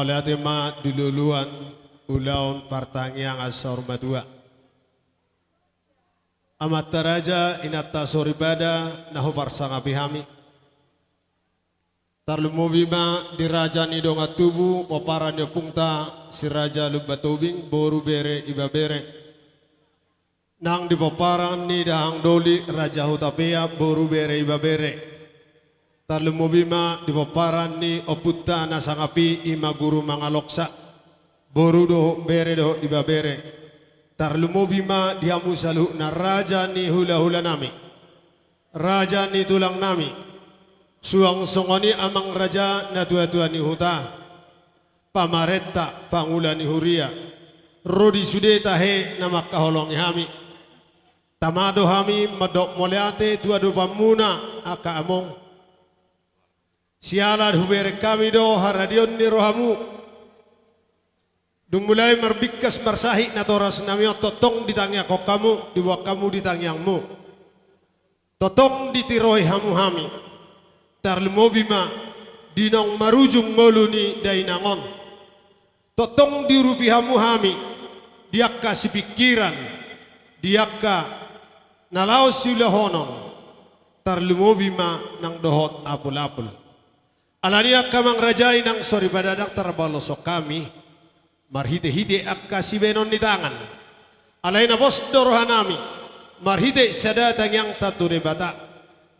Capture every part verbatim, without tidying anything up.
Mauliate ma di luluan ulaon partangiangan saur matua. Amanta raja, inanta soripada na huparsangapi hami. Tarlumobi ma di raja ni dongan tubu, pomparan ni ompungta si Raja Lumban Tobing, boru, bere, ibebere. Nang di pomparan ni dahahang doli Raja Hutapea, boru, bere, ibebere. Tarlumobi ma di pomparan ni ompunta na sangap i, i ma Guru Mangaloksa, boru dohot bere dohot ibebere. Tarlumobi ma di hamu saluhutna raja ni hulahulanami, raja ni tulangnami, suang songon i amang raja natuatua ni huta, pamarenta, pangula ni huria, ro di sude tahe na mangkaholongi hami. Tama do hami mandok mauliate tu adopanmuna angka among. Siala hubereng hami do haradion ni rohamu. Dung mulai marbingkas marsahit natorasnami on, tongtong ditangiangkon hamu, diboan hamu di tangiangmu. Tongtong ditirohi hamu hami. Tarlumobi ma di naung marujung ngolu ni dainang on. Tongtong diurupi hamu hami di angka sipingkiran, di angka na laho siulahonon, tarlumobi ma nang dohot apulapul. Alani i angka amang raja, inang soripada, ndang tarbaloshon hami marhitehite angka sibahenon ni tangan. Alai na pos do rohanami marhite sada tangiangta tu Debata.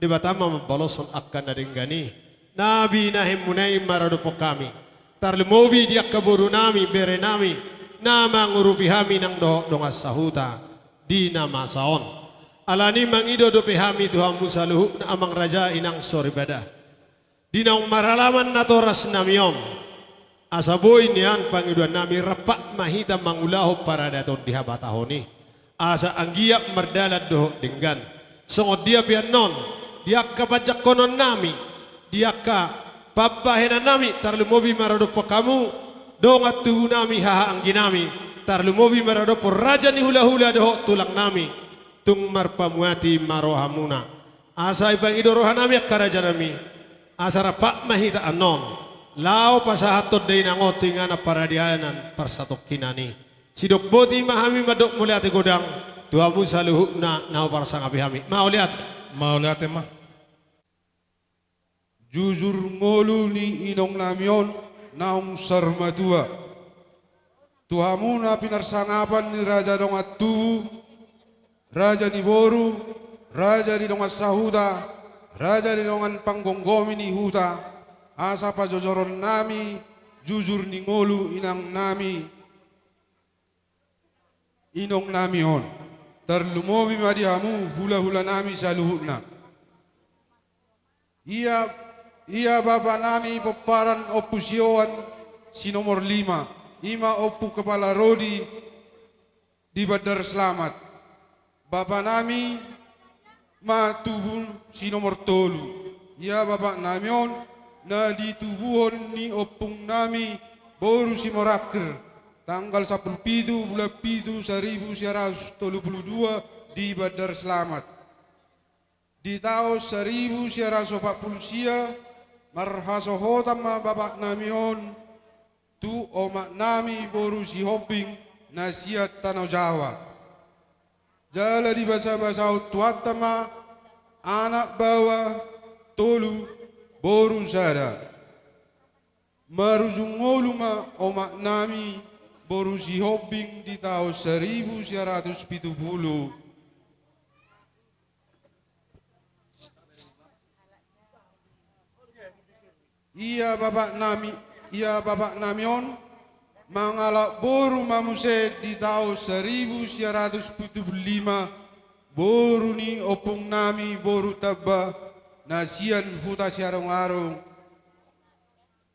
Debata ma mambaloshon angka na denggan i na binahenmuna i maradophon hami. Tarlumobi di angka borunami, berenami, na mangurupi hami nang dohot dongan sahuta di na masa on. Alani i mangido dope hami tu hamu saluhutna amang raja, inang soripada, di naung maralaman natorasnami on, asa boi nian pangidoannami, rap ma hita mangulahon paradaton di habatahon i, asa anggiat mardalan dohot denggan. Songon dia pe annon, di angka panjangkononnami, di angka pambahenannami, tarlumobi maradophon hamu dongan tubunami, hahaangginami, tarlumobi maradophon raja ni hulahula dohot tulangnami, tung marpamuati ma rohamuna. Asa ipangido rohanami angka rajanami, asa rap ma hita annon laho pasahathon dainang on tu inganan paradianan parsatongkinan i. Sidok boti ma hami mandok mauliate godang tu hamu saluhutna na huparsangapi hami. Mauliate. Mauliate ma. Jujur ngolu ni inongnami on naung saur matua. Tu hamu na pinarsangapan ni raja dongan tubu, raja ni boru, raja ni dongan sahuta, raja ni dongan panggomgomi ni huta, asa pajojoronnami jujur ni ngolu inangnami, inongnami on. Tarlumobi ma di hamu hulahulanami saluhutna. Ia, ia bapaknami pomparan Ompu Sioan si nomor lima, i ma Ompu Kepala Rodi di Bandar Selamat. Bapaknami ma tubu si nomor tolu. Ia bapaknami on na ditubuhon ni ompungnami boru Simorangkir, tanggal sampulu pitu bulan pitu saribu sia ratus tolu pulu dua di Bandar Selamat. Di taon saribu sia ratus opat pulu sia, marhasohotan ma bapaknami on tu omaknami boru Sihombing na sian Tano Jawa. Jala dibasabasahon Tuhanta ma anak baoa tolu, boru sada. Marujung ngolu ma omaknami boru Sihombing di taon saribu sia ratus pitu pulu. Ia bapaknami, ia bapaknami on mangalap boru ma muse di taon saribu sia ratus pitu pulu lima, boru ni ompungnami boru Tamba na sian Huta Siarongaro.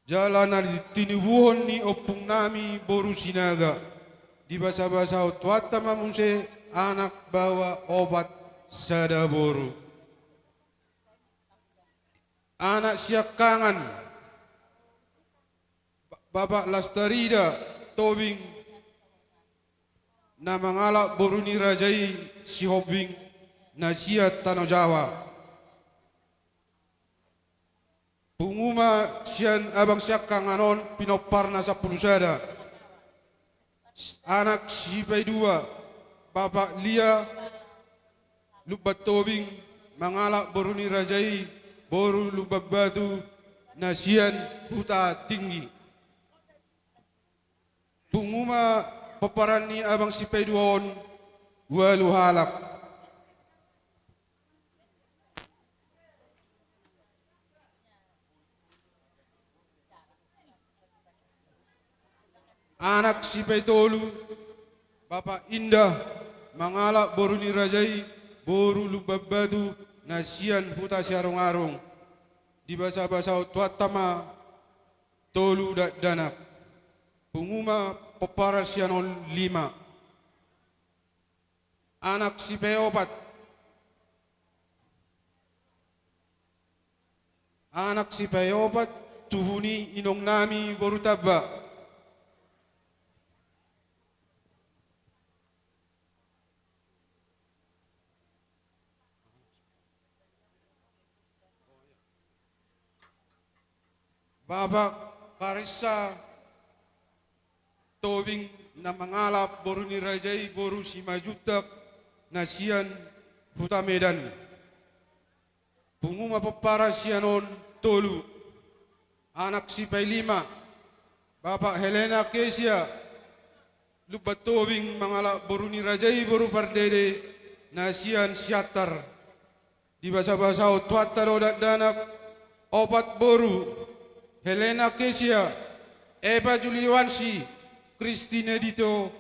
Jala na ditinubuhon ni ompungnami boru Sinaga, dibasabasahon Tuhanta ma muse anak baoa opat, sada boru. Anak siangkangan, Ba-, Bapak Lastarida Tobing, na mangalap boru ni raja i Sihombing na sian Tano Jawa. Pungu ma sian abang siangkangan on pinomparna sampulu sada. Anak sipaidua, Bapak Lia Lumban Tobing, mangalap boru ni raja i, boru Lumban Batu, na sian Huta Tinggi. Pungu ma pomparan ni abang sipaidua on, ualu halak. Anak sipaitolu, Bapak Indah, mangalap boru ni raja i, boru Lumban Batu, na sian Huta Siarung-arung. Dibasabasahon Tuhanta ma tolu dakdanak. Pungu ma pomparan sian on lima. Anak sipaopat. Anak sipaopat, tubu ni inongnami boru Tamba. Bapak Karissa Tobing, na mangalap boru ni raja i, boru Simanjuntak, na sian Huta Medan. Pungu ma pomparan sian on tolu. Anak sipailima, Bapak Helena Kesia Lumban Tobing, mangalap boru ni raja i, boru Pardede, na sian Siantar. Dibasabasahon Tuhanta do dakdanak, opat boru: Helena Kesia, Eva Juliwansi, Christine Dito,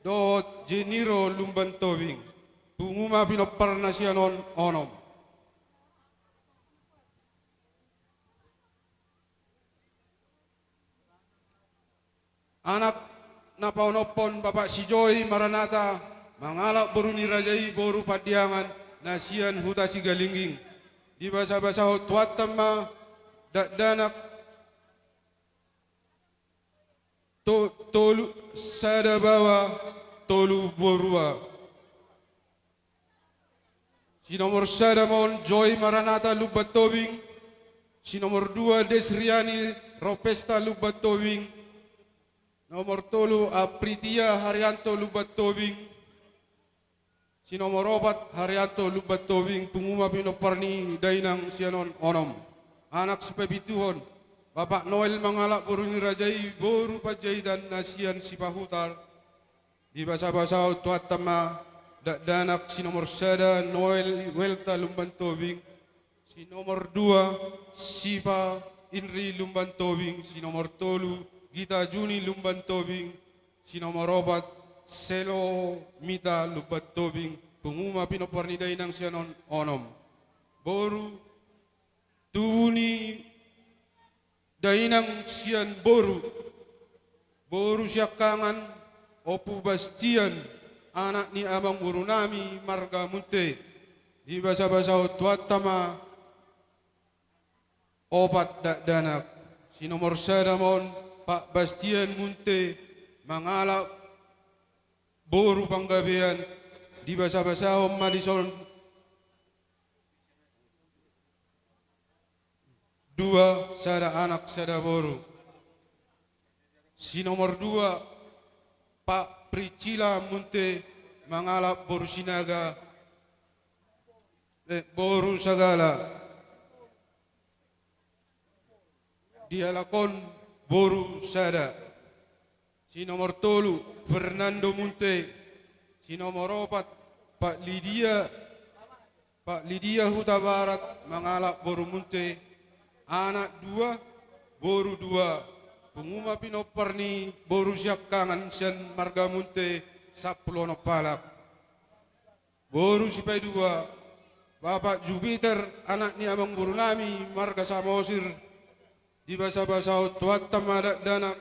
dohot Jeniro Lumban Tobing. Pungu ma pinomparna sian on onom. Anak na paonomhon, Bapak Sijoi Maranata, mangalap boru ni raja i, boru Pandiangan, na sian Huta Sigalingging. Dibasabasahon Tuhanta ma dakdanak, to-, tolu, sada baoa, tolu borua. Si nomor sada ma on, Joy Maranata Lumban Tobing. Si nomor dua, Desriani Ropesta Lumban Tobing. Nomor tolu, Apritia Haryanto Lumban Tobing. Si nomor opat, Haryanto Lumban Tobing. Pungu ma pinomparni dainang sian on onom. Anak sipapituhon, Bapak Noel mangalap boru ni raja i, boru Panjaitan, na sian Sipahutar. Dibasabasahon Tuhanta ma dakdanak. Si nomor sada, Noel Welta Lumban Tobing. Si nomor dua, Sipa Inri Lumban Tobing. Si nomor tolu, Gita Juni Lumban Tobing. Si nomor opat, Selo Mita Lumban Tobing. Pungu ma pinomparni dainang sian on onom. Boru, tubu ni dainang sian boru. Boru siangkangan, Ompu Bastian, anak ni amangborunami marga Munte. Dibasabasahon Tuhanta ma opat dakdanak. Si nomor sada ma on, Pak Bastian Munte, mangalap boru Panggabean. Dibasabasahon ma dison dua, sada anak sada boru. Si nomor dua, Pak Priscilla Munte, mangalap boru Sinaga, eh, boru Sagala. Dialap on boru sada. Si nomor tolu, Fernando Munte. Si nomor opat, Pak Lidia, Pak Lidia Hutabarat, mangalap boru Munte. Anak dua, boru dua. Pungu ma pinomparni boru siangkangan sian marga Munte, sampulu onom halak. Boru sipaidua, Bapak Jupiter, anak ni amangborunami marga Samosir. Dibasabasahon Tuhanta ma dakdanak.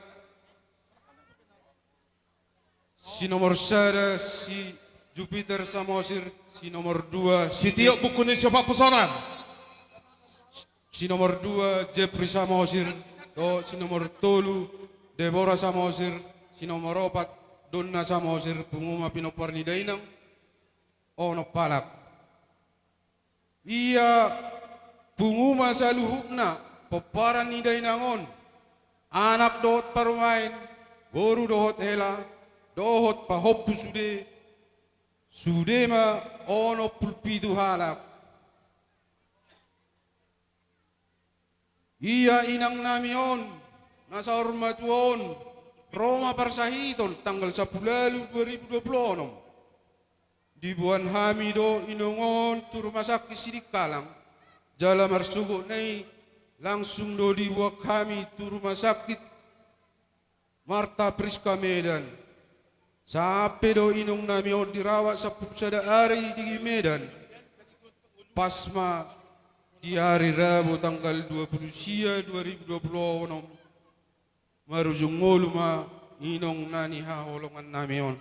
Si nomor sada, si Jupiter Samosir. Si nomor dua, si Tio Buku ni Siopat Pusonan. Si nomor dua, Jepri Samosir. Dohot si nomor tolu, Debora Samosir. Si nomor opat, Donna Samosir. Pungu ma pinomparni dainang, onom halak. Ia pungu ma saluhutna. pomparan ni dainang on, anak dohot parumaen, boru dohot hela, dohot pahompu sude, sude ma onom pulu pitu halak. Ia inangnami on, na saur matua on, ro ma parsahiton tanggal sampulu ualu dua ribu dua pulu onom. Diboan hami do inong on tu rumah sakit Sidikalang, jala marsogot na i langsung do diboan hami tu rumah sakit Marta Priska Medan. Sampe do inongnami on dirawat sampulu sada ari di Medan. Pas ma di ari Rabu tanggal dua pulu sia dua ribu dua pulu onom, marujung ngolu ma inong na nihaholongannami on.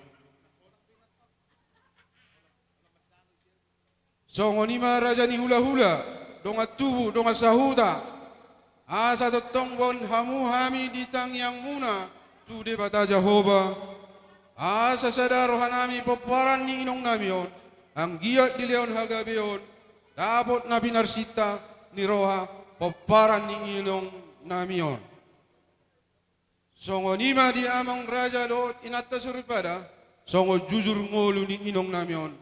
Songon i ma raja ni hulahula, dongan tubu, dongan sahuta, asa tongtong boan hamu hami di tangiangmuna tu Debata Jahowa, asa sada rohanami pomparan ni inongnami on, anggiat dilehon hagabeon, dapot na pinarsinta ni roha pomparan ni inongnami on. Songon i ma di amang raja dohot inanta soripada, songon jujur ngolu ni inongnami on.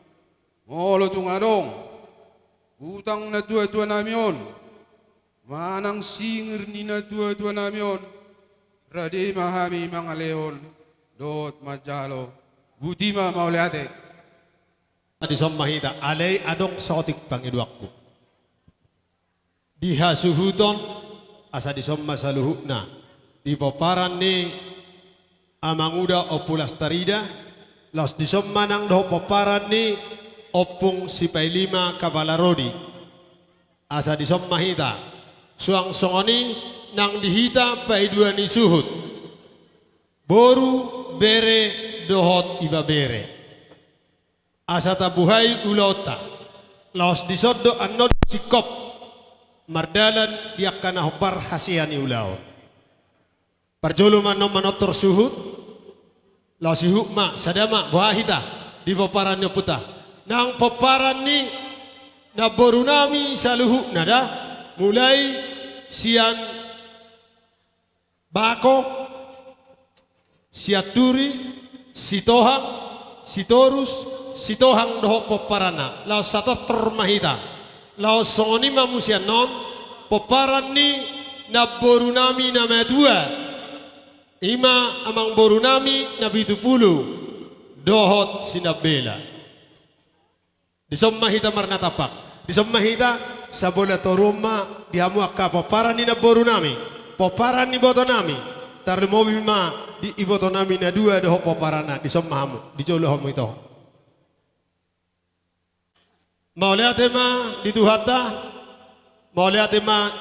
Molo tung adong utang natuatuanami on, manang singir ni natuatuanami on, rade ma hami mangalehon dohot manjalo. Boti ma, mauliate. Dison ma hita, alai adong saotik pangidoanku. Di hasuhuton, asa dison ma saluhutna. Di pomparan ni amanguda Ompu Lastarida, laos dison ma nang dohot pomparan ni Ompung Sipailima Kapala Rodi. Asa dison ma hita, suang songon i nang di hita paidua ni suhut. Boru, bere, dohot ibebere. Asa tabuhai ulaonta. Laos dison do annon singkop mardalan di angka na hombar hasea ni ulaon. Parjolo ma annon manortor suhut. Laos ihut ma, sada ma, boha hita di pomparan ni ompunta. Nang pomparan ni namborunami saluhutna da, mulai sian Bako, Sianturi, Sitohang, Sitorus, Sitohang dohot pomparanna, laos satortor ma hita. Laos songon i ma muse annon, pomparan ni namborunami na matua, i ma amangborunami na pitu pulu, dohot si Nambela. Dison ma hita marnatampak. Dison ma hita, sambola toruan ma di hamu angka pomparan ni namborunami, pomparan ni ibotonami, tarlumobi ma di ibotonami na dua dohot pomparanna, dison ma hamu, di jolo hamu ito. Mauliate ma di Tuhanta, mauliate ma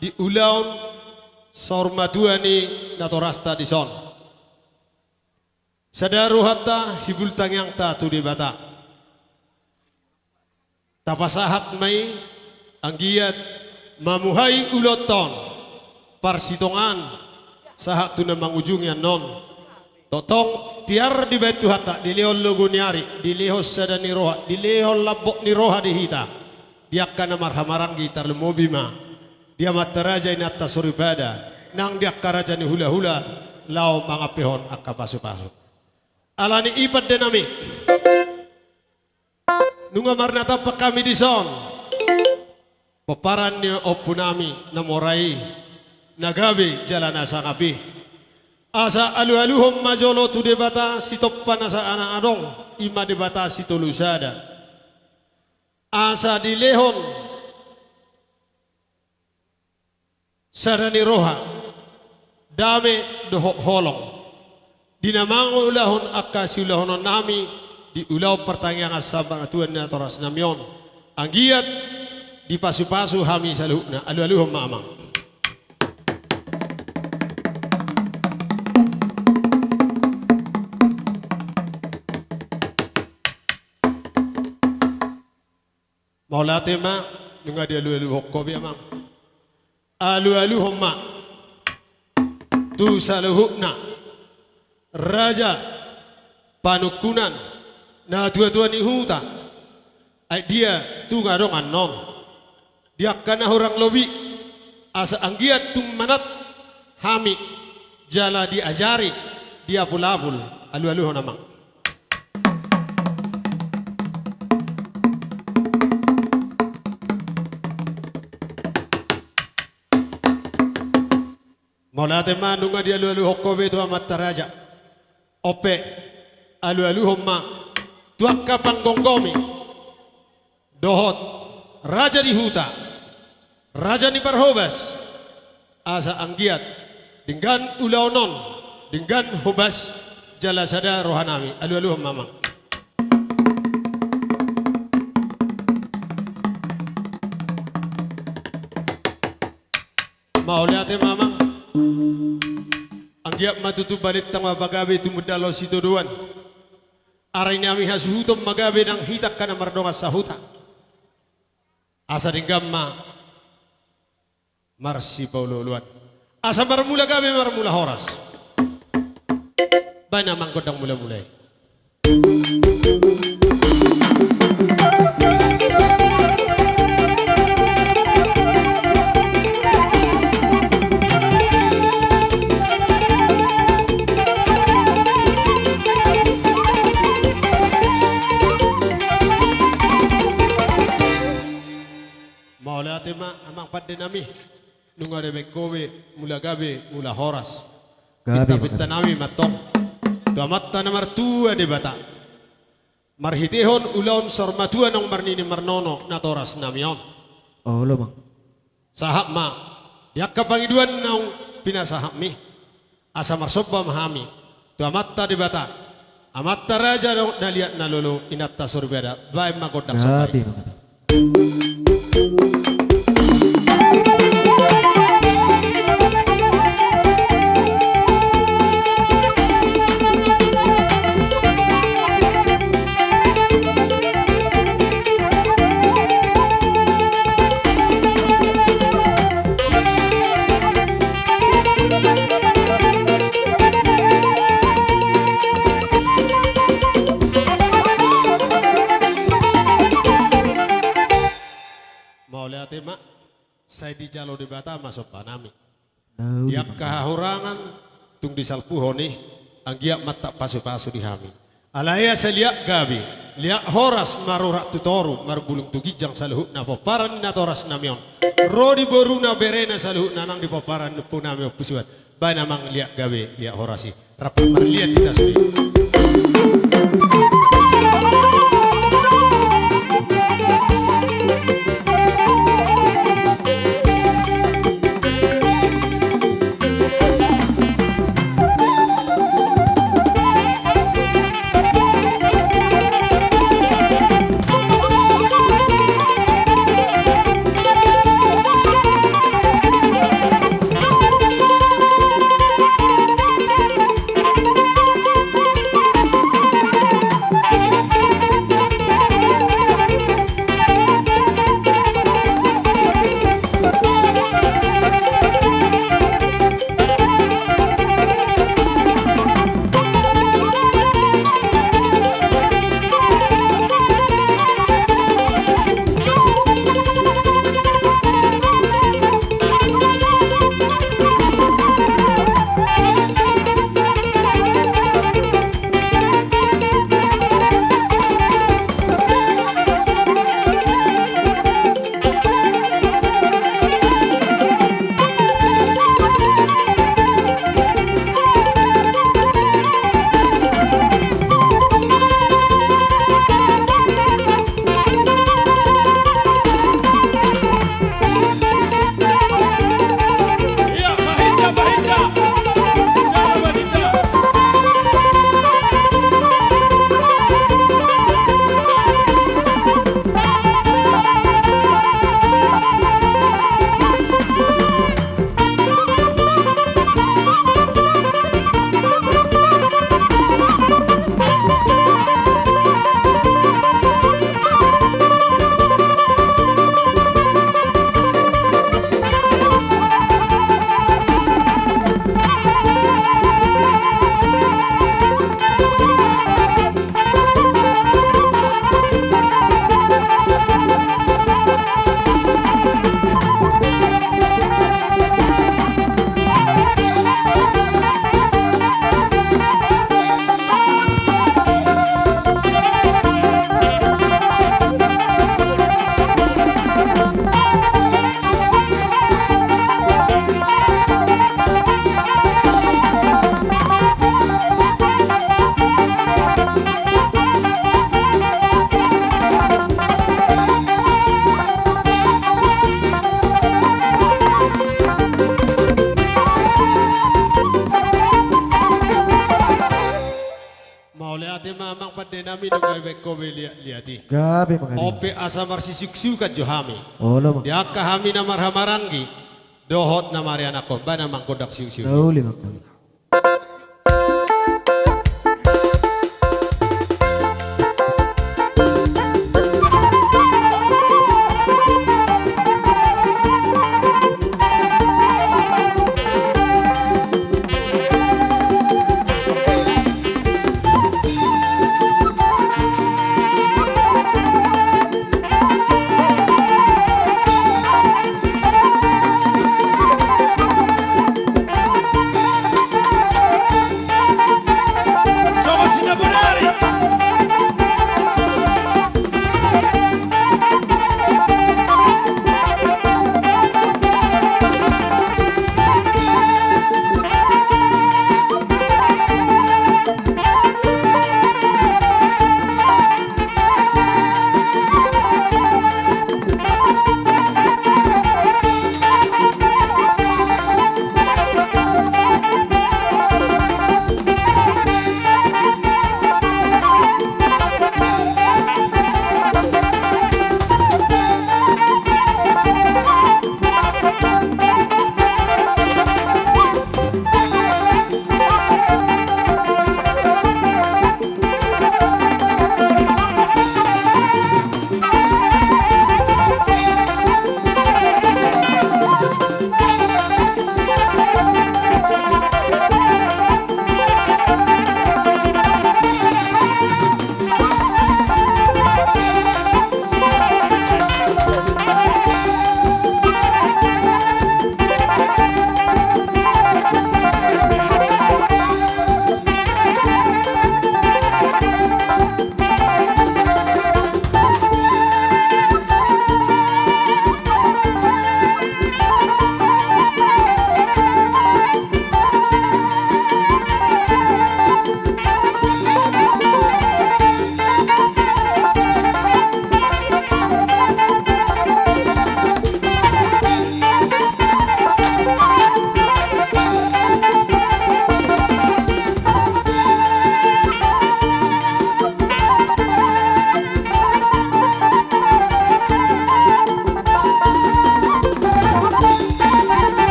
di ulaon saur matua ni natorasta dison. Sada rohanta, hibul tangiangta tu Debata. Tapasahat ma i, anggiat mamuhai ulaonta on, parsitongaan, sahat tu na mangujungi annon. Tongtong tiar dibahen Tuhanta, dilehon logo ni ari, dilehon sada ni roha, dilehon lambok ni roha di hita. Di angka na marhahamaranggi, tarlumobi ma di amanta raja, inanta soripada, nang di angka raja ni hulahula, laho mangampehon angka pasupasu. Ala ni i pandenami, nunga marnatampak hami dison, pomparan ni ompunami na mora i, na gabe jala na sangap i. Asa alualuhon ma jolo tu Debata sitompa nasa na adong, i ma Debata Sitolusada. Asa dilehon sada ni roha, dame dohot holong di na mangulahon angka siulahononnami di ulaon partangiangan saur matua ni natorasnami on. Anggiat dipasupasu hami saluhutna. Alualuhon ma, amang. Mauliate ma, nunga dialualuhon ho be, amang. Alualuhon ma tu saluhutna raja panungkunan, natuatua ni huta. Ai dia tung adong annon di angka na hurang lobi, Asa anggiat tung manat hami jala diajari, diapul-apul, alu-aluhon amang. Mauliate ma nunga dialu-aluhon ho be tu amanta raja. On pe, alu-aluhon ma tu angka panggomgomi dohot raja ni huta, raja ni parhobas, asa anggiat denggan ulaon on, denggan hobas, jala sada rohanami, alu-aluhon ma amang. Mauliate ma amang. Anggiat ma tutu balintang ma pagabe tumundalhon sitadoan. Ari nami hasuhuton ma gabe nang hita angka na mardongan sahuta. Asa denggan ma marsipaolo-oloan. Asa marmula gabe marmula horas. Baen amang gondang mula-mula i. Mauliate ma amang pande nami. Nunga dibaen ho be mula gabe mula horas. Gabe, pinta-pinta nami ma antong tu Amanta na martua Debata. Marhitehon ulaon saur matua naung marnini marnono natoras nami on. Olo amang. Sahat ma di angka pangidoan naung pinasahatmi. Asa marsomba ma hami tu Amanta Debata, Amanta Raja na liat na lolo, Inanta Soripada, baen ma gondang somba i. Gabe, gabe. Mauliate ma, sai dijalo Debata ma somba nami. Di angka hahurangan tung disalpuhon i, anggiat ma tangkas pasu-pasu di hami. Alai asa liat gabe, liat horas marurat tu toru, marbulung tu ginjang saluhutna pomparan ni natoras nami on. Ro di boruna berena saluhutna nang di pomparan ni ompu nami Ompu Suan. Baen amang liat gabe, liat horas i. Rap marliat hita sude. Hami nunga dibaen ho be liat-liat i. Gabe ma hami. On pe asa marsisiuksiukan jo hami. Olo ma. Di angka hami na marhahamaranggi dohot na marianakhon, baen amang gondang siuksiuk. Na uli ma.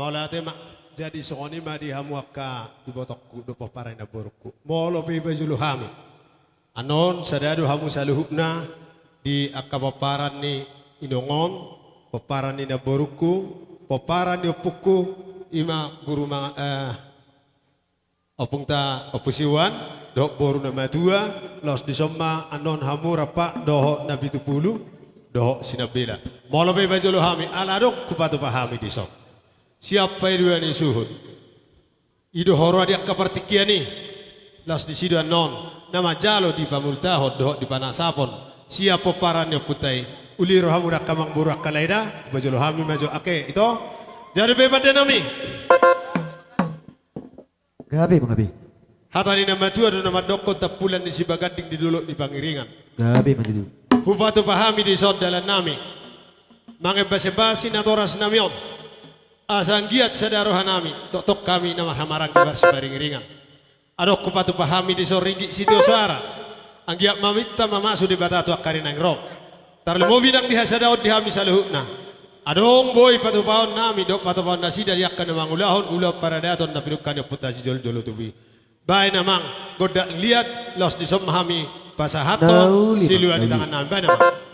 Mauliate ma. Jadi songon i ma di hamu angka ibotongku dohot pomparan ni namborungku. Molo pe iba jolo hami. Annon sada do hamu saluhutna di angka pomparan ni inong on, pomparan ni namborungku, pomparan ni ompungku, i ma guru ma-, eh, ompungta Ompu Siwan, dohot boru na matua, laos dison ma annon hamu rap dohot na pitu pulu, dohot si Nambela. Molo pe iba jolo hami, ala adong hupatupa hami dison. Sian paidua ni suhut. I do huroha di angka partingkian i. Laos disi do annon na manjalo dipamultahon dohot dipanasapon sian pomparan ni ompunta i. Uli rohamu da angka amangboru, angka lae da, iba jolo hami ma jo, ake ito. Jadi pe pande nami. Gabe ma gabe. Hata ni na matua do na mandokkon, tampulan ni Sibaganding di dolok ni Pangiringan. Gabe ma tutu. Hupatupa hami dison dalan nami. Mangembasembasi natoras nami on. Asa anggiat sada roha nami, tongtong hami na marhahamaranggi marsiparingiringan. Adong hupatupa hami dison ringgit sitio soara. Anggiat maminta mamasu Debata tu angka ari na naeng ro. Tarlumobi nang di hasadaon di hami saluhutna. Adong boi patupaon nami dohot patupaon nasida di angka na mangulahon ulaon paradaton na pinungka ni ompunta sijolojolo tubu i. Baen amang gondang liat, laos dison ma hami pasahathon silua di tangan nami. Baen amang.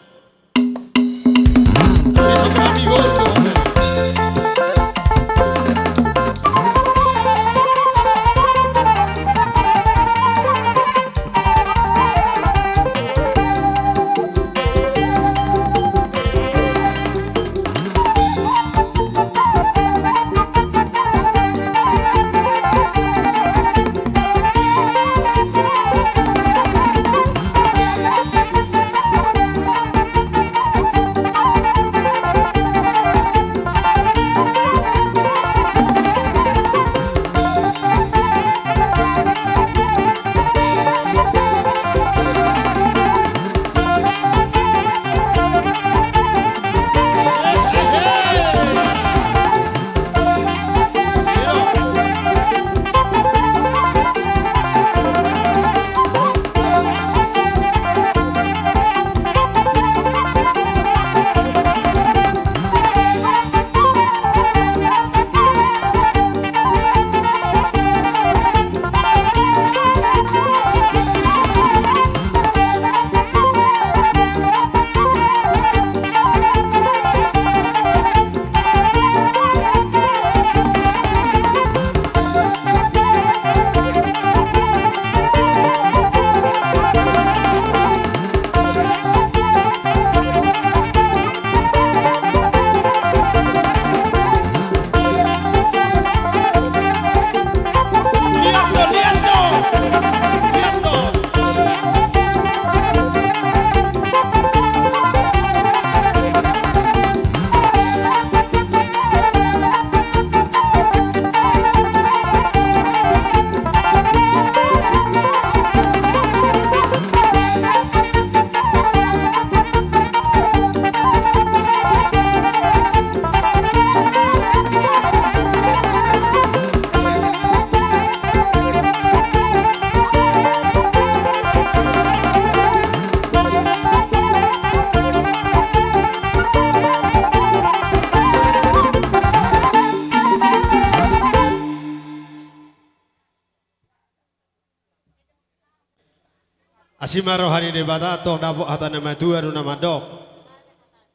Asi ma roha ni Debata, tong dapot hata ni na matua do na mandok: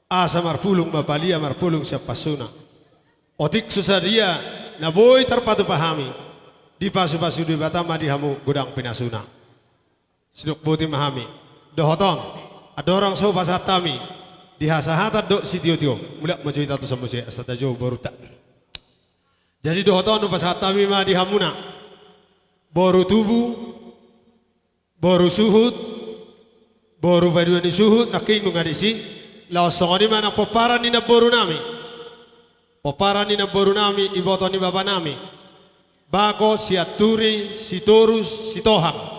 Asa marpulung ma palia, marpulung sian pansuna. Otik so sadia na boi tarpatupa hami, dipasupasu Debata ma di hamu godang pinasuna. Sidok boti ma hami. Dohot on, andorang so hupasahat hami, di hasahatan dohot sitiotio, mulak ma jo hita tu son muse asa tajou borunta. Jadi dohot on hupasahat hami ma di hamuna, boru tubu, boru suhut, boru paidua ni suhut, nangkin nunga disi, laos songon i ma nang pomparan ni namboru nami. Pomparan ni namboru nami, iboto ni bapa nami. Bagot, Sianturi, Sitorus, Sitohang.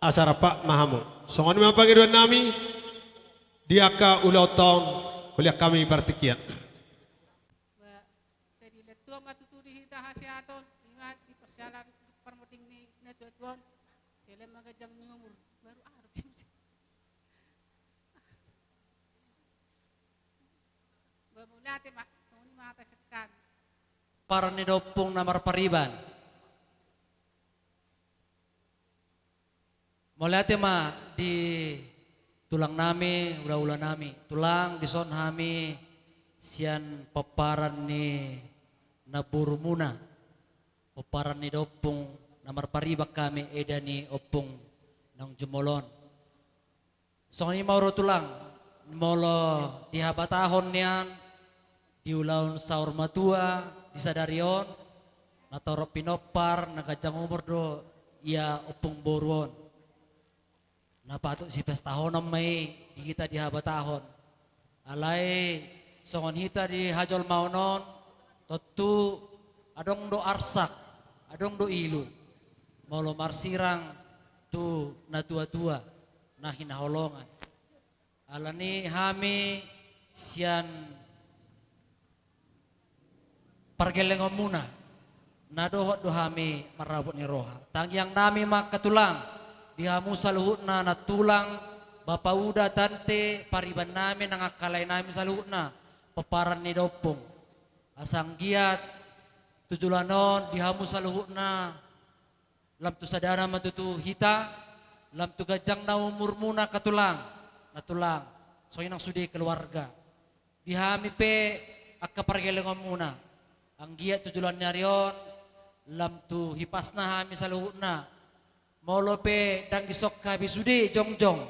Asa rap ma hamu. Songon i ma pangidoan nami, di angka ulaonta on, hulean hami partingkian. Ba, sai dilehon Tuhan ma tutu di hita hasehaton, ima di parsialan parmuding ni natuatua on, sai lehon ma ganjang ni umur, baru arep. Ba, mauliate ma, songon i ma hata sian hami. Pomparan ni da ompung na marpariban. Mauliate ma di tulang nami, hula-hula nami. Tulang, dison hami sian pomparan ni namborumuna. Pomparan ni da ompung na marpariban hami, eda ni ompung naung jumolo on. Songon i ma ro tulang, molo di habatahon nian, di ulaon saur matua, di sadari on, na torop pinompar, na ganjang umur do ia ompung boru on. Na patut sipestahonon ma i di hita di habatahon. Alai songon hita di hajolmaon on, tontu adong do arsak, adong do ilu. Molo marsirang tu natua-tua, na hinaholongan. Alani hami sian pargellengonmuna, na dohot do hami marrabot ni roha. Tangiang nami ma angka tulang, di hamu saluhutna nantulang, bapa uda tante, pariban nami nang angka lae nami saluhutna, pomparan ni da ompung. Asa anggiat tu joloan on di hamu saluhutna, lam tu sadana ma tutu hita, lam tu ganjangna umurmuna angka tulang, nantulang, songon i nang sude keluarga. Di hami pe angka pargellengonmuna, anggiat tu joloan ni ari on, lam tu hipasna hami saluhutna. Molo pe ndang dison hami sude jongjong,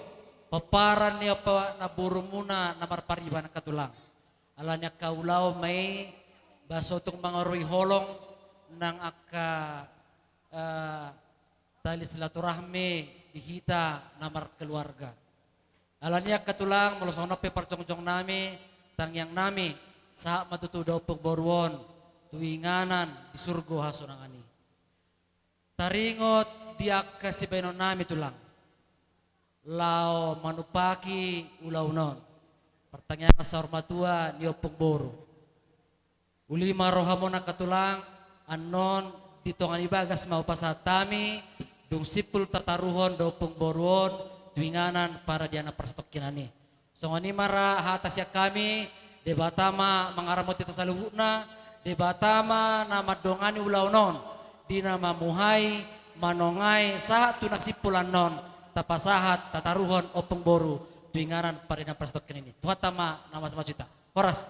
pomparan ni ompu namborumuna na marpariban angka tulang. Alani angka ulaon ma i, ba so tung mangarui holong nang angka, eh, tali silaturahmi di hita na markeluarga. Alani angka tulang, molo songon on pe parjongjong nami, tangiang nami, sahat ma tutu da ompung boru on tu inganan di surgo hasonangan i. Taringot di angka sibahenon nami tulang, laho manumpahi ulaon on, partangiangan saur matua ni ompung boru. Uli ma rohamuna angka tulang, annon di tonga ni bagas ma hupasahat hami, dung simpul tataruhon da ompung boru on tu inganan paradianan parsatongkinan i. Songon i ma ra hata sian hami, Debata ma mangaramoti hita saluhutna, Debata ma na mandongani ulaon on, di na mamuhai, manongai, sahat tu na simpul annon, tapasahat, tataruhon ompung boru tu inganan paradianan parsatongkinan i. Tuhanta ma na mamasu-masu hita. Horas.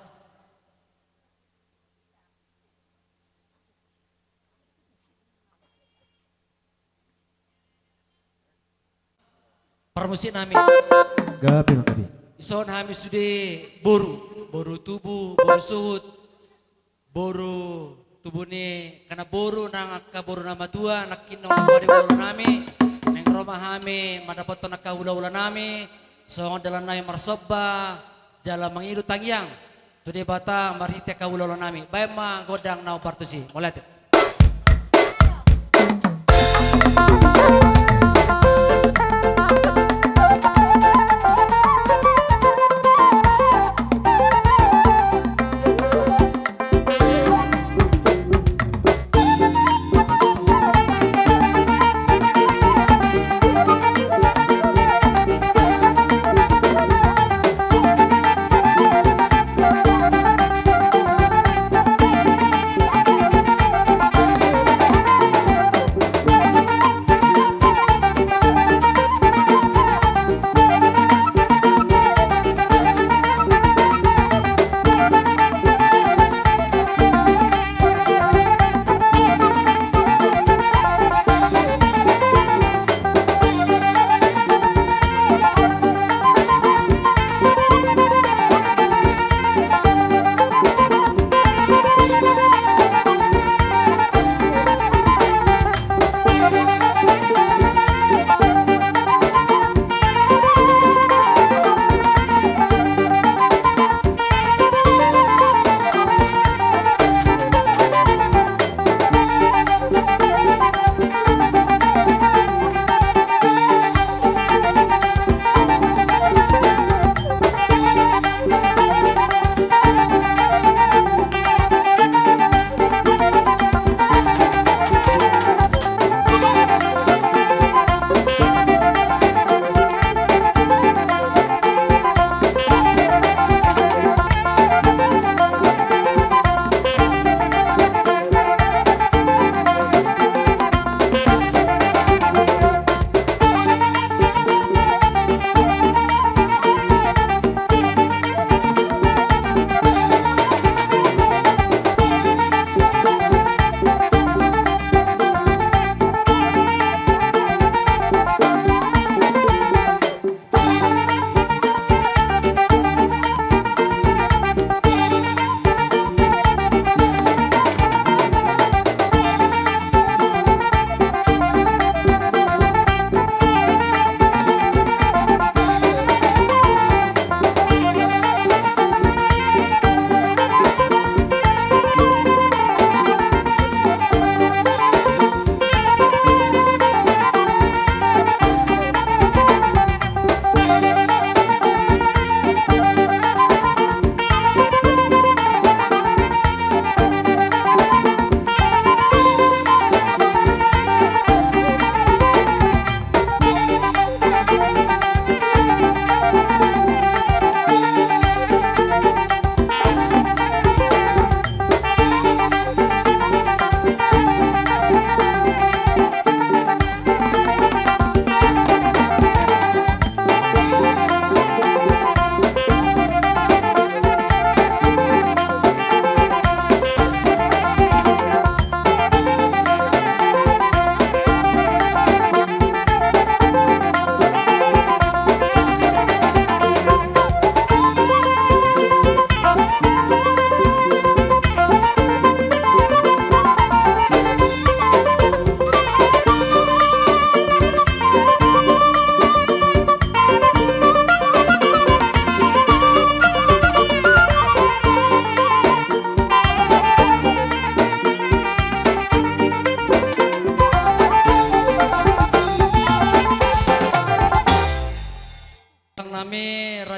Parmusik nami. Gabe ma gabe. Dison hami sude boru, boru tubu, boru suhut, boru tubu ni angka namboru nang angka boru na matua, nangkin nunga ro di boru nami, naeng ro ma hami mandapothon angka hula-hula nami, songon dalan nami marsomba, jala mangido tangiang tu Debata marhite angka hula-hula nami. Baen ma gondang na hombar tusi. Mauliate.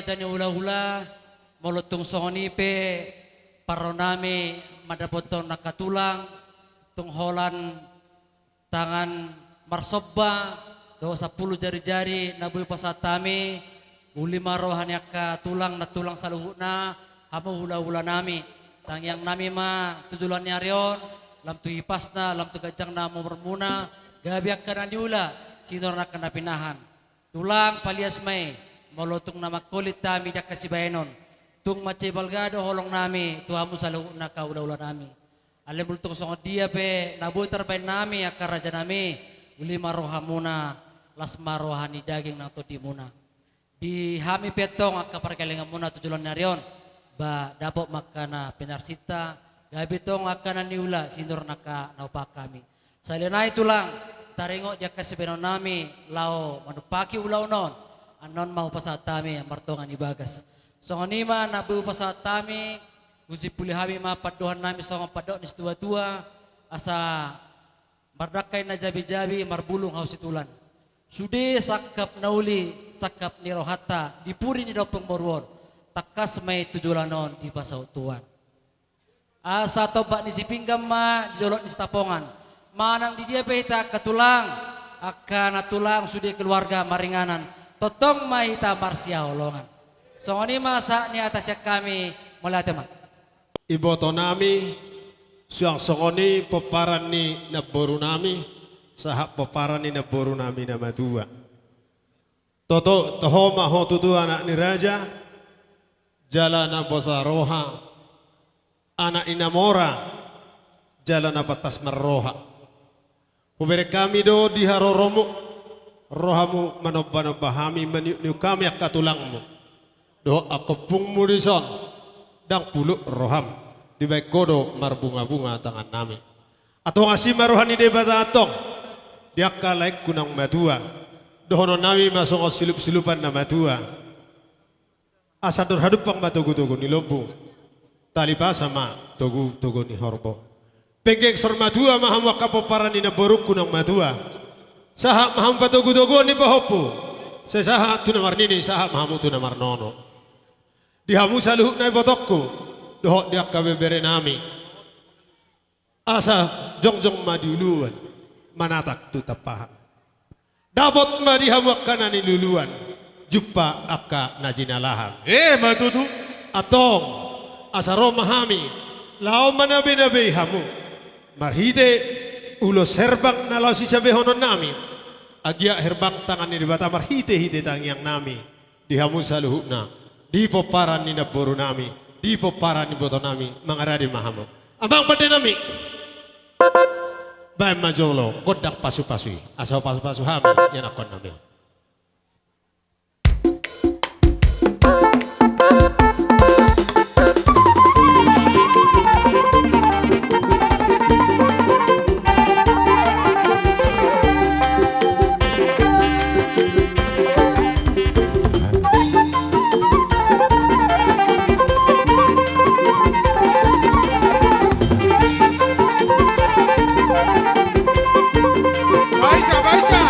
Raja ni hulahula, molo tung songon i pe parrohanami mandapothon angka tulang, tung holan tangan marsomba dohot sampulu jarijari na boi pasahat hami, uli ma roha ni angka tulang, nantulang saluhutna, hamu hulahulanami. Tangiangnami ma tu joloan ni ari on, lam tu hipasna, lam tu ganjangna umurmuna, gabe angka na niula, sinur ni angka na pinahan. Tulang, palias ma i, molo tung na mangkolit hami di angka sibahenon, tung mansai balga do holongnami tu hamu saluhutna angka hulahulanami. Alai molo tung songon dia pe na boi tarbahen hami angka rajanami, uli ma rohamuna, las ma roha ni daging nang tondimuna. Di hami pe antong angka pargellenganmuna tu joloan ni ari on, ba dapot ma angka na pinarsinta, gabe tong angka na niula sinur ni angka na hupahan hami. Sahali nai tulang, taringot di angka sibahenonnami laho manumpahi ulaon on, annon ma hupasahat hami martonga ni bagas. Songon i ma na boi hupasahat hami, husimpuli hami ma pandohannami songon pandok ni situatua, asa mardangka i na jabijabi, marbulung hau situlan. Sude sangkap na uli, sangkap ni rohanta, di pudi ni ompung boru on, tangkas ma i tu joloan on dipasaut Tuhan. Asa tombak ni Sipinggan ma di dolok ni Sitapongan. Manang di dia pe hita angka tulang, angka nantulang sude keluarga maringanan, tongtong ma hita marsihaholongan. Songon i ma sahat ni hata sian hami, mauliate ma. Ibotonami, suang songon i pomparan ni namborunami, sahat pomparan ni namborunami na matua. Toto, toho ma ho tutu anak ni raja, jala na bosa roha, anak ni na mora, jala na pantas marroha. Hubereng hami do di haroromu, rohamu manombanomba hami, maniukniuk hami angka tulangmu. Dohot angka ompungmu dison, ndang puluk roham, dibahen ho do marbungabunga tangannami. Antong asi ma roha ni Debata antong, di angka laengku naung matua, dohononnami ma songon silupsilupan na matua. Asa andor hadumpang ma togutogu ni lombu, tali pasa ma togutogu ni horbo. Penggeng saur matua ma hamu angka pomparan ni namborungku naung matua. Sahat ma hamu patogutoguon ni pahompu. Sai sahat tu na marnini, sahat ma hamu tu na marnono. Di hamu saluhutna ibotongku, dohot di angka beberenami. Asa jongjong ma di uluan, manatap tu tampahan. Dapot ma di hamu angka na niluluan, jumpa angka na jinalahan. Emma tutu. Antong, asa ro ma hami, laho manabeinabei hamu. Marhite ulos herbang na laho sisabehononnami. Anggiat herbang tangan ni Debata marhitehite tangiangnami. Di hamu saluhutna, di pomparan ni namborunami, di pomparan ni ibotonami, mangarade ma hamu. Amang pandenami. Baen ma jolo gondang pasupasui, asa hupasupasu hami ianakkonnami. Baisa, baisa.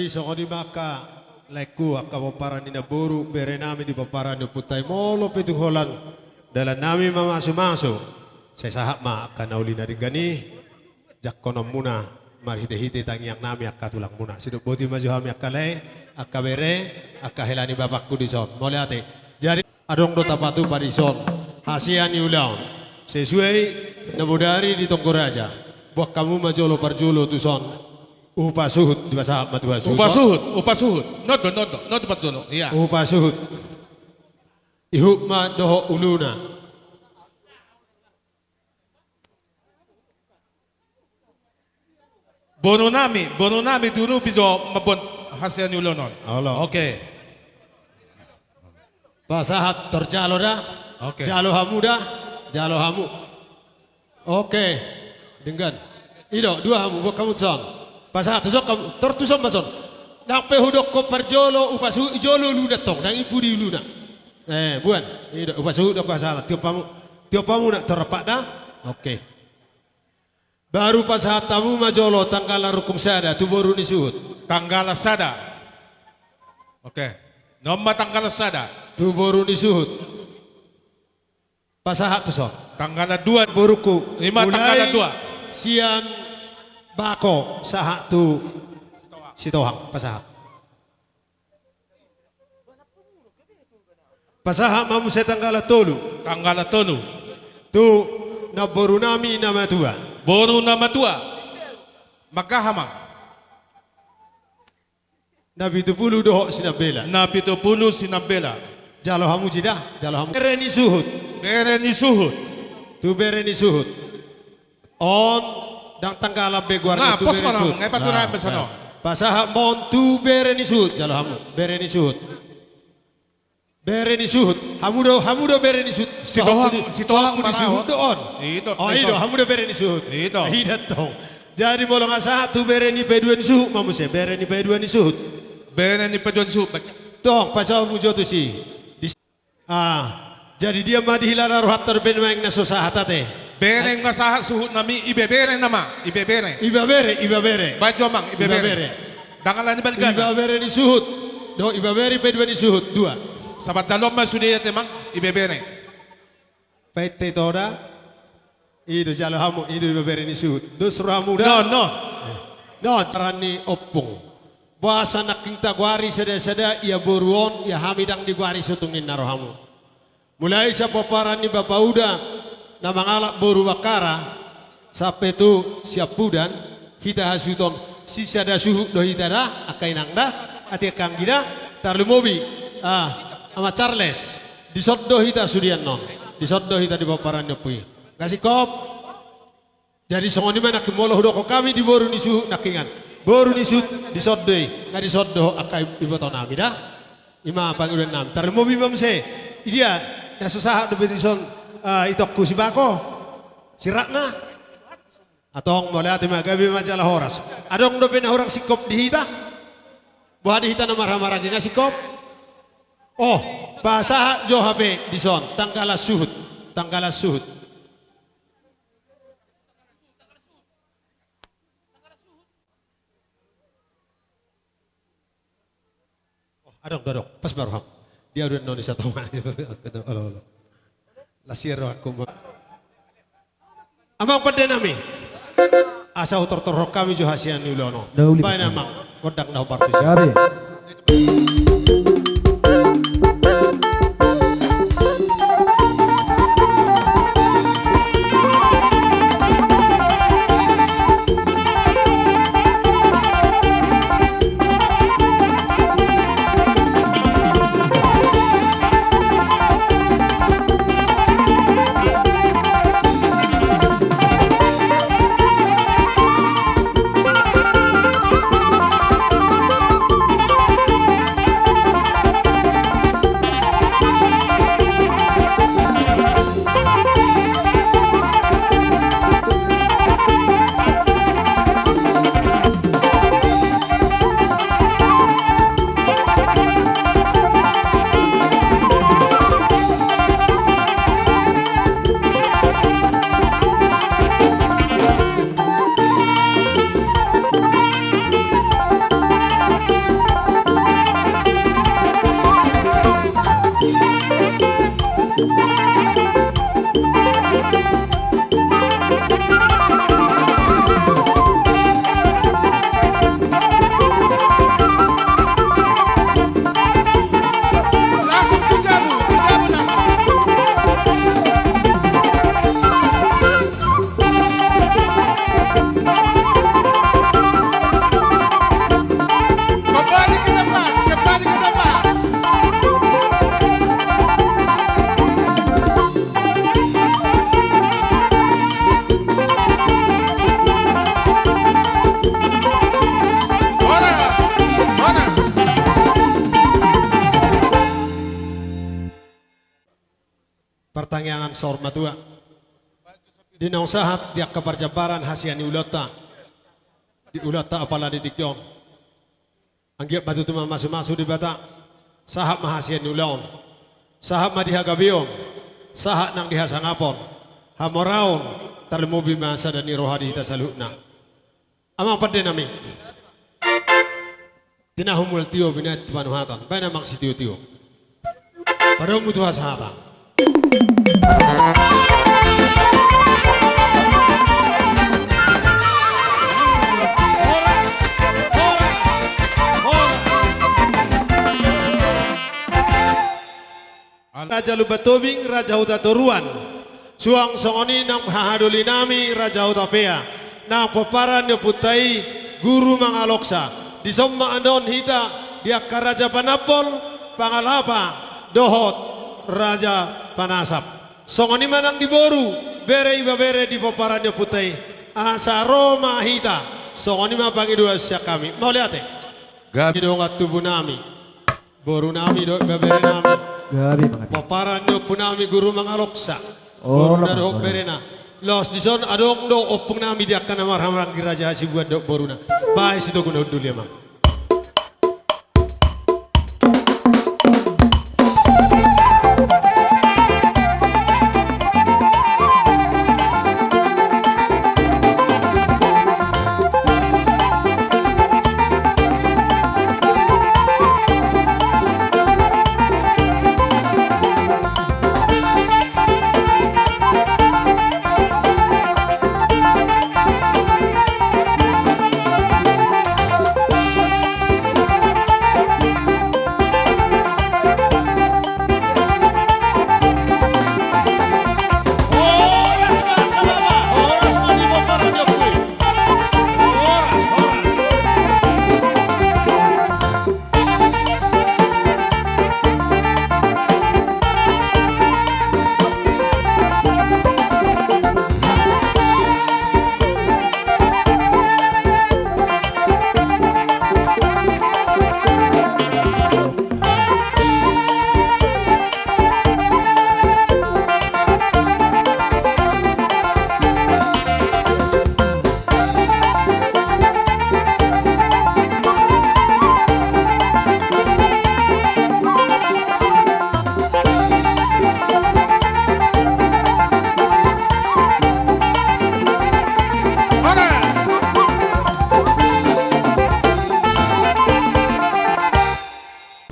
Songon i ma angka laengku, angka pomparan ni namboru, bere nami di pomparan ni ompunta i, molo pe tung holan dalan nami mamasumasu, sai sahat ma angka na uli na denggan i jangkononmuna marhitehite tangiang nami angka tulangmuna. Sidok boti ma jo hami angka lae, angka bere, angka hela ni bapakku dison. Mauliate. Jadi adong do tapatupa dison hasea ni ulaon sesuai na bodari di Tonggo Raja. Boan hamu ma jolo parjolo tuson. Upa suhut, dipasahat ma tu hasuhuton. Upa suhut, upa suhut. Nondo, nondo, nondo parjolo. Iya. Upa suhut. Ihut ma dohot uluna. Boru nami, boru nami, diurupi jo mamboan hasea ni ulaon on. Olo. Oke. Pasahat, tor jalo da. Oke. Jalo hamu da. Jalo hamu. Oke. Denggan. I do, dua hamu, boan hamu tuson. Pasahat tuson hamu, tor tuson ma son. Nang pe hudokkon parjolo, upa suhut, i jolo uluna tong, nang i pudi uluna. Eh, boan. I do, upa suhut do pasahat. Tiop hamu. Tiop hamu na tor rap da. Oke. Baru pasahat hamu ma jolo tanggala rungkung sada tu boru ni suhut. Tanggala sada. Oke. Nunga tanggala sada. Tu boru ni suhut. Pasahat tuson. Tanggala dua. Borungku. Ima tanggala dua. Mulai sian Bako sahat tu Sitohang, pasahat. Pasahat ma muse tanggala tolu. Tanggala tolu. Tu namboru nami na matua. Boru na matua. Mangkaha ma. Na pitu pulu dohot Sinambela. Na pitu pulu Sinambela. Jalo hamu jeda, jalo hamu. Bere ni suhut. Bere ni suhut. Tu bere ni suhut. On, ndang tanggala be goarna. Nah, tu pos bere ni suhut. Nah, nah. Pasahat ma on tu bere ni suhut, jalo hamu. Bere ni suhut. Bere ni suhut. Hamu do, hamu do bere ni suhut. Sitohang, Sitohang, tu di, Sitohang tu di suhut do on. I do, oh, i do, hamu do bere ni suhut. I do. I do tong. Jadi molo nga sahat tu bere ni paidua ni suhut ma muse, bere ni paidua ni suhut. Bere ni paidua ni suhut. Tong, pasahat hamu jo tusi. Di Ah, jadi dia ma dihilala rohanta dope nuaeng na so sahat ate. Bere nga sahat suhut nami, ibebere nama, ibebere. Ibebere, ibebere. Baen jo amang, ibebere. Ibebere. Ndang ala ni balgana. Ibebere ni suhut. Do, ibebere paidua ni suhut, dua. Sabat jaloon ma sude ate amang, ibebere. Painte toda. I do jalo hamu, i do ibebere ni suhut. Dos rohamu da. No, no. No, cara ni ompung. Boasa nangkin tagoari sada-sada, ia boru on, ia hami ndang digoari sotung ninna rohamu. Mulai sian pomparan ni bapa uda na mangalap boru Bakkara, sampe tu siampudan, hita hasuhuton, sisada suhut do hita da, angka inang da, ate angka anggi da, tarlumobi, ah, Ama Charles, dison do hita sude annon, dison do hita di pomparan ni ompu i. Nga singkop. Jadi songon i ma nangkin molo hudokkon hami di boru ni suhut nangkiningan. Boru ni suhut dison do i, nga dison do angka iboto nami da. I ma pangidoan nami. Tarlumobi ma muse. Idia, na so sahat dope dison, ah, itongku si Bako. Si Ratna. Antong mauliate ma, gabe ma jala horas. Adong dope na hurang singkop di hita. Boha di hita na marhamaranggi nga singkop. Oh, pasahat jo hape dison. Tanggala suhut. Tanggala suhut. Oh, adong, adong. Pas baru ham. Dia udah noni satu. Olo, olo. Lasier aku. Amang pande nami. Asa hutortorhon hami jo hasea ni ulaon on. Baen amang. Gondang na hupartusi. Gabe. partangiangan saur matua. Di naung sahat di angka parjambaran hasian ni ulaonta, di ulaonta apala di tingki on. Anggiat ma tutu mamasumasu Debata, sahat ma hasian ni ulaon, sahat ma di hagabeon, sahat nang di hasangapon, hamoraon, tarlumobi ma sada ni roha di hita saluhutna. Amang pande nami. Tinahu mual tio binahen tu panuhatan, baen amang sitiotio. Padomu tu hasahatan. Raja Lumban Tobing, Raja Huta Toruan. Suang songon i nang hahadolinami Raja Hutapea, nang pomparan ni ompunta i Guru Mangaloksa. Dison ma annon hita di angka raja panambol, pangalapa, dohot raja panasap. Songon i ma nang di boru, bere ibebere di pomparan ni ompunta i. Asa ro ma hita, songon i ma pangidoan sian hami. Mauliate. Gabe dongan tubunami. Borunami dohot berenami. Gabe, manggabe. Pomparan ni ompunami Guru Mangaloksa. Olo, boruna dohot berena. Laos dison adong do ompungnami di angka na marhahamaranggi Raja Hasibuan dohot boruna. Baen sitogu na hundul i amang.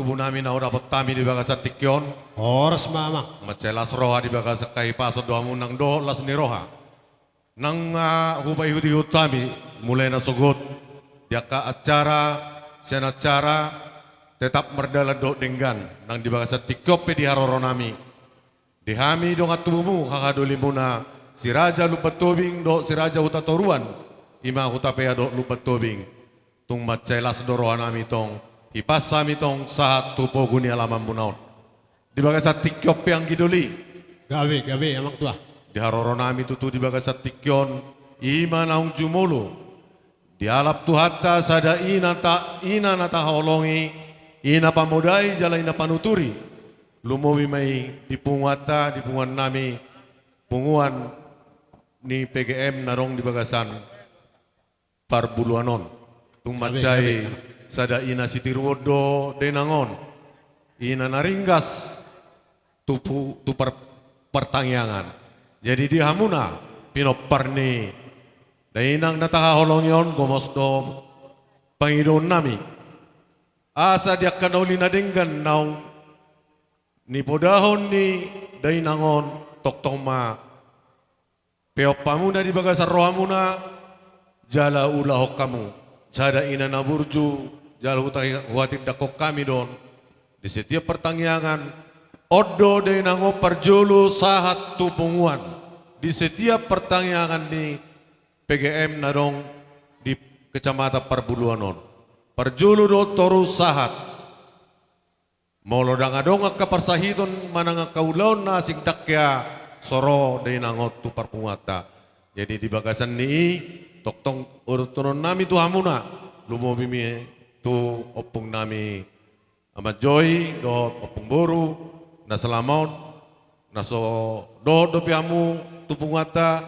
Tubunami na hudapot hami di bagasan tingki on. Horas ma amang. Mansai las roha di bagasan hahipason do hamu nang dohot las ni roha. Nang, ah, hupaihutihut hami, mulai nasogot di angka acara sian acara, tetap mardalan dohot denggan nang di bagasan tingki on pe di haroronami. Di hami dongan tubumu, hahadolimuna, si Raja Lumban Tobing dohot si Raja Huta Toruan, i ma Hutapea dohot Lumban Tobing. Tung mansai las do rohanami tong, hipas hami tong sahat tu pogu ni alamanmuna on. Di bagasan tingki on pe anggi doli. Gabe, gabe, amang tua. Di haroronami tutu di bagasan tingki on, i ma naung jumolo. Dialap Tuhanta sada ina ta, ina na tahaholongi, ina pamodai jala ina panuturi. Lumobi ma i di punguanta, di punguannami, punguan ni P G M na adong di bagasan Parbuluan on. Tung mansai sada ina sitiruon do dainang on. Ina na ringgas tu pu-, tu par-, partangiangan. Jadi di hamuna pinompar ni dainang na tahaholongi on, gomos do pangidoonnami. Asa di angka na uli na denggan naung nipodahon ni dainang on, tongtong ma peop hamuna di bagasan rohamuna, jala ulahon hamu sada ina na burju, jala huta-, huhatindangkon hami do on. Di setiap partangiangan, on do dainang on parjolo sahat tu punguan. Di setiap partangiangan ni P G M na adong di Kecamatan Parbuluan on. Parjolo do on toru sahat. Molo ndang adong angka parsahiton manang angka ulaon na asing, ndang hea so ro dainang on tu parpunguanta. Jadi di bagasan ni i, tongtong uduthononnami tu hamuna, lumobi ma i tu ompungnami Ama Joy dohot ompung boru na selama on Na so dohot dope hamu tu punguanta,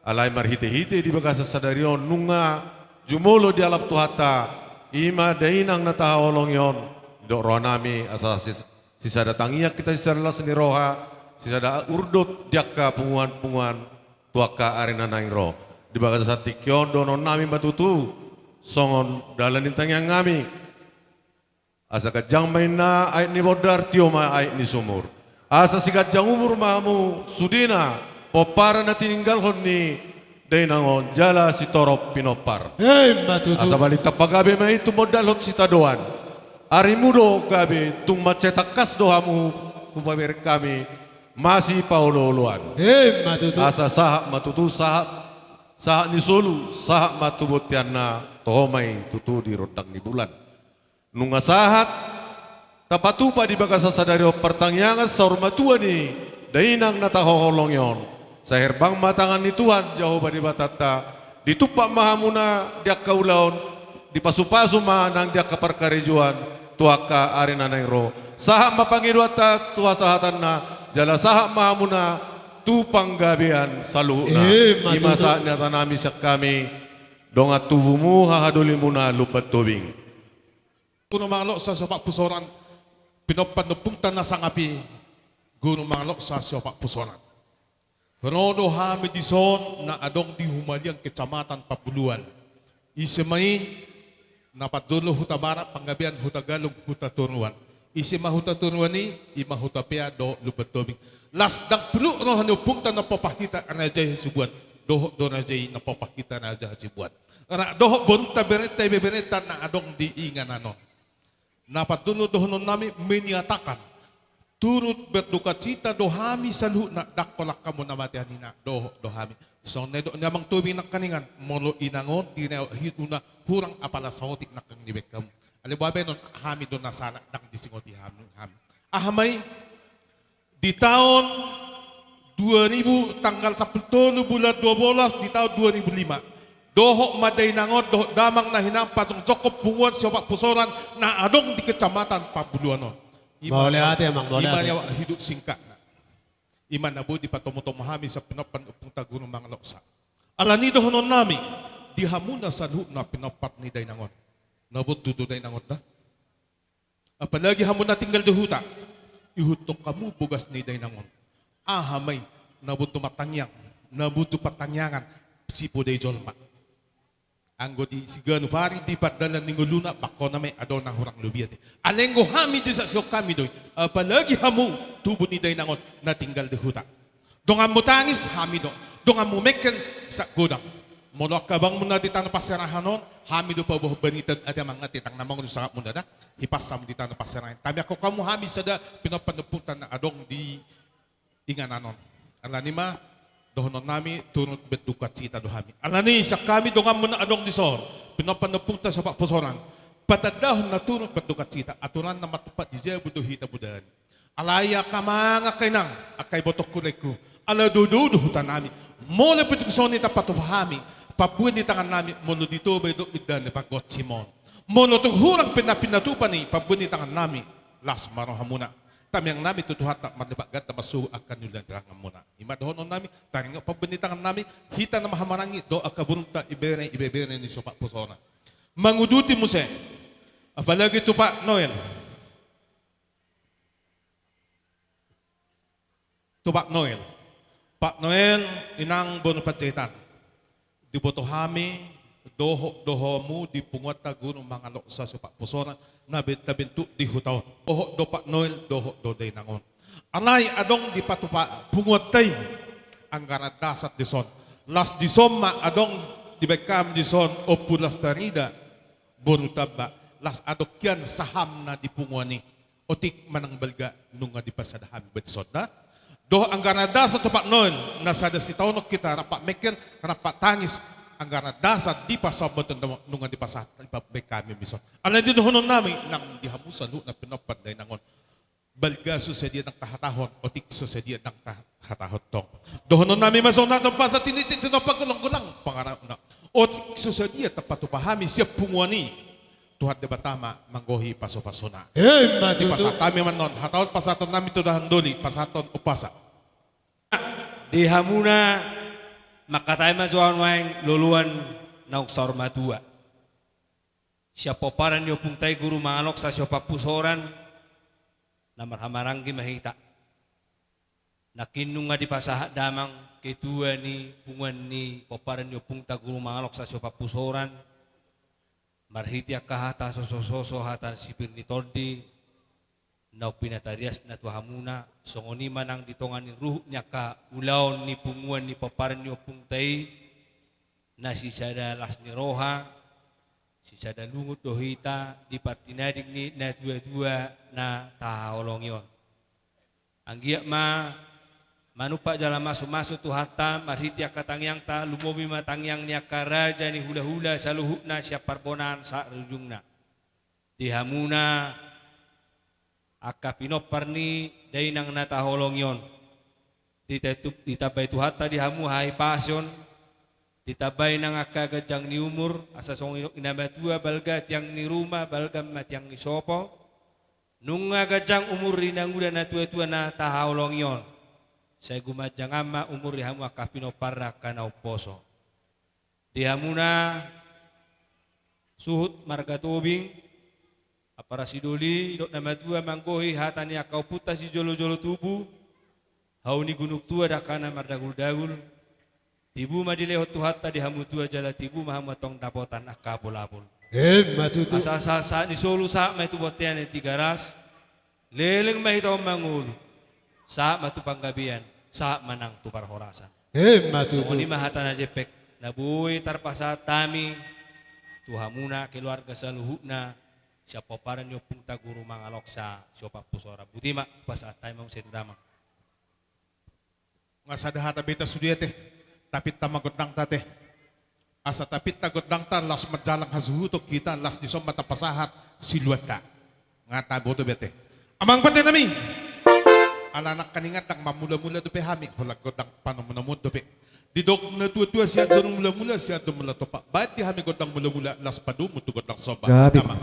alai marhitehite di bagasan sadari on nunga jumolo dialap Tuhanta, i ma dainang na tahaholongi on. Didok rohanami asa sis-, sisada tangiang hita, sisada las ni roha, sisada urdot di angka punguan-punguan tu angka ari na naeng ro. Di bagasan tingki on dohononnami ma tutu songon dalan ni tangiangnami. Asa ganjang ma inna aek ni bondar, tio ma aek ni sumur. Asa siganjang umur ma hamu sudena pomparan na tininggalhon ni dainang on jala sitorop pinompar. Emma tutu. Asa balintang pagabe ma i tumondalhon sitadoan. Arimu do gabe, tung mansai tangkas do hamu hupabereng hami masipaolooloan. Emma tutu. Asa sahat ma tutu sahat, sahat ni solu, sahat ma tu bonteanna, toho ma i tutu di rondang ni bulan. Nunga sahat tapatupa di bagasan sadari on partangiangan saur matua ni dainang na tahaholongi on. Sai herbang ma tangan ni Tuhan Jahowa Debatanta, ditumpak ma hamuna di angka ulaon, dipasupasu ma nang di angka parkarejoan tu angka ari na naeng ro. Sahat ma pangidoanta tu hasahatanna, jala sahat ma hamuna tu panggabean saluhutna. Emma tutu. I ma sahat ni hatanami sian hami, dongan tubumu, hahadolimuna Lumban Tobing. Guru Mangaloksa Siompat Pusoran, pinompar ni ompungta na sangap i, Guru Mangaloksa Siompat Pusoran. Ro do hami dison na adong di Humaliang, Kecamatan Pambuluan. Ise ma i? Na parjolo Hutabarat, Panggabean, Hutagalung, Hutatoruan. Ise ma Hutatoruan i? I ma Hutapea dohot Lumban Tobing. Las ndang puluk roha ni ompungta na pomparan hita Raja i Hasibuan, dohot do raja i na pomparan hita Raja Hasibuan. Rap dohot borunta, berenta, ibeberenta na adong di inganan on. Na parjolo dohononnami menyatakan turut berdukacita do hami saluhutna, ndang holan hamu na mate anina, dohot do hami. Songon na nidok ni Amang Tobing nangkaningan, molo inang on direwak hidungna, hurang apala saotik nangkin dibaen hamu. Alai boha baenon, hami do na sala, ndang disingoti hami, hami. Aha ma i? Di taon dua ribu, tanggal sampulu tolu bulan dua belas di taon dua ribu lima, dohot ma dainang on dohot damang na hinam pajongjongkon punguan Siompat Pusoran na adong di Kecamatan Pambuluan on. I ma, mauliate, Amang, i ma mauliate. Rewak hidup singkatna. I ma na boi dipatomutomu hami sian pinompar ni ompungta Guru Mangaloksa. Alani i dohononnami di hamuna saluhutna pinompar ni dainang on. Na bontu do dainang on da. Apalagi hamu na tinggal di huta, ihuthon hamu bogas ni dainang on. Aha ma i? Na bontu martangiang, na bontu partangiangan, sipodai jolma. Anggo di siganup ari di pardalan ni ngoluna, bangkona ma i, adong na hurang lobian i. Alai anggo hami di saksihon hami do i, apalagi hamu tubu ni dainang on na tinggal di huta. Donganmu tangis, hami do. Donganmu mengkel, sagodang. Molo angka abangmuna di tano parserahan on, hami do paboahon barita, ate amang, ate inang, na mangolu sangapmuna da, hipas hamu di tano parserahan. Tamiangkon hamu hami sada pinompar ni ompungta na adong di inganan on. Alani i ma dohononnami turut berdukacita do hami. Alani i sian hami donganmu na adong dison, pinompar ni ompungta Siompat Pusoran, patandahon na turut berdukacita, aturan na martumpak di jabu do hita bodari. Alai angka amang, angka inang, angka ibotoku, rainku, ala doudou do hutanami. Molo pe tung songon i tapatupa hami, pambuan ni tangannami, molo di Toba i do indahan ni pargonsi on. Molo tung hurang pe na pinatupa ni pambuan ni tangannami, las ma rohamuna. Tangiangnami tu Tuhanta, marlipat ganda marsogot angka na ulaon ni tanganmuna. I ma dohononnami, taringot pambuan ni tangannami, hita na marhahamaranggi dohot angka borunta, ibebere, ibebere ni Siompat Pusoran. Manguduti muse, apalagi tu Pak Noel. Tu Pak Noel. Pak Noel, inang boru Panjaitan. Diboto hami, dohot do hamu di punguanta Guru Mangaloksa Siompat Pusoran, na be-, na bentuk di huta on. Dohot do Pak Noel, dohot do dainang on. Alai adong dipatupa punguanta i anggaran dasar dison. Las dison ma adong dibaen hami dison Ompu Lastarida boru Tamba. Las adong hian sahamna di punguan i. Otik manang balga nunga dipasada hami ba dison da. Dohot anggaran dasar tu Pak Noel, na sada sitaonon hita rap mengkel, rap tangis, anggaran dasar di pasahat botoon nunga dipasahat, dipabaen hami dison. Alani i dohononnami nang di hamu saluhutna pinompar dainang on. Balga so sadia ndang tahatahon, otik so sadia ndang tahatahon tong. Dohononnami ma songon na tinopa satiniti, tinopa golanggolang pangarahutna. Otik so sadia tapatupa hami sian punguan i, Tuhan Debata ma manggohi pasupasuna. Emma tutu. Dipasahat hami ma annon, hatahon pasahatonnami tu dahan doli, pasahathon umpasa. Di hamuna, mangkatai ma jo au nuaeng loloan naung saur matua. Sian pomparan ni ompunta i Guru Mangaloksa Siompat Pusoran, na marhahamaranggi ma hita. Nangkin nunga dipasahat damang ketua ni punguan ni pomparan ni ompunta Guru Mangaloksa Siompat Pusoran, marhite angka hata sosososo, hata sipir ni tondi, naung pinatariasna tu hamuna, songon i ma nang di tonga ni ruhut ni angka ulaon ni punguan ni pomparan ni ompunta i, na sisada las ni roha, sisada lungun do hita di partinading ni natuatua na tahaholongi on. Anggiat ma manumpak jala masumasu Tuhanta, marhite angka tangiangta, lumobi ma tangiang ni angka raja ni hulahula saluhutna sian parbonaan sahat ujungna. Di hamuna angka pinompar ni dainang na tahaholongi on, ditetup-, ditambai Tuhanta di hamu hahipason, ditambai nang angka ganjang ni umur, asa songon nidok ni na matua, balga tiang ni ruma, balga ma tiang ni sopo. Nunga ganjang umur ni na nguda natuatua na tahaholongi on, sai gumanjang ma umur ni hamu angka pinompar angka na umposo. Di hamuna suhut marga Tobing, ampara sidoli, didok na matua, manggohi hata ni angka ompunta sijolojolo tubu, hau ni gunung tua dangkana mardaguldagul. Tibu ma dilehon Tuhanta di hamu tua, jala tibu ma hamu antong dapotan angka apulapul. Emma tutu. Asa sahat ni solu sahat ma i tu bontean ni Tigaras. Leleng ma hita on mangolu, sahat ma tu panggabean, sahat ma nang tu parhorasan. Emma tutu. Songon i ma hata na jempek na boi tarpasahat hami tu hamuna keluarga saluhutna sian pomparan ni ompunta Guru Mangaloksa Siompat Pusoran. Boti ma, pasahat hami ma muse tu damang. Nga sada hata be hita sude ate, tapinta ma gondangta ate. Asa tapinta gondangta, laos manjalang hasuhuton hita, laos dison ma tapasahat siluanta. Nga taboto be ate. Amang pande nami, ala nangkaningan ndang mamulamula dope hami, holan gondang panomunomuon dope. Didok natuatua, sian jolo mulamula, sian jolo mula tompa. Baen di hami gondang mulamula, laos padomu tu gondang somba. Gabe. Damang.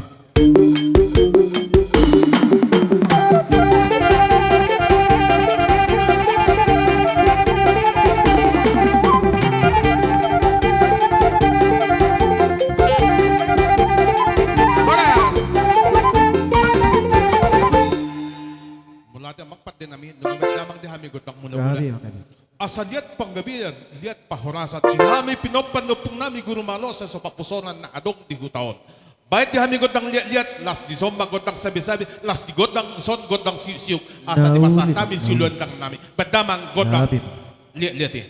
Mauliate ma pande nami, nunga baen damang di hami gondang mulamula. Gabe, makanya. Asa liat panggabean, liat parhorasan di hami pinompar ni ompung nami Guru Mangaloksa Siompat Pusoran na adong di huta on. Baen di hami gondang liatliat, laos dison ma gondang sabesabe, laos di gondang dison gondang siuksiuk. Asa dipasahat hami siluandang nami. Baen damang gondang liatliat i.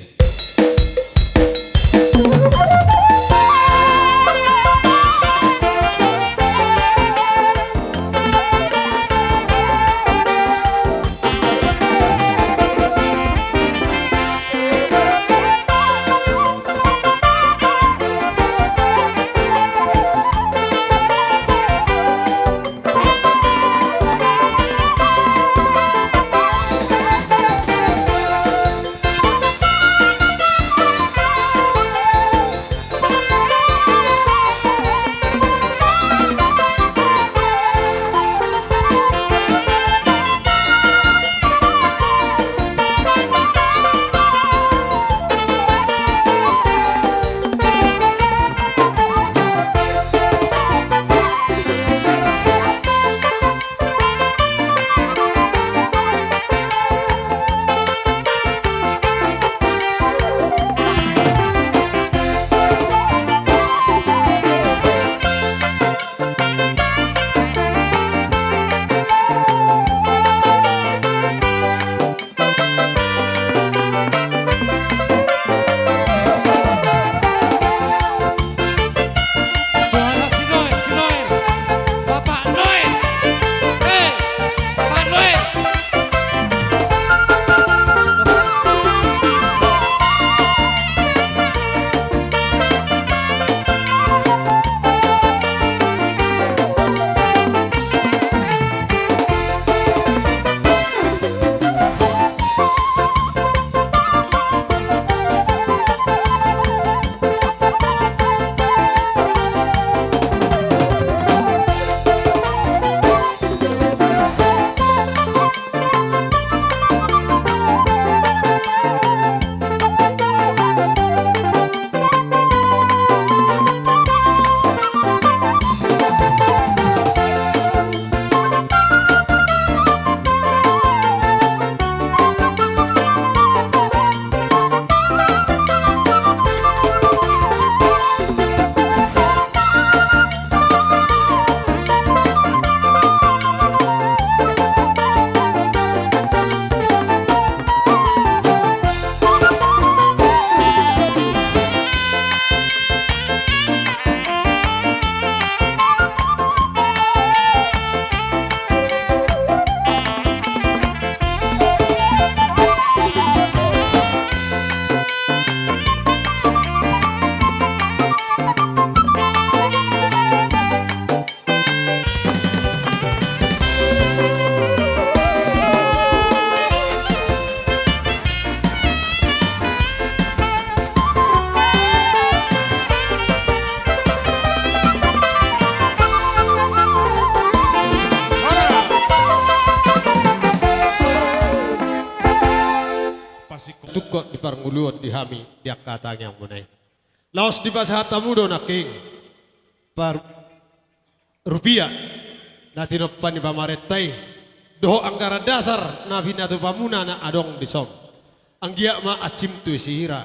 parngoluon di hami di angka tangiangmuna i. Laos dipasahat hamu do nangkin par-, rupia na tinompa ni pamarenta i, dohot anggaran dasar na pinatupamuna na adong dison. Anggiat ma ansim tu sihira,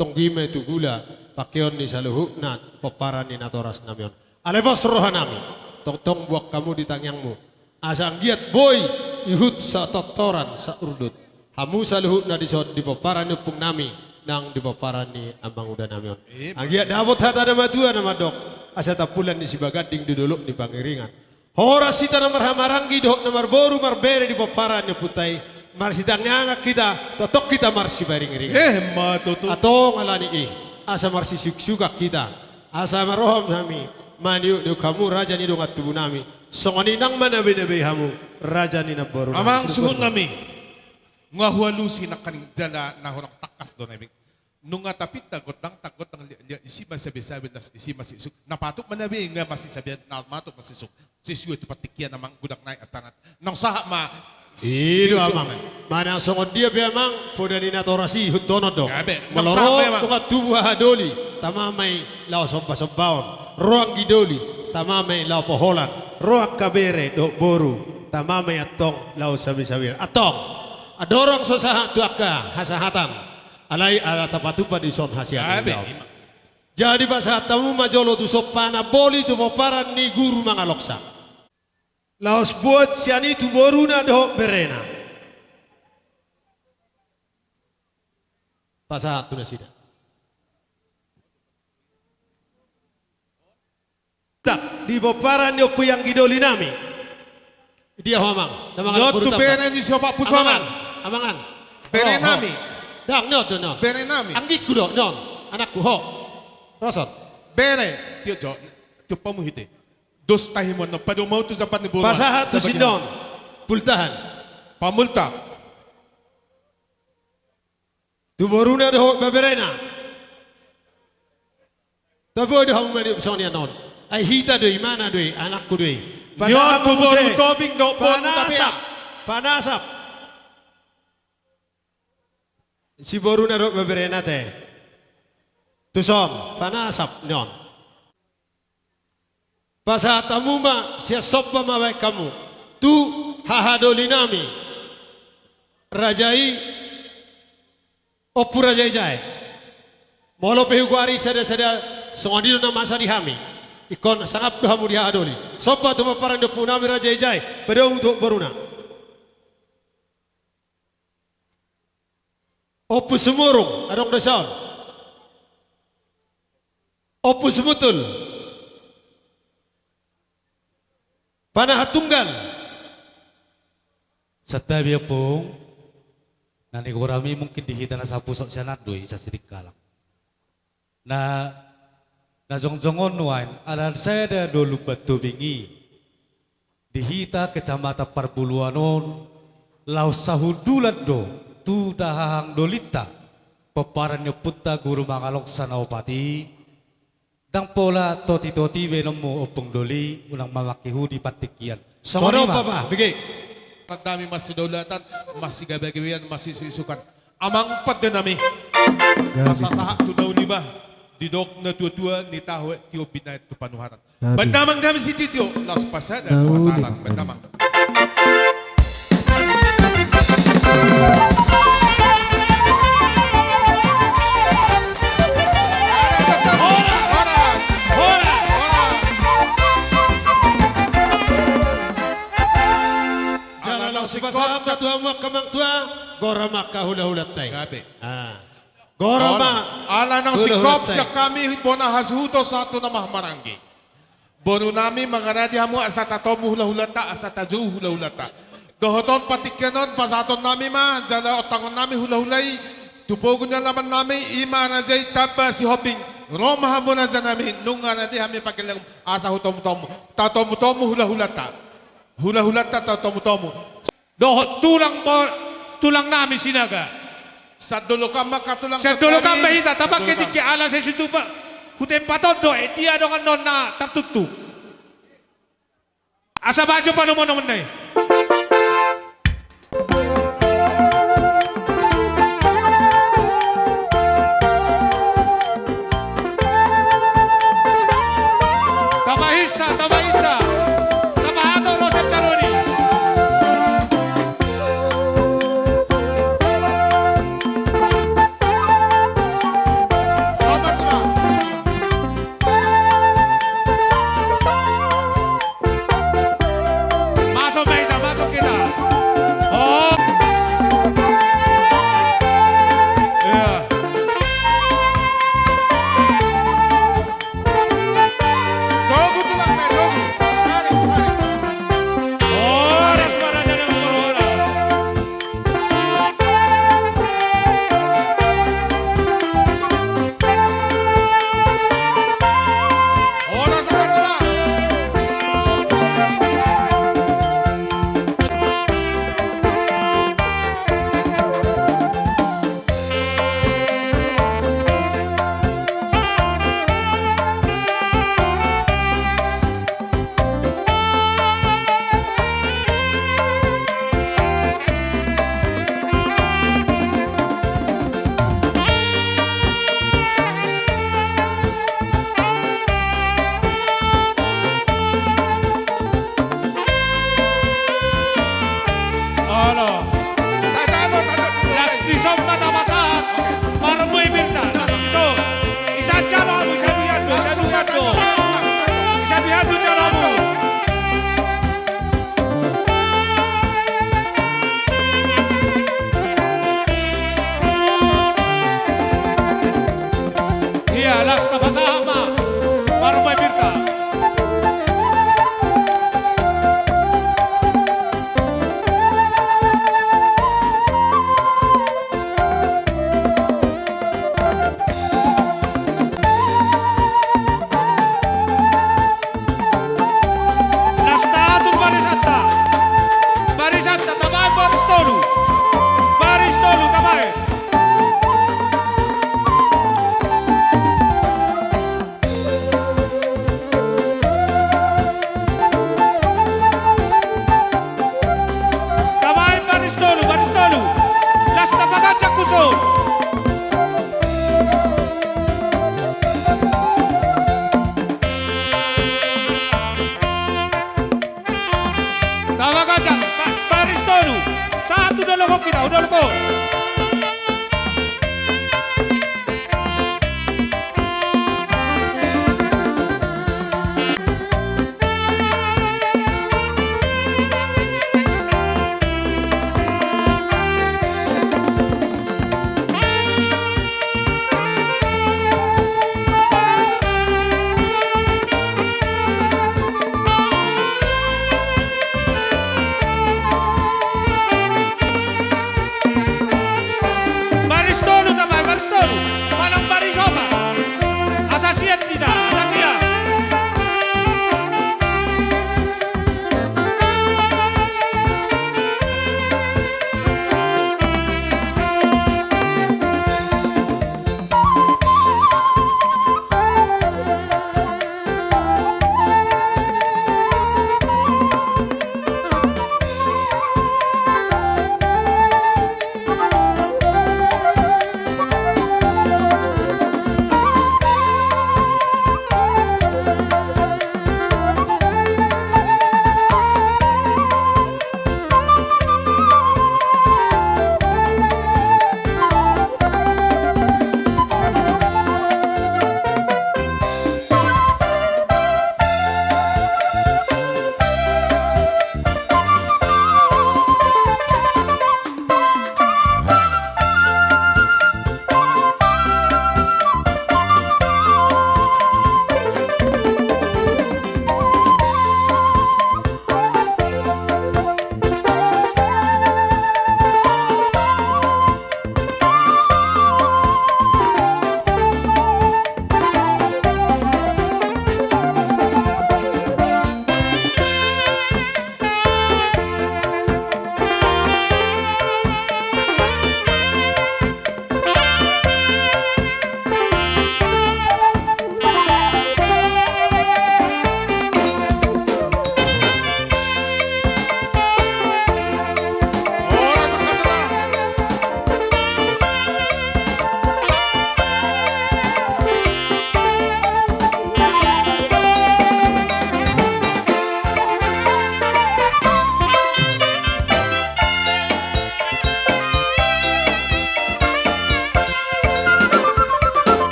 tonggi ma tu gula, pangkeon ni saluhutna pomparan ni natorasnami on. Alai pos rohanami, tongtong boan hamu di tangiangmu. Asa anggiat boi ihut satortoran saurdut hamu saluhutna dison di pomparan ni ompungnami nang di pomparan ni amangudanami on. Ima. Anggiat dapot hata na matua na mandok, asa tampulan ni sibaganding di dolok ni pangiringan. Horas hita na marhahamaranggi dohot na marboru marbere di pomparan ni ompunta i, marsitangiangan hita, tongtong hita marsiparingiringan. Ima tutu. Antong alani i, asa marsisiuksaukon hita, asa maroha hami maniukniuk hamu raja ni dongan tubunami. Songon i nang manabeinabei hamu raja ni namborunami. Amang suhutnami, nunga hualusi nangkaning jala na hurang tangkas do na i. Nunga tapinta gondang, gondang liatliat, isi ma sabesabe, las isi ma sisuk. Na patut ma na be, nunga masisabean, na patut ma sisuk. Sisuk tu partingkian amang, godang nai atanat. Naung sahat ma. I do sisuk amang. Manang songon dia pe amang, poda ni natoras i ihuthonon do. Gabe, naung sahat ma amang. Molo ro dongan tubu hahadoli, tama ma i laho sombasombaon. Ro anggi doli, tama ma i laho poholan. Ro angka bere dohot boru, tama ma i antong laho sabesabean. Antong, andorang so sahat tu angka hasahatan, alai ala tapatupa dison hasian. Gabe, ima. Jadi pasahat hamu ma jolo tu sompa na boli tu pomparan ni guru Mangaloksa. Laos buat sian i tu boruna dohot berena. Pasahat tu nasida. Tak, di pomparan ni ompu i anggi dolinami. Dia ho amang, na mangalap boru tu tamba. Bere ni si opat pusonan. Amangan, amangan. Berenami. Ho, ho. Dang, ni on do, ni on. Berenami. Anggingku do, ni on. Anakku, ho. Roson. Bere, tio jo, tiop hamu hite. Dos tahi mon, padomu tu jamban ni boru. Pasahat tu si ni on. Pultahan. Pamulta. Tu boruna dohot baberena. Tabo do hamu maniop songon i annon. Ai hita do i, imana do i, anakku do i. Pasahat tu boru Tobing dohot boru Tapea. Panasap. Panasap. Si boruna dohot baberena te. Tuson, panasap ni on. Pasahat hamu ma, sian somba ma baen hamu. Tu hahadolinami. Raja i, Ompu Raja Ijae. Molo pe hugoari sada-sada songon i do na masa di hami. Ingkon sangap do hamu di hahadoli. Somba tu pomparan ni ompunami Raja Ijae. Padomu tu boruna. Ompu Sumurung, adong do son. Ompu Sumutul. Panahan Tunggal. Santabi ompung, na nigorami mungkin di hita na sapusok sian an do i, sasirikkalang. Na, na jongjong on nuaeng, ala sada do Lumban Tobing i. Di hita Kecamatan Parbuluan on, laos sahundulan do, tu dahahang dolinta, pomparan ni ompunta Guru Mangaloksa na opat i, ndang pola toti-toti be nonmu ompung doli, unang mamangke hu di partingkian. Songon i ma. Songon i ma. Bege. Tandami masidaulatan, masigabegabean, masisisukan. Amang pandenami. Gabe. Pasahat tu na uli ma, didok na tua-tua, ni tahu e, tiop binaen tu panuhatan. Gabe. Baen damang nami sitio, laos pasada tu hasahatan, baen damang. Jala laos sipasahat ma tu hamu angka amang tua, gora ma angka hulahulanta i. Gabe. Ah. Gora ma. Ala naung singkop sian hami bona hasuhuton sahat tu na marhahamaranggi. Borunami, mangaradi hamu asa tatomu hulahulanta, asa tajou hulahulanta. Dohot on, partingkian on pasahatonnami ma jala ontangonnami hulahula i tu pogu ni alamannami, i ma raja i Tamba Sihombing. Ro ma hamu rajanami, nunga rade hami pangkilangmu asa hutamutomu. Tatomutomu hulahulanta. Hulahulanta tatomutomu. Dohot tulang bo-, tulangnami Sinaga. Sian dolok an ma angka tulang. Sian dolok an ma hita, tapangke tingki ala sai situpa. Hutempat on do, eh, dia dongan nonna tartuktuk. Asa bajo panomunomuonna i.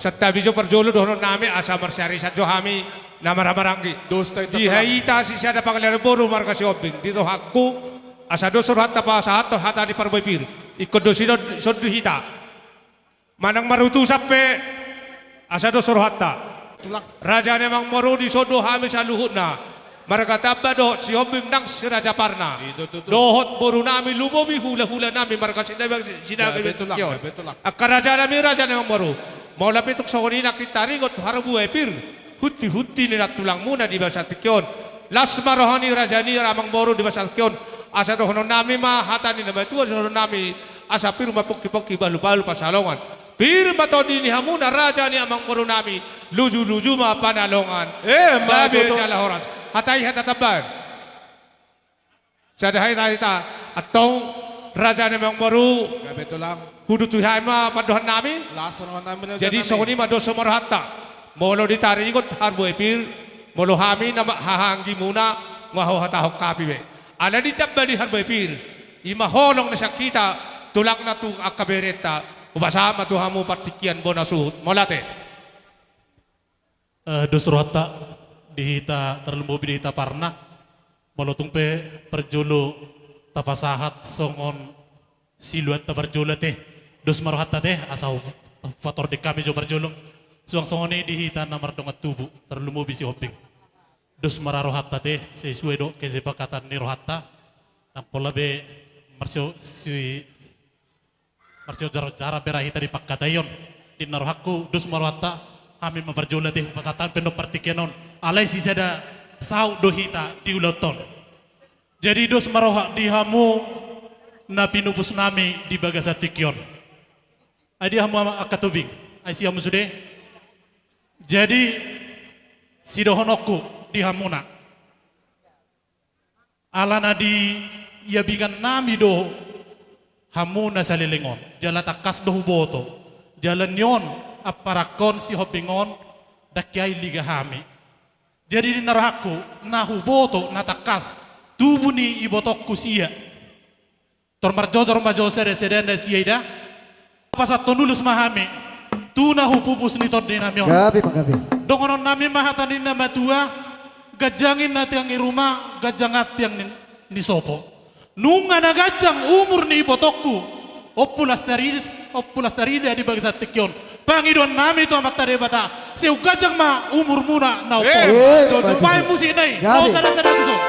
Santabi jo parjolo dohononnami asa marsiarisan jo hami na marhahamaranggi. Dos ta, di hita sisada pangalaho boru marga Sihombing, di rohangku asa dos rohanta pasahathon hata ni parbue pir. Ingkon do sidon songon di hita. Manang marutusan pe asa dos rohanta. Tulang. Raja ni amangboru, dison do hami saluhutna. Marga Tamba dohot Sihombing nang si Raja Parna. I do tutu. Dohot borunami, lumobi hulahulanami marga Sinaga, Sinaga. Gabe tulang, gabe tulang. Angka rajanami, raja ni amangboru. Molo pe tung songon i nangkin taringot harbue pir, huntihunti ni nantulangmuna di bagasan tingki on. Las ma roha ni raja ni amangboru di bagasan tingki on. Asa dohononnami ma hata ni na matua, dohononnami asa pir ma pongkipongki, balubalu pansalongan. Pir ma tondi ni hamuna raja ni amangborunami, lujuluju ma panalongan. Emma tutu. Gabe jala horas. Hata i hata tambahan. Sada hata hita, antong raja ni amangboru. Gabe tulang. Huduti hami ma pandohannami. Las rohanami, rajanami. Jadi songon i ma, dos ma rohanta. Molo ditaringot harbue pir, molo hami na ma hahaanggimuna, nga huhatahon hape be. Ala ditamba di harbue pir, i ma holong na sian hita, tulangna tu angka berenta, hupasahat ma tu hamu partingkian bona suhut. Mauliate. Eh, dos rohanta di hita, tarlumobi di hita Parna. Molo tung pe parjolo tapasahat songon siluanta parjolo ate. Dos ma rohanta ate, asa hu-, hupatordik hami jo parjolo. Suang songon i di hita na mardongan tubu, tarlumobi Sihombing. Dos ma ra rohanta ate, sesuai dohot kesepakatan ni rohanta. Nang pola be marsio-, si-, marsiojar-ojaran be ra hita di pangkataion. Di na rohangku, dos ma rohanta, hami ma parjolo ate, hupasahat hami pe on partingkian on. Alai sisada saut do hita di ulaonta on. Jadi dos ma roha di hamu na pinupusnami di bagasan tingki on. Ai di hamu angka tubing, ai si hamu sude. Jadi sidohononku di hamuna. Alana diabingannami do hamu na saleleng on, jala tangkas do huboto, jala ni on amparangkon Sihombing on, ndang hea liga hami. Jadi di na rohangku, na huboto na tangkas tubu ni ibotongku sia. Tor marjojor ma jo sada-sada na sia i da. Pasahathon ulos ma hami tu na humpupus ni tondinami on. Gabe ma gabe. Dohononnami ma hata ni na matua, ganjang i na tiang ni ruma, ganjang tiang ni, ni sopo. Nunga na ganjang umur ni ibotongku, Ompu Lastarida, Ompu Lastarida di bagasan tingki on. Pangidoannami tu Amanta Debata, sai umganjang ma umurmuna na ompung. Eh, baen musik na i. Gabe. Ro sada-sada tuson.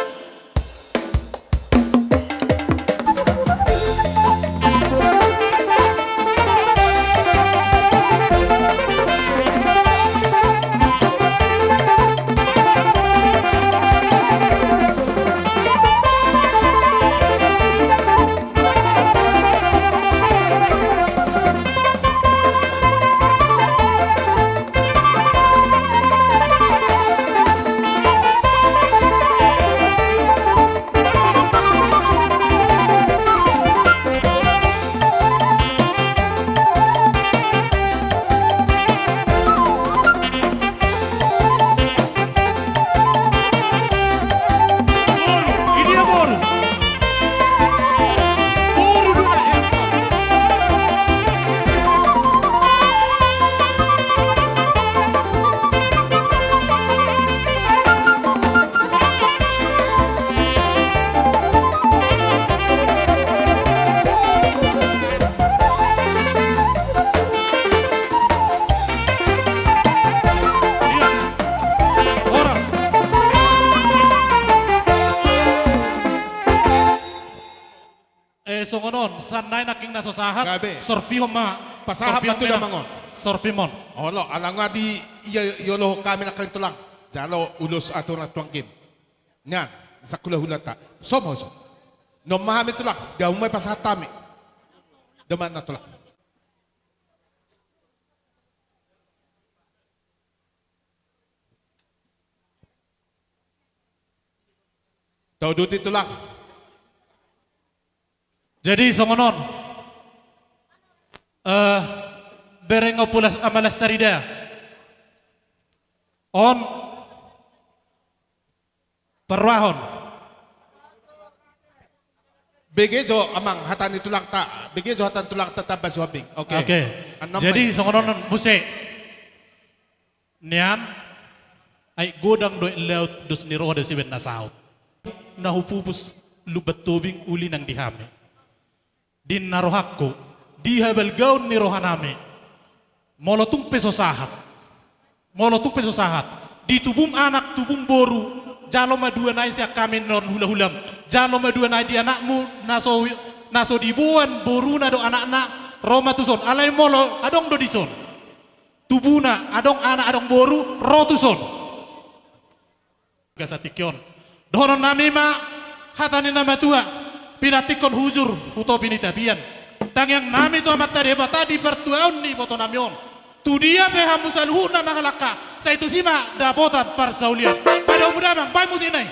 Eh, songon on, sian nai nangkin na so sahat. Gabe. Sorpihon ma. Pasahat ma tu damang on. Sorpihon. Olo, ala nga di, ia, iolohon hami nangkin tulang. Jalo ulos aturan tu anggim. Nian, sahulahulanta. Somo so. Nunga hami tulang, dia umai pasahat hami. Damang na tulang. Tauduti tulang. Jadi songon on. Eh, bereng Ompu Las-, Ama Lastarida. On parrohahon. Bege jo amang hata ni tulangta, bege jo hata ni tulangta Tamba Sihombing. Oke. Oke. Jadi songon on muse. Nian, aek godang dohot laut, dos ni roha do sibaen na saut. Na hupupus lumban Tobing uli nang di hami. Di na rohangku, di habalgaon ni rohanami. Molo tung pe so sahat. Molo tung pe so sahat. Di tubum anak, tubum boru, jalo ma dua nai sian hami nuaeng hulahulam. Jalo ma dua nai di anakmu, na so, na so diboan boruna dohot anakna, ro ma tuson. Alai molo adong do dison tubuna, adong anak, adong boru, ro tuson. Bagasan tingki on. Dohononnami ma hata ni na matua, pinantikhon hujur hu topi ni tapian. Tangiangnami tu Amanta Debata di partuaon ni ibotonami on. Tu dia pe hamu saluhutna mangalangka, sai tusi ma dapotan parsaulian. Padaomu damang, baen musik nai.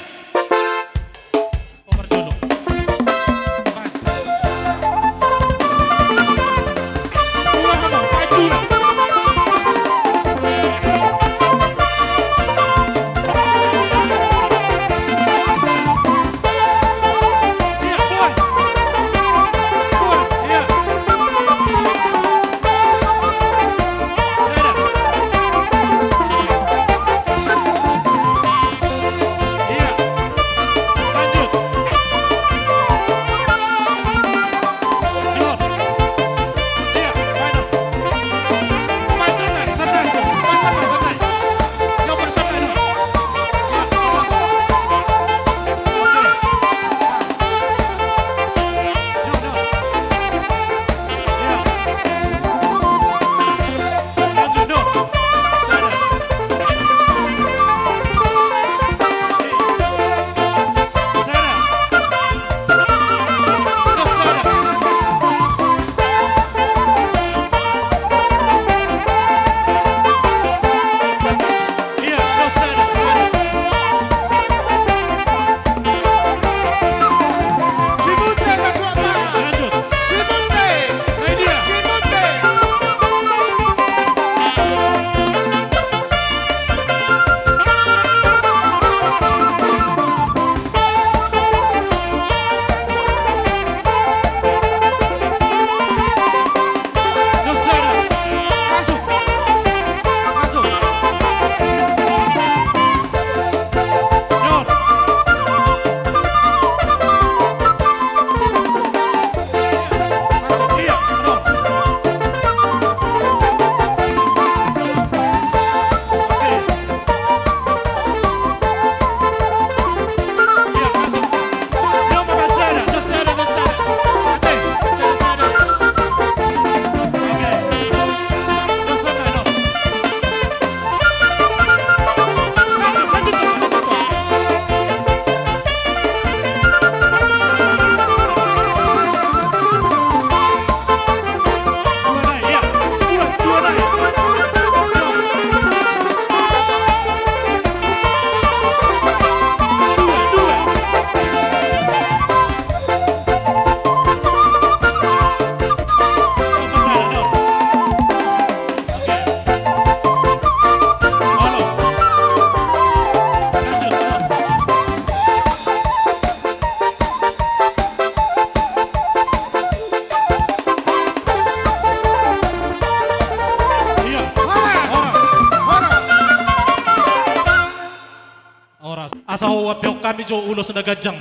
Horas. Asa huampuhon hami jo ulos na ganjang,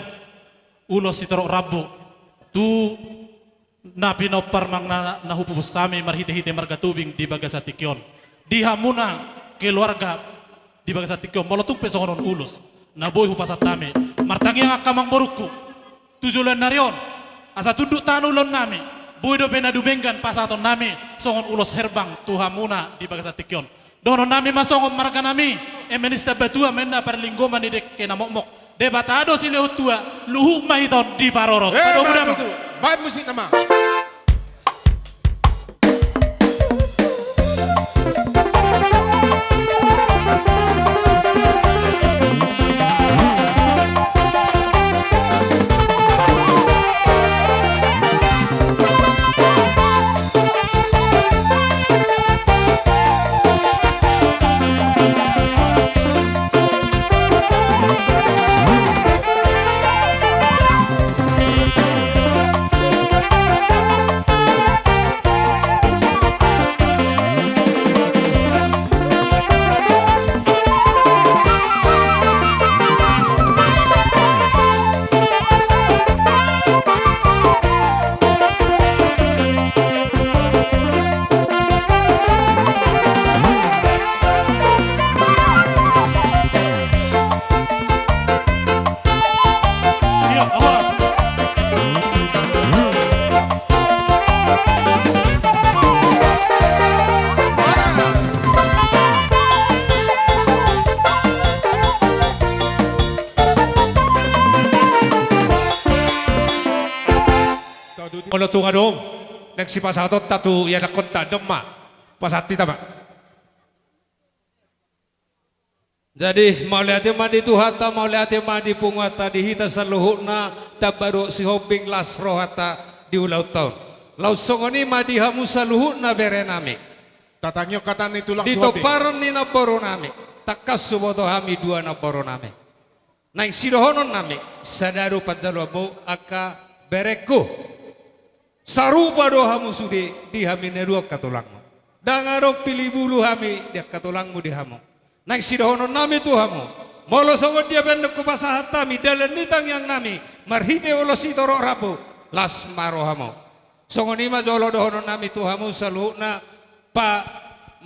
ulos sitorop rambu tu na pinompar manang na, na hupupus hami marhitehite marga Tobing di bagasan tingki on. Di hamuna keluarga di bagasan tingki on, molo tung pe songon on ulos na boi hupasahat hami, martangiang angka amangborungku tu joloan ni ari on, asa tunduk tano ulaonnami, boi dope na dumenggan pasahatonnami songon ulos herbang tu hamuna di bagasan tingki on. Dohononnami ma songon marganami, eme ni Sitambatua ma inna parlinggoman ni dengke na mokmok. Debata do silehon tua, luhut ma hita on diparorot. Eh, padaomu damang. Baen musik nama. Molo tung adong naeng sipasahatonta tu ianakhonta, dok ma. Pasahat hita ma. Jadi mauliate ma di Tuhanta, mauliate ma di punguanta, di hita saluhutna, tamba dohot Sihombing las rohanta di ulaonta on. Laos songon i ma di hamu saluhutna berenami. Tatangihon hata ni tulang Sihombing. Di pomparan ni namborunami, tangkas huboto hami dua namborunami. Naeng sidohononnami, sada do panjaloanmu angka berengku. Sarupa do hamu sude di hami na dua angka tulangmu. Ndang adong pilih bulu hami di angka tulangmu di hamu. Naeng sidohononnami tu hamu, molo songon dia pe naeng hupasahat hami dalan ni tangiangnami marhite ulos sitorop rambu, las ma rohamu. Songon i ma jolo dohononnami tu hamu saluhutna, pa,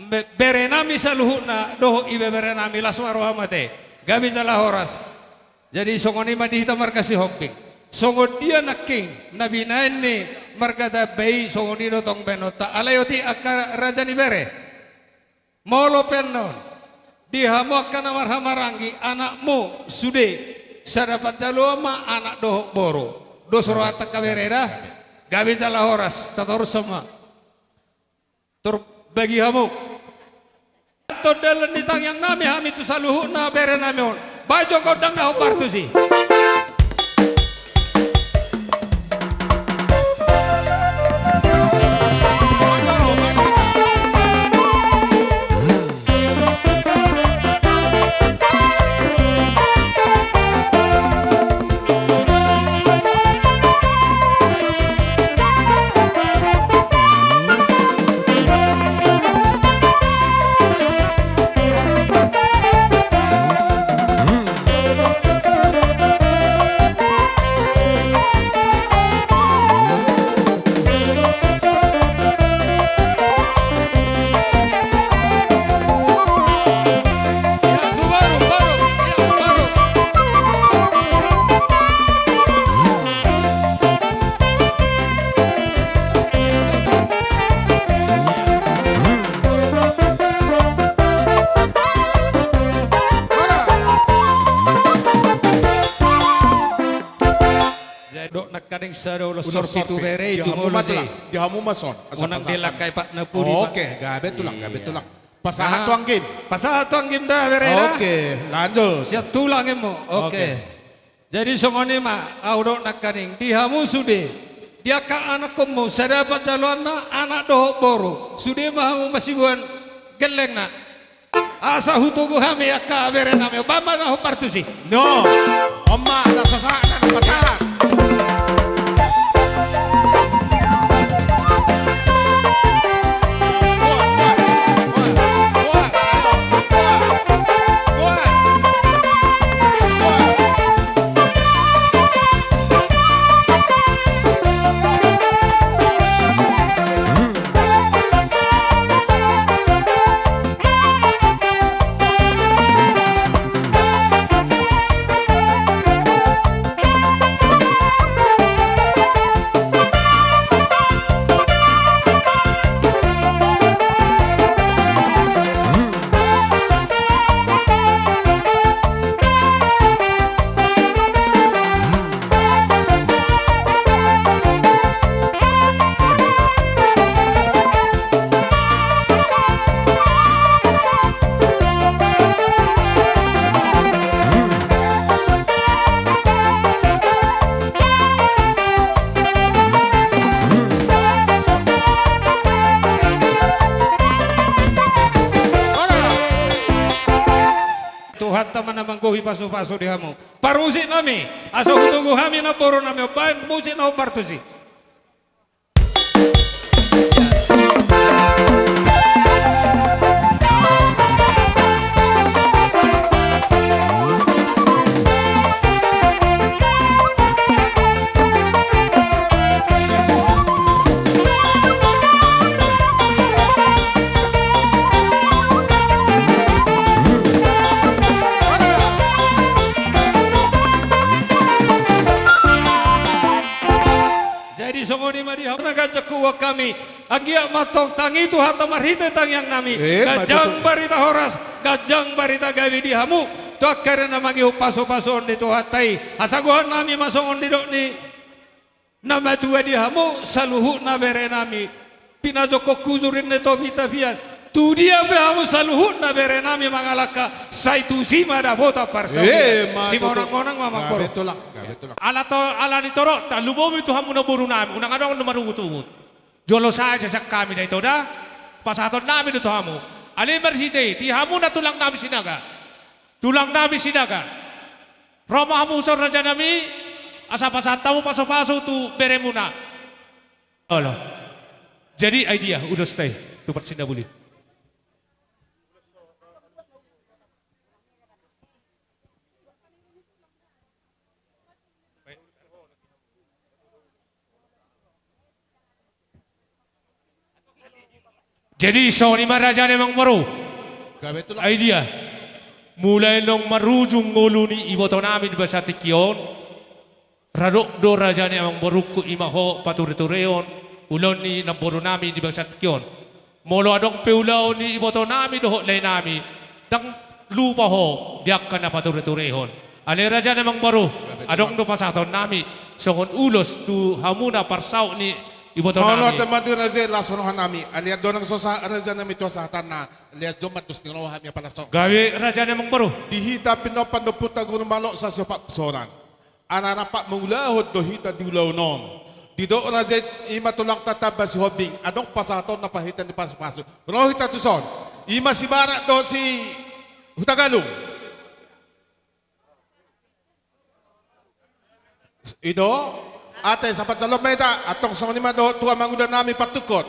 be-, berenami saluhutna dohot ibeberenami, las ma rohamu ate. Gabe jala horas. Jadi songon i ma di hita marga Sihombing. Songon dia nangkin na binaen ni marga Tamba i, songon i do tong baenonta. Alai otik angka raja ni bere. Molo pe annon, di hamu angka na marhahamaranggi, anakmu sude, sada panjaloan ma anak dohot boru. Dos rohanta angka bere da. Gabe jala horas, tatorus ma. Tor bagi hamu. Antong dalan ni tangiangnami hami tu saluhutna berenami on. Baen jo gondang na hombar tusi. Jadi dok nangkaning sada ulos, ulos sorpi tu bere i, di hamu ma tulang, di hamu ma son. Unang dilangkai pat na pudi. Oke, gabe tulang, gabe tulang. Pasahat tu anggim. Pasahat tu anggim da bere da. Oke, lanjut. Sian tulang immo. Oke. Jadi songon i ma ahu dok nangkaning di hamu sude, di angka anakkonmu, sada panjaloanna anak dohot boru, sude ma hamu masiboan gellengna. Asa hutogu hami angka berenami, baen ma na hombar tusi. No, on ma na sasahat na pasahat. Tuhanta ma na manggohi pasupasu di hamu. Parmusik nami, asa hutogu hami namboru nami, baen musik na hombar tusi. Jadi songon i ma di hamu na ganjang huboan hami. Anggiat ma antong tangi Tuhanta marhite tangiang nami. Eh, ganjang barita horas, ganjang barita gabe di hamu. Tu angka ari na mangihut pasupasu on di Tuhanta i. Asa gohan nami ma songon didok ni Na matua di hamu saluhutna berenami, pinajokkon hujur ni topi tapian. Tu dia pe hamu saluhutna berenami mangalangka, sai tusi ma dapotan parsaulian. Eh, ma tutu. Simonang-monang ma, Amangboru. Gabe tulang, gabe tulang. Ala to-, ala ni toropta, lumobi tu hamu namborunami, unang adong na marungut-ungut. Jolo sae sian hami da ito da, pasahatonnami do tu hamu. Alai marhite i, di hamu na tulangnami Sinaga. Tulangnami Sinaga. Ro ma hamu son rajanami, asa pasahat hamu pasu-pasu tu beremuna. Olo. Jadi ai dia ulosta i tu parsinabul i. Jadi songon i ma raja ni amangboru. Gabe tulang. Ai dia. Mulai naung marujung ngolu ni ibotonami di bagasan tingki on. Radot do raja ni amangborungku, i ma ho pature-turehon ulaon ni namborunami di bagasan tingki on. Molo adong pe ulaon ni ibotonami dohot laenami, ndang lupa ho di angka na pature-turehon. Alai raja ni amangboru, adong do pasahatonnami songon ulos tu hamu na parsaut ni ibotonami. Mauliate ma di raja i, las rohanami. Alai adong na so sahat rajanami tu hasahatanna, alai jomma dos ni roha hami apala so. Gabe raja ni amangboru. Di hita pinompar ni ompunta Guru Malo Sasiop Hapsoran. Ala rap mangulahon do hita di ulaon on. Didok raja i, i ma tulangta Tamba Sihombing, adong pasahatonna parhitean ni pasu-pasu. Ro hita tuson. I ma Sibarak dohot si Hutagalung. I do, ate, sapat jalo ma hita, antong songon i ma dohot tu amangudanami Pattukot.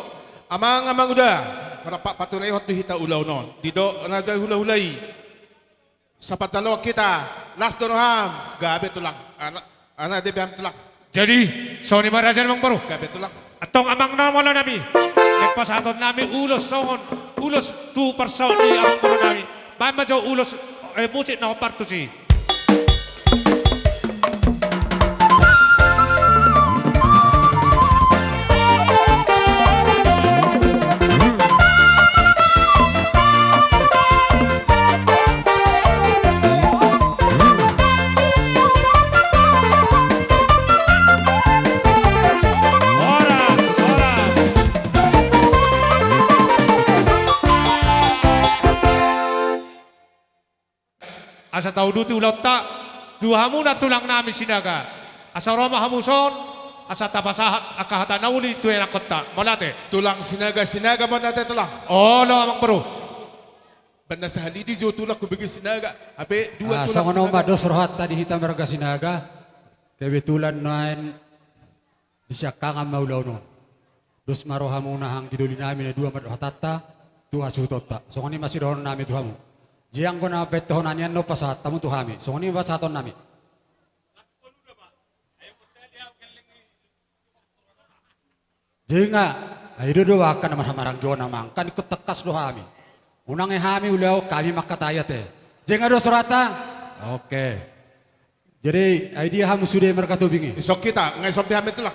Amang amanguda, rap paturehon do hita ulaon on. Didok raja i hula-hula i. Sapat jaloon hita, las do roham, gabe tulang. Anak, anak dia biam tulang. Jadi, songon i ma raja ni amangboru. Gabe tulang. Antong amang na malonami. Naeng pasahatonnami ulos songon, ulos tu parsaut ni amangborunami. Baen ma jo ulos, eh, musik na hombar tusi. Asa tauduti ulaonta tu hamuna tulangnami Sinaga. Asa ro ma hamu son, asa tapasahat angka hata na uli tu ianakhonta. Mauliate. Tulang Sinaga, Sinaga mauliate tulang. Olo, amangboru. Banda sahali di jo tulang hubege Sinaga. Hape dua tulang Sinaga. Ah, songon on ma dos rohanta di hita marga Sinaga. Kebetulan nuaeng disiangkangan ma ulaon on. Dos ma rohamuna, hang di dolinami na dua ma dohot hatanta tu hasuhutonta. Songon i ma sidohononnami tu hamu. Jadi anggo na baen tu ho nanian do pasahat hamu tu hami. Songon i ma pasahatonnami. Jadi nga, ai do do angka na marhamaranggi on amang, kan ingkon tangkas do hami. Unang i hami ulaon, hami mangkatai ate. Jadi nga dos rohanta? Oke. Jadi, ai dia hamu sude marga Tobing i? Dison hita, nga dison pe hami tulang.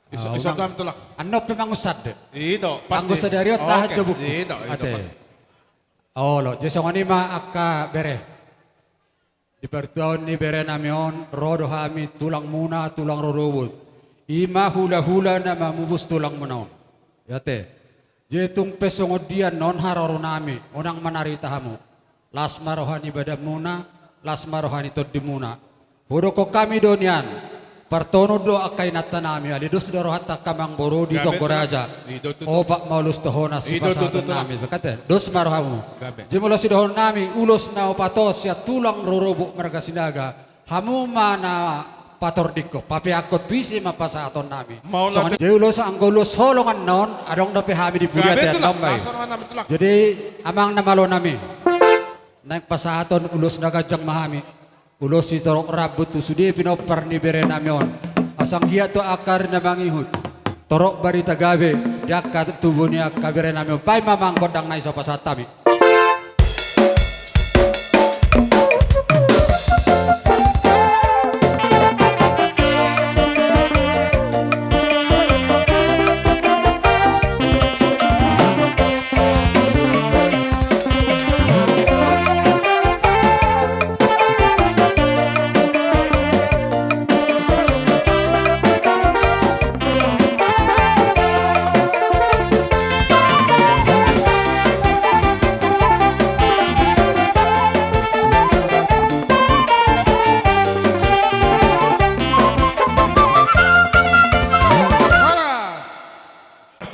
Dison, ah, dison unang hami tulang. Annon pe mangunsande. I do, pasti. Anggo sadari on tahan jo buku. I do, i do, ate. Pasti. Olo, jadi songon i ma angka bere. Di partuaon ni berenami on, ro do hami tulangmuna, tulang rorobot. I ma hulahula na mamupus tulangmuna on. Ate. Jadi tung pe songon dia annon haroronami, unang manarita hamu. Las ma roha ni badanmuna, las ma roha ni tondimuna. Hudokkon hami do nian, partonun do angka inantanami, alai dos do rohanta angka amangboru di tonggo raja. Gabe tulang. I do tutu. Opat ma ulos tu hona sipasahatonnami. I do tutu, tulang. Ate, dos ma rohamu. Gabe. Jadi molo sidohononnami, ulos na hupasahat sian tulang rorobot marga Sinaga. Hamu ma na patordingkon, papeakhon tu ise ma pasahatonnami. Mauliate. Songon i, jadi ulos, anggo ulos holong annon, adong dope hami di pudi ate. Gabe tulang, annon ma i. Las rohanami tulang. Jadi, amang na malonami. Naeng pasahaton ulos na ganjang ma hami. Ulos sitorop rambu tu sude pinompar ni berenami on. Asa anggiat tu angka ari na mangihut. Torop barita gabe, di angka tubu ni angka berenami on. Baen ma amang gondang na i so pasahat hami.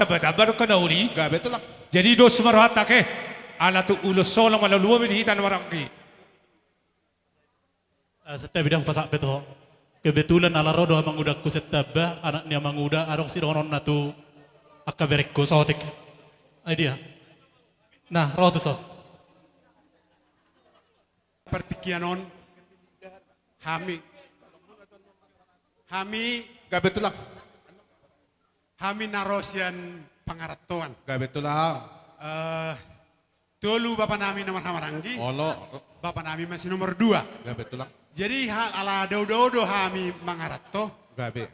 Tamba-tamba do angka na uli. Gabe tulang. Jadi dos ma rohanta, ke. Ala tu ulos holong, ala lumobi di hita na maranggi. Eh, santabi, ndang pasahat be tu ho. Kebetulan ala ro do amangudangku Sentamba, anak ni amanguda, adong sidohononna tu angka berengku, saotik. Ai dia. Nah, ro tuson. Partingkian on, hami, hami, gabe tulang, hami na ro sian pangarantoan. Gabe tulang. Eh, tolu bapanami na marhahamaranggi. Olo. Bapanami ma si nomor dua. Gabe tulang. Jadi, ha-, ala daudaudo hami mangaranto. Gabe.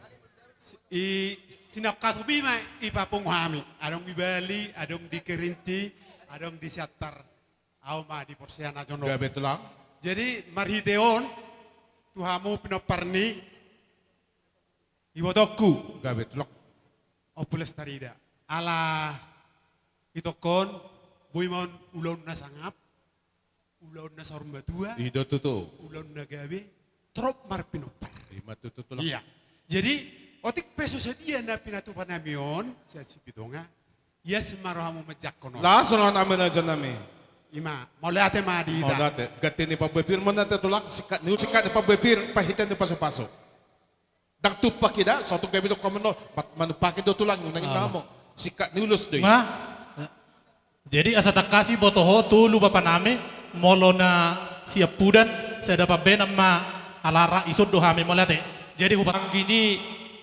I, sinaung hatubi ma ipapungu hami. Adong di Bali, adong di Kerinci, adong di Siantar. Ahu ma di Porsea na jonok. Gabe tulang. Jadi, marhite on, tu hamu pinompar ni ibotongku. Gabe tulang. Ompu Lestarida. Ala itongkon, boi ma on ulaon na sangap, ulaon na saur matua, i do tutu, ulaon na gabe, torop marpinompar. I ma tutu tulang. Iya. Jadi, otik pe so sadia na pinatupa nami on, sian Sipitonga, ias ma rohamu manjangkon on. Las roha nami, raja nami. I ma, mauliate ma di hita. Mauliate. Gati ni parbue pir, mauliate tulang, singkat ni, singkat ni parbue pir, pahita ni pasupasu. Ndang tumpak i da, so tung gabe didok hamu on, mat-, manumpahi do tulang, unang i ma hamu. Singkat ni ulos do i. Ma, jadi asa tangkas diboto ho, tolu bapanami, molo na siampudan, sada pambahenan ma, ala ra ison do hami, mauliate. Jadi hupa- Anggi ni,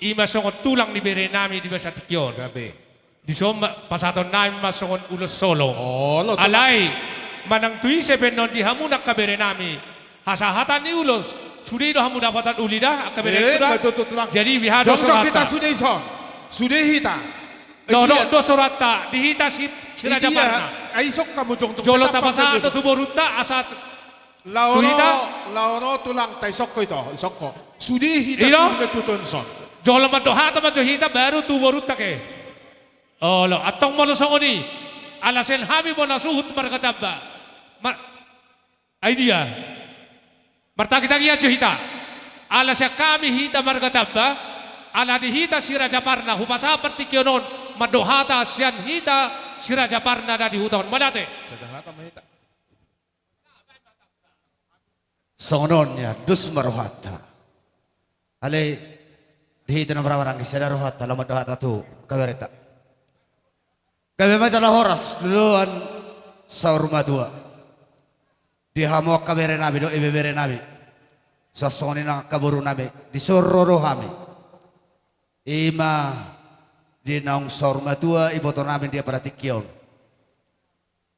i ma songon tulang ni berenami di bagasan tingki on. Gabe. Dison ma pasahatonnami ma songon ulos holong. Olo, tulang. Alai, manang tu ise pe annon di hamu na angka berenami, hasahatan ni ulos, sude do hamu dapotan uli da, angka berengku da. Eh, betul, tulang. Jadi, bihado. Jongjong hita sude ison. Sude hita. Dodok do soranta, di hita si, si Raja Parna. Ai ison hamu jongjong. Jolo tapasahat do tu borunta, asa tu hita. Lao ro, lao ro tulang, ta ison ho ito, ison ho. Sude hita tu, tu ison. Jolo mandok hata ma jo hita, baru tu borunta, ke. Olo, antong molo songon i, ala sian hami bona suhut marga Tamba. Mar-, ai dia. Martangitangian jo hita. Ala sian hami hita marga Tamba, ala di hita si Raja Parna, hupasahat partingkian on, mandok hata sian hita si Raja Parna na di huta on. Mauliate. Sada hata ma hita. Songon on, ia, dos ma rohanta. Alai, di hita na marhahamaranggi, sada rohanta, laho mandok hata tu angka berenta. Gabe ma jala horas, loloan saur matua. Di hamu angka berenami dohot ibeberenami. Songon i nang angka borunami, dison ro do hami. I ma di naung saur matua ibotonami di ampara tingki on.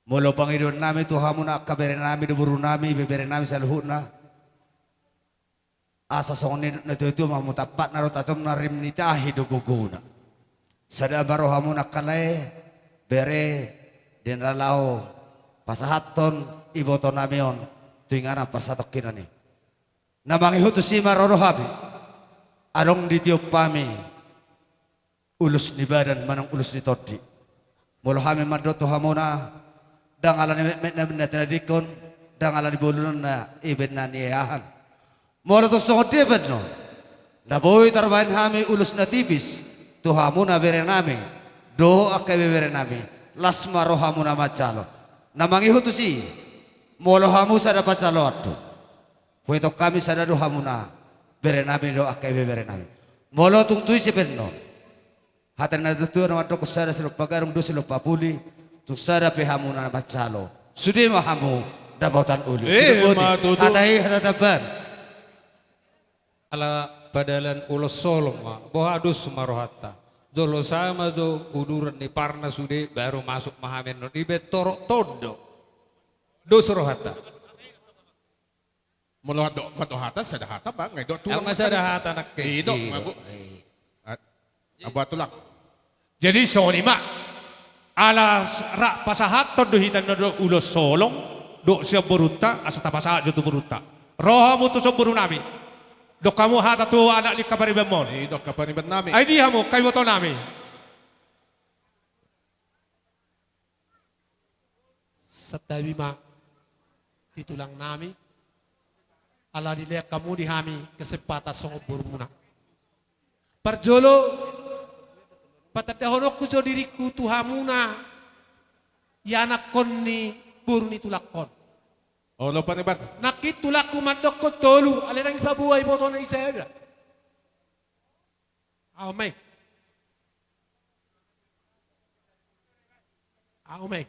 Molo pangidoannami tu hamu na angka berenami dohot borunami, ibeberenami saluhutna. Asa songon nidok ni natuatua ma hamu, tampakna do tajomna, rim ni tahi do gogona. Sada ma rohamuna angka lae, bere, di na laho pasahathon ibotonami on tu inganan parsatongkinan i. Na mangihuthon tusi ma ro do hami, adong ditiop hami ulos ni badan manang ulos ni tondi. Molo hami mandok tu hamuna, ndang ala ni metmetna be na tinadingkon, ndang ala ni bolona be na niahan. Molo tung songon dia pe annon, na boi tarbahen hami ulos na tipis tu hamuna berenami dohot angka ibeberenami, las ma rohamuna manjalo. Na mangihuthon tusi, molo hamu sada panjaloan do, huetong hami sada do hamuna berenami dohot angka ibeberenami. Molo tung tu ise pe annon, hata ni natuatua na mandok: Sada silompa gadong, dua silompa puli, tung sada pe hamuna manjalo, sude ma hamu dapotan uli. Eh, sude boti. Ima tutu. Hata i hata tambahan. Ala padalan ulos holong ma, boha, dos ma rohanta. Jolo sae ma jo uduran ni parna sude, baru masuk ma hami annon, dibaen torop tondo. Dos rohanta. Molo mandok, mandok hata, sada hata ma, nga i do tulang. Nga sada hata nangkin. I do, i do, ma, Bu. Eh. At-, Abu Atulak. Jadi songon i ma, ala s-, ra pasahathon do hita na do ulos holong, dohot sian borunta, asa tapasahat jo tu borunta. Ro hamu tu son borunami. Dok hamu hata tu anak ni angka paribanmon. I do angka pariban nami. Ai di hamu, angka iboto nami. Santabi ma di tulang nami, ala dilean hamu di hami kesempatan songon borumuna. Parjolo, Patandahononku jo diringku tu hamuna, ianakkon ni boru ni tulangkon. Olo, panebat. Nangkin tulangku mandokkon tolu, alai ndang dipaboa ibotona i sada. Amen. Amen.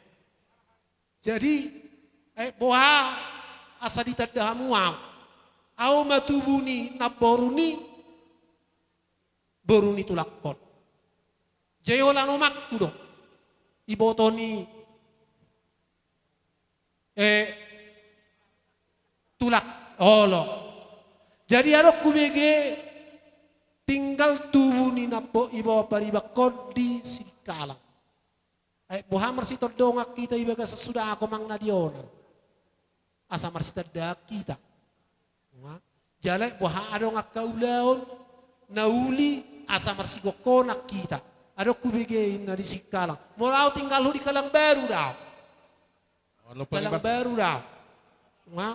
Jadi, eh, boha asa ditanda hamu au. Au ma tubu ni namboru ni boru ni tulangkon. Jadi holan omakku do. Iboto ni, eh, tulang, olo. Jadi adong hubege tinggal tubu ni nambo-, iboto paribankon di Sidikalang. Ai boha marsitondongan hita i bagasan sudahahon manang na di onan. Asa marsitandaan hita. Nga. Jala boha adong angka ulaon na uli asa marsigonggonan hita. Adong hubege inna di Sidikalang. Molo au tinggalhu di Kalang Baru do au. Olo, panebat. Kalang Baru do au. Nga.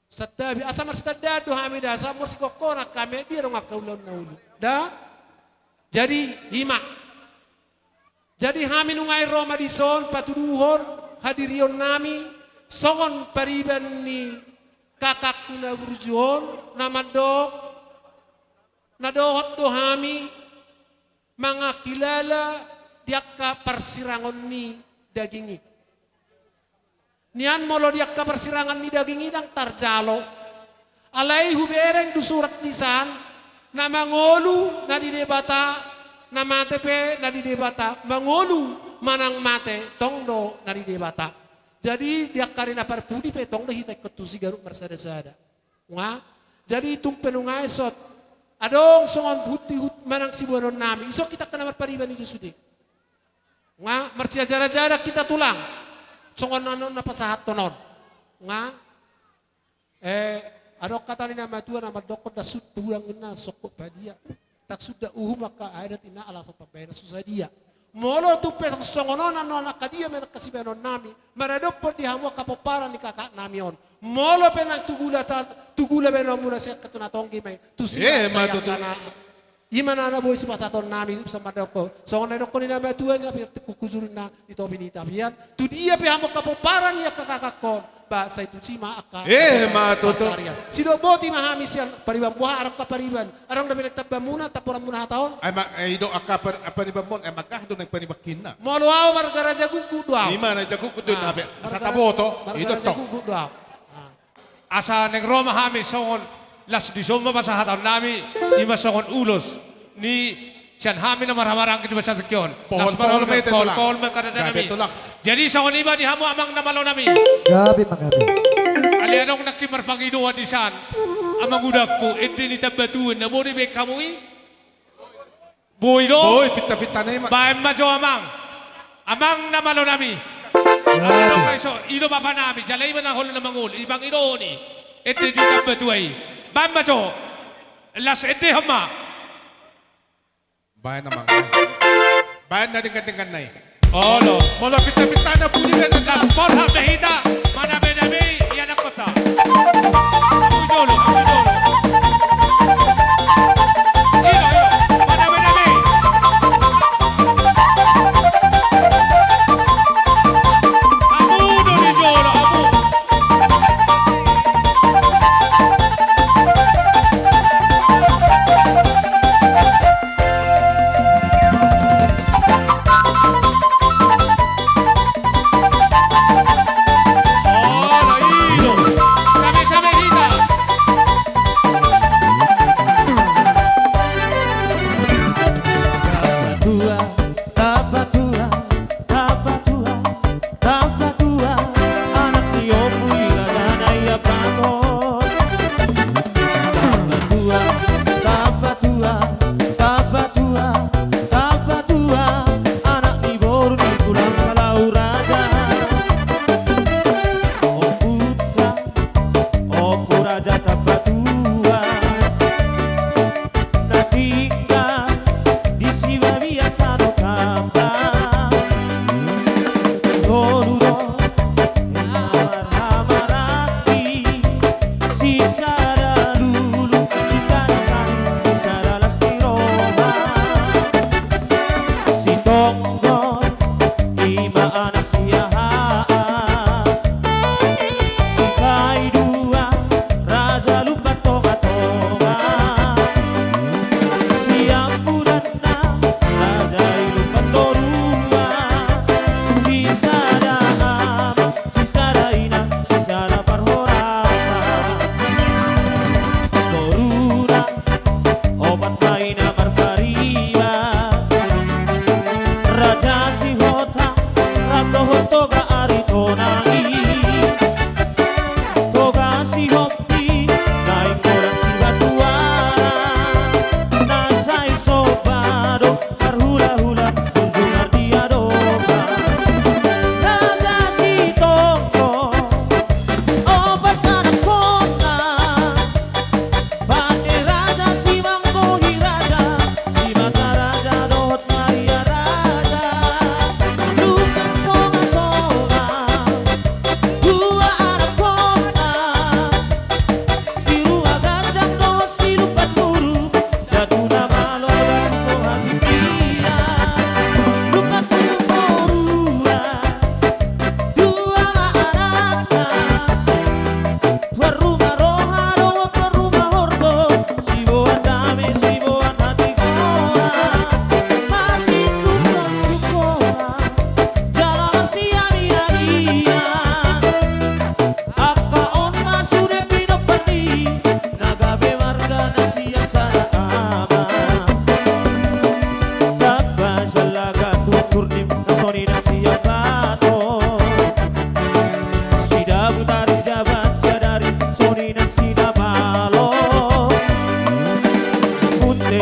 Santabi, asa marsitandaan do hami da, asa marsigonggonan hami, dia adong angka ulaon na uli. Da? Jadi, i ma. Jadi hami nuaeng ro ma dison patuduhon hadirionnami, songon pariban ni kakakku na burju on, na mandok, na dohot do hami mangkilala di angka parsirangon ni daging i. Nian molo di angka parsirangon ni daging i ndang tarjalo. Alai hubereng do surat nisan, na mangolu na di Debata, na mate pe na di Debata, mangolu manang mate tong do na di Debata. Jadi di angka ari na parpudi pe tong do hita ingkon tu siganup marsada-sada. Nga, jadi tung pe nuaeng so adong songon huthihut manang siboanonnami, ison hita angka na marpariban i jo sude. Nga, marsiajara-jara hita tulang. Songon na, na pasahathon on. Nga, eh, adong hata ni na matua na mandokkon, ndang sun tulang inna songkop padia. Ndang sun da uhum angka adat inna ala so pambahenan so sadia. Molo tung pe songon on annon angka dia ma angka sibahenonnami maradophon di hamu angka pomparan ni kakaknami on. Molo pe nang tu gula ta-, tu gula bahenonmuna sian angka tu na tonggi ma i, tu sima. Eh, sai ma tutu. Angka na, i ma na, na boi sipasahatonnami, songon na didokkon, songon na didokkon ni na matua, na pinartik kukujurin na di topi ni tapian. Tu dia pe hamu angka pomparan ni angka kakakon, ba sai tusi ma angka. Eh, ma tutu. Pansarian. Sidok boti ma hami sian pariban, boha adong angka pariban. Adong dope naeng tambamuna, tamboranmuna hata on? Ai ma, eh, i do angka par-, paribanmon, ai ma gah do naeng paribankinna. Molo au marga Raja Gukguk do au. I ma, Raja Gukguk do. Ah, hape. Asa marga, taboto, marga i do Raja tong. Gukguk do au. Ah. Asa naeng ro ma hami songon, las dison ma pasahatonnami, i ma songon ulos ni sian hami na marhahamaranggi di bagasan tingki on. Pohon, las pohon marolop, mete, pohon, tulang. Pohon ma angka dadanami. Gabe, tulang. Jadi songon i ma di hamu amang na malonami. Gabe ma gabe. Alai adong nangkin marpangidoan disan. Amangudangku, ende ni Tambatua na boi dibahen hamu i? Boi do? Boi, pintapinta na i ma. Bahen ma jo amang. Amang na malonami. Gabe. Adong na iso, i do bapanami, jala i ma na holan na mangolu, i pangidoan i. Ende ni Tambatua i. Bahen ma jo. Las endehon ma. Bahen amang. Bahen na denggan-denggan na i. Olo. Molo pintapinta na buni be na. Las porhat be hita, maname-name i anakkonta. Hamu jolo, hamu jolo. Io, io, maname-name. Hamu do di jolo, hamu.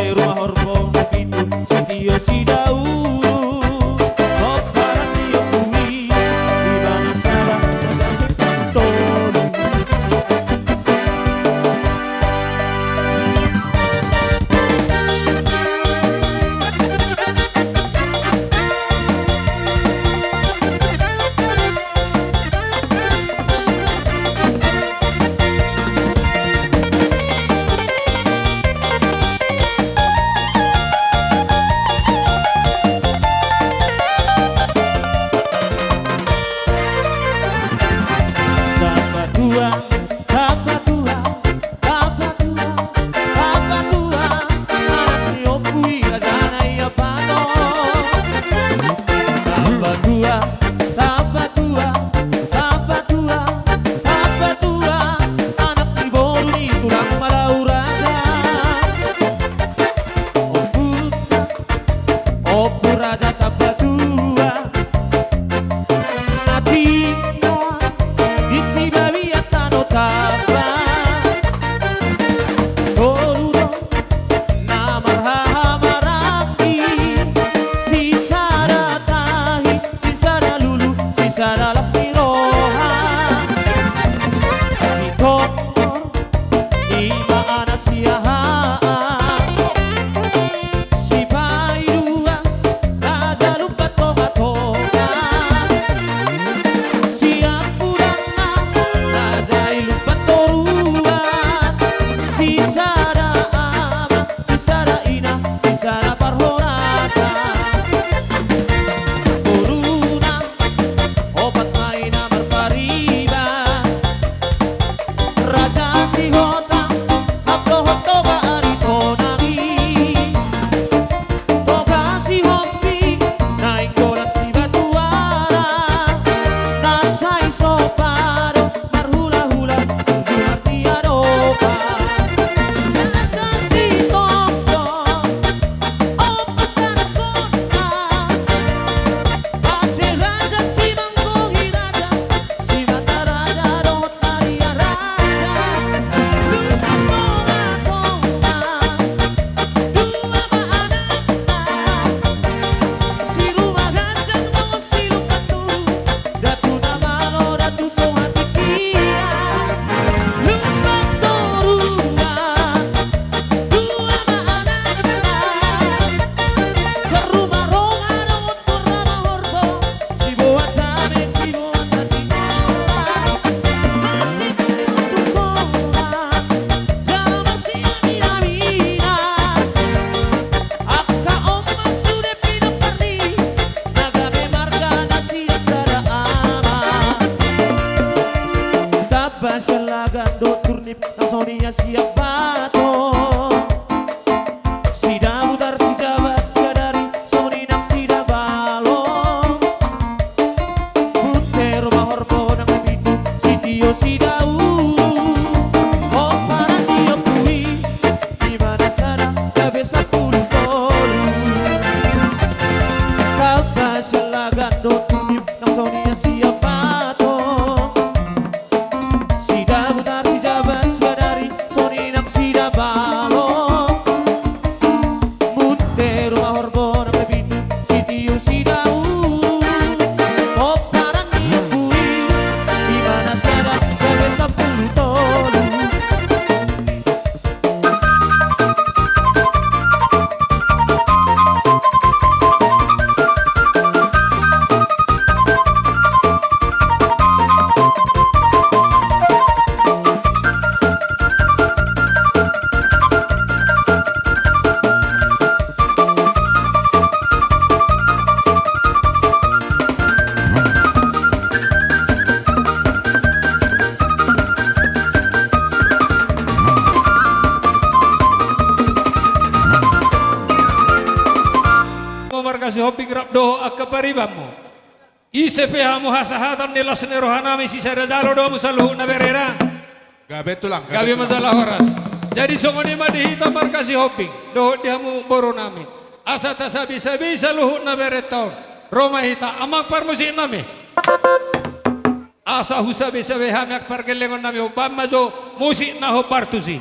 Ruma horbo na pitu, sitio sidaulu, pomparan ni ompu i, ibana sada na gabe patolu. Tapatua, tapatua, tapatua, tapatua, anak ni ompu i raja na i Ambaton. Tapatua, tapatua, tapatua, tapatua, anak ni boru ni tulang Malau Raja. Ompunta, Ompu Raja Tapatua, na tinggal di Sibabiat Tano Tamba. Boru do na marhaha maranggi, sisada tahi, sisada lulu, sisada las ni roha. Sitombor ima anak siahaan, sipaidua raja Lumban Tongatonga. Siampudangna raja i Lumban Toruan, sisada ama, sisada ina, sisada parhoratan. Boruna opat ma i na marpariban, Raja Sihotang, Hamdohot Toba Aritonang i, Toga Sihombing, Nainggolan Sibatuara, na sai sopa do marhulahula, marhulahula di adopan. Raja Sitombor, opat anak kona, ate Raja Simanggohi Raja, Simata Raja dohot Maria Raja. Lumban Tongatonga, dua ma anakna, si Ruma Ganjang dohot si Lumban Turu. Datu na malo, Datu Songon Tingkian, Lumban Toruan, dua ma anakna, Ruma Ronga dohot Ruma Horbo, Siboan Dame, Siboan Dame. Hami tu Toruan, jala mesti hami aminan. Angka on ma sude pinompar ni na gabe marga na sisada ama. Tapasialagan do turnip nang songon i Siambaton. Sidabutar, Sijabat, Siadari, songon i nang Sidabalong. Munte ruma horbo nang na pitu, sitio sidaulu, pomparan ni ompu i, ibana sada gabe sampulu tolu. Tapasialagan do turnip nang songon i Siambaton. Sidabutar, Sijabat, Siadari, songon i nang Sidabalong. Munte ruma horbo nang na pitu, sitio sidaulu, pomparan ni ompu i, ibana sada gabe sampulu tolu. Marga Sihombing rap dohot angka paribanmu. Ise pe hamu hasahatan ni las ni rohanami sisada jalo do hamu saluhutna bereda. Gabe tulang, gabe tulang. Gabe ma jala horas. Jadi songon i ma di hita marga Sihombing dohot di hamu borunami. Asa tasabe-sabei saluhutna berenta on. Ro ma hita, amang parmusiknami. Asa husabe-sabe hami angka pargellengonnami, baen ma jo musik na hombar tusi.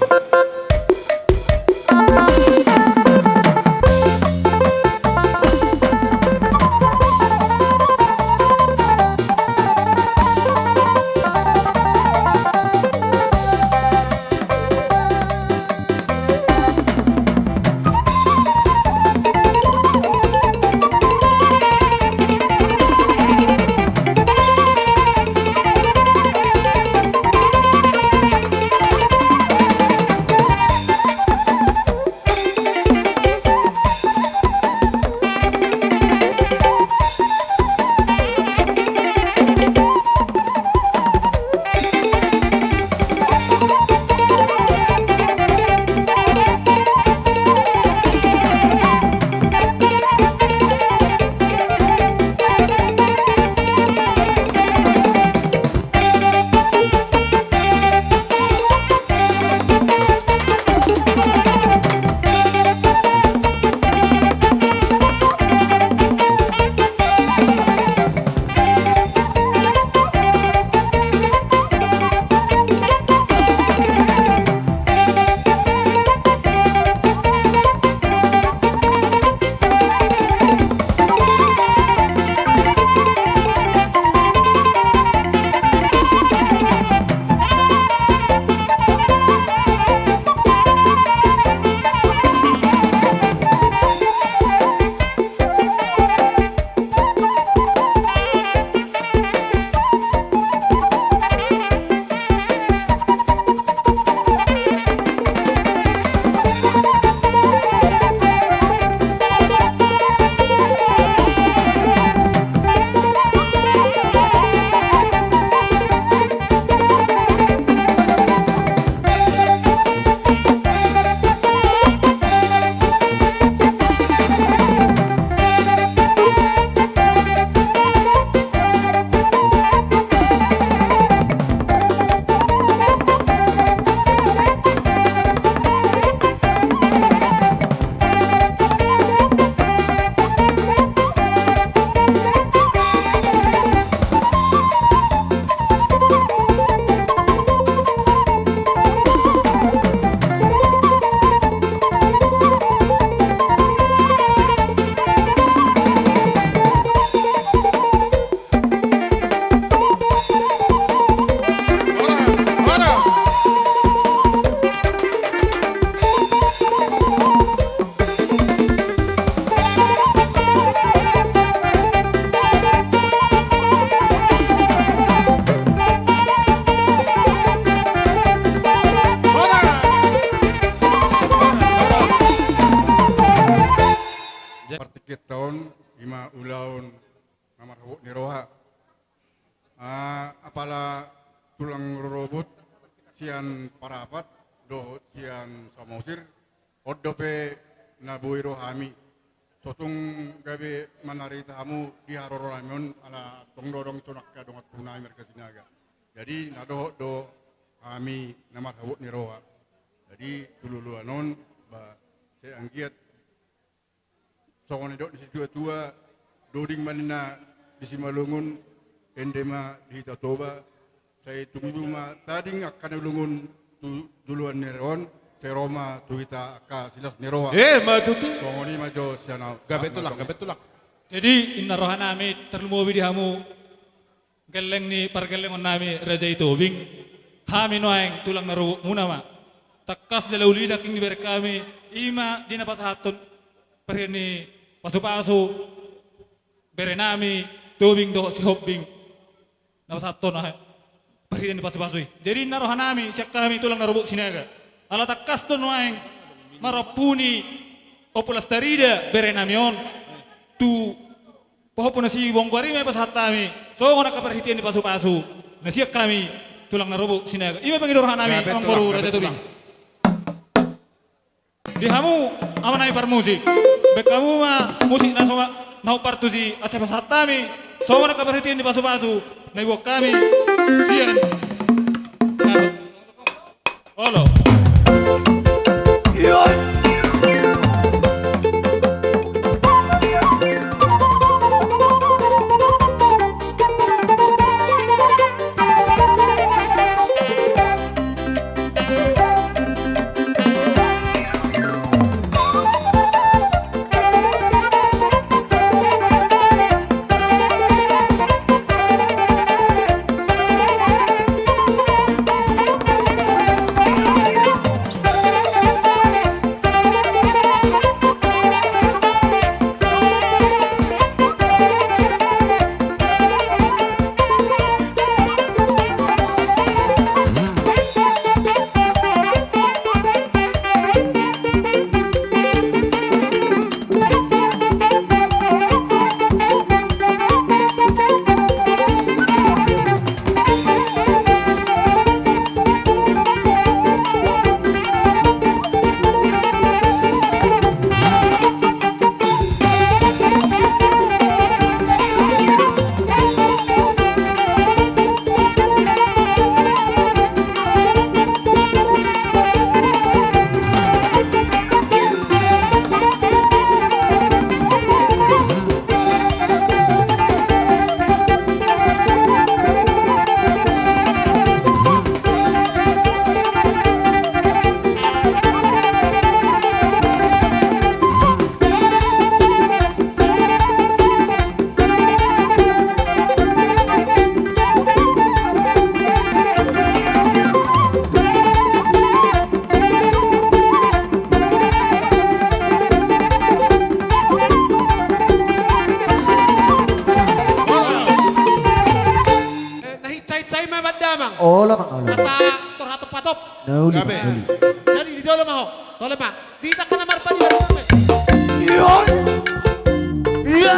i ma ulaon na marhabot ni roha. Ah, apala tulang rorobot sian Parapat dohot sian Samosir, on dope na boi ro hami. So tung gabe manarita hamu di haroro nami on, ala tong do adong songon angka dongan tu nami marga Sinaga. Jadi na dohot do hami na marhabot ni roha. Jadi tu luluan on, ba, sai anggiat songon nidok ni situatua, doding ma ninna di Simalungun, ende ma di hita Toba, sai tung ibu ma tading angka na ulungun tu joloan ni ari on, sai ro ma tu hita angka silas ni roha. Eh, ma tutu. Songon i ma jo sian au. Gabe tulang, gabe tulang. Jadi, inna roha nami tarlumobi di hamu gelleng ni pargellengon nami Raja i Tobing, hami nuaeng tulang na rorobot muna ma. Tangkas jala uli nangkin dibereng hami, i ma di na pasahathon parhitean ni pasupasu bere nami Tobing dohot Sihombing, na pasahathon aha, parhitean ni pasupasu i. Jadi inna roha nami sian hami tulang na rorobot Sinaga, ala tangkas do nuaeng marompu ni Ompu Lastarida bere nami on tu pahompu na si Bonggoari ma i pasahat hami songon angka parhitean ni pasupasu na sian hami tulang na rorobot Sinaga. I ma pangido roha nami, amang boru Raja Tobing. Di hamu, amang nami parmusik, baen hamu ma musik na so, na hombar tusi, asa pasahat hami songon angka parhitean ni pasupasu na diboan hami sian. Olo. Eh, na hinsahit-sahit ma banda, amang. Olo, amang, olo. Asa torhatop-hatop. Na uli, amang, uli. Jadi di jolo ma ho. Tole ma. Di tangkas na marpadi. Iya. Iya.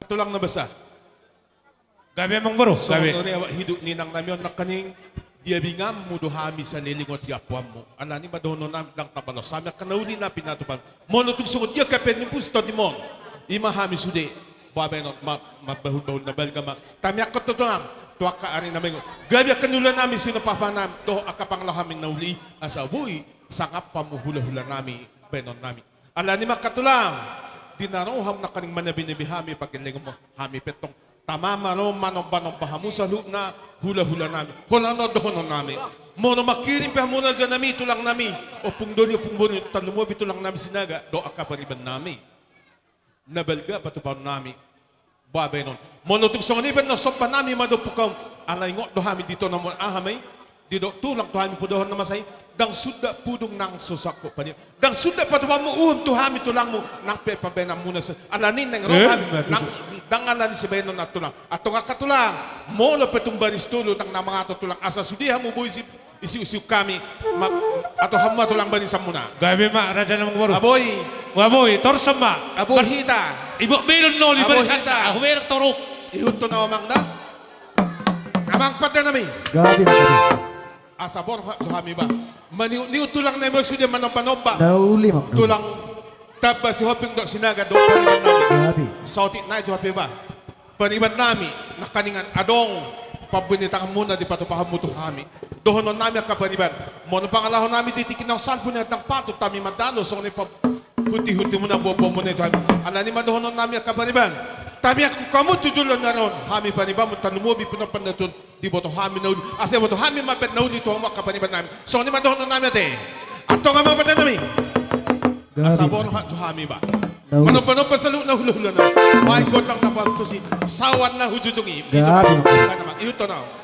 tulang na basa. Gabe, amang boru, gabe. Songon on i awak hiduk ni inang nami on nangkaning, di abinganmu do hami saleleng on di ampuanmu. Alani i ma dohonon nami, ndang tabalos hami angka na uli na pinatupa. Molo tung songon dia kepen ni pusto di mon, i ma hami sude. Boha baenon, ma-, mambahulbahul na balga ma. Tamiangkon tutu nang tu angka ari na maringot. Gabe angka na uli nami, sinumpah nami dohot angka pangalaho nami na uli, asa boi sangap hamu hulahula nami, baenon nami. Alani i ma angka tulang, di na ro hamu nangkaning manabenabe hami pangkelengonmu, hami pe tong tama ma ro manombanomba hamu saluhutna hulahula nami. Holan on dohonon nami. Molo mangkirim pe hamu raja nami, tulang nami, ompung doli, ompung boru, tarlumobi tulang nami Sinaga dohot angka pariban nami, na balga patupaon nami. Boha baenon. Molo tung songon i pe na somba nami ma dohot hamu, ala ingot do hami di tona muna aha ma i, didok tulang tu hami, padohon na masa i, ndang sundat pudung nang so sangkot panian. Ndang sundat patupaonmu uhum tu hami tulangmu, nang pe pambahenanmuna sa-, alani i naeng ro hami, ndang alani sibahenon na tulang. Antong angka tulang, molo pe tung baris tolu ndang na mangato tulang, asa sude hamu boi si- Isi usiuk hami, ma-, atur hamu ma tulang barisanmuna. Gabe ma raja nami, amang boru. Aboi. Aboi, torus ma. Aboi hita. Ibot belon noli barisan. Aboi hita. Ahu bereng toruk. Ihuthon ahu, amang da. Amang pande nami. Gabe, gabe. Asa borhat jo hami ba. Maniutniut tulang nami on sude manombanomba. Na uli, amang da. Tulang Tamba Sihombing dohot Sinaga dohot pariban nami. Gabe. Saotik nai jo hape ba. Pariban nami, nangkaningan adong pambunitanganmuna dipatupa hamu tu hami. Dohonon nami angka pariban, molo pangalaho nami di tingki na salpu na ndang patut hami mandalo songon i pahuntihutimuna, boanboanmuna i tu hami. Alani i ma dohonon nami angka pariban, tamiangkon hamu tu jolo ni ari on, hami paribanmu tarlumobi pinompar na tutu on, diboto hami na uli, asa diboto hami ma baen na uli tu hamu angka pariban nami. Songon i ma dohonon nami ate. Antong amang pande nami. Gabe. Asa borhat jo hami ba. Na uli. Manombanomba saluhutna hulahula nami. Baen gondang na patus i, saoan na hujujung i. Gabe. Ihuthon ahu.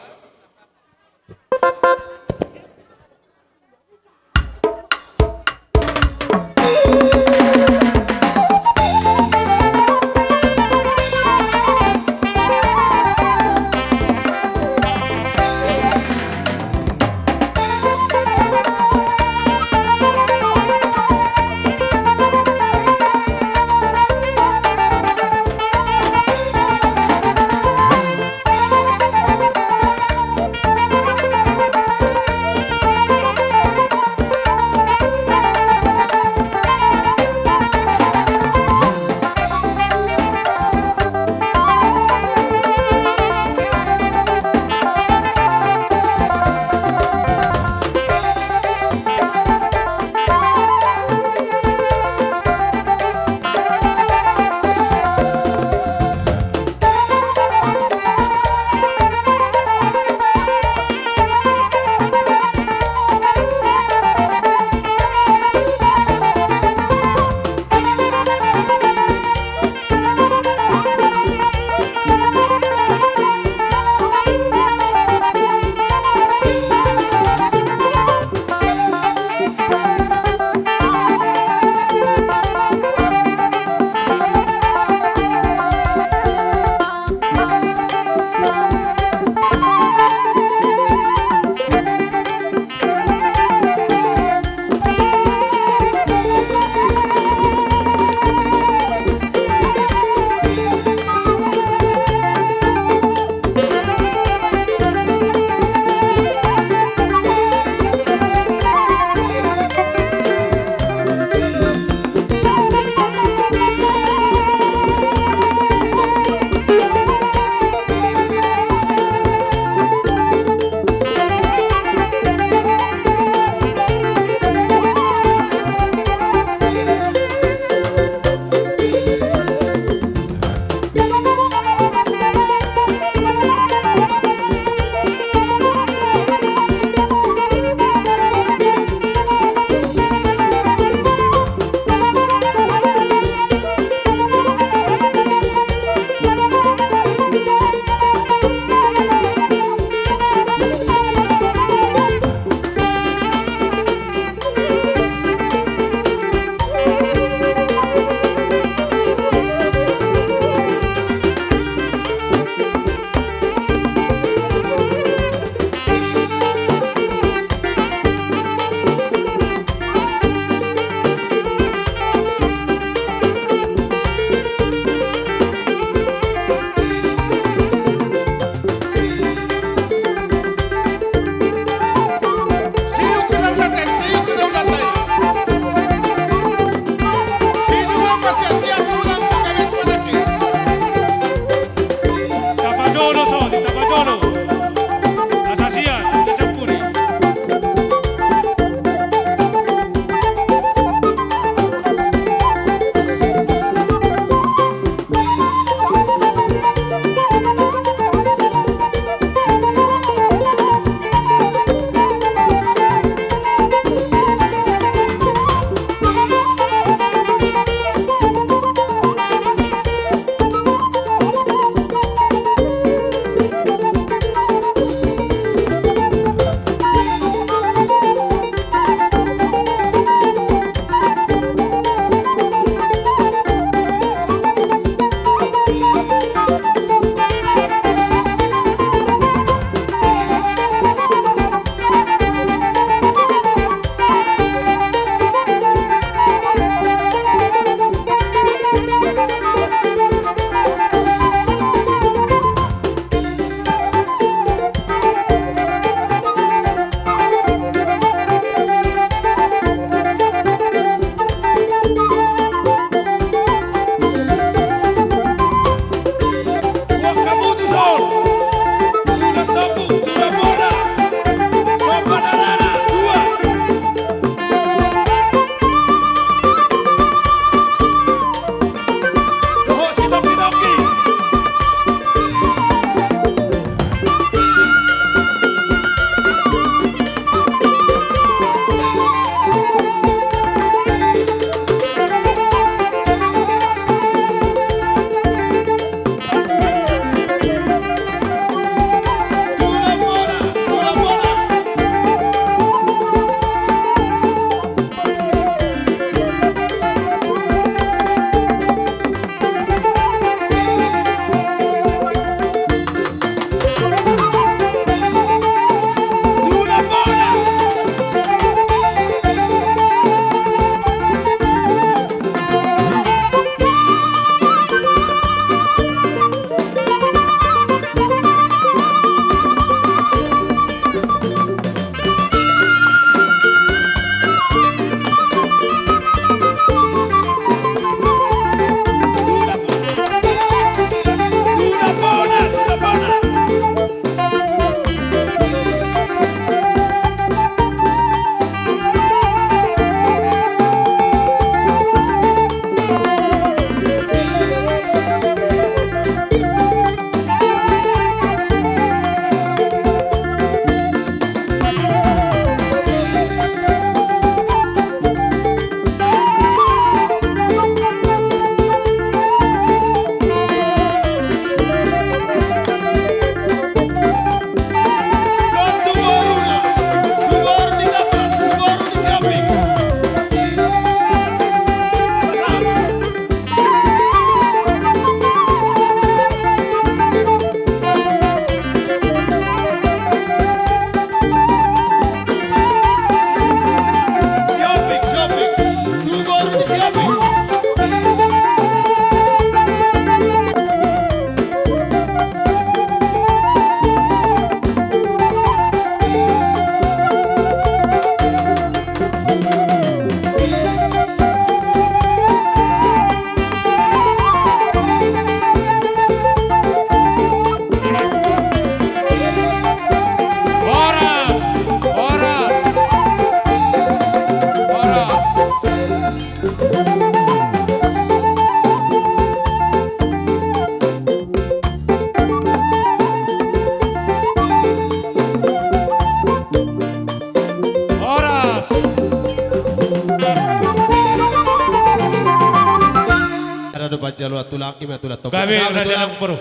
Loa tulang, ima tulang tong. Gabe, Raja Amangboru.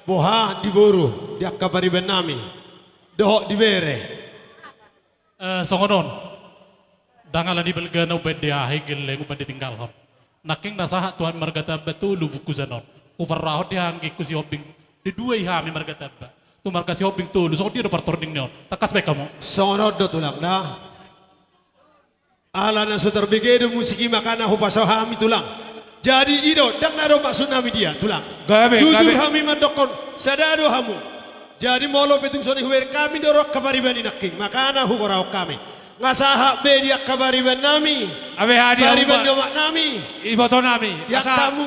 Boha di boru, di angka pariban nami dohot di bere? Eh, songon on. Ndang ala ni balgana umbaen diahi gelleng umbaen ditinggalhon. Nangkin na sahat tu hami marga Tamba tolu bungkusan on. Huparrahon di anggingku Sihombing. Di dua i hami marga Tamba. Tu marga Sihombing tolu. Songon dia do partorning ni on. Tangkas baen hamu. Songon on do tulang da. Ala na so tarbege do musik i makana hupasahat hami tulang. Jadi i do, ndang na adong maksud nami dia tulang. Gabe, gabe. Jujur hami mandokkon, sada do hamu. Jadi molo pe tung songon i hubereng hami do ro angka pariban i nangkin, makana hugorahon hami. Nga sahat be di angka pariban nami. Gabe, hadi pariban ni omak nami. Iboto nami. Di angka hamu.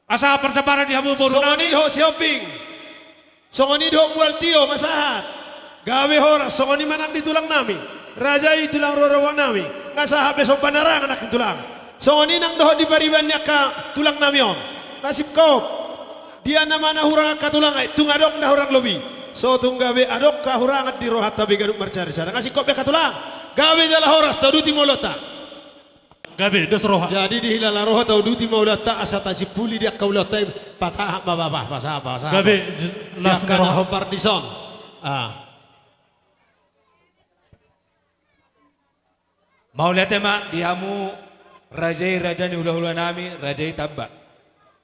Asa parsabaran di hamu boru nami. Songon i dohot Sihombing. Songon i dohot Mual Tio, ma sahat. Gabe horas, songon i ma nang di tulang nami. Raja i tulang rorobot nami. Nga sahat be somba na ra nangkin tulang. Songon i nang dohot di pariban ni angka tulang nami on. Nga singkop. Dia nama na hurang angka tulang ai, tung adong na hurang lobi. So tung gabe adong hahurangan di rohanta be ganup marcari sada. Nga singkop be angka tulang. Gabe jala horas, tauduti ma ulaonta. Gabe, dos roha. Jadi dihilala roha tauduti ma ulaonta asa tasimpuli di angka ulaonta i, pasahat ma bapa, pasahat, pasahat. Gabe, j-, las ni roha. Di angka na hombar dison. Ah. Mauliate ma di hamu raja i, raja ni hulahula nami, raja i Tamba.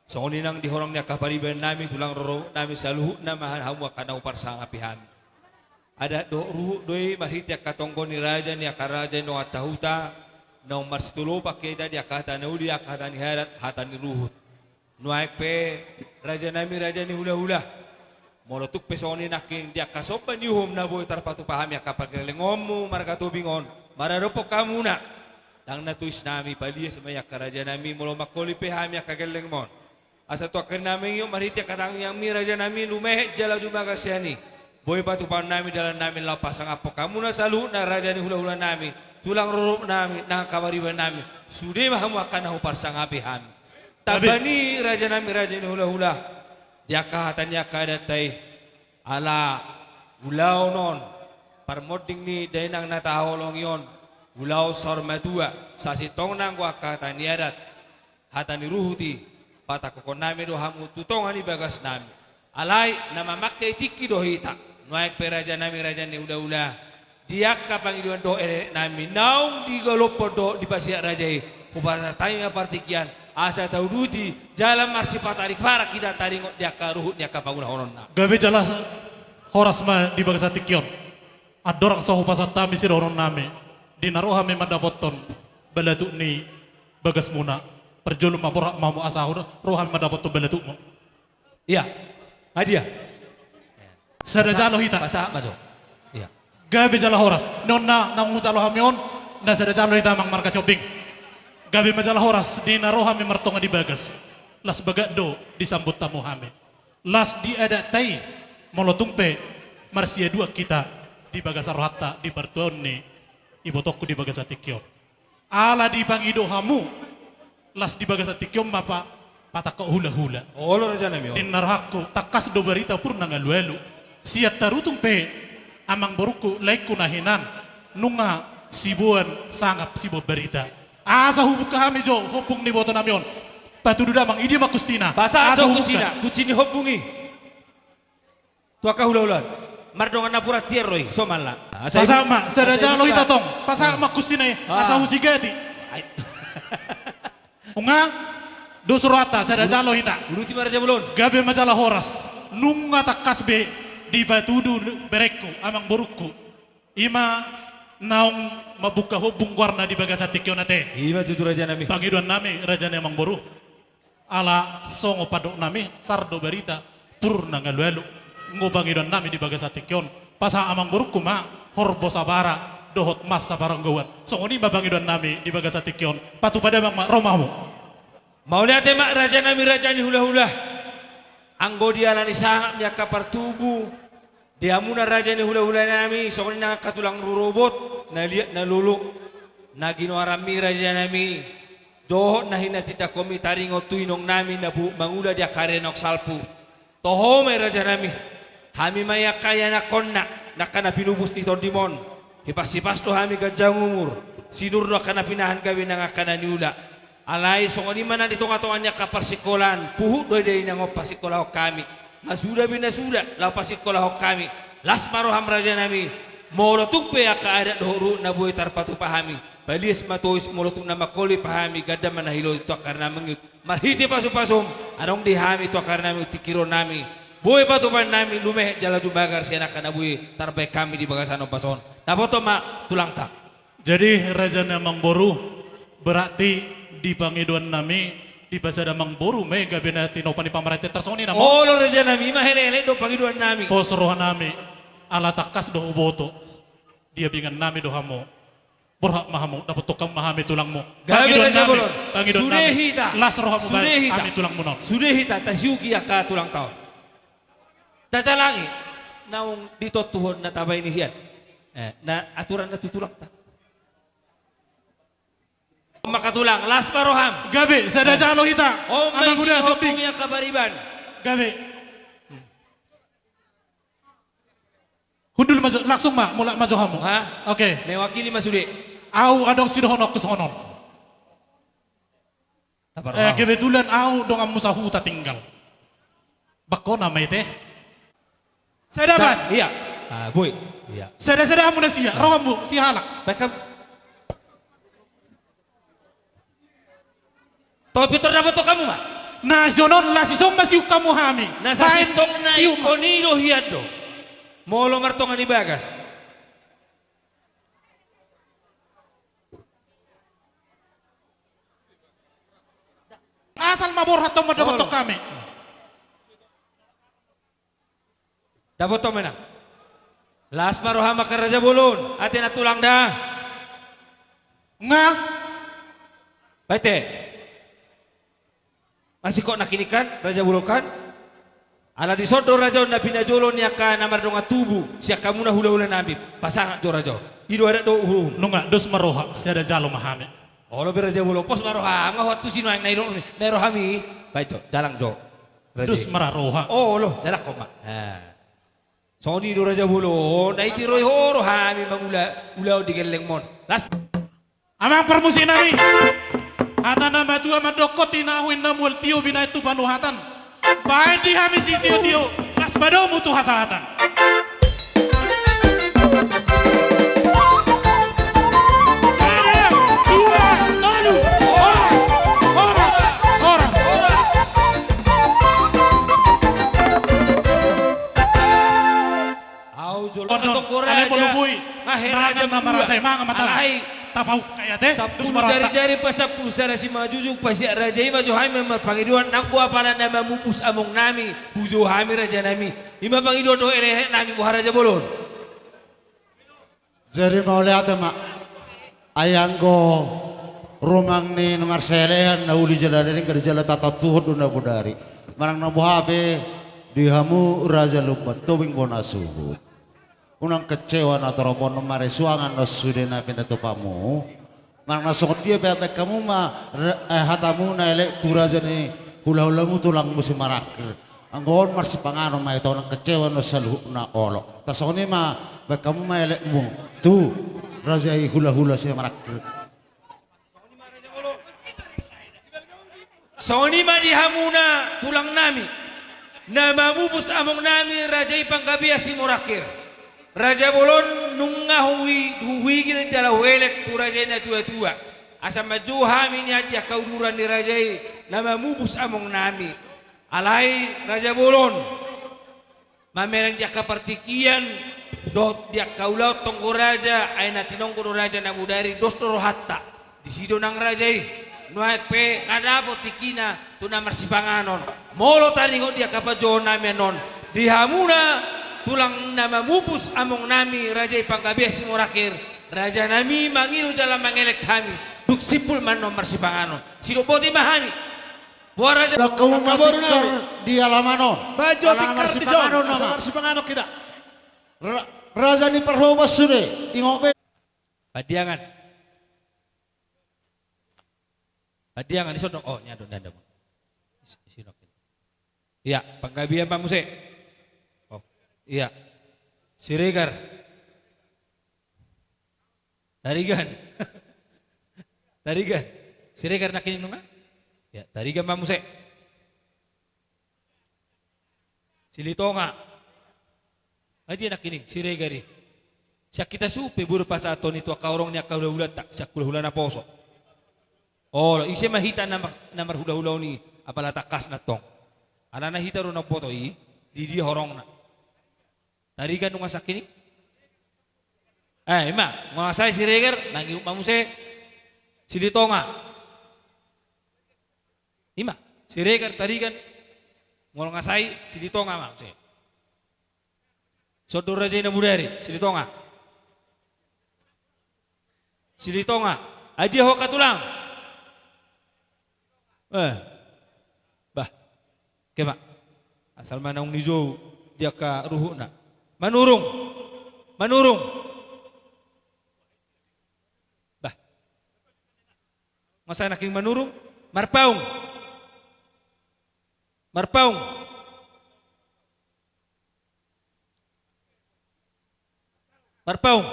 Songon i nang di horong ni angka pariban nami, tulang rorobot nami, saluhutna ma hamu angka na huparsangapi hami. Adat dohot ruhut do i marhite angka tonggo ni raja ni angka raja ni dongan sahuta, naung marsitolopan hita di angka hata na uli, angka hata ni adat, hata ni ruhut. Nuaeng pe raja nami, raja ni hulahula. Molo tung pe songon i nangkin di angka somba ni uhum na boi tarpatupa hami angka pargellengonmu marga Tobing on, maradophon hamuna. Ndang na tois nami, palias ma i angka raja nami, molo mangoli pe hami angka gellengmon. Asa tu angka na mangihut marhite angka tangiangmi raja nami, lumehet jala jumaga sian i. Boi patupaon nami dalan nami laho pasangaphon hamuna saluhutna raja ni hulahula nami, tulang rorobot nami, nang angka pariban nami. Sude ma hamu angka na huparsangapi hami. Gabe. Tamba ni raja nami, raja ni hulahula. Di angka hata ni angka adatta i. Ala ulaon on, parmonding ni dainang na taholongi on, ulaon saur matua, sasintongna anggo angka hata ni adat, hata ni ruhut i, patangkokhon nami do hamu tu tonga ni bagas nami. Alai na mamangke i tingki do hita, nuaeng pe raja nami, raja ni hulahula, di angka pangidoan dohot elekelek nami naung digalophon dohot dipasiat raja i, hupasahat hami ma partingkian, asa tauduti jala marsipatarik parak hita taringot di angka ruhut ni angka pangulahononna. Gabe jala horas ma di bagasan tingki on. Andorang so hupasahat hami sidohonon nami, di na ro hami mandapothon balatuk ni bagasmuna, parjolo ma borhat ma hamu asa ro hami mandapothon balatukmu. Ia. Hadiah. Sada jalo hita. Pasahat ma jo. Ia. Gabe jala horas. Ni on na naung hujalo hami on, na sada jalo hita amang marga Sihombing. Gabe ma jala horas di na ro hami martonga di bagas. Las bagak do disambut hamu hami. Las di adatta i, molo tung pe marsiaduan hita di bagasan rohanta di partuaon ni ibotongku di bagasan tingki on. Ala dipangido hamu, las di bagasan tingki on ma pa-, patangkok hulahula. Olo raja nami, olo. Ninna rohangku, tangkas do barita pur nang alualu. Sian tarutung pe, amangborungku, laengku na hinan, nunga siboan sangap siboan barita. Asa hubuka hami jo, hombung ni iboto nami on. Patudu damang, i dia ma kuncina. Pasahat jo kuncina, kunci ni hombung i. Tu angka hulahula on. Mardongan napuran tiar do i, somalna. Pasahat ma, sada jalo hita tong. Pasahat ma kuncina i, asa husigati. Ai. Nunga, dos rohanta, sada jalo hita. Uduti ma raja bolon. Gabe ma jala horas. Nunga tangkas be dipatudu berengku, amangborungku. I ma naung mambuka hombung goarna di bagasan tingki on ate. I ma tutu raja nami. Pangidoan nami, raja ni amangboru. Ala songon pandok nami, sar do barita, pur nang alualu. Anggo pangidoan nami di bagasan tingki on, pasahat amangborungku ma, horbo sabara, dohot mas saparanggoan. Songon i ma pangidoan nami di bagasan tingki on, patupa damang ma, ro ma hamu. Mauliate ma raja nami, raja ni hulahula. Anggo dialani sangap ni angka partubu, di hamuna raja ni hulahula nami, songon i nang angka tulang rorobot, na liat na lolo, na ginoaranmi raja nami, dohot na hinatindangkonmi taringot tu inong nami na buhut mangula di angka ari na naung salpu. Toho ma i raja nami, hami ma i angka ianakkonna, nangka na pinupus ni tondimon, hipas-hipas do hami ganjang umur, sinur do angka na pinahan gabe nang angka na niula. Alai songon i ma na di tonga-tonga ni angka parsingkolaan, puhut do i dainang on parsingkolahon hami. Nasuda pe nasuda laho parsingkolahon hami. Las ma roham raja nami. Molo tung pe angka adat dohot ruhut na boi tarpatupa hami, palias ma tois, molo tung na mangkoloi pe hami, ganda ma na hiloa tu angka ari na mangihut. Marhite pasu-pasum, adong di hami tu angka ari nami, tingki roha nami, boi patupaon nami lumehet jala jumagar sian angka na boi tarbahen hami di bagasan ombas on. Dapoton ma tulangta. Jadi raja ni amangboru, berarti di pangidoan nami, dipasada amangboru ma i gabe na tinopa ni pamarentanta, tarsongon i nama. Olo raja nami, i ma helehelek dohot pangidoan nami. Pos roha nami, ala tangkas do huboto di abingan nami do hamu. Borhat ma hamu, dapothon hamu ma hami tulangmu. Gabe raja bolon. Pangidoan nami, pangidoan nami. Sude hita. Las rohamu. Sude hita. Hami tulangmuna on. Sude hita tasiuki angka tulangta on. Tajalangi naung ditontuhon na tabahen i hian. Eh, na aturan na tu tulangta. Maka tulang, las ma roham. Gabe, sada jalo hita. Amang uda, sopi. Gabe. Hundul ma jo, langsung ma, mulak ma jo hamu. Ha? Oke. Mewakili ma sude. Au adong sidohononku songon on. Eh, kebetulan au donganmu sahuta tinggal. Bangkona ma i te. Sada ban. Iya. Ah, boi. Iya. Sada-sada hamu na sia, roham bu, sihalak. Baik, kam. Tapi terdapot tu hamu ma. Na sonon, las i son ma siuk hamu hami. Na sasintong na siuk ma. Ingkon i do hian do. Molo martonga ni bagas. Asal ma borhat on ma dapothon hami. Dapothon ma inang. Las ma roham angka raja bolon, ate na tulang da. Nga. Baen te. Masingkop nangkin i kan, raja bolon kan. Ala dison do raja on na pinajolo ni angka na mardongan tubu sian hamuna hula-hula nami, pasangat jo raja on. I do adat dohot uhum. Nunga, dos ma roha, sada jalo ma hami. Olo be raja bolon, pos ma roham, nga ho antusi nuaeng na i do ni, na i rohami. Baen jo, jalang jo. Raja. Dos ma ra roha. Olo, jalangkon ma. Ha. Songon i do raja bolon, na itiroi ho rohami mangula ulaon di gellengmon. Las. Amang parmusik nami, hata na matua mandokkon tinahu inna mual tio binahen tu panuhatan. Baen di hami sitio-tio, las ma domu tu hasahatan. Sada, dua, tolu, horas, horas, horas. Au jolo. Ondo, tonggo raja. Ale molo boi. Mangan na marasa i, mangan ma tala. Alai. Tapauk kaya te. Sampulu jari-jari pasampulu sada simanjujung, pasiak raja i ma jo hami marpangidoan, nang boha pala na mamupus among nami, hujou hami raja nami. I ma pangidoan dohot helehelek nami, boha raja bolon. Jadi mauliate ma. Ai anggo rumang ni na marselesai na uli jala denggan jala tatontuhon do na bodari. Manang na boha pe di hamu raja Lumban Tobing bona suhut. Unang kecewa na torop on, marisuangan do sude na pinatupamu. Manang na songon dia pe baen hamu ma re-, eh, hatamu na elek tu raja ni hula-hulamu tulangmu si Marangkir. Anggo on marsipanganon ma hita, unang kecewa do saluhutna, olo. Tarsongon i ma baen hamu ma elekmu tu raja i hula-hula si Marangkir. Songon i ma di hamuna tulang nami, na mamupus among nami raja i Panggabean Simorangkir. Raja bolon, nunga hui-, huhigil jala huelek tu raja i na tua-tua. Asa manjou hami nian di angka uduran ni raja i na mamupus among nami. Alai raja bolon, mamereng di angka partingkian dohot di angka ulaon tonggo raja, ai na tinonggo do raja na bodari, dos do rohanta. Disi do nang raja i. Nuaeng pe nga dapot tingkina tu na marsipanganon. Molo taringot di angka panjouon nami annon, di hamuna tulang na mamupus among nami raja i Panggabean Simorangkir, raja nami mangido jala mangelek hami, dung simpul ma annon marsipanganon. Sidok boti ma hami. Boha raja. Laho hamu ma tingkar di alaman on. Baen jo tingkar dison, asa marsipanganon hita. Ra-, raja ni parhobas sude, ingot be. Pandiangan. Pandiangan, dison do. Oh, nian do, nian do. Is-, isinok. Iya, Panggabean ma muse. Oh, iya. Siregar. Tarigan. Tarigan. Siregar nangkining nunga? Ya, Tarigan ma muse. Silitonga. Ai dia nangkining, Siregar i. Sian hita suhut pe boi do pasahathon i tu angka horong ni angka hulahulanta, sian hulahula naposo. Olo, ise ma hita na mar-, na marhulahula on i, apala tangkasna tong. Alana hita do na umboto i, di dia horongna. Tarigan nunga sangkining? Eh, ima, nunga sai Siregar, mangihut ma muse, Silitonga. Ima, Siregar, Tarigan, molo nga sai, Silitonga ma muse. Sodo Raja i na mudari, Silitonga. Silitonga, ai dia ho angka tulang? Eh, bah, ke ma. Asal ma naung nijou di angka ruhutna. Manurung, Manurung. Bah. Nga sai nangkining Manurung? Marpaung. Marpaung. Marpaung.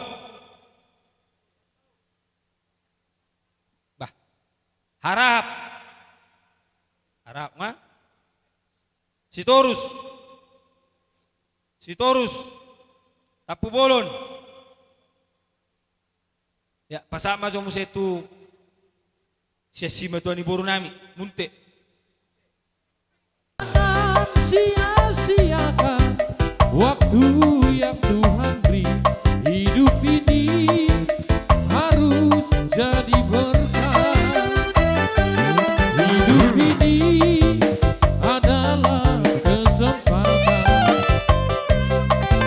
Bah. Harahap. Harahap nga? Sitorus. Sitorus. Tampubolon. Ya, pasahat ma jo muse tu sian simatua ni boru nami, Munte. Jangan sia-siakan waktu yang Tuhan beri. Hidup ini harus jadi berkat. Hidup ini adalah kesempatan.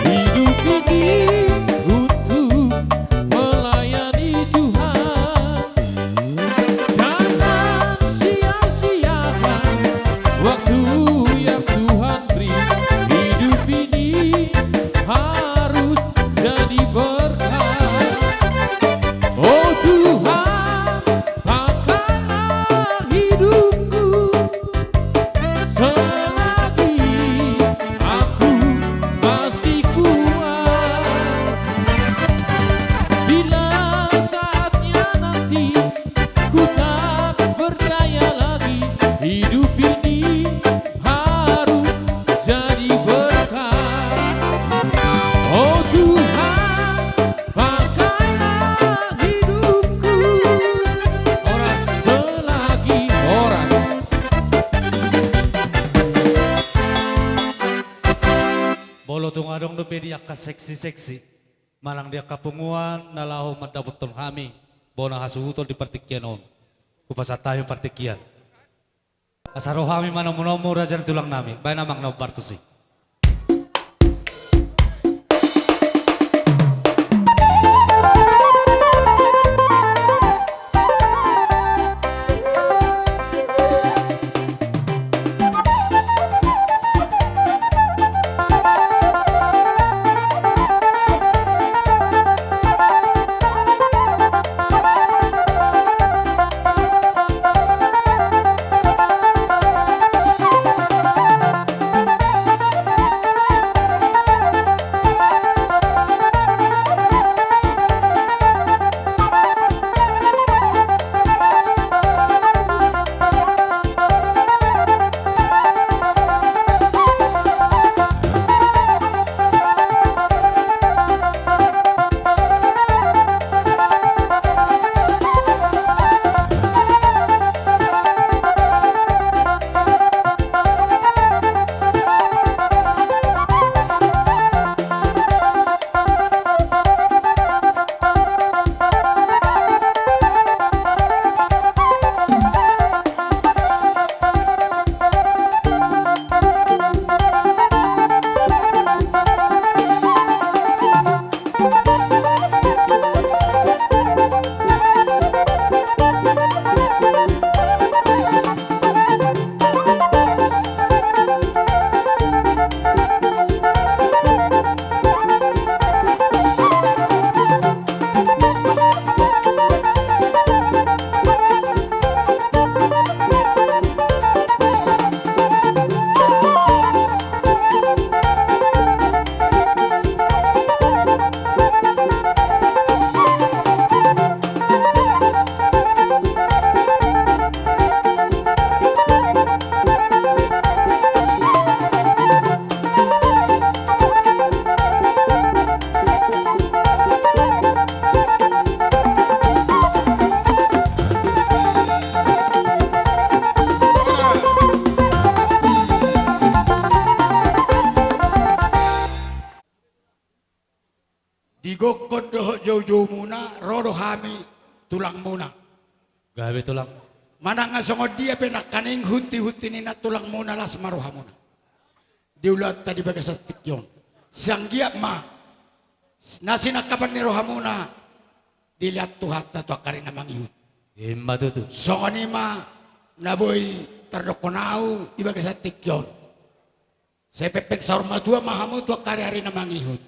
Hidup ini untuk melayani Tuhan. Jangan sia-siakan waktu yang Tuhan beri. Hidup ini harus jadi berkat. Oh Tuhan, pakailah hidupku selagi aku masih kuat. Bila saatnya nanti ku tak berdaya lagi, hidup ini harus jadi berkat. Oh Tuhan, pakailah hidupku. Horas, selagi horas. Molo tung adong dope di angka seksi-seksi manang di angka punguan na laho mandapothon hami bona hasuhuton di partingkian on, hupasahat hami partingkian. Asa ro hami manomu-nomu raja ni tulang nami, baen amang na hombar tusi. Igokkon dohot joujoumuna, ro do hami tulangmuna. Gabe tulang. Manang songon dia pe nangkaning hunti-hunti ni na tulangmuna, las ma rohamuna di ulaonta di bagasan tingki on. Sai anggiat ma na sinangkapan ni rohamuna dilehon Tuhanta tu angka ari na mangihut. I ma tutu. Songon i ma na boi tardokkon ahu di bagasan tingki on. Sai pengpeng saur matua ma hamu tu angka ari-ari na mangihut.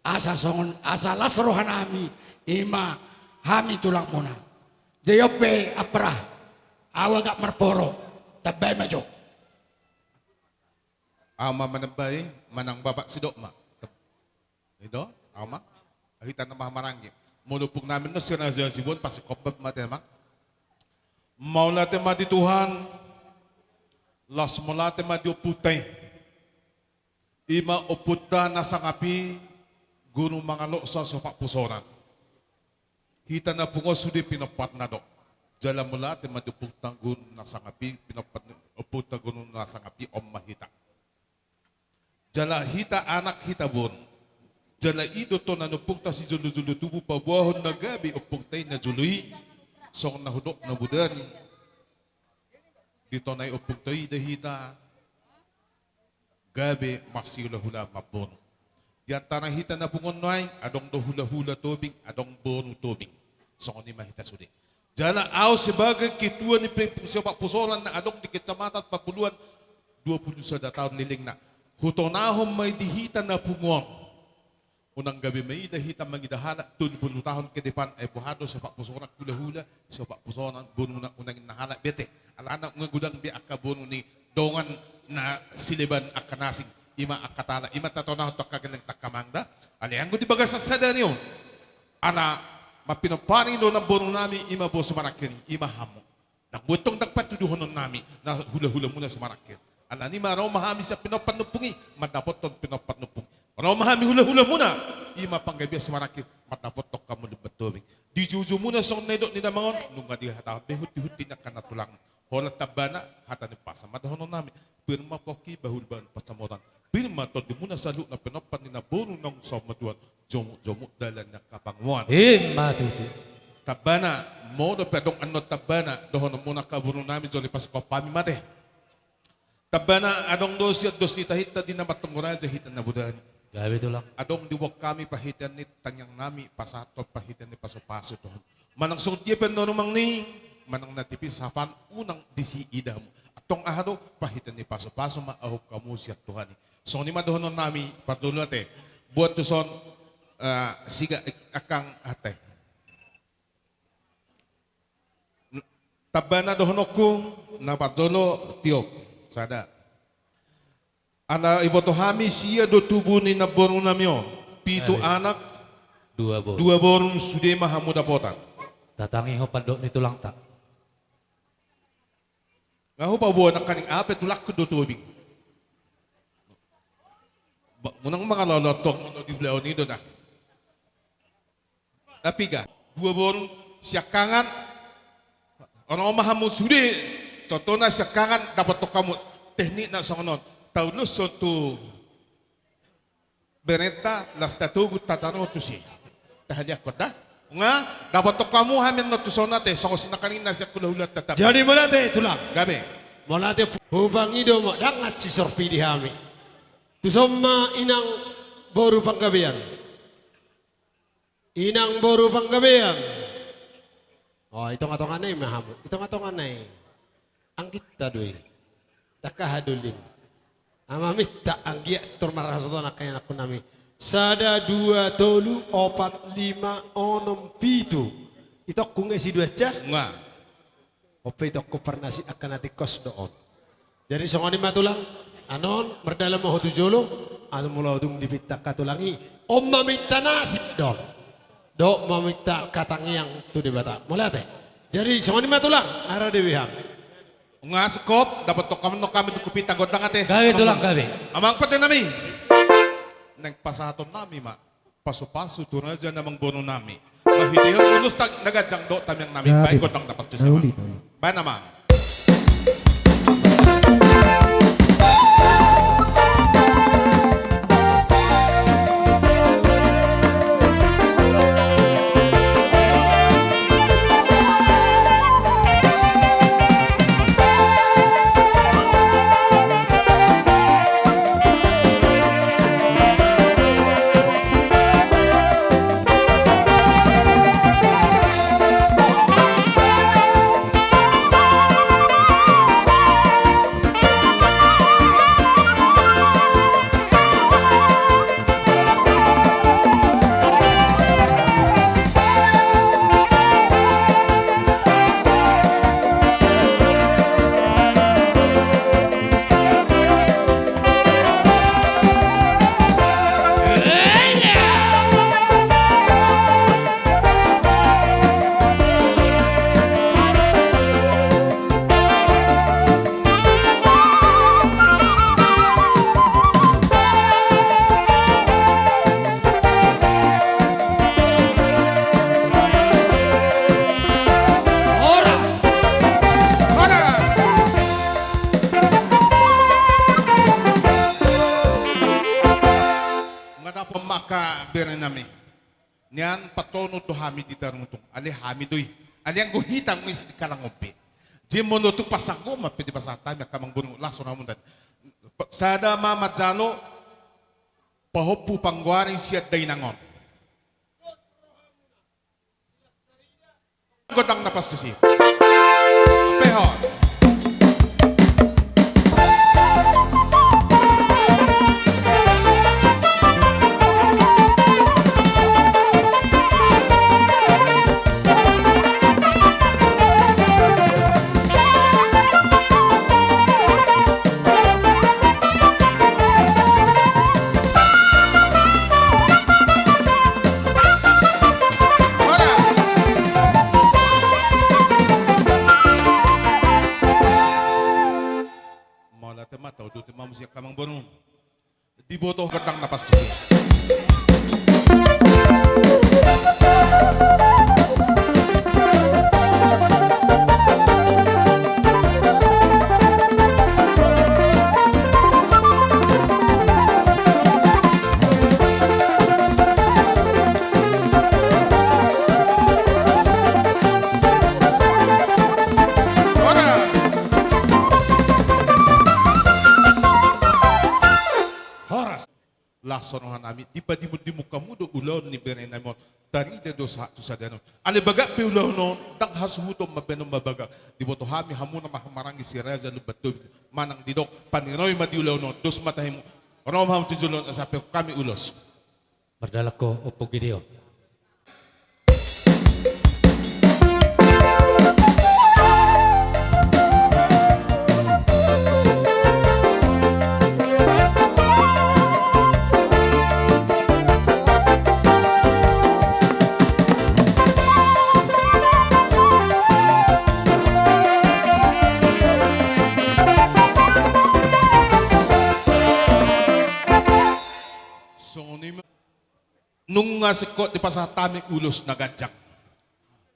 Asa songon, asa las rohanami, i ma hami tulangmuna. Jadi on pe ampara, ahu agak marporo, tambai ma jo. Ahu ma manambai, manang bapak sidok ma. I do, ahu ma. Hita na ma maranggi. Molo ompung nami on si Raja Sibuan, pasti kompak ma te, Amang. Mauliate ma di Tuhan, las mauliate ma di ompunta i. I ma ompunta na sangap i, Guru Mangaloksa Siompat Pusoran. Hita na pungu on sude pinomparna do. Jala mauliate ma di ompunta Guru na sangap i, pinomparna, ompunta Guru na sangap i, on ma hita. Jala hita anak, hita boru. Jala i do tona ni ompungta sijolo-jolo tubu paboahon na gabe ompungta i na jolo i, songon na hudok na bodari. Di tona ni ompungta i da hita gabe marsihula-hula mamboru. Di antara hita na pungu on nuaeng, adong do hula-hula Tobing, adong boru Tobing. Songon i ma hita sude. Jala ahu sebagai ketua ni Pengpeng Siompat Pusoran na adong di Kecamatan Panguluan, dua puluh sada taon lelengna. Hutonahon ma i di hita na pungu on. Unang gabe ma i da hita mangida halak tolu pulu tahun ke depan, ai boha do Siompat Pusoran hula-hula, Siompat Pusoran boru na unang ninna halak bete. Alana nunga godang be angka boru ni dongan na sileban angka na asing, i ma angka tala, i ma tatonahon tu angka gellengta, angka amang da. Alai anggo di bagasan sada ni on, ala mapinompari do namboru nami, i ma boru Simarangkir i, i ma hamu. Ndang boi tong ndang patuduhonon nami na hula-hulamuna Simarangkir. Alani i ma ro ma hami sian pinompar ni ompung i mandapothon pinompar ni ompung. Ro ma hami hula-hulamuna, i ma panggabean Simarangkir, mandapothon hamu Lumban Tobing. Di joujoumuna songon na nidok ni damang on, nunga dihatahon be hunti-hunti ni angka na tulang. Holan tambana, hata ni umpasa ma dohonon nami. Pir ma pongki, bahul-bahul pansamotan. Pir ma tondimuna saluhutna pinompar ni namboru naung saur matua, jomuk-jomuk dalan ni angka pangomoan. I ma tutu. Tambana, molo pe adong annon tambana dohononmuna angka boru nami, jolo pasingkop hami ma te. Tambana, adong do sian dos ni tahinta di na martonggo raja hita na bodari. Gabe tulang. Adong diboan hami pahitean ni tangiang nami, pasahathon pahitean ni pasu-pasu tu ho. Manang songon dia pe annon rumang ni, manang na tipis hapan, unang disi idamu. Antong aha do, pahitean ni pasu-pasu ma ahu hamu sian Tuhan i. Songon i ma dohonon nami, parjolo ate. Buat tuson, eh, siga ik-, akang ate. N-, tambana dohononku, na parjolo tiop, sada. Ala iboto hami sia do tubu ni namboru nami on, pitu anak, dua boru. Dua boru, sude ma hamu dapotan. Tatangihon pandok ni tulangta. Nga hupaboa nangkaning aha pe tulangku do Tobing. Ba-, unang mangalolo tong, molo di ulaon i do da. Tapi ga, dua boru siangkangan, ro ma hamu sude, contohna siangkangan dapothon hamu, teknikna songon on, taulushon tu berenta, laos tatogu tataru tusi. Tahaliangkon da. Nga, dapothon hamu hami annon tuson ate, songon sinangkaning na sian hula-hula tetap. Jadi mauliate tulang. Gabe. Mauliate pu-, hupangido ma, ndang hansit sorpi di hami. Tuson ma inang boru Panggabean. Inang boru Panggabean. O, i tonga-tonga nai ma hamu. I tonga-tonga nai. Anggitta do i. Ndang haha dolim. Ama minta anggiat tor marhasohotan angka anakkon nami. Sada, dua, tolu, opat, lima, onom, pitu. Itongku nge si dua ca? Nga. On pe itongku parnasib angka na tingkos do on. Jadi songon i ma tulang, annon mardalan ma ho tu jolo, asa molo dung dipinta angka tulang i, on ma minta nasib do on. Dohot ma minta angka tangiang tu Debata. Mauliate. Jadi songon i ma tulang, ara debeham. Nga singkop, dapothon hamu annon hami dungkupinta gondang ate. Gabe tulang, gabe. Amang pande nami. Naeng pasahaton nami ma pasu-pasu tu raja ni amangboru nami. Marhitehon ulos ta-, na ganjang dohot tangiang nami. Gabe. Baen gondang na pastus, Amang. Baen, Amang. Apa maka bere nami. Nian patonon do hami di taruntung. Alai hami do i. Alai anggo hita nunga isi di kalangan be. Jadi molo tung pasango ma pe dipasahat hami angka amangboru, laos songon on tadi. Sada ma manjalo pahompu panggoari sian dainang on. Gondang na pas tusi. Pehon. Mauliate ma, tau do tu hamu sian angka amangboru. Diboto gondang na pas tusi. Horas. Laos songon hami, dipadimundimung hamu do ulaon ni bere nami on, tarida do sahat tu sadari on. Alai bagak pe ulaon on, ndang hasuhuton mambahen on ma bagak. Diboto hami hamu na ma hamaranggi si Raja Lumban Tobing, manang didok paniroi ma di ulaon on, dos ma tahimu. Ro ma hamu tu jolo on asa pe hami ulos. Mardalan ho Ompung Gideon. Songon i ma. Nunga singkop dipasahat hami ulos na ganjang.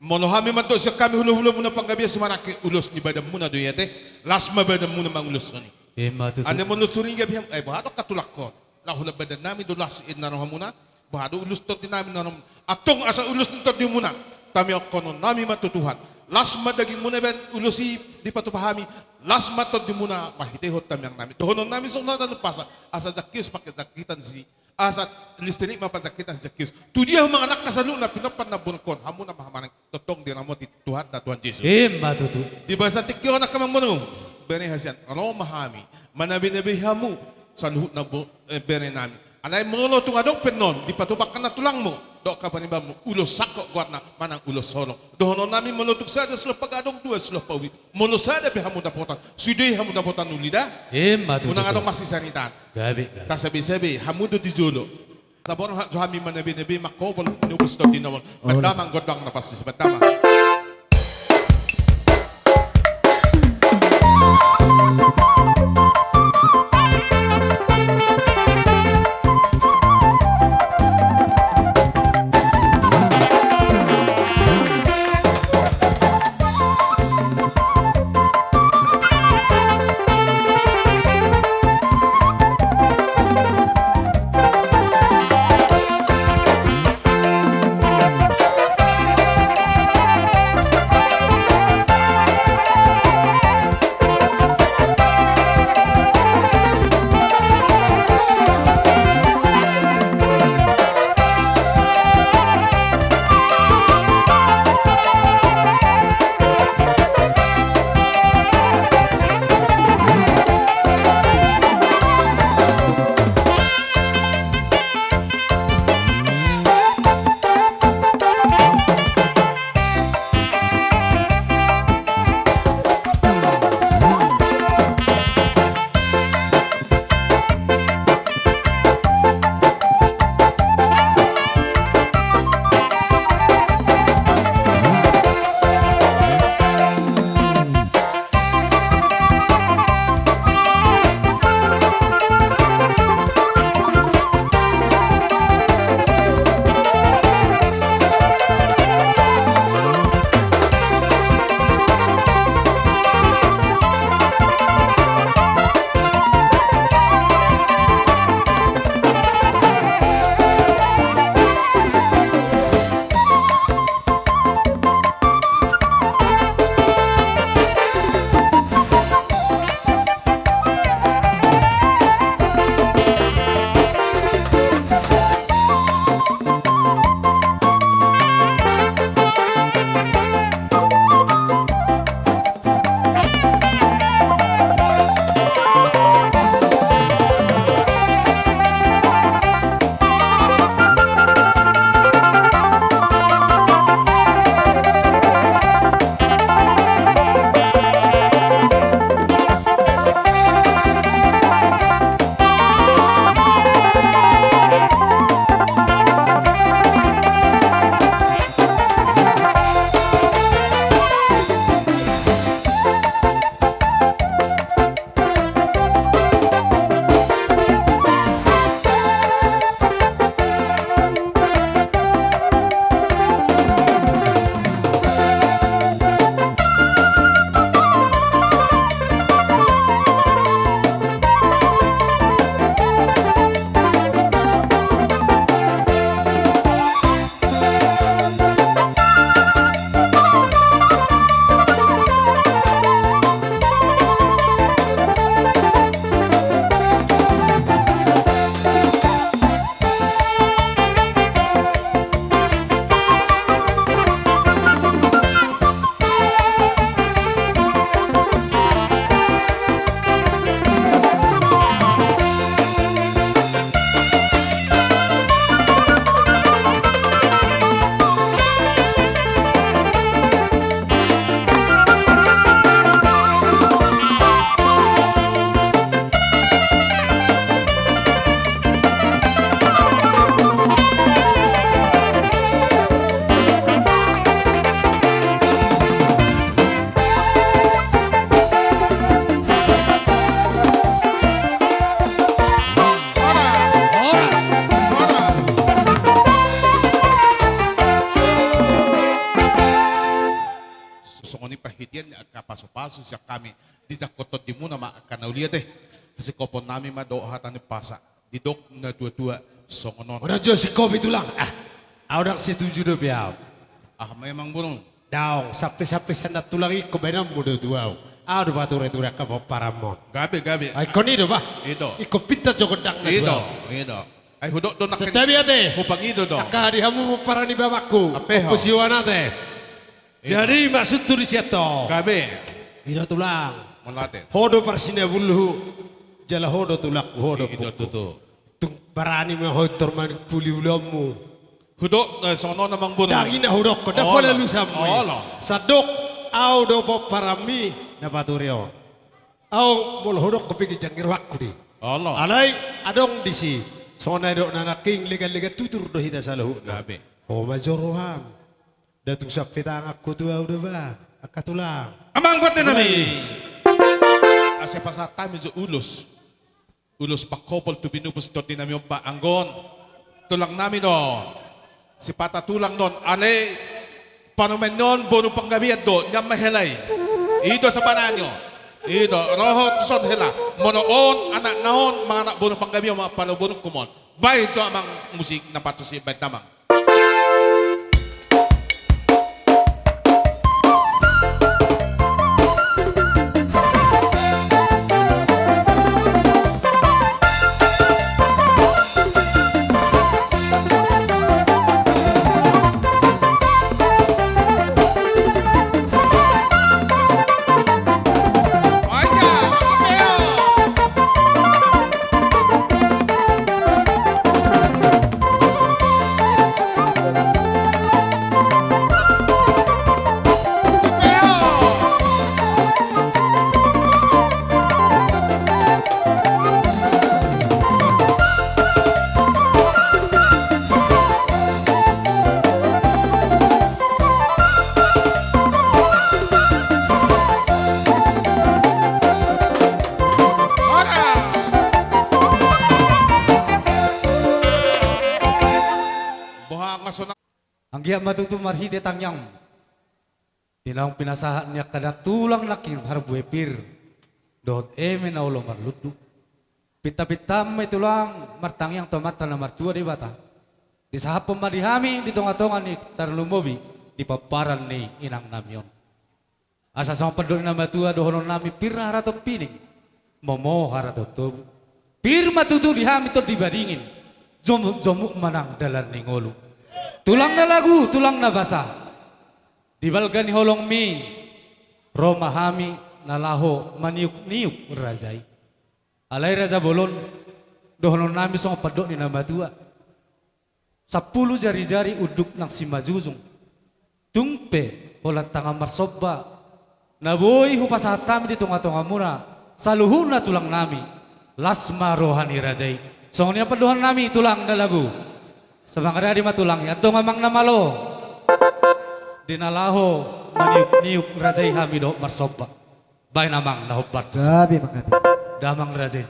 Molo hami mandok sian hami hulahulamuna Panggabean Simarangke, ulos ni badanmuna do i ate. Las ma badanmuna mangulos songon i. Ima tutu. Alai molo curiga be hamu, eh, boha do angka tulangkon. Laho holan badan nami do las i na ro hamuna. Boha do ulos tondi nami na ro hamuna. Antong asa ulos ni tondimuna, tamiangkonon nami ma tu Tuhan. Las ma dagingmuna baen ulos i dipatupa hami. Las ma tondimuna marhitehon tamiang nami. Dohonon nami songon hata ni umpasa, asa jangkios ma jangkitan si Asa listrik ma panjangkitan si jangkios. Tu dia hamu mangalangka saluhutna pinompar na boru on, hamu na ma hamaranggi, tongtong diramoti Tuhanta Tuhan Jesus. Ima tutu. Di bagasan tingki on angka amangboru, bere hasian, ro ma hami manabenabe hamu saluhutna bo-, eh, bere nami. Alai molo tung adong pe annon dipatupa angka na tulangmu dohot angka paribanmu, ulos sangkot goarna manang ulos holong. Dohonon nami molo tung sada sulo pagadong, dua sulo paubi. Molo sada pe hamu dapotan, sude hamu dapotan uli da. Ima tutu. Unang adong masisaritaan. Gabe, gabe. Tasabesabe hamu do di jolo. Saboru ha-, jo hami manabenabe mangkobol, nubus do di nomor. Olo. Banda ma gondang na pas tusi, banda ma. pasu sian hami. Dijangkon tondimuna ma angka na uli ate. Singkopon nami ma dohot hata ni umpasa. Didok na tuatua songon on. Unang jo singkopi tulang. Ah, au ndang setuju dope au. Ah, memang boru. Daong, sampe-sampe sian na tulang i ingkon baenonmu do tu au. Au do patureture angka pomparanmon. Gabe, gabe. Ai ingkon i do bah. I do. Ingkon pinta jo gondangna tu au. I do, i do. Ai hudok do nangkin. Santabi ate. Hupangido do. Angka di hamu pomparan ni bapakku. Ape ho. Ompu Siwan ate. I do. Jadi maksudhu disi antong. Gabe. I do tulang. Molo ate. Ho do parsinabulhu. Jala ho do tulangku, ho do ompuku. I do tutu. Tung barani ma ho intor manipuli ulaonmu. Hudok, eh, songon on amang boru. Ndang i na hudokkon, ndang pola lusanmu i. Olo. Sandok, au do pomparanmi na pature on. Au molo hudokkon pe ginjang ni rohangku do i. Olo. Alai adong disi. Songon na nidok na nangkin, legan-legan tutur do hita saluhutna. Gabe. Ho ma jo roham. Nda tung sampe tanganku tu au do bah, angka tulang. Amang pande nami. Asa pasahat hami jo ulos. Ulos panghopol tu binubus tondi nami on bah, anggo on tulang nami do. Sipata tulang do on, alai parumaen ni on boru Panggabean do, nian ma hela i. I do sabananyo. I do, ro ho tuson hela. Molo on, anakna on, manganak boru Panggabean ma, pala borungku ma on. Baen jo amang musik na pantas i, baen damang. Anggiat ma tutu marhite tangiangmu di naung pinasahat ni angka tulang nangkin parbue pir dohot eme na olo marlundu. Pintapintam ma i tulang martangiang tu Amanta na martua Debata. Disahaphon ma di hami di tongatonga ni tarlumobi di pomparan ni inang nami on. Asa songon pandok ni na matua dohonon nami, pir haraton pining, momo haraton tobu. Pir ma tutu di hami tondi badingin, jomukjomuk ma nang dalan ni ngolu. Tulang na lagu, tulang na basa, di balga ni holongmi ro ma hami na laho maniukniuk raja i. Alai raja bolon, dohonon nami songon pandok ni na matua. Sampulu jarijari unduk nang simanjujung. Tung pe holan tangan marsomba na boi hupasahat hami di tongatongamuna, saluhutna tulang nami, las ma roha ni raja i. Songon i ma pandohan nami tulang na lagu. Samangadadi ma tulang i, antong amang na malo, di na laho maniukniuk raja i hami dohot marsomba. Baen amang na hombar tusi. Gabe ma, gabe. Damang raja i.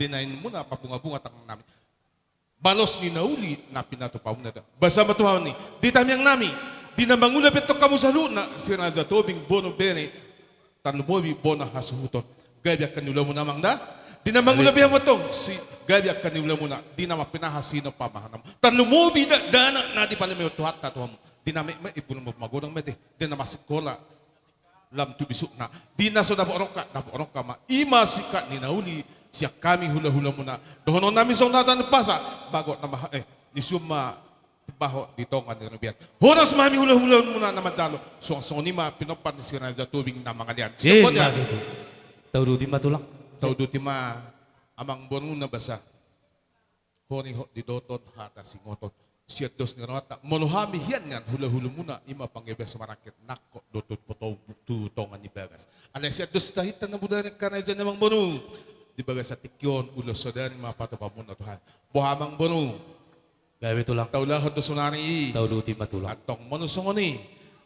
Di na inumuna parbungabunga tangan nami. Balos ni na uli na pinatupa muna da. Basa ma Tuhan i, di tamiang nami, di na mangula pe tong hamu saluhutna, si Raja Tobing bono bere, tarlumobi bona hasuhuton. Gabe angka ni ula muna amang da. Di na mangula pe hamu tong, si gabe angka ni ula muna, di na mapinaha sihinom pamahanan. Tarlumobi da, dana na dipalehon Tuhanta tu hamu. Di na metmet, ibur magodang ma ate, di na masikola, lam tu bisukna. Di na so dapot rongkap, dapot rongkap ma. I ma singkat ni na uli sian hami hulahula muna. Dohonon nami songon hata ni umpasa, bagot na maha, eh, ni sium ma bagot di tonga ni robean. Horas ma hami hulahula muna na manjalo. Suang songon i ma pinompar ni si Raja Tobing na mangalean. Eh, siap, ma tutu. Tauduti ma tulang. Tauduti ma amang boru na basa. Hori hot didoton hata singoton. Sian dos ni rohanta, molo hami hian nian hulahula muna, i ma panggabean Simaraken, nangkok do tu poto-, tu tonga ni bagas. Alai sian dos tahinta na bodari angka raja ni amang boru. Di bagasan tingki on, ulos sadari ma patupa muna tu hami. Boha amang boru? Gabe tulang. Taulahon do saonari i. Tauduti ma tulang. Antong molo songon i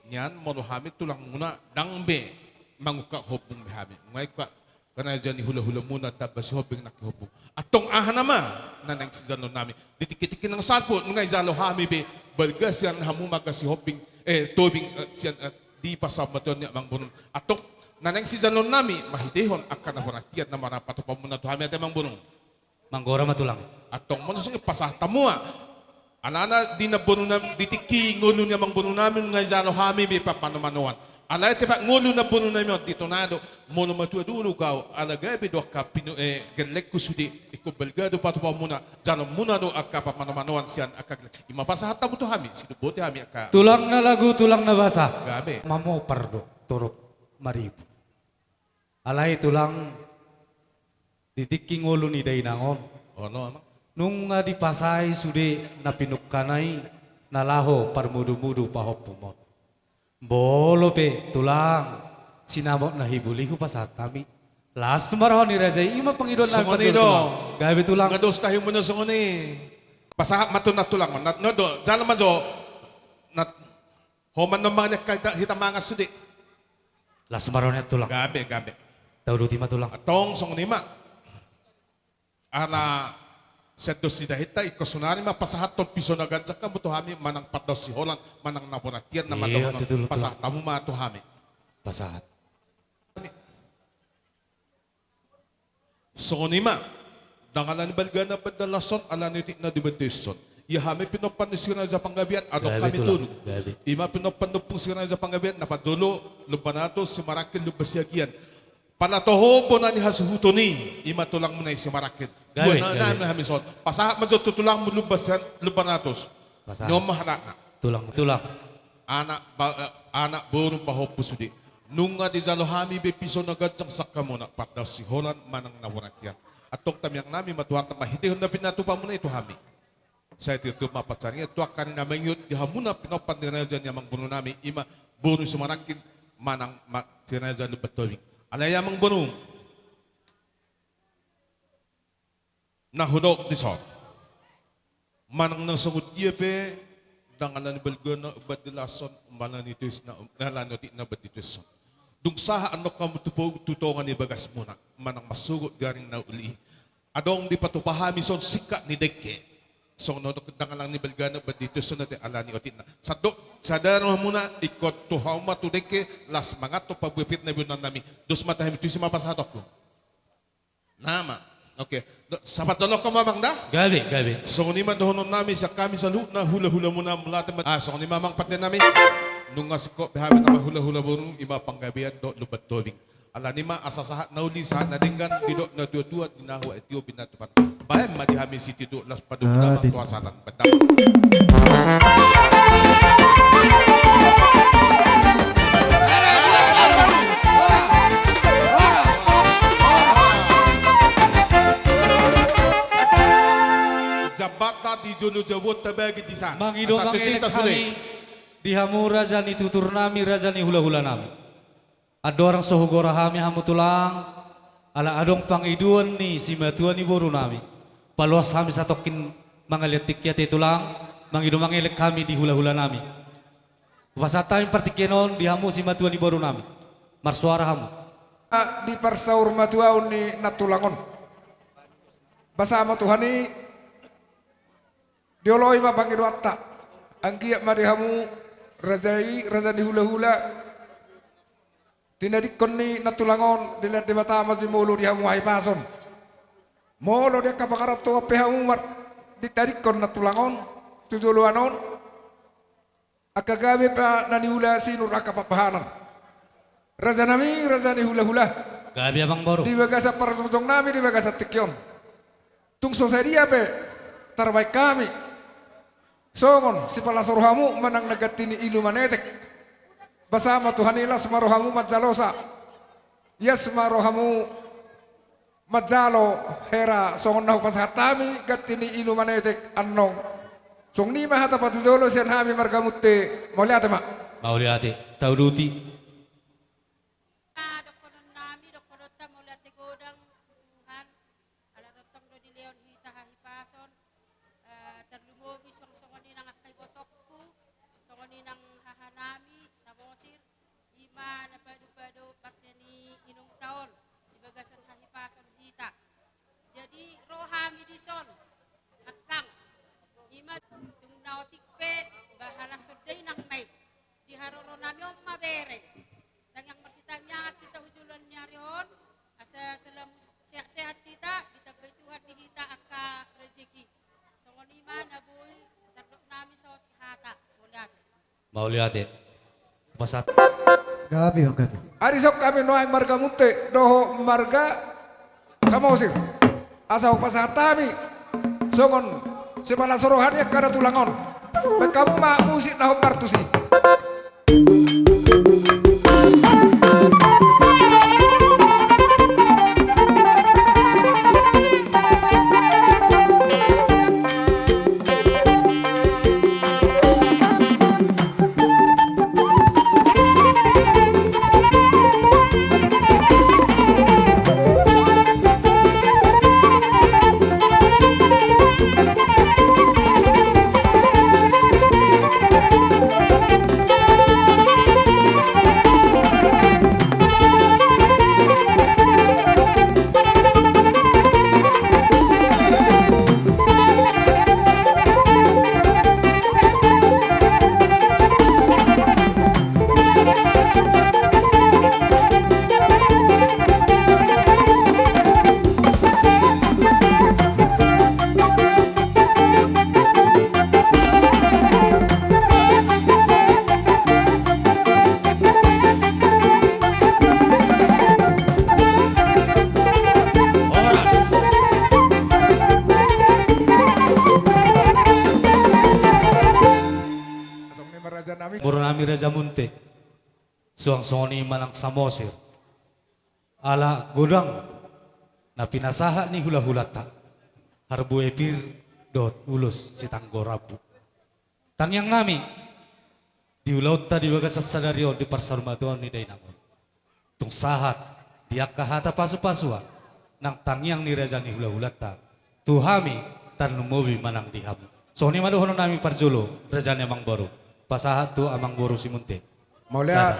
nian, molo hami tulang muna ndang be mangungkap hombung be hami. Nunga ingkon raja ni hulahula muna tamba Sihombing nangkin hombung. Antong aha nama na naeng sijaloon nami? Di tingki-tingki nang salpu, nunga dijalo hami be balga sian hamu marga Sihombing, eh, Tobing, eh, sian, eh, di pasamatuan ni amang boru. Antong na naeng sijaloon nami, marhitehon angka na bonatian na marpatupa muna tu hami ate amang boru. Manggora ma tulang. Antong molo songon i pasahat hamu ma. Alana di na boru nami, di tingki ngolu ni amang boru nami nunga dijalo hami be parmanomanoan. Alai tepa ngolu na boru nami on di tona do, molo matua do ulaon, ala gabe do angka pinu-, eh, gellengku sude, ingkon balga do patupa muna, jalo muna do angka parmanomanoan sian angka gelleng. I ma pasahat hamu tu hami, sidok boti hami angka. Tulang na lagu, tulang na basa. Gabe. Mamopar do torop maribu. Alai tulang, di tingki ngolu ni dainang on. Ono, amang. Nunga dipasai sude na pinungkana i, na laho parmudu-mudu pahompum on. Molo pe tulang, sinamot na hibuli hupasahat hami. Las ma roha ni raja i, i ma pangidoan nami. Songon i do tulang. Gabe tulang. Nunga dos tahi muna songon i. Pasahat ma tu na tulang on. Na, na do, jalo ma jo. Na, Ho ma na mangalean hita, hita mangan sude. Las ma roha ni tulang. Gabe, gabe. Tauduti ma tulang. Antong songon i ma. Ala sian dos ni dahinta, ingkon saonari ma pasahathon piso na ganjang hamu tu hami, manang pandaon siholan, manang na bonatian na. Iya, mandohot, tutu, tulang. Pasahat hamu ma tu hami. Pasahat. Songon i ma, ndang ala ni balgana banda las on, ala ni otikna di banda ison. Ia hami pinompar ni si Raja Panggabean, adong hami tolu. Gabe tulang, gabe. I ma pinompar ni ompung si Raja Panggabean, na parjolo Lumban Atos, Simaraken, Lumban Siagian. Pala toho bona ni hasuhuton i, i ma tulang muna i Simaraken. Gabe, gabe. Dua na, na hami son. Pasahat ma jo tu tulangmu Lumban Sian-, Lumban Atos. Pasahat. Ni on ma halakna. Tulang, tulang. Anak ba-, eh, anak boru pahompu sude. Nunga dijalo hami be piso na ganjang sian hamuna, pandaon siholan manang na bonatian. Antong tamiang nami ma Tuhanta marhitehon na pinatupa muna i tu hami. Sai tirtu ma pansarian tu angka na mangihut di hamuna pinompar ni raja ni amang boru nami, i ma boru Simaraken manang ma-, si Raja Lumban Tobing. Alai amang boru. Na hudok dison. Manang na songon dia pe, ndang ala ni balgana banda las on, ala ni toisna, ala ni otikna banda toison. Dung sahat annon hamu tu po-, tu tonga ni bagasmuna, manang marsogot garing na uli i. Adong dipatupa hami son singkat ni dengke. Songon na hudok ndang ala ni balgana banda toison ate ala ni otikna. Sandok sada rohamuna ingkon tu hamu ma tu dengke, las manganhon parbue pir na binoan nami. Dos ma tu hami, tu ise ma pasahatonku? Nama. Oke. Do-, sapat jalo hamu amang da? Gabe, gabe. Songon i ma dohonon nami sian hami saluhutna hula-hula muna mauliate ma-, ah, songon i ma amang pande nami. Nunga singkop be hami na marhula-hula boru, i ma Panggabean dohot Lumban Tobing. Alani i ma asa sahat na uli sahat na denggan, didok na tua-tua, di na hua i tio pinatupa. Baen ma di hami sitio las padomu. Ah, damang di- tu hasahatan. Jambanta di jolo jabu on tabagi di san. Mangido mangelek hami di hamu raja ni tutur nami, raja ni hula-hula nami. Andorang so hugora hami hamu tulang, ala adong pangidoan ni simatua ni boru nami. Paloas hami satongkin mangalean tingki ate tulang, mangido mangelek hami di hula-hula nami. Hupasahat hami partingkian on di hamu simatua ni boru nami. Marsoara hamu. Ah, di parsaurmatuaon ni nantulang on. Basa ma Tuhan i, dioloi ma pangidoanta. Anggiat ma di hamu raja i, raja ni hulahula, tinadingkon ni nantulang on, dilehon Debata ma jumolo di hamu hahipason. Molo di angka pangarantoan pe hamu mar-, ditadingkon nantulang on tu joloan on, angka gabe pe na niula sinur angka pambahanan. Raja nami, raja ni hulahula. Gabe, amang boru. Di bagasan parjongjong nami di bagasan tingki on. Tung so sadia pe tarbaen hami songon sipalas rohamu manang na ganti ni ilu manetek. Basa ma Tuhan i, las ma rohamu manjalosa. Ias ma rohamu manjalo hera songon na hupasahat hami ganti ni ilu manetek annon. Songon i ma hata patujolo sian hami marga Munthe, mauliate ma. Mauliate, tauduti. Dohonon nami, dohononta mauliate godang tu Tuhan, ala tongtong do dilehon hita hahipason, eh, tarlumobi songon, songon i nang angka ibotongku, songon i nang hahanami Samosir, i ma na pado-pado bangke ni inongta on di bagasan hahipason hita. Jadi ro hami dison, angkang, i ma tung na otik pe, ba halas songon i nang na i. Di haroro nami on ma bere. Tangiang marsitangiangan hita tu joloan ni ari on, asa selalu sehat-sehat hita, ditambai Tuhan di hita angka rejeki. Songon i ma na boi tardok nami saotik hata. Mauliate. Mauliate. Pasahat. Gabe, gabe. Ari songon i ma nuaeng marga Munthe dohot marga Samosir. Asa hupasahat hami songon sipalas roha ni angka na tulang on. Baen hamu ma musik na hombar tusi. Boru nami Raja Munthe. Suang songon i ma nang Samosir. Ala godang na pinasahat ni hulahulanta, harbue pir dohot ulos sitanggo rambu. Tangiang nami di ulaonta di bagasan sadari on di parsaurmatuaon ni dainang on, tung sahat di angka hata pasupasuan nang tangiang ni raja ni hulahulanta tu hami, tarlumobi ma nang di hamu. Songon i ma dohonon nami parjolo, raja ni amangboru. Pasahat tu amangboru si Munthe. Mauliate.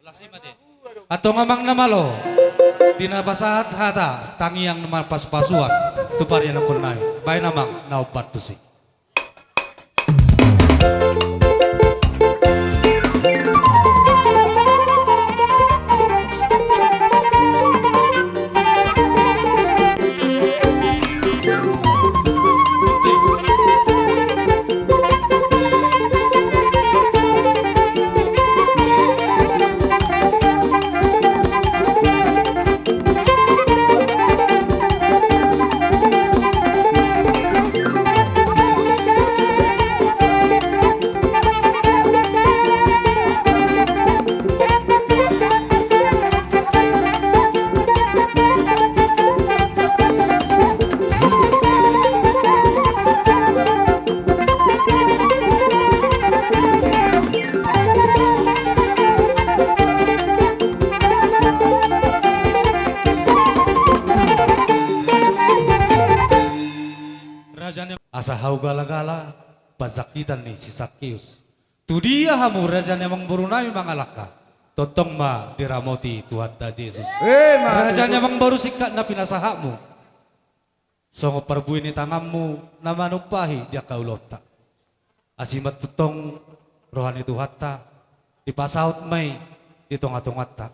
Sada. Antong amang na malo, di na pasahat hata tangiang na marpasupasuan tu parianakkon nami, baen amang na hombar tusi. Raja ni, asa hau galagala panjangkitan ni si Sakeus. Tu dia hamu raja ni amangboru nami mangalangka? Tongtong ma diramoti Tuhanta Jesus. Emma tutu. Raja ni amangboru, singkat na pinasahatmu songon parbue ni tanganmu na manumpahi di angka ulaonta. Asi ma tongtong roha ni Tuhanta, dipasaut ma i di tongatonganta.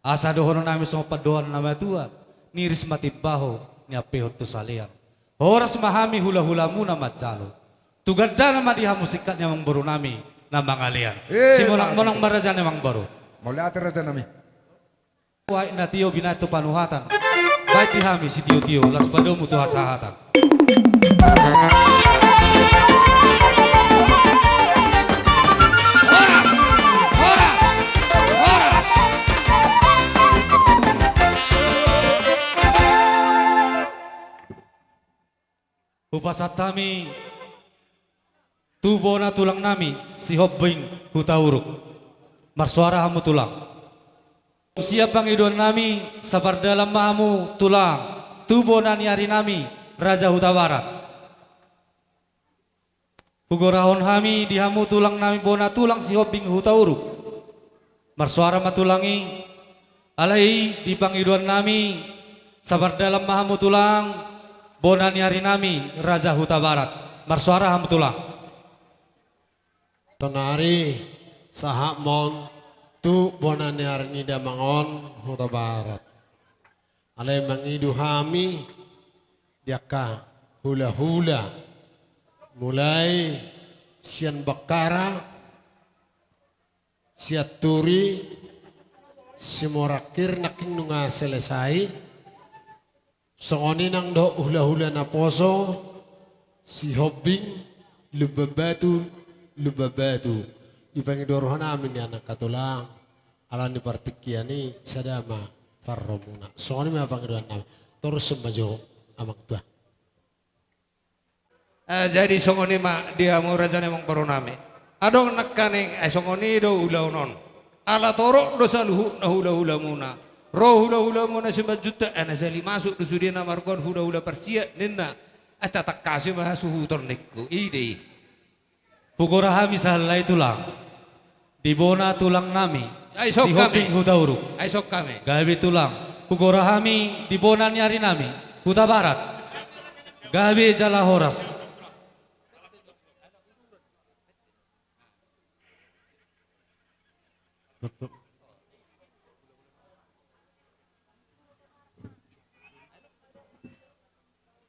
Asa dohonon nami songon pandohan na matua, niris ma timbaho, niampehon tu salean. Horas ma hami hulahulamuna manjalo. Tu gandana ma di hamu singkat ni amangboru nami na mangalean. Emma tutu. Simonangmonang ma raja ni amangboru. Mauliate raja nami. Baen na tio binaen tu panuhatan. Baen di hami sitiotio, laos padomu tu hasahatan. Hupasahat hami tu bona tulang nami Sihombing Hutauruk. Marsuara hamu tulang. Sian pangidoan nami, sapardalan ma hamu tulang tu bona ni ari nami Raja Hutabarat. Hugorahon hami di hamu tulang nami bona tulang Sihombing Hutauruk. Marsuara ma tulang i. Alai di pangidoan nami, sapardalan ma hamu tulang bona ni ari nami Raja Hutabarat. Marsuara hamu tulang. Saonari sahat ma on tu bona ni ari ni damang on Hutabarat. Alai mangido hami di angka hulahula, mulai sian Bakkara, Sianturi, Simorangkir nangkin nunga selesai. Songon i nang dohot hulahula naposo, Sihombing, Lumban Batu, Lumban Batu. Dipangido roha nami nian angka tulang, ala ni partingkian i sada ma parromuna. Songon i ma pangidoan nami. Torus ma jo amang tua. Eh, jadi songon i ma di hamu raja ni amangboru nami. Adong nangkaning, eh, songon i do ulaon on. Ala torop do saluhutna hulahulamuna. Ro hulahulamuna Simanjuntak, eh, na sali masuk do sude na margoar hulahula parsiat ninna. Eh, tatangkasi ma hasuhuton ningku. I do i. Hugora hami sahali tulang. Di bona tulang nami, ai, Sihombing hami. Hutauruk. Ai, song hami. Gabe tulang. Hugora hami di bona ni ari nami, Hutabarat. Gabe jala horas.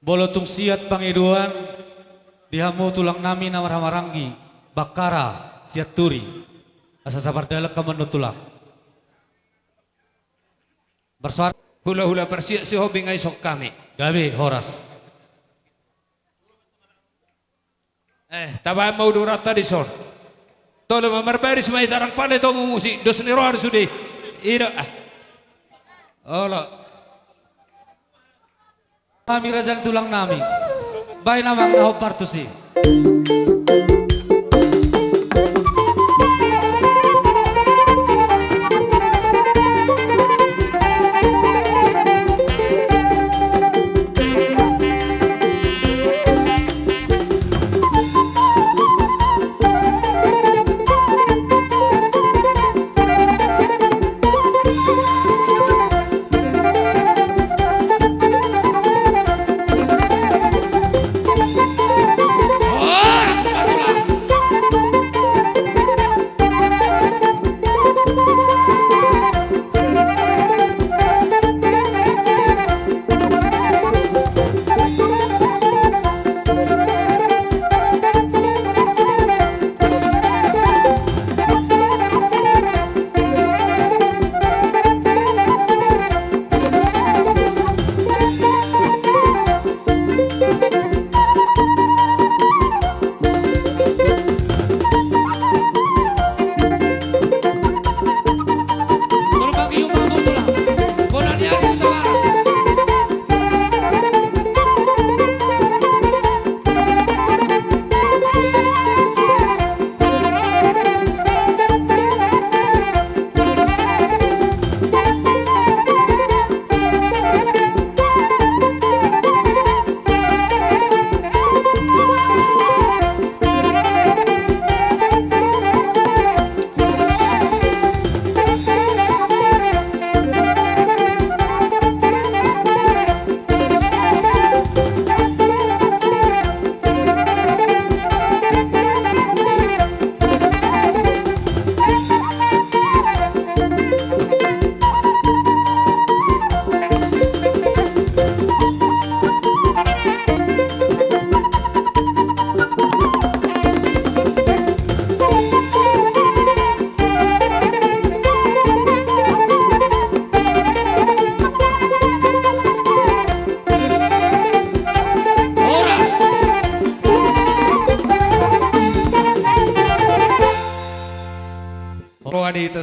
Molo tung siat pangidoan di hamu tulang nami na marhahamaranggi, Bakkara, Sianturi. Asa sapardalan hamu annon tulang. Marsuara. Hulahula parsiat Sihombing, ai song hami. Gabe, horas. Eh, tabaen ma uduranta dison. Tole ma marbaris ma i, tarang pande tomu musik, dos ni roha do sude. I do, ah. Olo. Hami raja ni tulang nami. Baen amang na hombar tusi.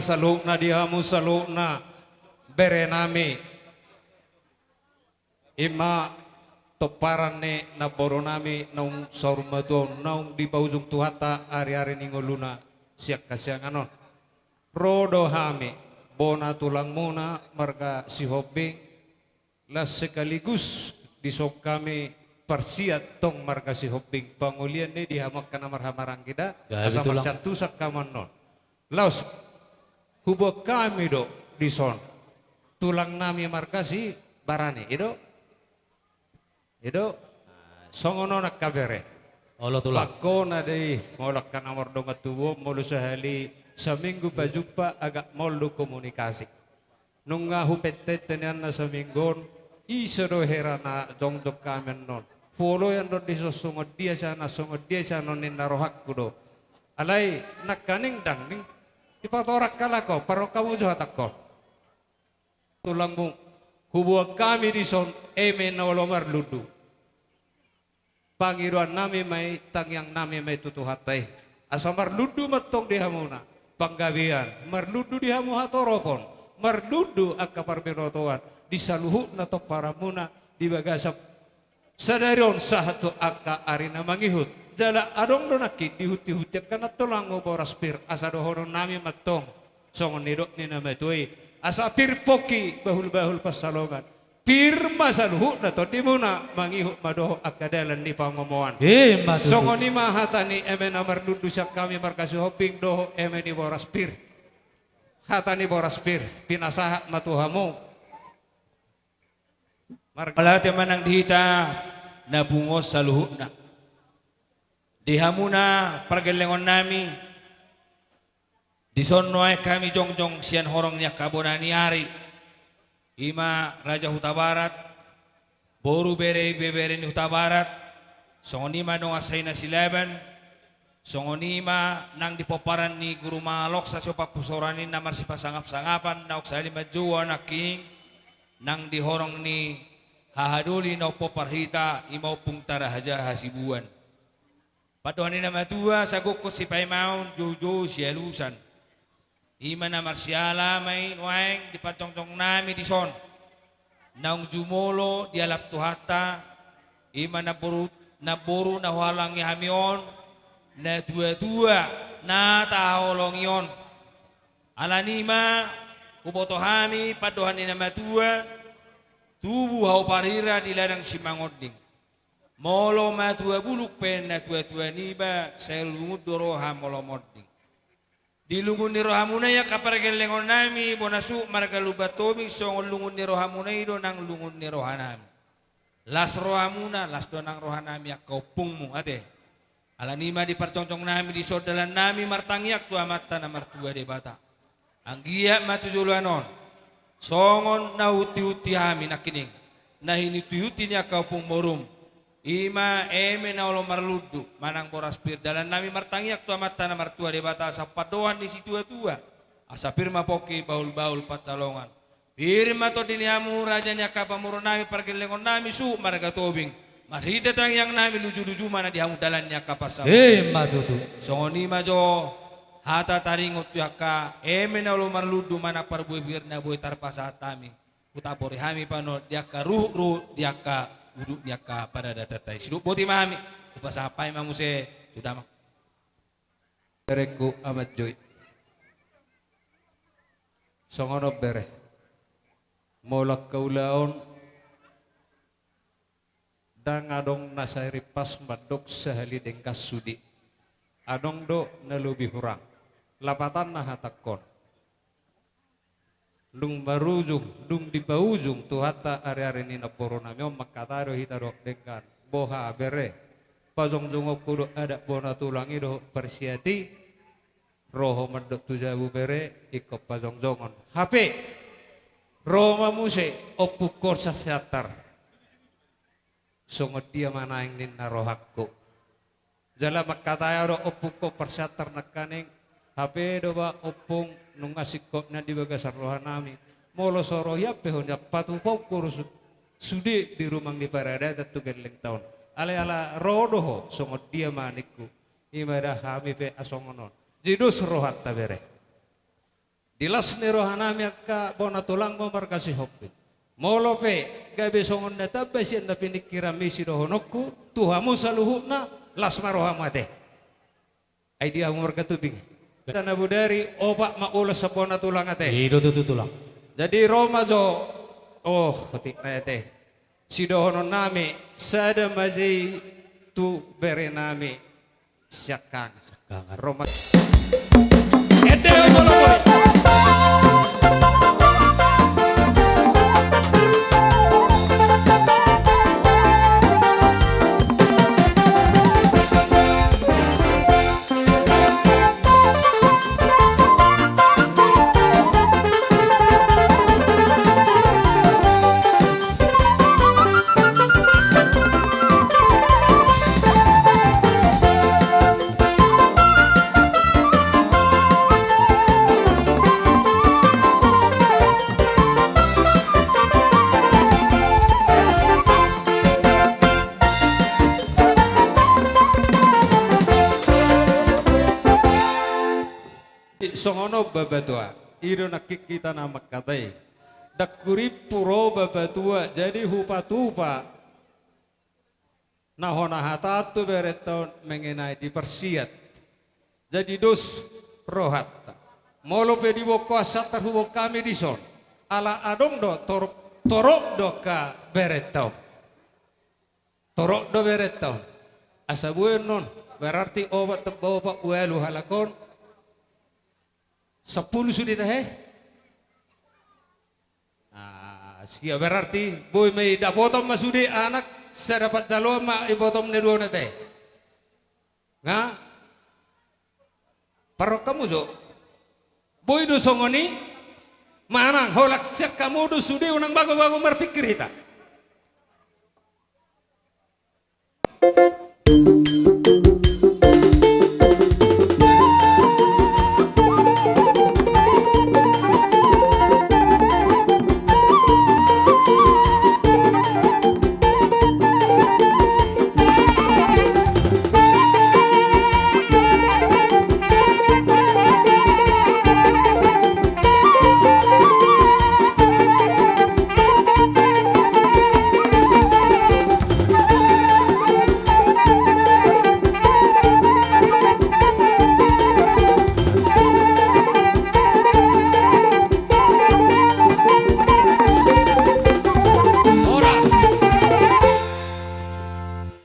Saluhutna di hamu saluhutna berenami. Ima tomparan ni namborunami naung saur matua on naung dipaujung Tuhanta ari-ari ni ngoluna sian hasiangan on. Ro do hami bona tulangmuna marga Sihombing. Laos sekaligus dison hami parsiat tong marga Sihombing pangolian ni di hamu angka na marhahamaranggi da. Gabe asa tulang. Marsiantusan hamu annon. Laos huboan hami do dison tulangnami marga Sibarani, i do? I do? Songon on angka bere. Olo tulang. Pangkona do i, molo angka na mardongan tubu on, molo sahali saminggu pajumpa agak maol do komunikasi. Nunga hupentente nian na saminggu on, ise do hera na jongjong hami annon. Huoloi annon dison songon dia sian, songon dia sian on ninna rohangku do. Alai nangkaning ndang ding dipatorang halak on, parrohahon hamu jo hatangkon. Tulangmu, huboan hami dison eme na olo marlundu. Pangidoannami ma i, tangiangnami ma i tu Tuhanta i. Asa marlundu ma tong di hamuna panggabean, marlundu di hamu hatoropon, marlundu angka parbinotoan di saluhutna tomparanmuna di bagasan sadari on sahat tu angka ari na mangihut. Jala adong do nangkin dihutihut angka na tulangmu boras pir, asa dohononnami ma tong songon nidok ni na matua i, asa pir pongki bahulbahul pansalongan. Pir ma saluhutna tondimuna, mangihut ma dohot angka dalan ni pangomoan. Ima tutu. Songon i ma hata ni eme na marlundu sian hami marga Sihombing dohot eme ni boras pir. Hata ni boras pir pinasahat ma tu hamu. Marga. Mauliate ma nang di hita na pungu on saluhutna. Di hamuna pargellengonnami, dison nuaeng hami jongjong sian horong ni angka bona ni ari. Ima Raja Hutabarat, boru, bere, ibebere ni Hutabarat, songon i ma dongan saina Silaban, songon i ma nang di pomparan ni Guru Mangaloksa siompat pusoran i na marsipasangapsangapan naung sahali manjou au nangkin, nang di horong ni hahadoli na umpompar hita, ima Ompung Tarahaja Hasibuan. Pandohan ni na matua, sagokhon sipaimaon, joujou sialusan. Ima na marsiala ma i nuaeng di parjongjongnami dison. Naung jumolo dialap Tuhanta, ima namboru, namboru na huhalangi hami on, natuatua na tahaholongi on. Alani i ma huboto hami pandohan ni na matua, tubu hau parira di ladang Simangonding. Molo matua bulung pe natuatua niba, sai lungun do roha molo monding. Di lungun ni rohamuna i angka pargellengonnami bona suhut marga Lumban Tobing, songon lungun ni rohamuna i do nang lungun ni rohanami. Las rohamuna, las do nang rohanami angka ompungmu, ate. Alani i ma di parjongjongnami dison dalannami martangiang tu Amanta na martua Debata. Anggiat ma tu joloan on, songon na huhutihutihon hami nangkining, na hinutihutihon ni angka ompung borum, ima eme na olo marlundu manang boras pir, dalannami martangiang tu Amanta na martua Debata asa pandohan ni situatua, asa pir ma pongki bahulbahul pansalongan. Pir ma tondi ni hamu raja ni angka pamoruonnami pargellengonnami suhut marga Tobing. Marhite tangiangnami lujuluju ma na di hamu dalan ni angka pansalongan. Ima tutu. Songon i ma jo hata taringot tu angka eme na olo marlundu manang parbue pir na boi tarpasahat hami. Hutabori hami pe annon di angka ruhutruhut di angka udut ni angka paradatanta i. Sidok boti ma hami. Hupasahat hami ma muse tu damang. Berengku Amanjoi. Songon on bere. Molo angka ulaon ndang adong na sai rimpas mandok sahali denggan sude. Adong do na lobi hurang. Lapatanna hatangkon. Dung marujung, dung dipaujung Tuhanta ariari ni namborunami on mangkatai do hita dohot denggan. Boha bere, pajongjongonku do adat bona tulang i dohot parsiat i. Ro ho mandok tu jabu bere, ingkon pajongjongon. Hape ro ma muse ompungkon Siantar. Songon dia ma naeng ninna rohangku. Jala mangkatai au do ompungkon parsiantar nangkaning. Hape do ba ompung nunga singkop nian di bagasan rohanami. Molo so ro hian pe ho nian patupaonku do su-, sude di rumang ni paradatan tu gellengta on. Alai ala ro do ho songon dia ma ningku. Ima da hami pe asongon on. Jadi dos rohanta bere. Di las ni rohanami angka bona tulangmu marga Sihombing. Molo pe gabe songon na tamba sian na piningkiranmi sidohononku tu hamu saluhutna, las ma rohamu ate. Ai di hamu marga Tobing. Tanabodari opat ma ulos sian bona tulang ate. I do tutu tulang. Jadi ro ma jo. Oh, otik na ate. Sidohononnami sada ma jo i tu berenami. Siangkangan. Siangkangan. Ro ma. Ende, olo, olo. Songon on baba tua, i do nangkin hita na mangkatai. Ndang hurimpu ro baba tua, jadi hupatupa na hona hata tu berenta on mengenai di parsiat. Jadi dos rohanta. Molo pe diboan ho sian tarhubung hami dison. Ala adong do torop, torop do angka berenta on. Torop do berenta on. Asa boi annon, berarti opat tamba opat ualu halak on. Sampulu sude tahe? Ah, sia berarti boi ma i dapotan ma sude anak, sada panjaloan ma i botom na dua on ate. Nga? Parrohamu jo. Boi do songon i, manang holan sian hamu do sude unang bago-bago marpingkir hita.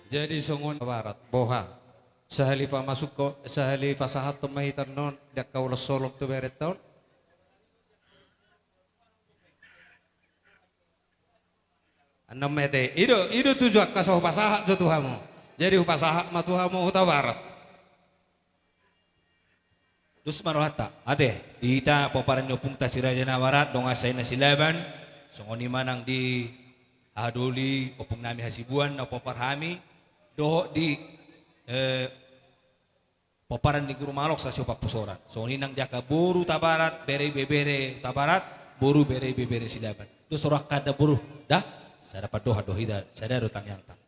Jadi songon barat, boha. Sahali pamasukhon, sahali pasahathon ma hita annon, di angka ulos holong tu berenta on. Annon ma ate, i do, i do tujuanku asa hupasahat jo tu hamu. Jadi hupasahat ma tu hamu Hutabarat. Dos ma rohanta, ate, di hita pomparan ni ompungta Si Raja Nabarat, dongan sae na Silaban, songon i ma nang di haha doli, ompung nami Hasibuan, na pompar hami, dohot di, eh, pomparan ni Guru Malok Sasiop Pusoran. Songon i nang di angka boru Hutabarat, bere ibebere Hutabarat, boru bere ibebere Silaban. Dos rohangka da boru, da? Sada pandohan do hita, sada do tangiangta.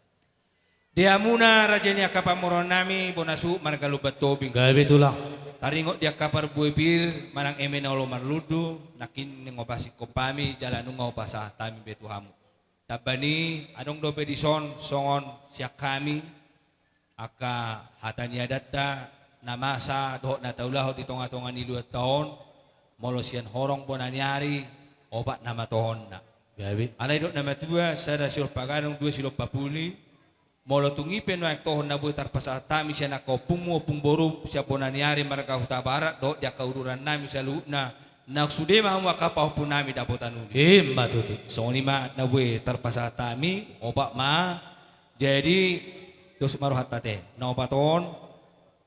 Di hamuna raja ni angka pamoruon nami, bona suhut marga Lumban Tobing. Gabe tulang. Taringot di angka parbue pir, manang eme na olo marlundu, nangkin naeng hupasingkop hami, jala nunga hupasahat hami be tu hamu. Tamba ni, adong dope dison, songon sian hami, angka hata ni adatta, na masa, dohot na taulahon di tonga-tonga ni luatta on, molo sian horong bona ni ari, opat nama tohonna. Gabe. Alai didok na matua, sada silompa gadong, dua silompa puli, molo tung i pe nuaeng tohon na boi tarpasahat hami sian angka ompungmu, ompung borum, sian bona ni ari marga Hutabarat, dohot di angka uduran nami saluhutna, na sude ma hamu angka pahompu nami dapotan uli. Ima tutu. Songon i ma na boi tarpasahat hami, opat ma. Jadi, dos ma rohanta ate. Na opat on,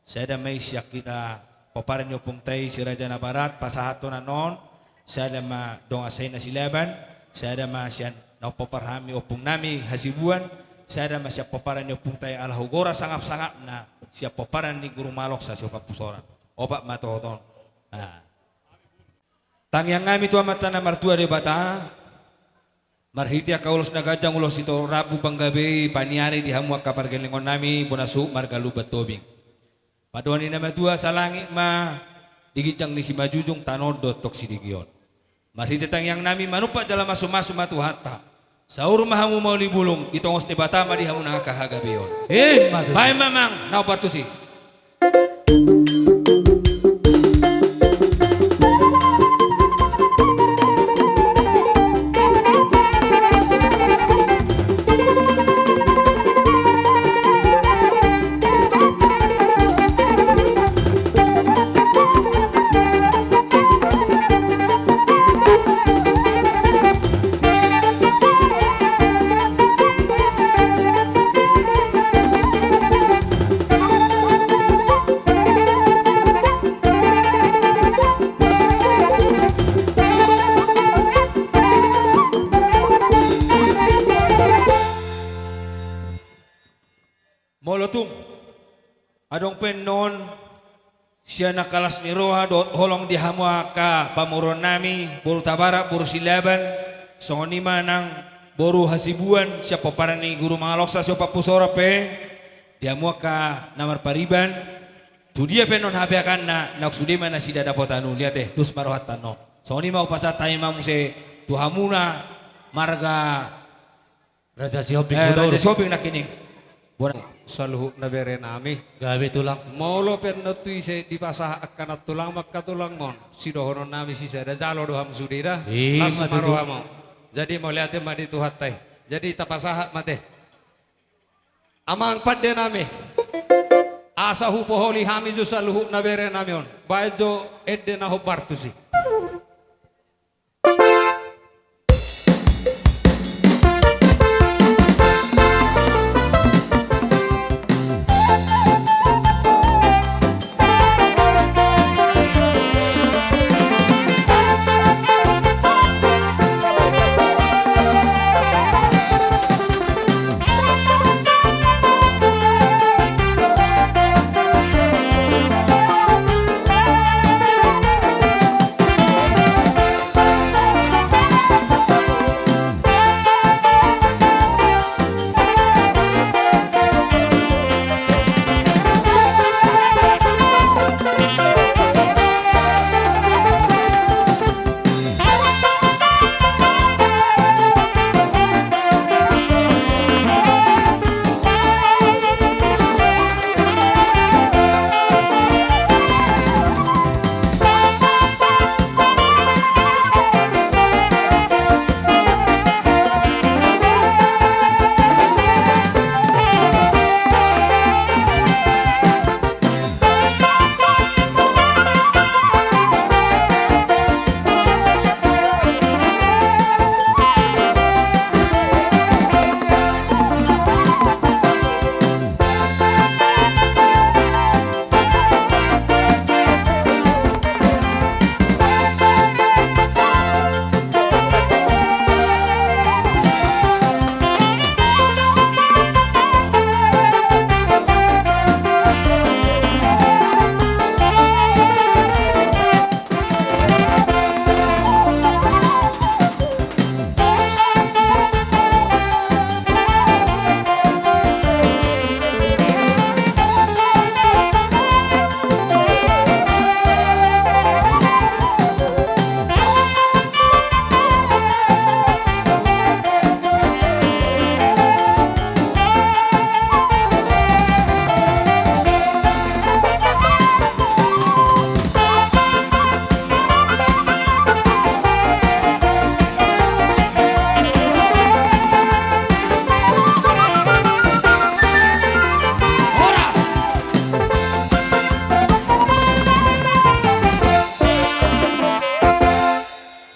sada ma i sian hita pomparan ni ompungta i Si Raja Nabarat, pasahathon annon, sada ma dongan sae na Silaban, sada ma sian na pompar hami ompung nami Hasibuan, sada ma sian pomparan ni ompungta i ala hugora sangap-sangapna, sian pomparan ni Guru Malok Sasiop Pusoran. Opat ma tohon on. Nah. Tangiang nami tu Amanta na martua Debata, marhite angka ulos na ganjang, ulos sitorop rambu panggabean paniari di hamu angka pargellengon nami, bona suhut marga Lumban Tobing. Pandohan ni na matua, salangit ma di ginjang ni simanjujung tano on do tong sidiki on. Marhite tangiang nami manumpak jala masumasu ma Tuhanta. Saur ma hamu mauli bulung, ditongos Debata ma di hamu nang angka hagabeon. Emma tutu. Baen ma amang, na hombar tusi. Molo tung adong pe annon sian angka las ni roha dohot holong di hamu angka pamoruon nami, boru Tabarak, boru Silaban, songon i ma nang boru Hasibuan, sian pomparan ni Guru Mangaloksa, sian Ompu Sora pe, di hamu angka na marpariban, tu dia pe annon hape angka na, na sude ma nasida dapotan uli, ate, dos ma rohanta annon. Songon i ma hupasahat hami ma muse tu hamuna marga Raja Sihombing, eh, Raja Sihombing nangkining. Bona. Saluhutna bere nami. Gabe tulang. Molo pe annon tu ise dipasahat angka nantulang ma angka tulangmon, sidohonon nami sisada jalo do hamu sude da. Ima tutu. Las ma rohamu. Jadi mauliate ma di Tuhanta i. Jadi tapasahat ma ate. Amang pande nami. Asa hupoholi hami jo saluhutna bere nami on. Baen jo ende na hombar tusi.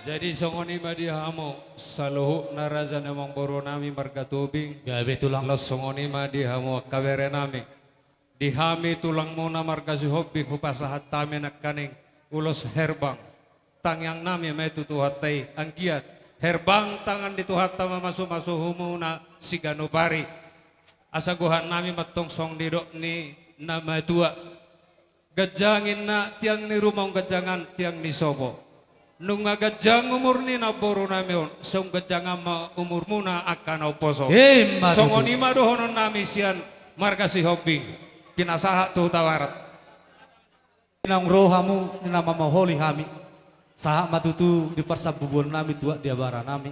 Jadi songon i ma di hamu saluhutna raja ni amangboru nami marga Tobing. Gabe tulang. Laos songon i ma di hamu angka bere nami. Di hami tulangmuna marga Sihombing hupasahat hami nangkaning ulos herbang. Tangiang nami ma i tu Tuhanta i, anggiat herbang tangan ni Tuhanta mamasumasu hamuna siganup ari. Asa gohan nami ma antong songon nidok ni na matua. Ganjang ninna tiang ni ruma, umganjang tiang ni sopo. Nunga ganjang umur ni namboru nami on, sai umganjang ma umurmuna angka na umposo. Ima tutu. Songon i ma dohonon nami sian marga Sihombing. Pinasahat tu Hutabarat. naung ro hamu na mamaholi hami, sahat ma tutu di parsambubuonnami tuat di abaranami.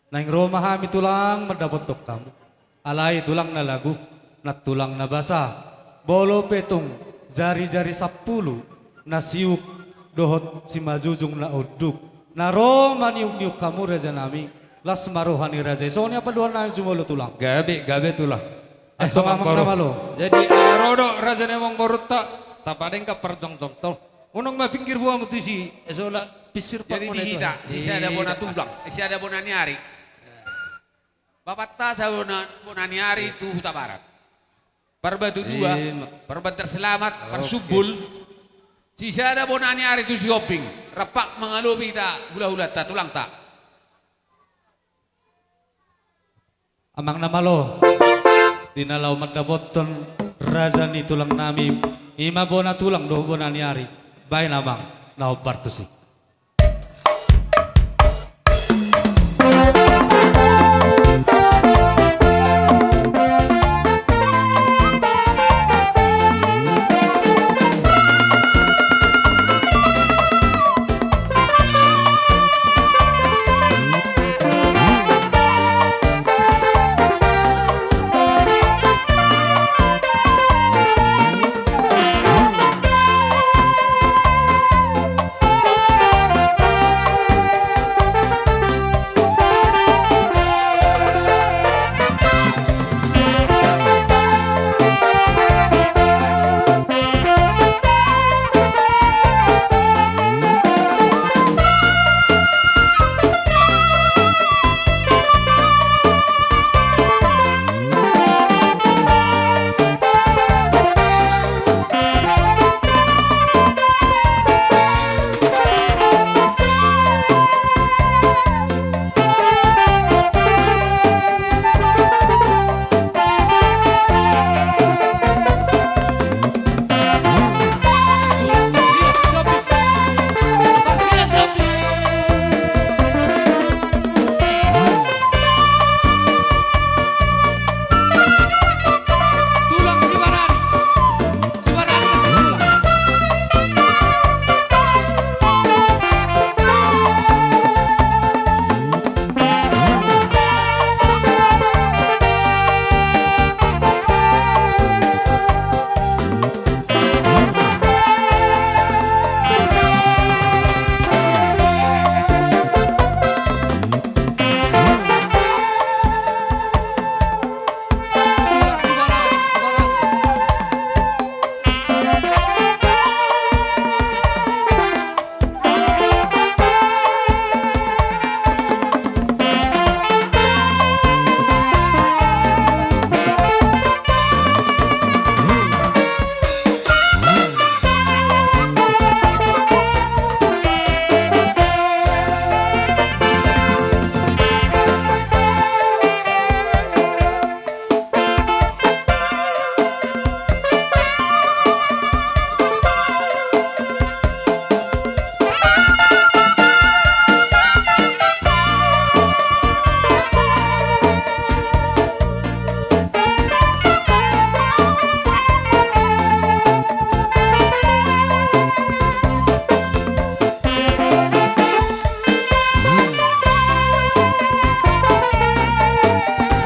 Naeng ro ma hami tulang mandapothon hamu. Alai tulang na lagu, nantulang na basa, molo pe tung jarijari sampulu na siuk dohot simanjujung na unduk, na ro maniukniuk hamu rajanami, las ma roha ni raja i. Songon i ma pandohannami jumolo tulang. Gabe, gabe tulang. Eh, antong amang na malo. Jadi, ro do raja ni amangborunta, tapadenggan parjongjongta on. Unang ma pinggir boamu tusi, eh, sola pinsir. Jadi di hita, sisada bona tulang, sisada bona ni ari. Bapanta sada bona, bona ni ari tu Hutabarat. Parbatu dua, Parbantar Selamat, Parsumbul. Sisada bona ni ari tu Sihombing. Rap mangalopi hita hulahulanta, tulangta. Amang na malo, di na laho mandapothon raja ni tulangnami, i ma bona tulang dohot bona ni ari, baen amang na hombar tusi.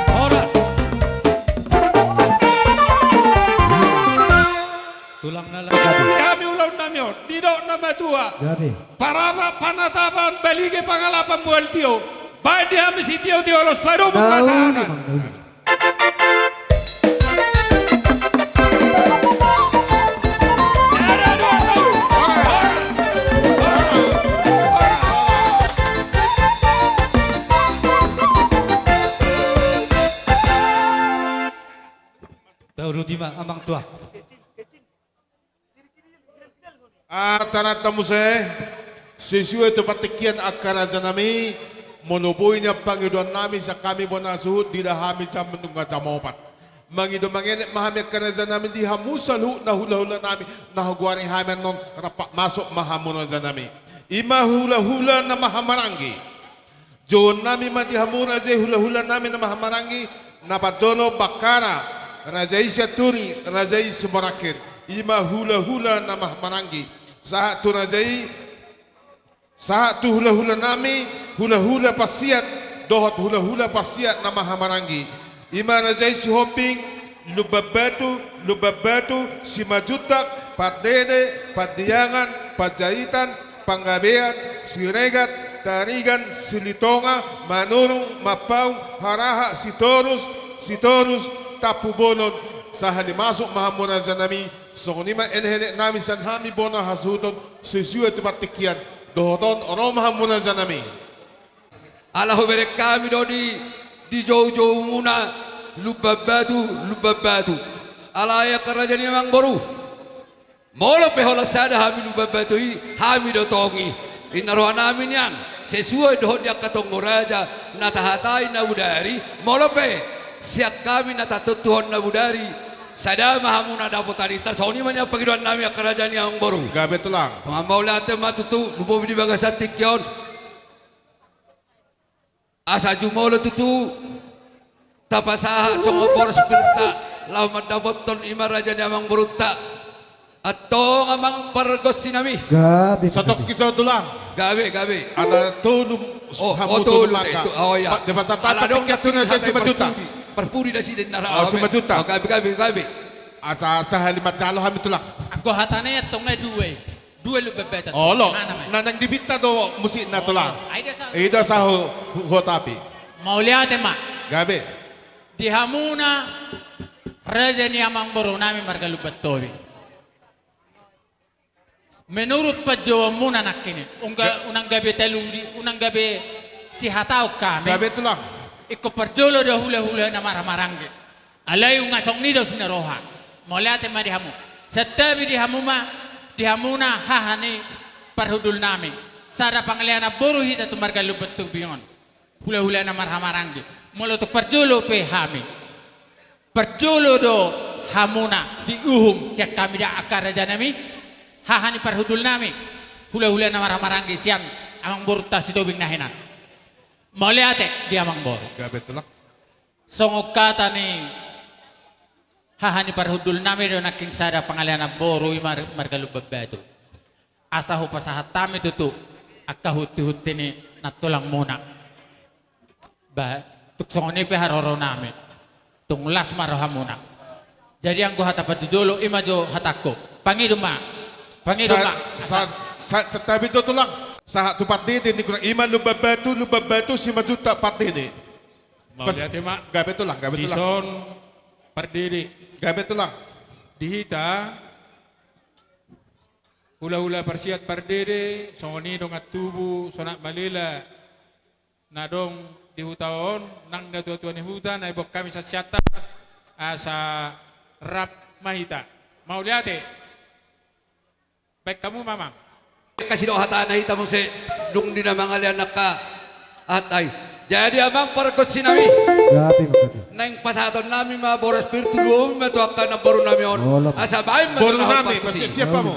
Horas. Tulang na lagu. Di hami ulaonnami on, didok na matua. Jadi. Parapat panatapan, balige pangalapan, mual tio. Baen di hami sitiotio, laos padomu pasahaton. Tauduti ma, amang tua. Acaranta muse, sesuai tu partingkian angka rajanami, molo boi nian pangidoannami sian hami bona suhut, diida hami jam nunga jam opat. Mangido mangenet ma hami angka rajanami di hamu saluhutna hulahulanami, na hugoari hami annon, rap masuk ma hamu rajanami. I ma hulahula na mahamaranggi. Jouonnami ma di hamu raja i hulahulanami na mahamaranggi, na parjolo Bakkara, raja i Sianturi, raja i Sumorangkir, i ma hulahula na mahamaranggi. Sahat tu raja i, sahat tu hula-hula nami, hula-hula parsiat, dohot hula-hula parsiat na marhahamaranggi. I ma raja i Sihombing, Lumban Batu, Lumban Batu, Simanjuntak, Pardede, Pardiangan, Panjaitan, Panggabean, Siregar, Tarigan, Silitonga, Manurung, Mampaung, Haraha, Sitorus, Sitorus, Tampubolon. Sahali masuk ma hamu raja nami, songon i ma elek-elek nami sian hami bona hasuhuton, sesuai tu partingkian, dohot on ro ma hamu raja nami. Ala hubereng hami do di, di joujoumuna, Lumban Batu, Lumban Batu. Alai angka raja ni amangboru, molo pe holan sada hami Lumban Batu i, hami do tong i. Inna roha nami nian, sesuai dohot di angka tonggo raja na tahatai na bodari, molo pe sian hami na tatontuhon na bodari, sada ma hamuna dapotan i. Tarsongon i ma nian pangidoan nami angka raja ni amangboru. Gabe tulang. Mauliate ma tutu, lumobi di bagasan tingki on. Asa jumolo tutu tapasahat songon boras pirta, laho mandapothon i ma raja ni amangborunta. Antong amang pargonsi nami. Gabe, gabe. Satongkin saut tulang. Gabe, gabe. Ala tolu. Oh, hamu tolu tolu te, angka. Oh, iya. Ala dong na tingki tu na hata i Simanjuntak. Parpudi, parpudi nasida na ra. Oh, Simanjuntak. Oh, gabe, gabe, gabe. Asa, asa sahali manjalo hami tulang. Anggo hatana i antong i dua i. Dua Lumban Batu. Olo. Mana, mana? Na naeng dipinta do musikna tulang. Oh, ai da sa. Ai da sa hu-, hu-, huotapi. Mauliate ma. Gabe. Di hamuna raja ni amangboru nami marga Lumban Tobing. Menurut panjouonmuna nangkin i, unang ga-, unang gabe taludi, unang gabe sihataon hami. Gabe tulang. Ingkon parjolo do hula-hula na marhahamaranggi. Alai unang songon i do sinaroha. Mauliate ma di hamu. Santabi di hamu ma, di hamuna haha ni parhundul nami. Sada pangalean namboru hita tu marga Lumban Tobing on. Hula-hula na marhahamaranggi. Molo tung parjolo pe hami, parjolo do hamuna diuhum sian hami da angka raja nami, haha ni parhundul nami, hula-hula na marhahamaranggi sian amangborunta Sitobing na hinan. Mauliate di amangboru. Gabe tulang. Songon hata ni haha ni parhundul nami do nangkin sada pangalean namboru i mar-, marga Lumban Batu. Asa hupasahat hami tutu angka hunti-hunti ni nantulangmuna. Ba, tung songon i pe haroro nami. Tung las ma rohamuna. Jadi anggo hata parjolo i ma jo hatangku. Pangido ma. Pangido ma. Sa-, sa-, sa-, santabi jo tulang. Sahat tu Pardede ni gurang i ma Lumban Batu, Lumban Batu, Simanjuntak, Pardede. Mauliate ma. Gabe tulang, gabe tulang. Dison Pardede. Gabe tulang. Di hita hula-hula parsiat Pardede, songon i dongan tubu, sonang malela na adong di huta on, nang natua-tua ni huta na iboan hami sian sianta, asa rap ma hita. Mauliate. Baen hamu ma amang. Kasidok hatana hita muse, dung di na mangalean angka hata i. Jadi amang pargonsi nami. Gabe ma, gabe. Naeng pasahaton nami ma boras pir tu lumobi ma tu angka namboru nami on. Olo. Asa baen ma boru nami, amang pargonsi. Siap hamu.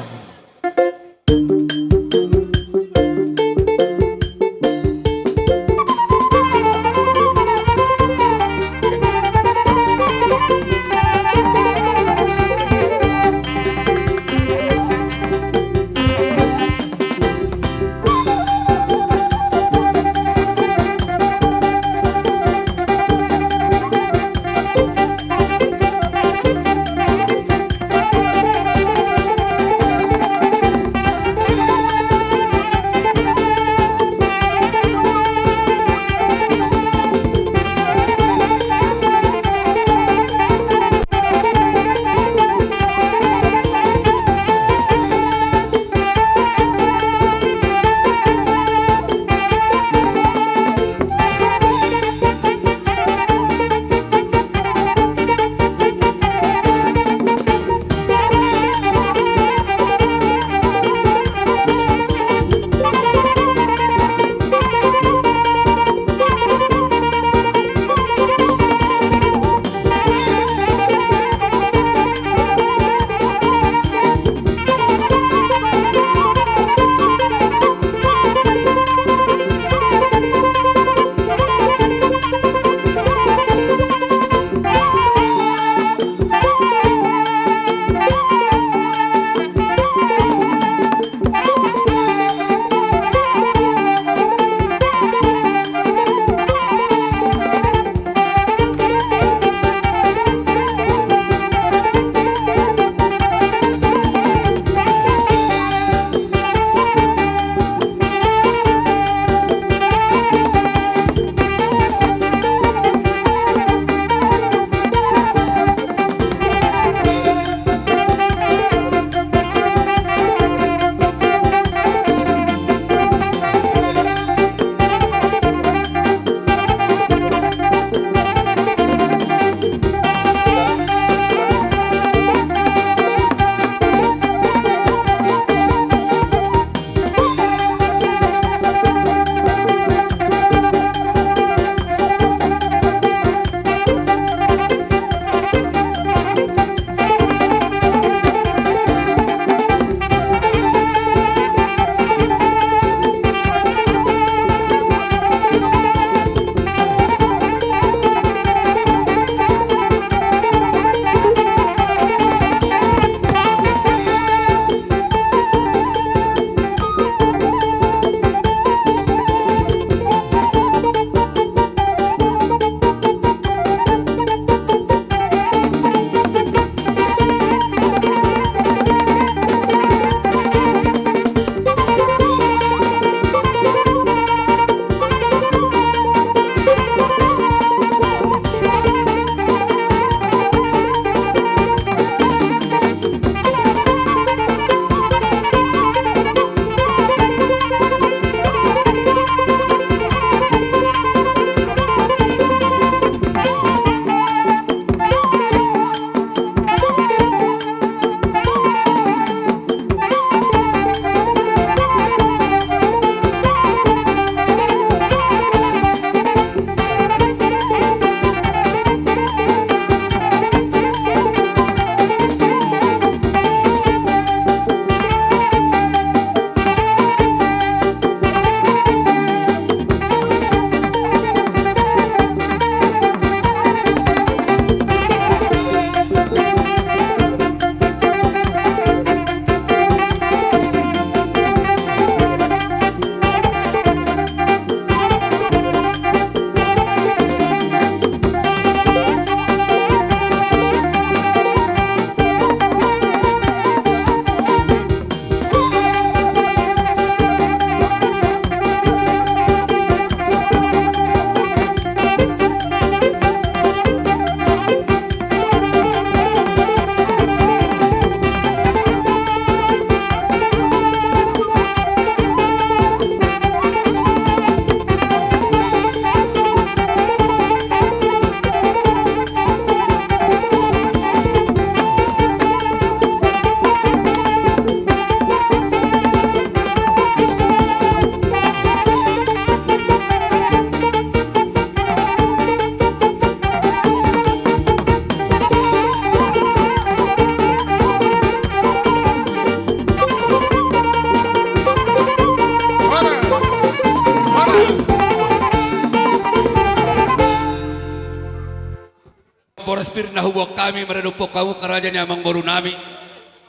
Huboan hami maradophon hamu angka raja ni amangboru nami,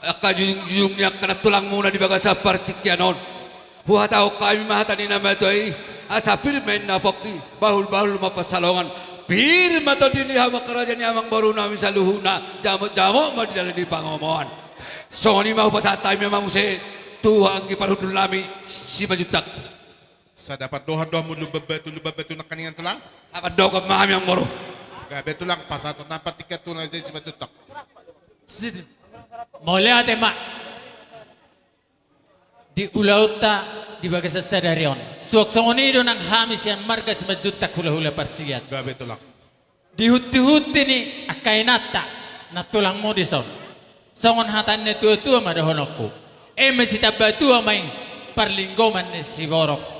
angka jungjungjung ni angka nantulangmuna di bagasan partingkian on. Huhatahon hami ma hata ni na matua i, asa pir ma inna pongki, bahulbahul ma pansalongan. Pir ma tondi ni hamu angka raja ni amangboru nami saluhutna, jamotjamot ma di dalan ni pangomoan. Songon i ma hupasahat hami ma muse tu anggi parhundul nami Simanjuntak. Sada pandohan do hamu Lumban Batu, Lumban Batu nangkiningan tulang? Sapandohan ma hami amangboru. Gabe tulang, pasahathon ma partingkian tulang i Simanjuntak. Sidi. Mauliate ma. Di ulaonta di bagasan sadari on, suang songon i do nang hami sian marga Simanjuntak hulahula parsiat. Gabe tulang. Di huntihunti ni angka inanta nantulangmu dison, songon hata ni natuatua ma dohononku: Eme sitambatua ma i parlinggoman ni siborok.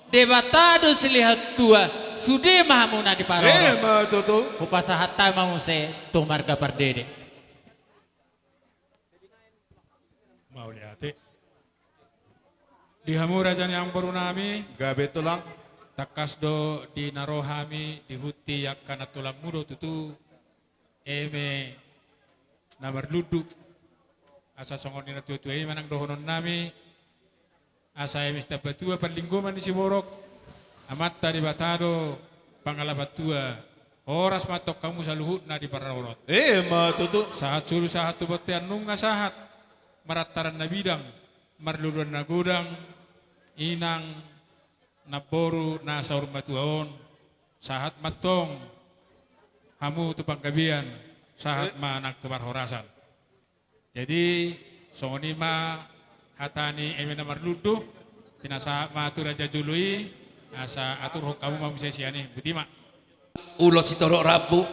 Debata do silehon tua, sude ma hamu na diparorot. Emma tutu. Hupasahat hami ma muse tu marga Pardede. Mauliate. Di hamu raja ni amangboru nami. Gabe tulang. Tangkas do di na ro hami di huti angka nantulangmu do tutu, eme na marlundu. Asa songon ni natuatua i ma nang dohonon nami: Asa eme sitambatua parlinggoman ni siborok, Amanta Debata do pangalapan tua, horas ma antong hamu saluhutna diparorot. Emma tutu. Sahat solu sahat tu bontean, nunga sahat marantaran na bidang, marluluan na godang, inang, namboru na saur matua on, sahat ma antong hamu tu panggabean, sahat ma nang tu parhorasan. Jadi songon i ma hata ni eme na marlundu, pinasahat ma tu raja jolo i, asa aturhon hamu ma muse sian i, botima. Ulos sitorop rambu,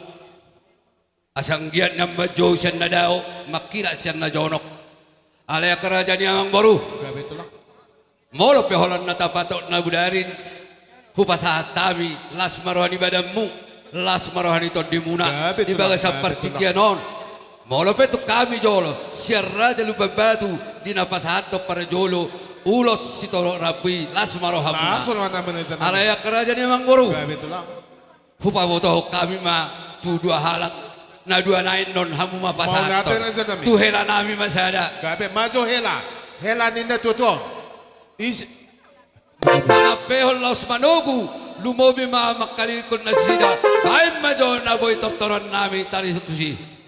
asa anggiat na manjou sian na dao, mangkilak sian na jonok. Alai angka raja ni amangboru. Gabe tulang. Molo pe holan na tapatok na bodari, hupasahat hami, las ma roha ni badanmu, las ma roha ni tondimuna. Gabe tulang, gabe tulang. Di bagasan partingkian on. Molo pe tung hami jolo sian Raja Lumban Batu di na pasahathon parjolo ulos sitorop rambu i, las ma rohamuna. Las ma rohamuna, raja nami. Alai angka raja ni amangboru. Gabe tulang. Hupabotohon hami ma tu dua halak, na dua na innon hamu ma pasahathon. Mauliate, raja nami. Tu hela nami ma sada. Gabe, maju hela. Hela ni natuatua on. Is- Mangampehon laos manogu, lumobi ma mangkalingkon nasida. Baen ma jo na boi tortoran nami taringot tusi.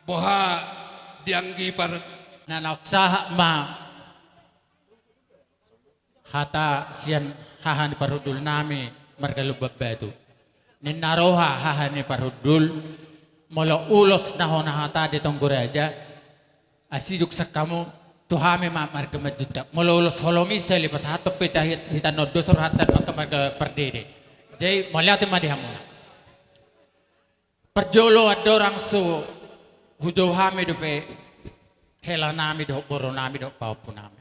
Boha di anggi par- Na naung sahat ma hata sian haha ni parhundul nami marga Lumban Batu. Ninna roha haha ni parhundul, molo ulos na hona hata di tonggo raja, asiduk sian hamu tu hami ma marga Manjuntak. Molo ulos holong i sali pasahathon pe hita hit-, hita na dosor hata marga Pardede. Jadi mauliate ma di hamuna. Parjolo andorang so hujou hami dope hela nami dohot boru nami dohot pahompu nami.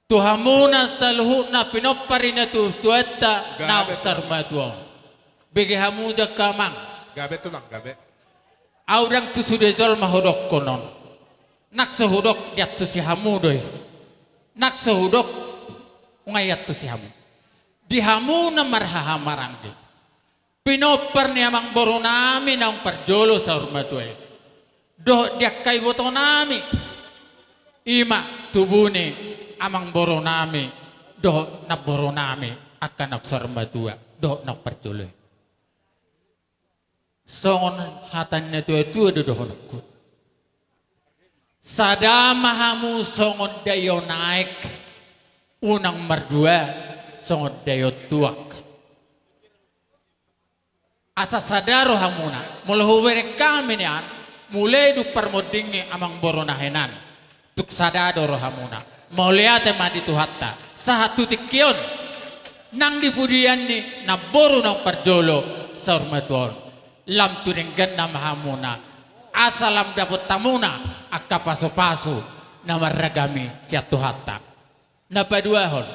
Tu hamuna saluhutna pinompar ni natuatuanta naung saurmatua on. Bege hamu jo angka amang. Gabe tulang, gabe. Ahu ndang tu sude jolma hudokkon on. Nang so hudok diantusi hamu do i. Nang so hudok nunga iantusi hamu. Di hamu na marhahamaranggi. Pinompar ni amangboru nami naung parjolo saurmatua i. Dohot di angka iboto nami. I ma tubu ni amangboru nami. Dohot namboru nami. Angka naung saurmatua. Dohot naung parjolo i. Songon hata ni natuatua do dohononku. Sada ma hamu songon daion aek, unang mardua songon daion tuak. Asa sada rohamuna, molo hubereng hami nian, mulai dung parmonding i amangboru na hinan, tung sada do rohamuna. Mauliate ma di Tuhanta, sahat tu tingki on, nang di pudian ni namboru naung parjolo saur matua on, lam tu dengganna ma hamuna, asa lam dapot hamuna angka pasupasu na marragam i sian Tuhanta. Na paduahon,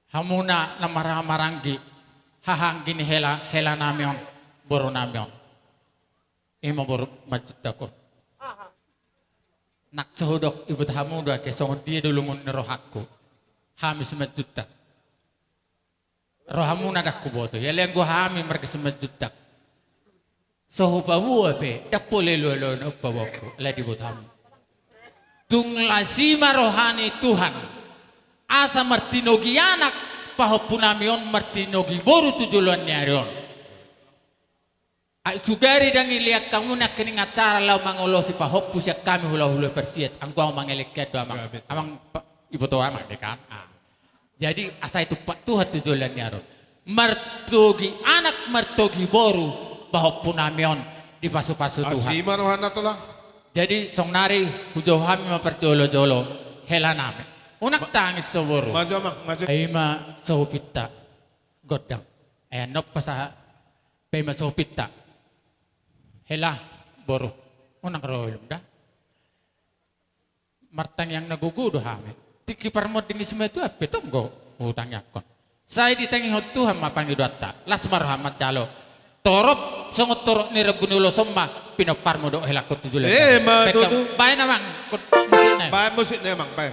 hamuna na marhahamaranggi, hahaanggi ni hela, helanami on, borunami on. Ima boru Simanjuntak on. Nang so hudok, iboto hamu do ate songon dia do lungun ni rohangku. Hami Simanjuntak. Rohamuna ndang huboto, ia lenggo hami marga Simanjuntak. So hupaboa pe, ndang pola loa-loa na hupaboa, alai diboto hamu. Tung las i ma roha ni Tuhan, asa martinogi anak pahompunami on, martinogi boru tu joloan ni ari on. Ai sugari ndang ilean hamu nangkining acara laho mangolosi pahompu sian hami hula-hula parsiat, anggo ahu mangelek hian do amang. Gabe. Amang pa-, iboto amang de kan. Ah. Jadi asa ditumpak Tuhan tu joloan ni ari on. Martogi anak, martogi boru, pahompunami on dipasu-pasu Tuhan. Asi ma rohana tulang. Jadi sonari hujou hami ma parjolo-jolo helanami. Unang tangis so boru. Maju amang, maju. Ai ma so hupinta gondang. Ai annon pasahat. Pe ma so hupinta. Hela, boru. Unang ro ilum da. Martangiang na gogo do hami. Tingki parmonding ni simatua pe tonggo hutangiangkon. Sai ditangihon Tuhan ma pangidoanta. Las ma roha manjalo. Torop songon torop ni rambu ni ulos on ma pinomparmu dohot helangkon tu joloan. Eh, ma tutu. Baen amang. Baen musikna amang, baen.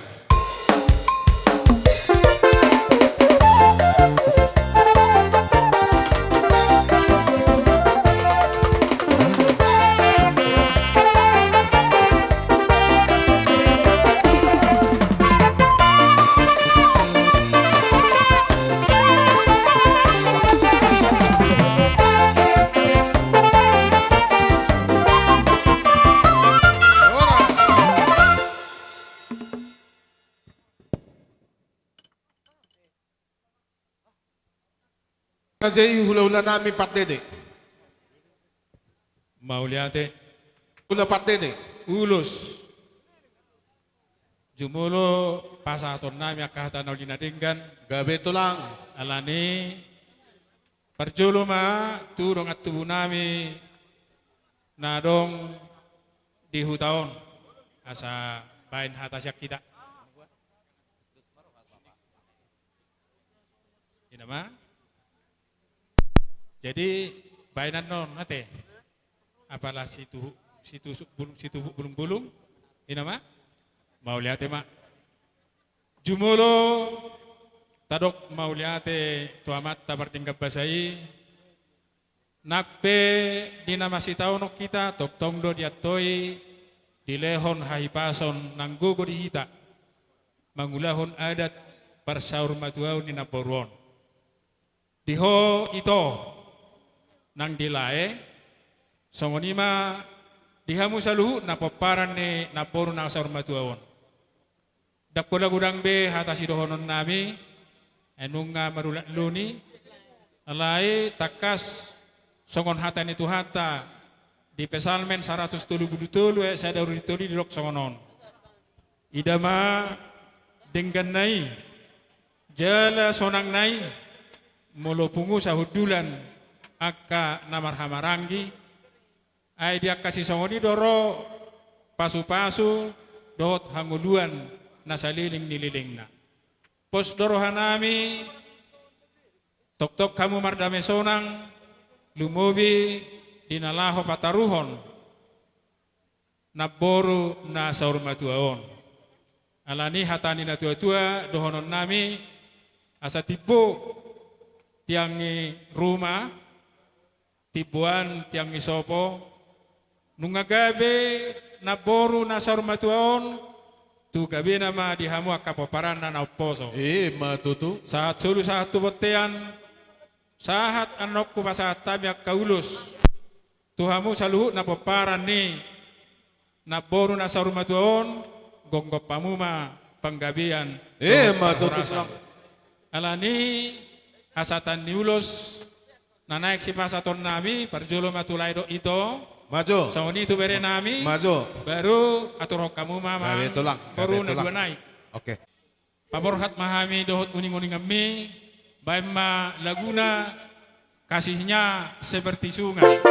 Asa i hula-hula nami Pardede. Mauliate. Hula Pardede. Ulos. Jumolo pasahaton nami angka hata na uli na denggan. Gabe tulang. Alani parjolo ma tu dongan tubu nami na adong di huta on. Asa baen hata sian hita. Ina ma. Jadi baenan non ate. Apala situ, situ bulung, situ bulung-bulung. Ina ma. Mauliate ma. Jumolo tadok mauliate tu Amanta pardenggan basa i. Nang pe di na masitaonon hita tongtong do diantoi dilehon hahipason nang gogo di hita mangulahon adat parsaurmatuaon ni namboru on. Di ho ito nang di lae, songon i ma di hamu saluhutna pomparan ni namboru na saurmatua on. Ndang pola godang be hata sidohonon nami, ai nunga marulak luni, alai tangkas songon hata ni Tuhanta di Psalmen saratus tolu pulu tolu ayat sada ro di tolu i didok songon on. Ida ma dengganna i, jala sonangna i, molo pungu sahundulan angka na marhahamaranggi, ai di angka sisongon i do ro pasupasu dohot hangoluan na saleleng ni lelengna. Pos do rohanami, tongtong hamu mardame sonang, lumobi di na laho pataruhon namboru na saurmatua on. Alani hata ni natuatua dohononnami, asa timbo tiang ni ruma, timboan tiang ni sopo, nunga gabe namboru na saurmatua on, tu gabena ma di hamu angka pomparanna na umposo. Ima tutu. Sahat solu sahat tu bontean, sahat annon hupasahat hami angka ulos. tu hamu saluhutna pomparan ni namboru na saur matua on, gomgom hamu ma panggabean. Ima tutu, Tulang. Alani hasahatan ni ulos na naeng sipasahatonnami, parjolo ma tu lae dohot ito. Maju. Songon i tu berenami. Maju. Baru aturhon hamu ma amang boru na dua nai. Oke. Paborhat ma hami dohot uninguninganmi, baen ma laguna Kasihnya Seperti Sungai.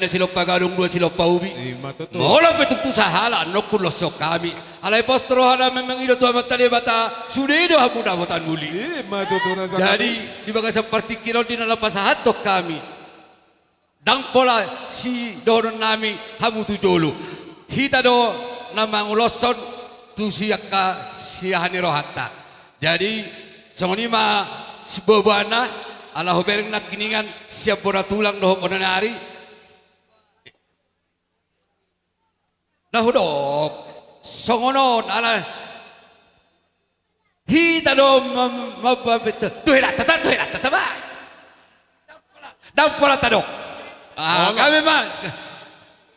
Silompa gadong dua silompa ubi. Ima tutu. Molo pe tung tu sahala annon loshon hami. Alai pos do rohanami mangido tu Amanta Debata, sude do hamu dapotan uli. Ima tutu, raja nami. Jadi di bagasan partingkian on di na laho pasahathon hami, ndang pola sidohononnami hamu tu jolo. Hita do na manguloshon tu si angka siaha ni rohanta. Jadi songon i ma siboaboana, ala hubereng nangkiningan sian bona tulang dohot bona ni ari. Na hudok songon on ala hita do mam-, mam-, tu helanta ta, tu helanta ta ba. Ndang pola tadok. Ah, gabe ma.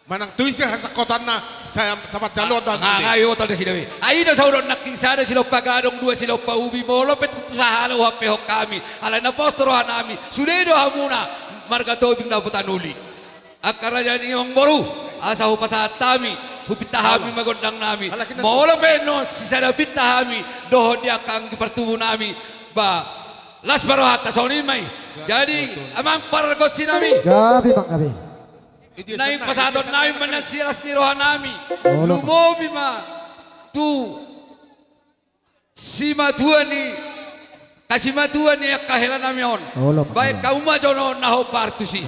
Manang tu ise hasangkotanna, sa-, sahat jaloon do. Nga, nga, iboto do sida be. Ai do saudon nangkin sada silompa gadong dua silompa ubi, molo pe tung tu sahala huampehon hami. Alai na pos do rohanami, sude do hamuna marga Tobing dapotan uli. Angka raja ni amang boru, asa hupasahat hami, hupinta hami ma gondangnami. Molo pe annon sisada pinta hami dohot di angka anggi partubu nami, ba las ma rohanta, songon i ma i. Jadi amang pargonsi nami. Gabe ma, gabe. Naeng pasahatonnami ma na silas ni rohanami. Lumobi ma tu simatua ni, hasimatua ni angka helanami on. Baen hamu ma jolo na hombar tusi.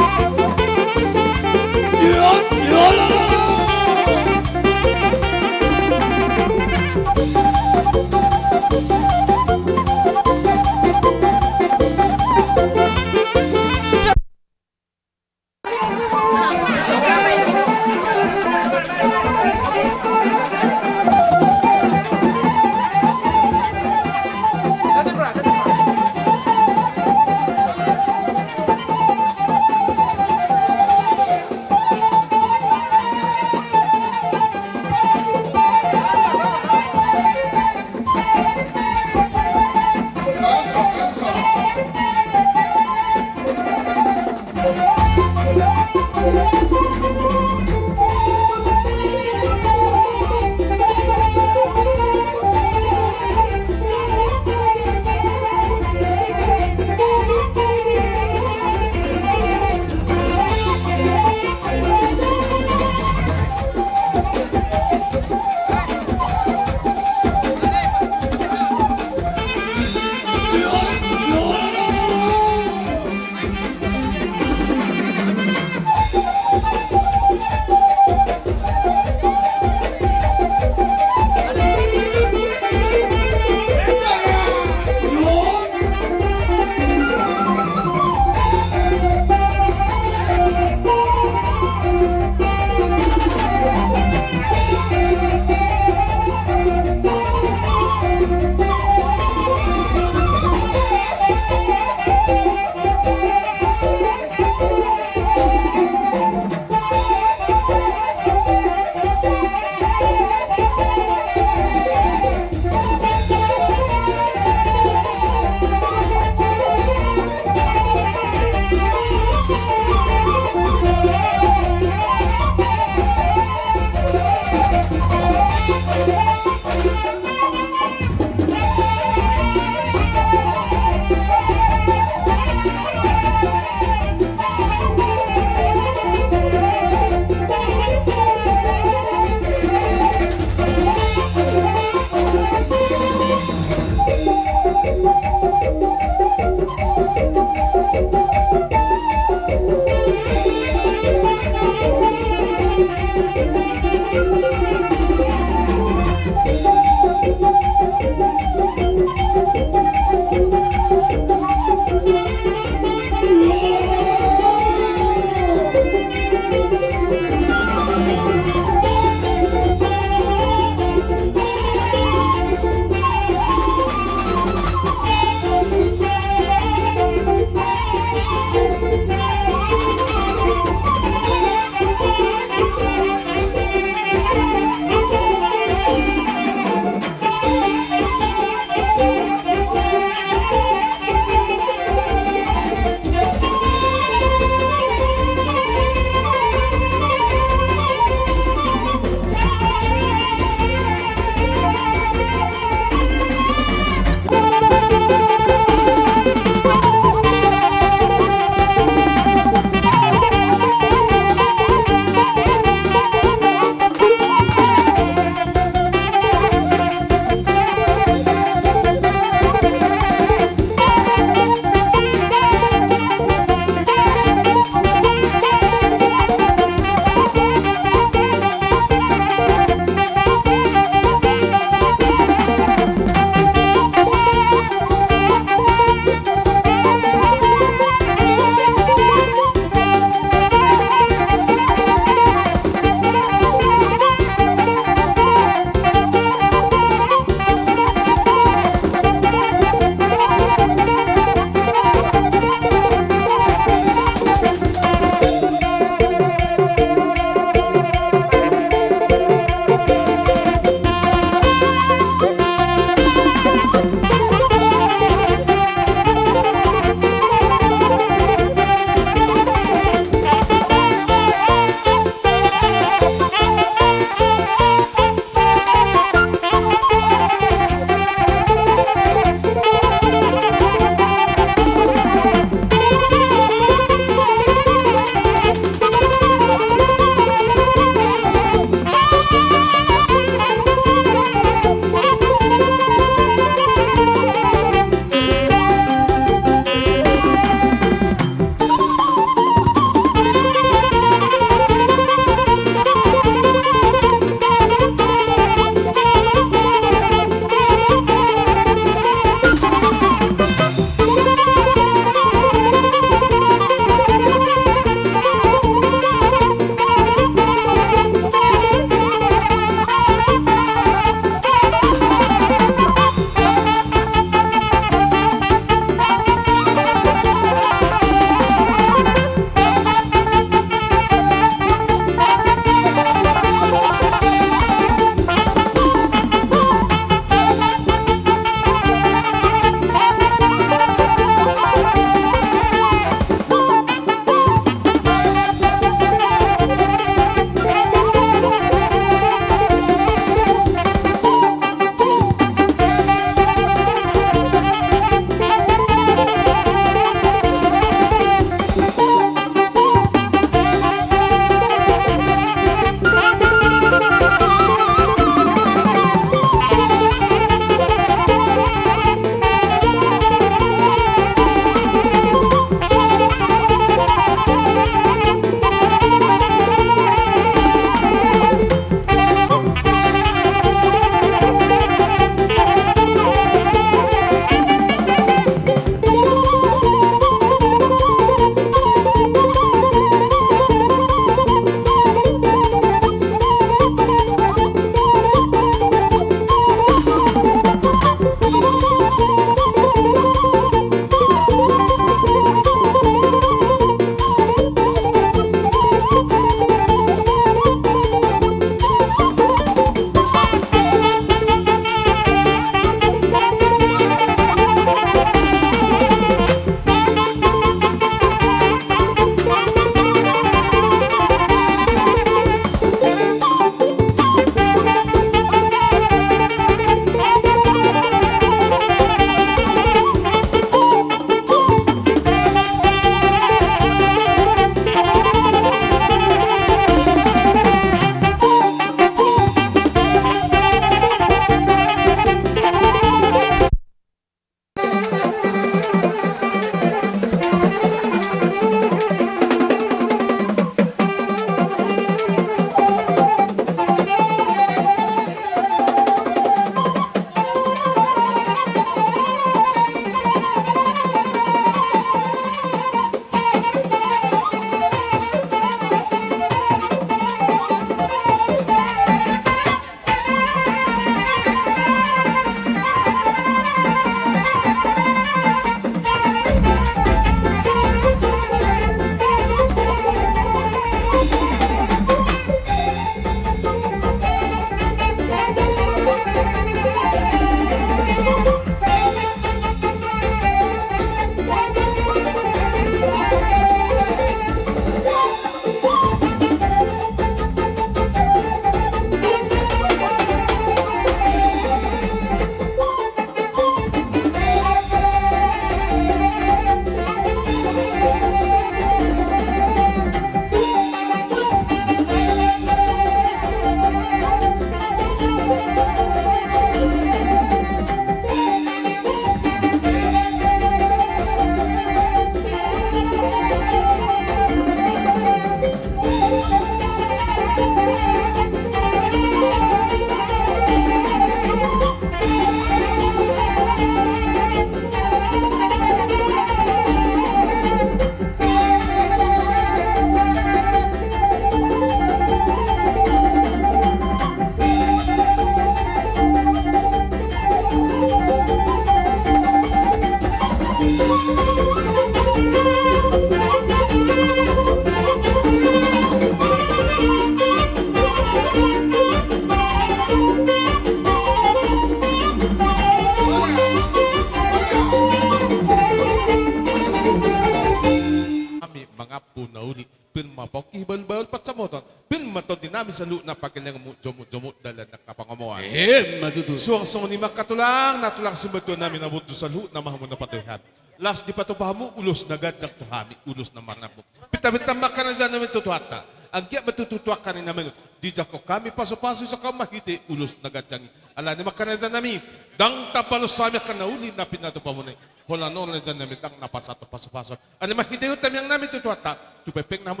di nami saluhutna pangkelengonmu, jomuk-jomuk dalan angka pangomoan. Emma tutu. Suang songon i ma angka tulang, na tulang simatua nami na burju saluhutna ma hamu na patoi hami. Laos dipatupa hamu ulos na ganjang tu hami, ulos na marnambur. Pinta-pinta ma angka raja nami tu Tuhanta. Anggiat ma tutu tu angka na naeng mangihuthon, dijangkon hami pasu-pasu sian hamu marhite ulos na ganjang i. Alani i ma angka raja nami, ndang tabalos hami angka na uli na pinatupa muna i. Holan on raja nami ndang na pasahat pasu-pasu. Alani i marhite hami nang tu Tuhanta, tu pengpengna hamu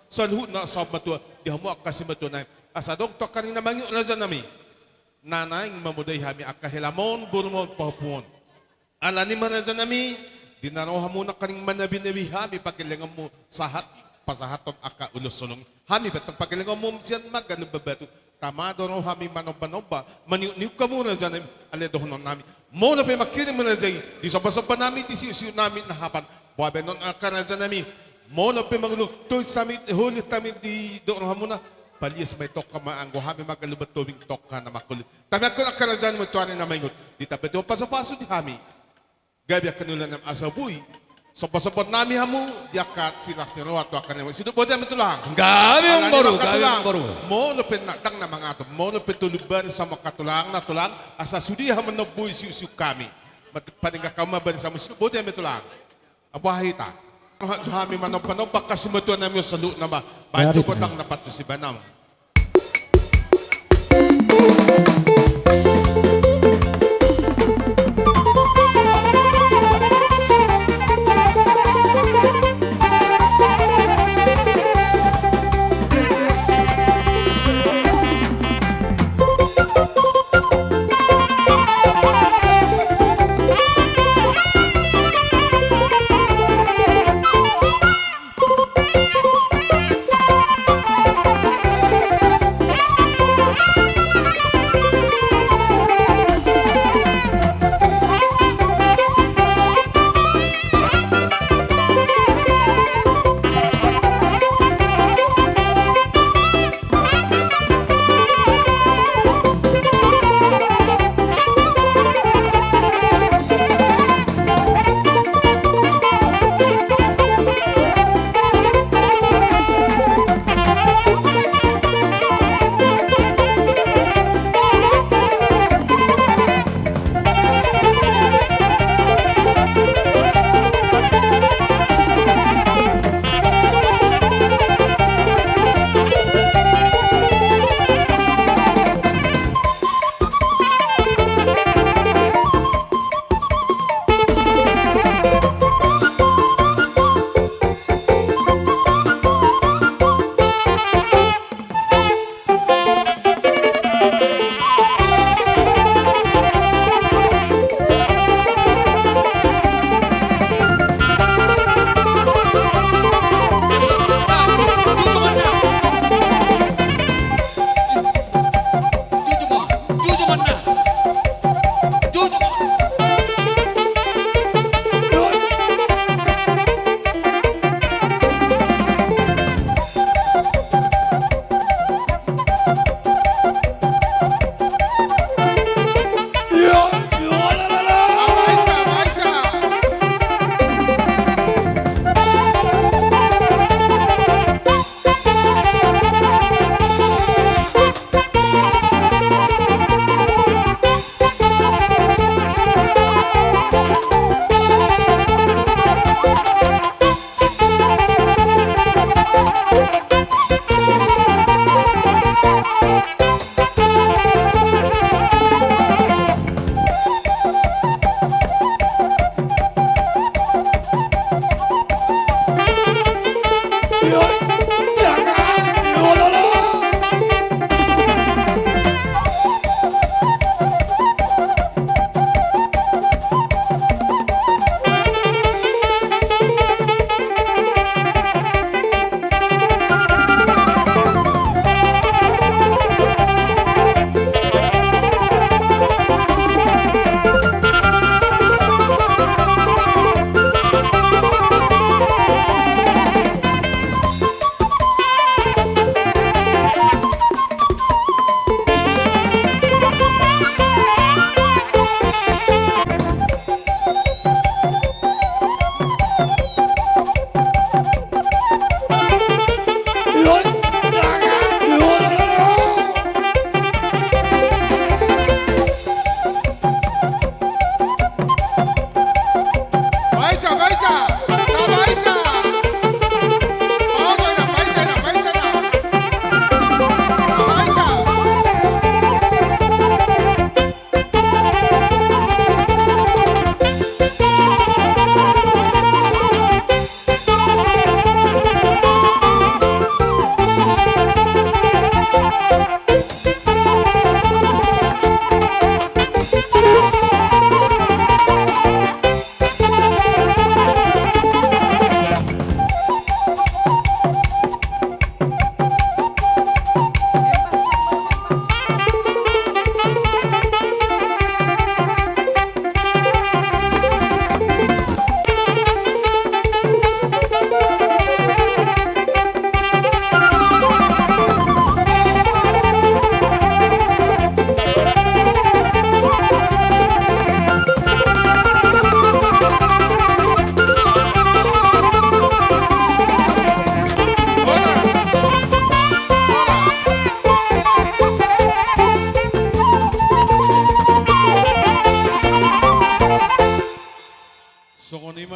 saluhutna saur matua, di hamu angka simatua nami. Asa adong tu angka na naeng mangihut raja nami, na naeng mamodai hami angka helamon, borumon, pahompuon. Alani i ma raja nami, di na ro hamu nangkaning manabi-nabi hami pangkelengonmu sahat pasahathon angka ulos holong i. Hami pe antong pangkelengonmu sian Maganumbabatu. Tama do ro hami manomba-nomba, maniuk-niuk hamu raja nami. Alai dohonon nami, molo pe mangkirim raja i, di somba-somba nami, di siuk-siuk nami na hapan, boha baenon angka raja nami. Molo pe mangulahon tondi hami, holi hami didok rohamuna, palias ma i tongka ma anggo hami mangalului tobing tongka na mangholit. Tamiangkon angka raja nami tu ari na mangihut, ditambai Tuhan pasu-pasu di hami. Gabe angka na uli nami asa boi somba-somba nami hamu di angka silas ni roha tu angka na mangihut. Sidok boti hami tulang. Gabe amang boru, gabe amang boru. Molo pe ndang na mangatur, molo pe tolu baris hamu angka tulang, na tulang, asa sude hamu na boi siuk-siuk hami. Mat-, paninggak hamu ma baris hamu, sidok boti hami tulang. Boha hita? Roha jo hami manomba-nomba angka simatua nami on saluhutna ma. Baen jo gondang na pantusi baenam.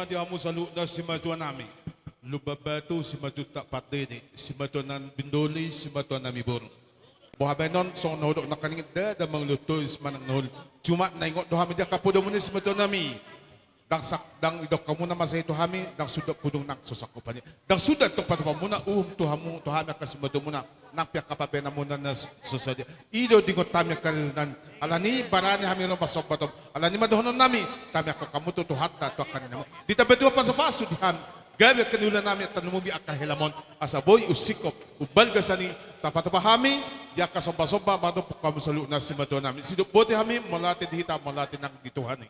Di hamu saluhutna simatua nami Lumban Batu, Simanjuntak Pardede, simatua nami Bintoli, simatua nami boru. Boha baenon, songon na hudok nangkaning, ndada mangiluhon tois manang na uli. Cuma na ingot do hami di angka podomuna i, simatua nami. Ndang sa-, ndang didok hamuna masa i tu hami, ndang suda pudung nang so sangkop palia. Ndang suda tong patupaonmuna uhum tu hamu, tu hami angka simatuamuna, nang pe angka pambahenanmuna na s-, so sadia. I do diingot hami angka na, alani i barani hami ro marsomba tu hamu. Alani i ma dohonon nami, tamiangkon hamu tu Tuhanta tu angka ninamuna. Ditambai Tuhan pasupasu di hami, gabe angka ni ulaon nami, tarlumobi angka helom on, asa boi umsingkop, umbalga sian i, tapatupa hami di angka sombasomba mandompok hamu saluhutna simatua nami. Sidok botima hami, mauliate di hita, mauliate nang di Tuhan i.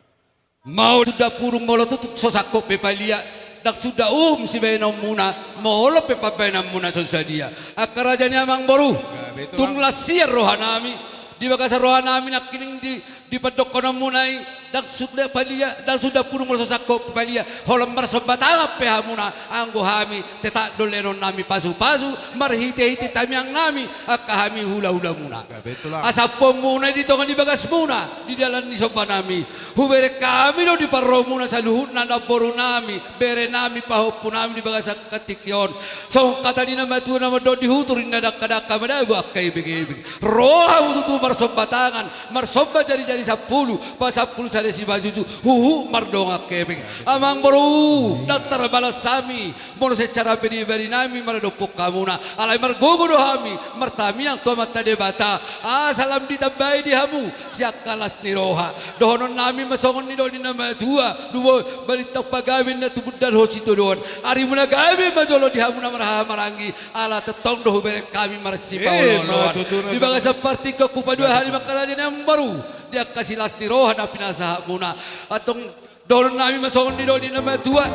Molo suda pudung, molo tutu so sangkop pe palia, ndang suda uhum sibahenonmuna, molo pe pambahenanmuna so sadia. Angka raja ni amangboru, gabe, Tulang. Tung las hian roha nami, di bagasan roha nami nangkining di, di pandokhononmuna i, ndang suda palia, ndang suda pudung molo so sangkop pe palia, holan marsomba tangan pe hamuna, anggo hami tetap do lehonon nami pasupasu, marhitehite tangiang nami, angka hami hulahulamuna. Gabe, Tulang. Asa ampuonmuna i di tonga ni bagasmuna, di dalan ni somba nami. Hubereng hami do di parromuna saluhutna, namboru nami, bere nami, pahompu nami di bagasan angka tingki on. Songon hata ni na matua na mandok, di hutur ni na dangkadangka madabu angka ebengebeng. Ro hamu tutu marsomba tangan, marsomba jarijari sampulu, pasampulu sada sipajuju, huhut mardongan hepeng. Amangboru, ndang tarbalos hami, molo secara pribadi nami mandompok hamuna, alai margogo do hami martangiang tu Amanta Debata, asa lam ditambai di hamu sian angka las ni roha. Dohonon nami ma songon nidok ni na matua, lumobi balintang pagabe na tumundalhon sitadoan. Arimuna gabe ma jolo di hamu na marhahamaranggi, ala tongtong do hubereng hami marsipaolooloan. Eh, ma tutu, di bagasan partingkian on hupaduahali ma angka raja ni amangboru, di angka silas ni roha na pinasahatmuna. Antong dohonon nami ma songon nidok ni na matua,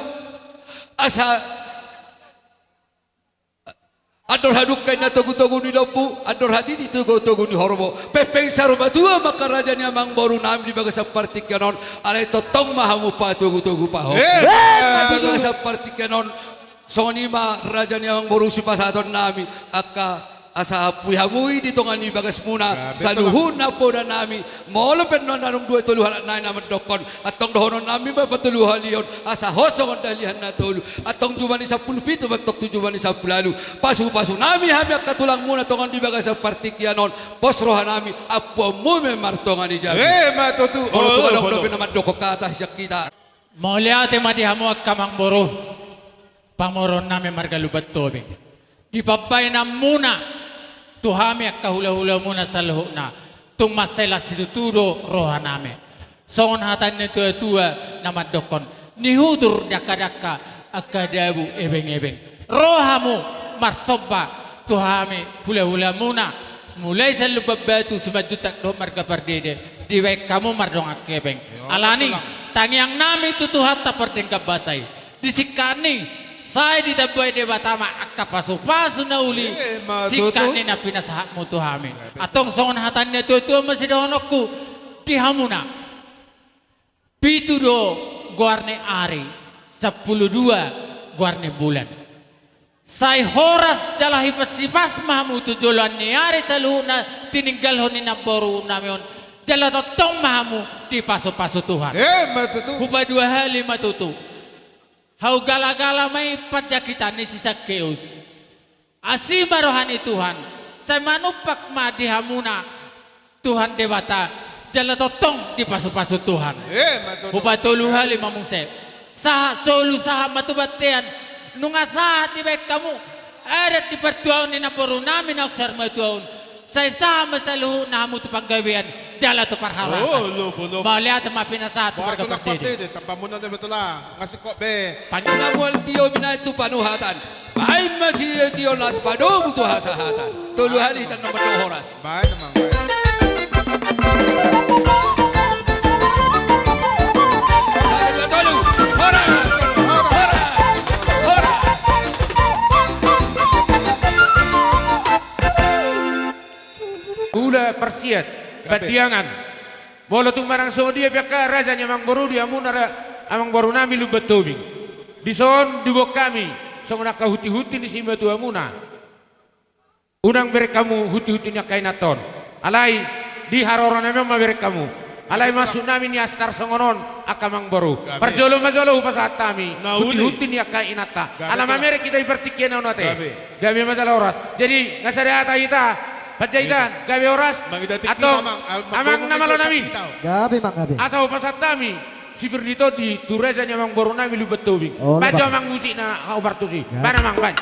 asa andor hadungka inna togutogu ni lombu, andor hatiti togutogu ni horbo. Pengpeng saur matua ma angka raja ni amangboru nami di bagasan partingkian on, alai tongtong ma hamu patogutogu pahompu. Eh, di bagasan partingkian on, songon i ma raja ni amangboru sipasahaton nami, angka asa ampui hamu i di tonga ni bagasmuna, gabe, Tulang. Saluhutna poda nami, molo pe nuaeng adong dua tolu halak nai na mandokhon, antong dohonon nami ma patoluhalion, asa hot songon dalihan na tolu, antong jumadi sampulu pitu, antong tu jumadi sampulu ualu, pasupasu nami hami angka tulangmuna tongon di bagasan partingkian on, pos roha nami, ampuonmu ma i martonga ni jabu. Eh, ma tutu. Molo tung adong dope na mandokhon hata sian hita. Mauliate ma di hamu angka amangboru, pamoruon nami marga Lumban Tobing. Di pambahenanmuna tu hami angka hulahulamuna saluhutna, tung mansai las situtu do roha nami. Songon hata ni natuatua na mandokhon, nihutur dangkadangka angka dabu ebengebeng. Ro hamu marsomba tu hami hulahulamuna, mulai sian Lumban Batu, Simanjuntak dohot marga Pardede, dibahen hamu mardongan hepeng. Alani i, tangiang nami tu Tuhanta pardenggan basa i, di singkat ni, sai ditambai Debata ma angka pasupasu na uli, eh, ma tutu, singkat ni na pinasahatmu tu hami. Antong songon hata ni natuatua ma sidohononku di hamuna. Pitu do goar ni ari, sampulu dua goar ni bulan. Sai horas jala hipas-hipas ma hamu tu joloan ni ari saluhutna tininggalhon ni namboru nami on, jala tongtong ma hamu dipasupasu Tuhan. Eh, ma tutu. Hupaduahali ma tutu. Hau galagala ma i panjakitan ni si Sakeus. Asi ma roha ni Tuhan, sai manumpak ma di hamuna Tuhan Debata, jala tongtong dipasupasu Tuhan. Eh, ma tutu. Hupatoluhali ma muse. Sahat solu, sahat ma tu bontean. Nunga sahat dibahen hamu adat di partuaon ni namboru nami naung saur matua on. Sai sahat ma saluhutna hamu tu panggabean jala tu parhorasan. Oh, lopo, lopo. Mauliate ma pinasahat tu marga Pardede. Pardede, tambamuna do betul lah. Ngasih kok be. Panjang na mual tio binahen tu panuhatan. Bahen ma sitio las padomu tu hasahatan. Tolu hali hita na mandok horas. Bahen, Amang, bahen. Satu, dua, tolu. Horas! Horas! Horas! Ula parsiat, gabe. Pandiangan. Molo tung manang songon dia pe angka raja ni amangboru di hamuna ra-, amangboru nami Lumban Tobing. Dison diboan hami songon angka hunti-hunti ni simatuamuna. Unang bereng hamu hunti-hunti ni angka inanta on. Alai di haroro nami on ma bereng hamu. Alai masuk nami ni astar songon on, angka amangboru. Gabe. Parjolo ma jolo hupasahat hami. Na uli. Hunti-hunti ni angka inanta. Gabe. Ala mamereng hita di partingkian on ate. Gabe. Gabe ma jala horas. Jadi, nga sada hata hita. Panjaitan, gabe horas. Mangida tingki. Antong, amang, amang na malo nami. Gabe, amang, gabe. Asa hupasahat hami sipir ni tondi tu raja ni amangboru nami Lumban Tobing. Olo, baen jo, amang, musikna, hau partusi. Gabe. Baen, amang, baen.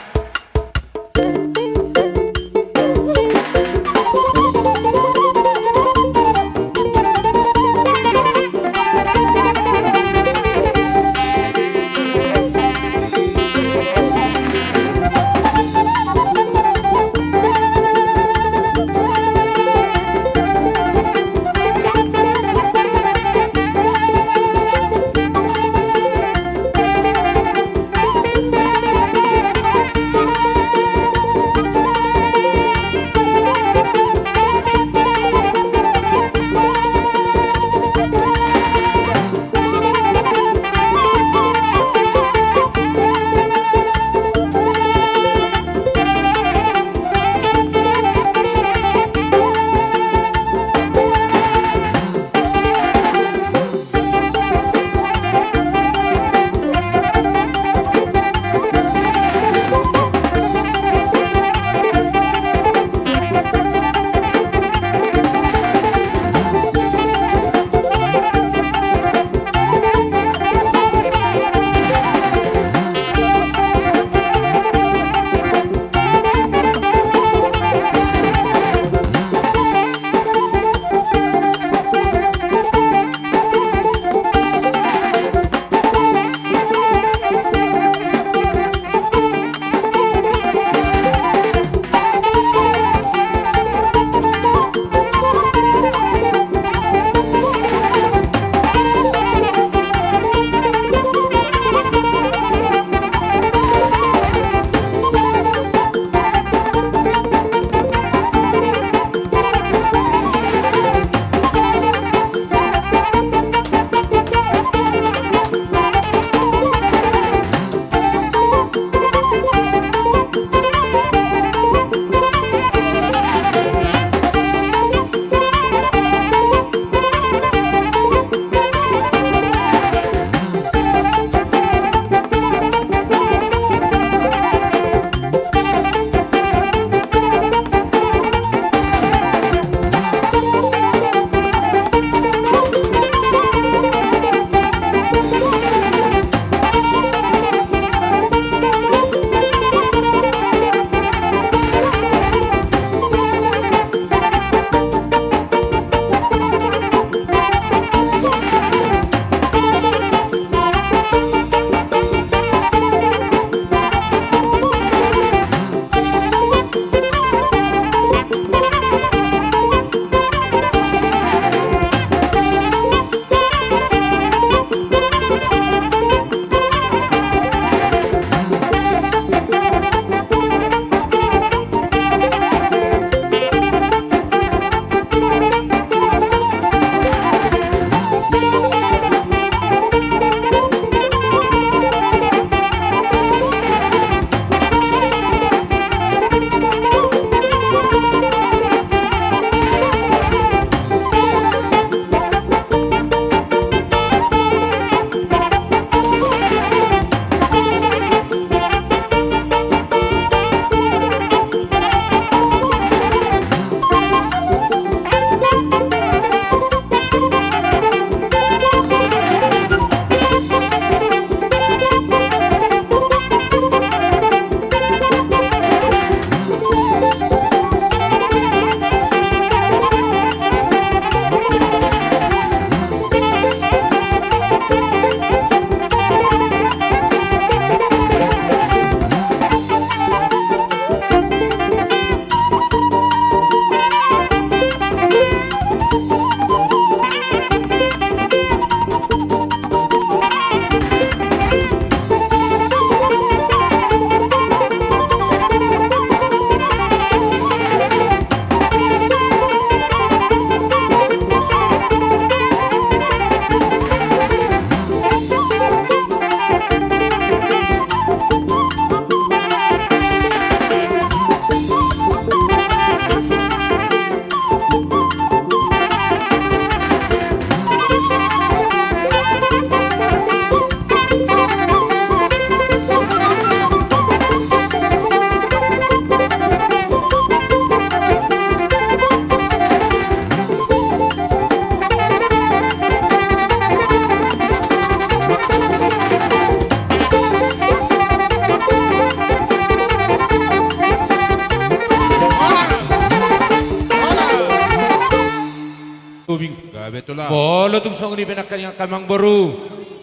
Tobing. Gabe tulang. Molo tung songon i pe nangkin angka amangboru,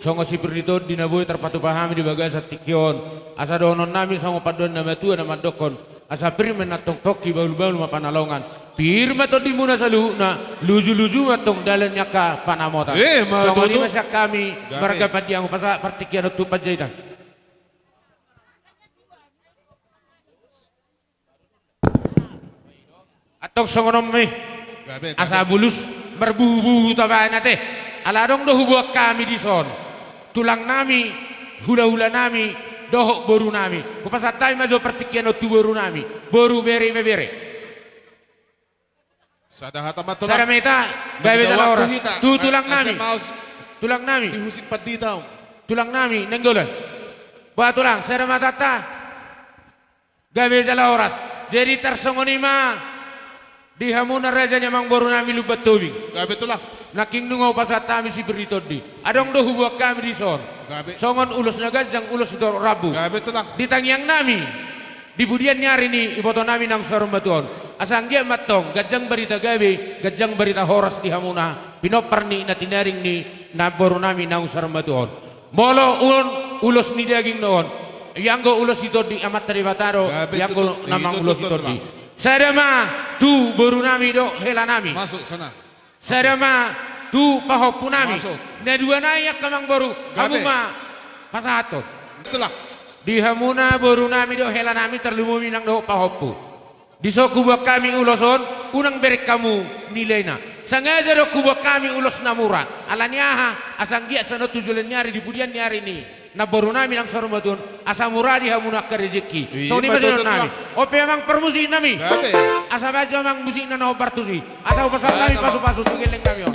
songon sipir ni tondi na boi tarpatupa hami di bagasan tingki on, asa dohonon nami songon pandohan na matua na mandokkon: Asa pir ma antong pongki, bahulbahul ma panalongan. Pir ma tondimuna saluhutna, lujuluju ma antong dalan ni angka panamotan. Eh, ma tutu. Songon i ma sian hami, gabe, marga Pandiang, hupasahat partingkian on tu Panjaitan. Antong songon on ma i. Gabe, gabe. Asa bulus marbububu tabaen ate. Ala adong do huboan hami dison tulang nami, hulahula nami, dohot boru nami. Hupasahat hami ma jo partingkian on tu boru nami, boru, bere, ibebere. Sada hata ma tulang. Sada ma hita, gabe jala horas. Tu tulang nami. Tulang nami. Di husip pandita. Tulang nami Nainggolan. Bah tulang, sada ma hatanta. Gabe jala horas. Jadi tarsongon i ma di hamuna raja ni amangboru nami Lumban Tobing. Gabe tulang. Nangkin nunga hupasahat hami sipir ni tondi. Adong do huboan hami dison. Gabe. Songon ulos na ganjang, ulos sitorop rambu. Gabe tulang. Di tangiang nami, di pudian ni ari ni iboto nami naung saur matua on, asa anggiat ma antong ganjang barita gabe, ganjang barita horas di hamuna pinompar ni na tinaring ni namboru nami naung saur matua on. Molo on ulos ni daging do on, ianggo ulos ni tondi Amanta Debata do, gabe, ianggo tutu, na mangulosi tondi. Tulang. Sada ma tu boru nami dohot hela nami. Masuk sana. Sada ma tu pahompu nami. Masuk. Na dua nai angka amangboru, gabe, hamu ma pasahathon. Tulang. Di hamuna boru nami dohot hela nami, tarlumobi nang dohot pahompu. Dison huboan hami ulos on, unang bereng hamu nilaina. Sangaja do huboan hami ulos na mura. Ala ni aha? Asa anggiat sian on tu joloan ni ari, di pudian ni ari ni namboru nami naung saur matua on, asa mura di hamuna angka rejeki. Iya, songon i ma, betul, dohonon nami. Tulang. On pe amang parmusik nami. Gabe. Asa baen jo amang musikna na hombar tusi. Asa hupasahat hami pasupasu tu gelleng nami on.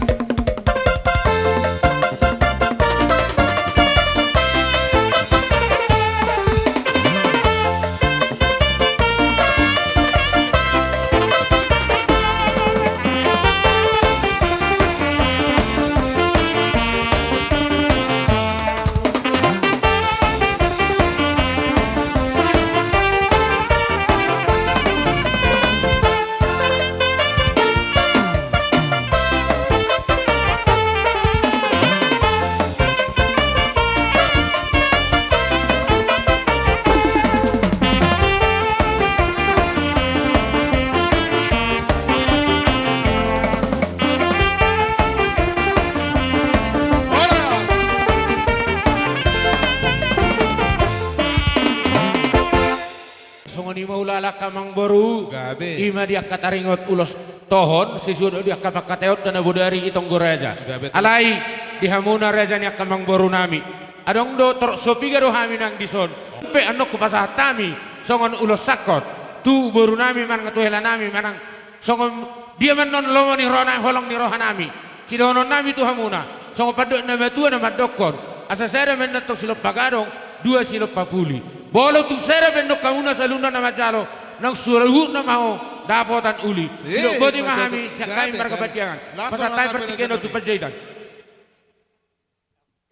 Songon i ma ulaon angka amangboru. Gabe. I ma di angka taringot ulos tohon, sesuai di angka pangkataion na bodari i tonggo raja. Gabe. Alai di hamuna raja ni angka amangboru nami, adong do torop so piga do hami nang dison. Pe annon hupasahat hami songon ulos sangkot tu boru nami manang tu hela nami manang songon dia ma annon lomo ni roha nami, holong ni roha nami. Sidohonon nami tu hamuna, songon pandok na matua na mandokkon: Asa sada ma annon antong silompa gadong, dua silompa puli. Molo tung sada pe annon hamuna saluhutna na manjalo, naung saluhutna ma ho dapotan uli. Eh, sidok boti ma hami sian hami marga Pandiangan. Pasahat hami partingkian on tu Panjaitan.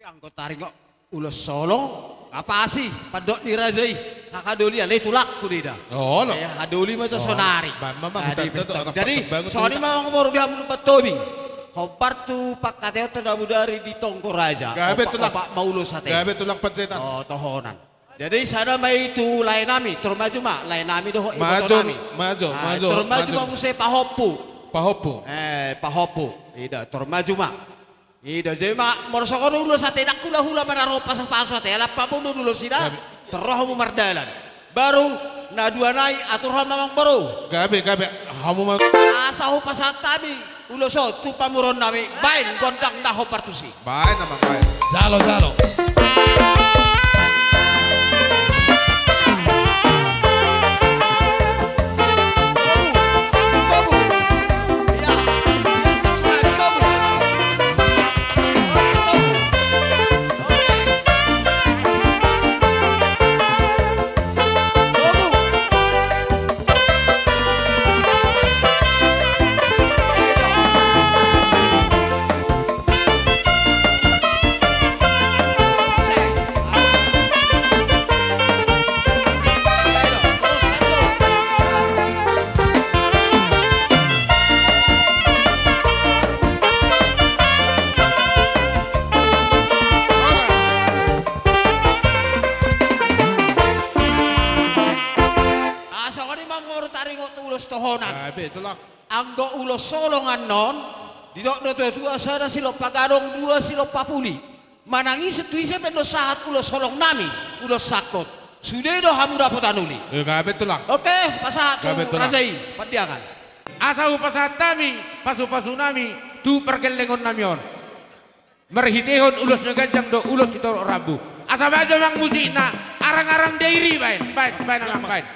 Anggo taringot ulos solo, apasi pandok ni raja i, hahadoli ale tulangku do i da. Olo. Eh, hadoli ma jo sonari. Jadi songon i ma amangboru di hamu Lumban Tobing. Hombar tu pangkataionta na bodari di tonggo raja. Gabe tulang. Opat ma ulos ate. Gabe tulang Panjaitan. Oh, tohonan. Jadi sada ma i tu lae nami, tor maju ma lae nami dohot iboto nami. Maju, maju, maju. Tor maju ma muse pahompu. Pahompu. Eh, pahompu. Ida, tor maju ma. Ida, jadi ma, molo songon ulos ate, ndang hulahula ma na ro pasupasu ate, ala paboa do ulos i da, tor ro hamu mardalan. Baru na dua nai atur hamu amangboru. Gabe, gabe, hamu ma. Asa hupasahat hami ulos on tu pamoruon nami, baen gondang na hombar tusi. Baen amang, baen. Jalo, jalo. Ulos holong annon, didok do tuatua, sada silompa gadong, dua silompa puli. Manang ise tu ise pe annon sahat ulos holong nami, ulos sangkot. Sude do hamu dapotan uli. Eh, gabe tulang. Oke, pasahat tu raja i, Pandiangan. Asa hupasahat hami pasupasu nami tu pargellengon nami on. Marhitehon ulos na ganjang dohot ulos sitorop rambu. Asa baen jo amang musikna, arang-arang Dairi, baen, baen, baen amang, baen.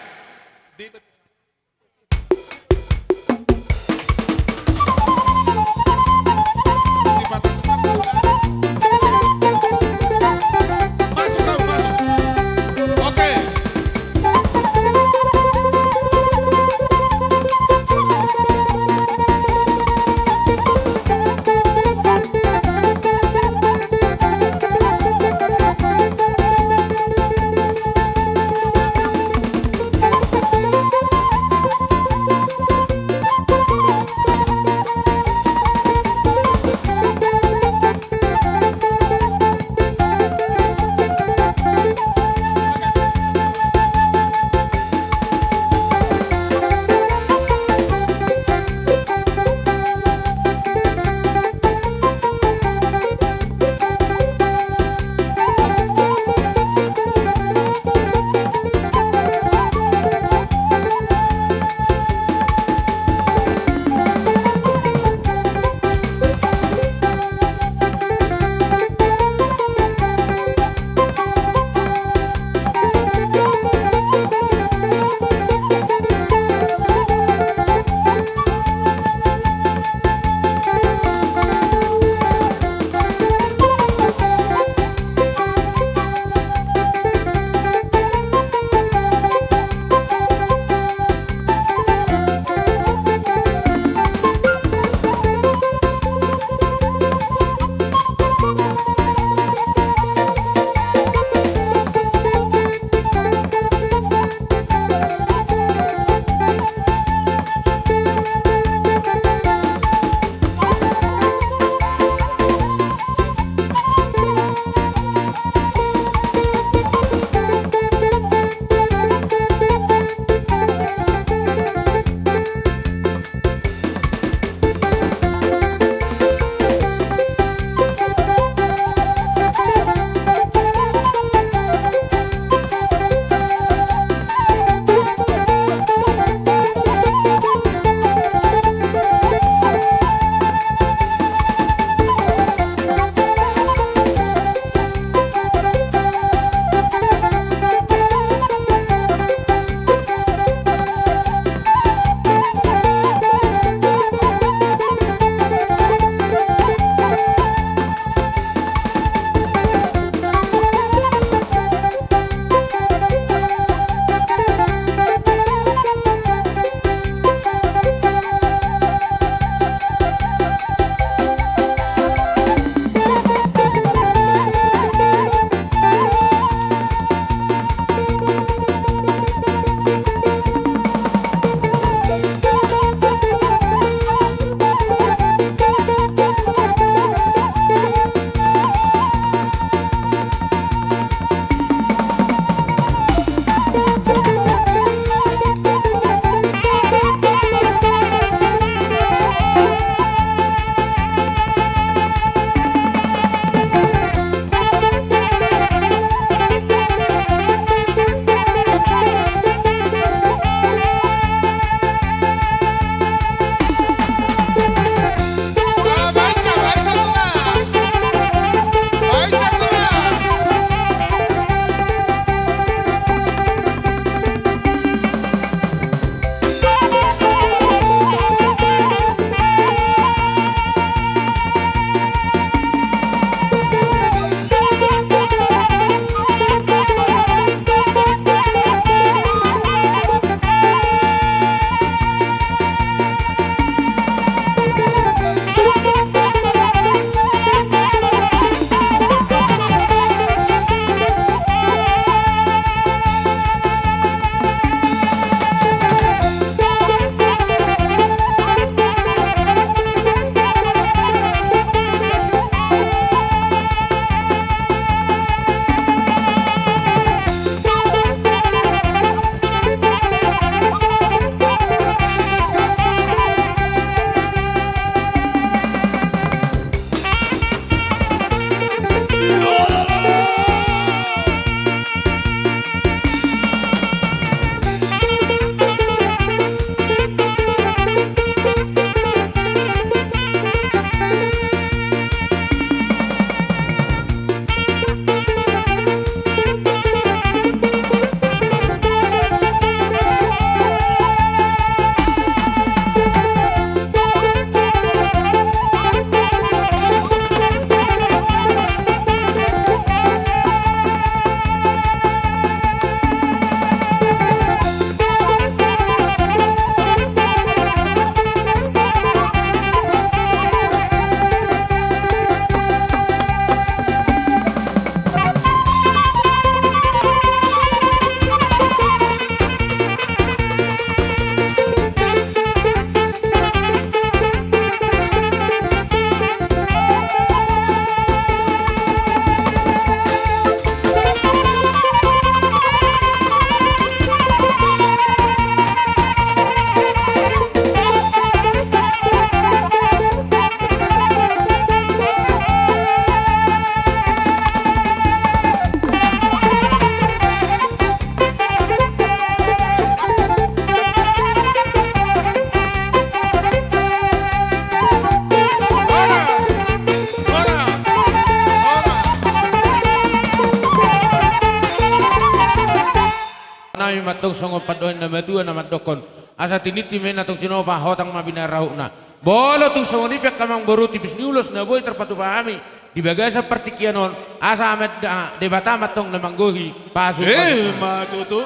songon pandohan ni na matua na mandokkon: Asa tinintin ma inna tong tinopa, hotang ma binarahutna. Molo tung songon i pe angka amang boru, tipis ni ulos na boi tarpatupa hami di bagasan partingkian on, asa Amanta Debata ma antong na manggohi pasupasu. Ima tutu.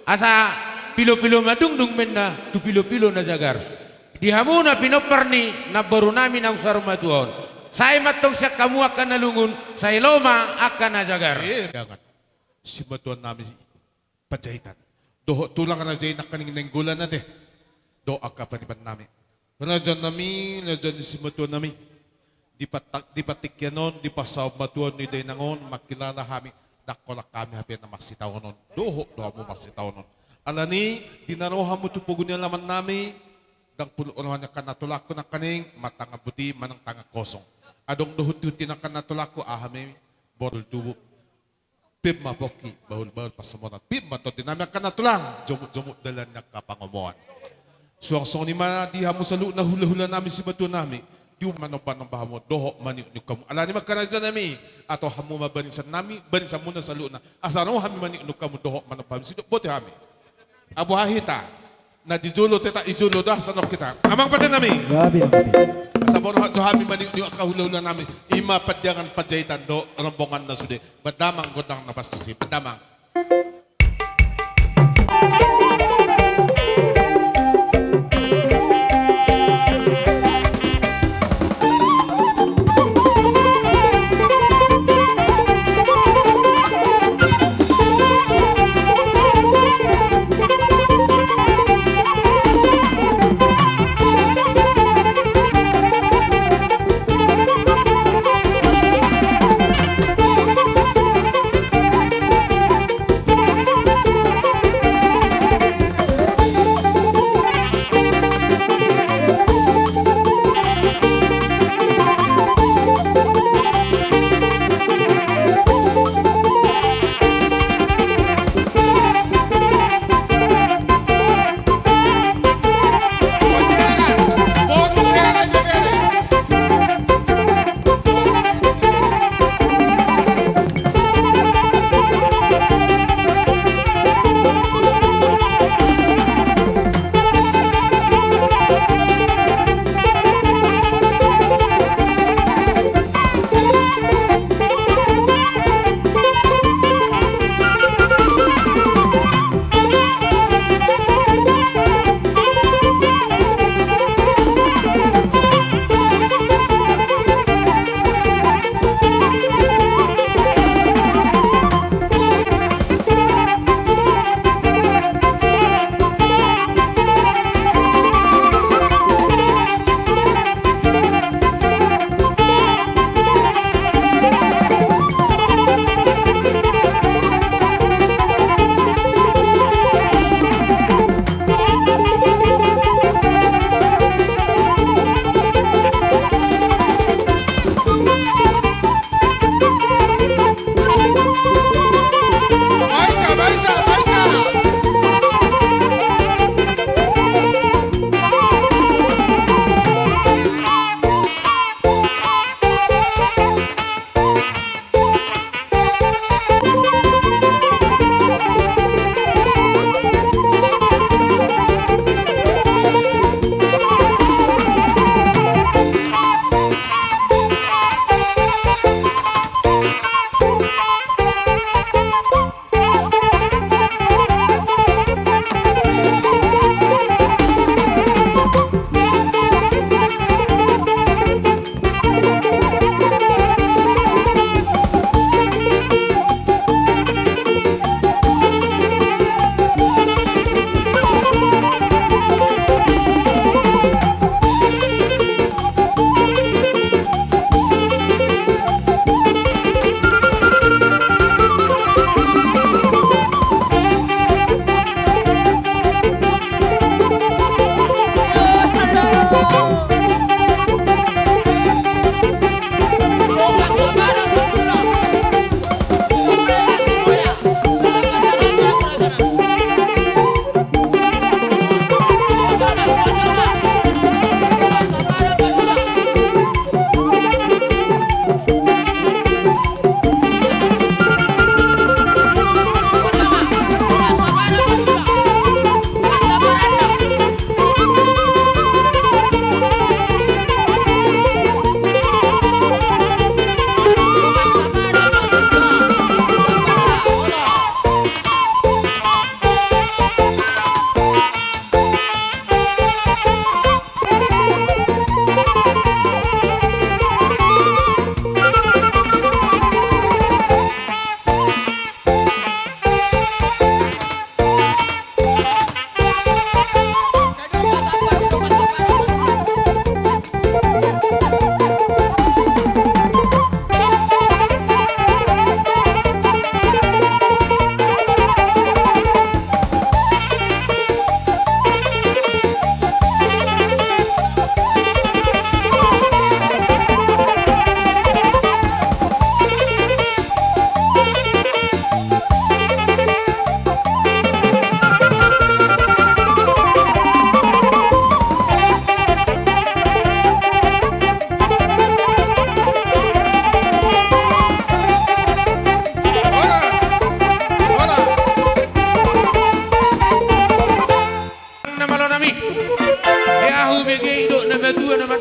Asa pilopilo madungdung ma inna tu pilopilo na jagar. Di hamu na pinompar ni namboru nami naung saur matua on, sai ma antong sian hamu angka na lungun, sai olo ma angka na jagar. Ima tutu. Simatuan nami Panjaitan dohot tulang raja i nangkaning Nainggolan ate, dohot angka pariban nami, raja nami, raja ni simatuan nami. Di pat-, di partingkian on, di pansaurmatuaon ni dainang on, mangkilala hami, ndang holan hami hape na marsitaonon, dohot do hamu marsitaonon. Alani, di na ro hamu tu pogu ni alaman nami, ndang pola roha ni angka na tulangku nangkaning martangan boti manang tangan kosong. Adong do hunti-hunti ni angka na tulangku, aha ma i, borngin tubu. Pir ma pongki, bahul-bahul pansamotan. Pir ma tondi nami angka na tulang, jomuk-jomuk dalan ni angka pangomoan. Suang songon i ma di hamu saluhutna hula-hula nami, simatuan nami. Di hamu manomba-nomba hamu dohot maniuk-niuk hamu. Alani ma angka raja nami, ato hamu ma barisan nami, barisan muna saluhutna. Asa ro hami maniuk-niuk hamu dohot manomba hami, sidok boti hami. Ai boha hita? Na di jolo tetap di jolo, da songon hita. Amang pande nami. Gabe, gabe. Asa borhat jo hami maniuk-niuk angka hula-hula nami. Ima Pandiangan Panjaitan dohot rombonganna sude. Bahen damang gondang na pastus i, bahen damang.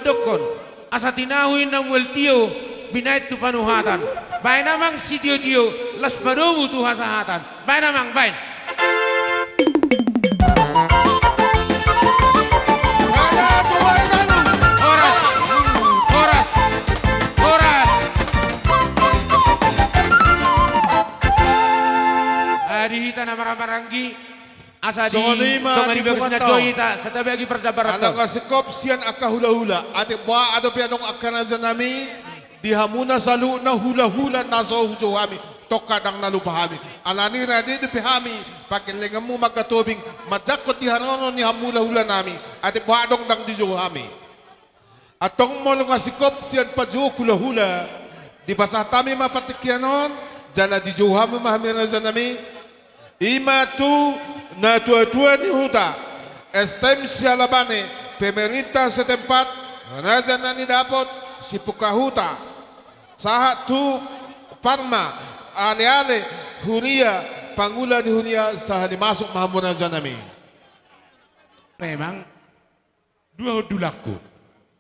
Dokkon, asa tinahu i na mual tio, binaen tu panuhatan. Baen amang sitiotio, laos padomu tu hasahatan. Baen amang, baen. Horas, horas, horas. Adi hita na marhahamaranggi. Asa di songon i ma tonga di bagas na jo hita, sai tabagi parjambaran. Ala nga singkop sian angka hulahula, atik boha dope adong angka rajanami, di hamuna saluhutna hulahula na so hujou hami, tongka ndang na lupa hami. Alani i rade dope hami, pangkelenganmu manghatobing, manjangkon di haroro ni hamu hulahulanami, atik boha adong ndang dijou hami. Antong molo nga singkop sian pajou hulahula, dipasahat hami ma partingkian on, jala dijou hamu ma hami rajanami, i ma tu natuatua ni huta, S T M siala bane, pemerintah setempat, raja na nidapot, sipungka huta, sahat tu parma, aleale, huria, pangula ni huria, sahali masuk ma hamu rajanami. Memang dua hundulangku.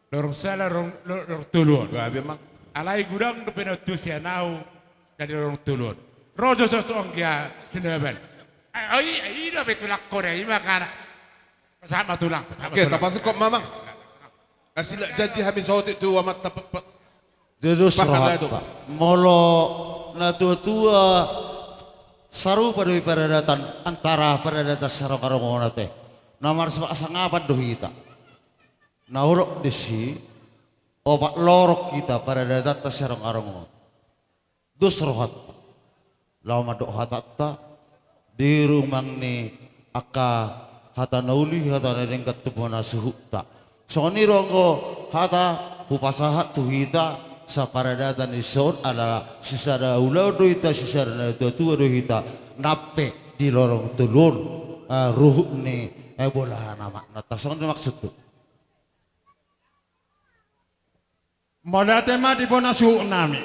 Lorong sada, lorong, lo-, lorong tolu on. Gabe, Mang. Alai godang dope na tua sian ahu, dari lorong tolu on. Ro jo so, so anggia sinebaban. Ai, ai, i dope tulangkon, i makana. Pasahat ma tulang, pasahat ma tulang. Oke, tapasingkop ma, Mang. Asi lak janji hami saotik tu amanta pe-, pe-, Jadi dos rohanta. Molo natuatua sarupa do i paradatan antara paradatan siharongarongon on ate. Na marsipasangapan do hita. Na hudok disi, opat lorong hita paradatanta siharongarongon on. Dos rohanta. Laho mandok hatanta, di rumang ni angka hata na uli, hata na denggan tu bona suhutta. Songon i do anggo hata hupasahat tu hita, saparadatan i son, ala sisada ulaon do hita, sisada natuatua do hita, nang pe di lorong tolu on, eh, ruhut ni, eh, bolahan amakna. Songon i maksudhu. Mauliate ma di bona suhutnami,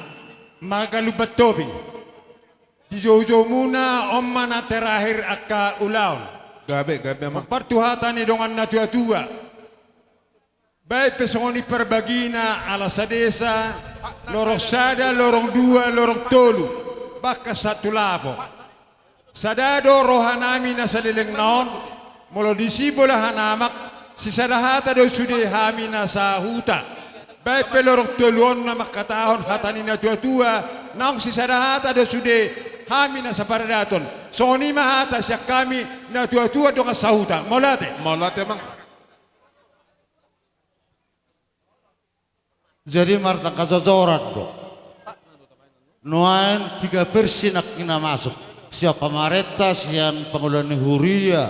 Margalumban Tobing. Dijoujoumuna on ma na terakhir angka ulaon. Gabe, gabe, Amang. Hombar tu hata ni dongan natuatua. Baen pe songon i parbagina ala sadesa, lorong sada, lorong dua, lorong tolu. Bahkan sahat tu lapo. Sada do rohanami na salelengna on, molo disi bolahan amak, sisada hata do sude hami na sahuta. Baen pe lorong tolu on na mangkatahon hata ni natuatua, naung sisada hata do sude hami na saparadaton. Songon i ma hata sian hami natuatua dongan sahuta. Mauliate. Mauliate, Amang. Jadi martangka jojoran do. Nuaeng piga persen nangkin na masuk. Sian pamarenta, sian pangula ni huria.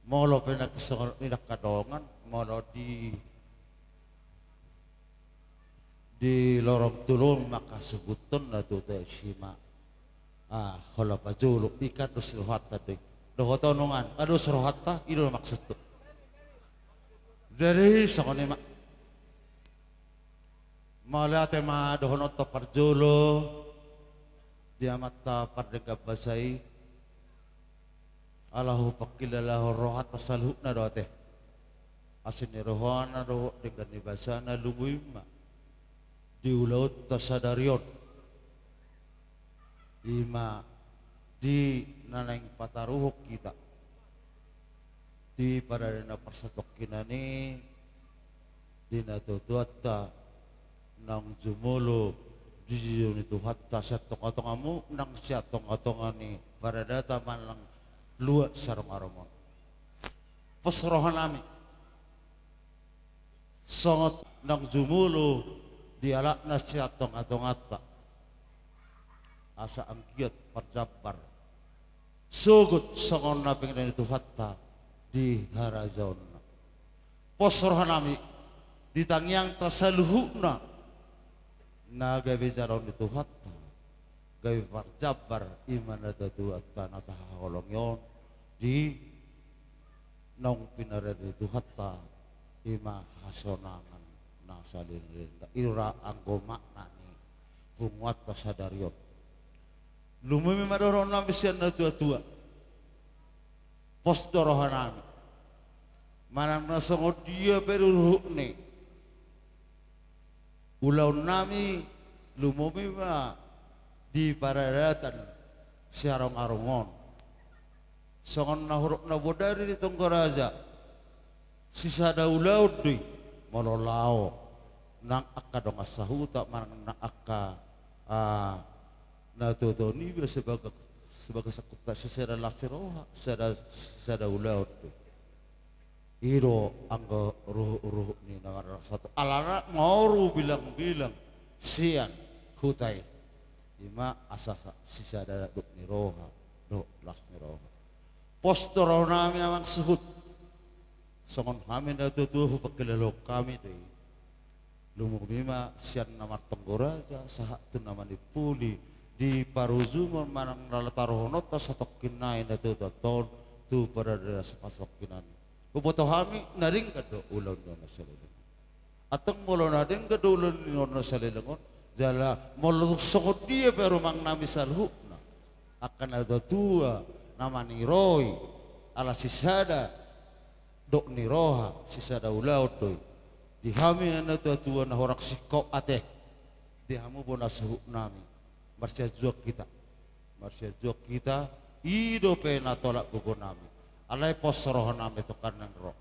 Molo pe nangkin songon i nangka dongan, molo di, di lorong tolu on mangkasuhuthon na tutu isi ma. Ah, holan pajolo, i kan dos rohanta do i. Dohot on nuaeng, ah, dos rohanta, i do maksudhu. Jadi, songon i ma. Mauliate ma dohononta parjolo, di amanta pardenggan basa i, ala hupangkilalahon rohanta saluhutna do ate. Asi ni rohana dohot denggan ni basana lumobi ma. Di ulaonta sadari on. I ma di na naeng pataruhon hita. Di parade na parsatongkinan i, di natuatuanta naung jumolo dijou ni Tuhanta sian tongatongamu, nang sian tongatonga ni paradatan manang luat siharongarongon. Pos rohanami. Songon naung jumolo dialapna sian tongatonganta. Asa anggiat parjambar. Sogot songon na pinarade ni Tuhanta di harajaonna. Pos rohanami di tangiangta saluhutna. Na gabe jalo ni Tuhanta. Gabe parjambar i ma natuatuanta na tahaholongi on. Di naung pinarade ni Tuhanta i ma hasonangan na saleleng. I do ra anggo makna ni punguanta sadari on. Lumobi ma dohononnami sian natuatua. Pos do rohanami. Manang na songon dia pe ruhut ni Ulaonnami lumobi ma di paradaton siarong-arong on. Songon na huruk na bodari di Tonggo Raja, sisada ulaon do i, molo laho nang angka dongan sahuta manang nang angka, ah, na tuatua niba sebagai, sebagai sahuta sisada las ni roha, sada, sada ulaon do i. I do anggo ruhut-ruhut ni na marlas sato. Alana maoru bilang-bilang sian huta i. Ima asa sa-, sisada dok ni roha, dohot las ni roha. Pos do rohanami amang suhut. Songon hami na tuatua hupangkilalahon hami do i. Lumobi ma sian na martonggo raja, sahat tu na manimpuli, di parujungon manang na taruhononta satongkin nai na tuatua on, tu paradaton satongkin nai. Huboto hami, na denggan do ulaon ni on na saleleng. Antong molo na denggan do ulaon ni on na saleleng on, jala molo songon dia pe rumangnami saluhutna. Angka na tuatua, na maniroi, ala sisada, dok ni roha, sisada ulaon do i. Di hami na tuatua na hurang singkop ate. Di hamu bona suhutnami. Marsianjuan hita. Marsianjuan hita, i dope na tolap gogonami. Alai pos rohanami tongkan naeng ro.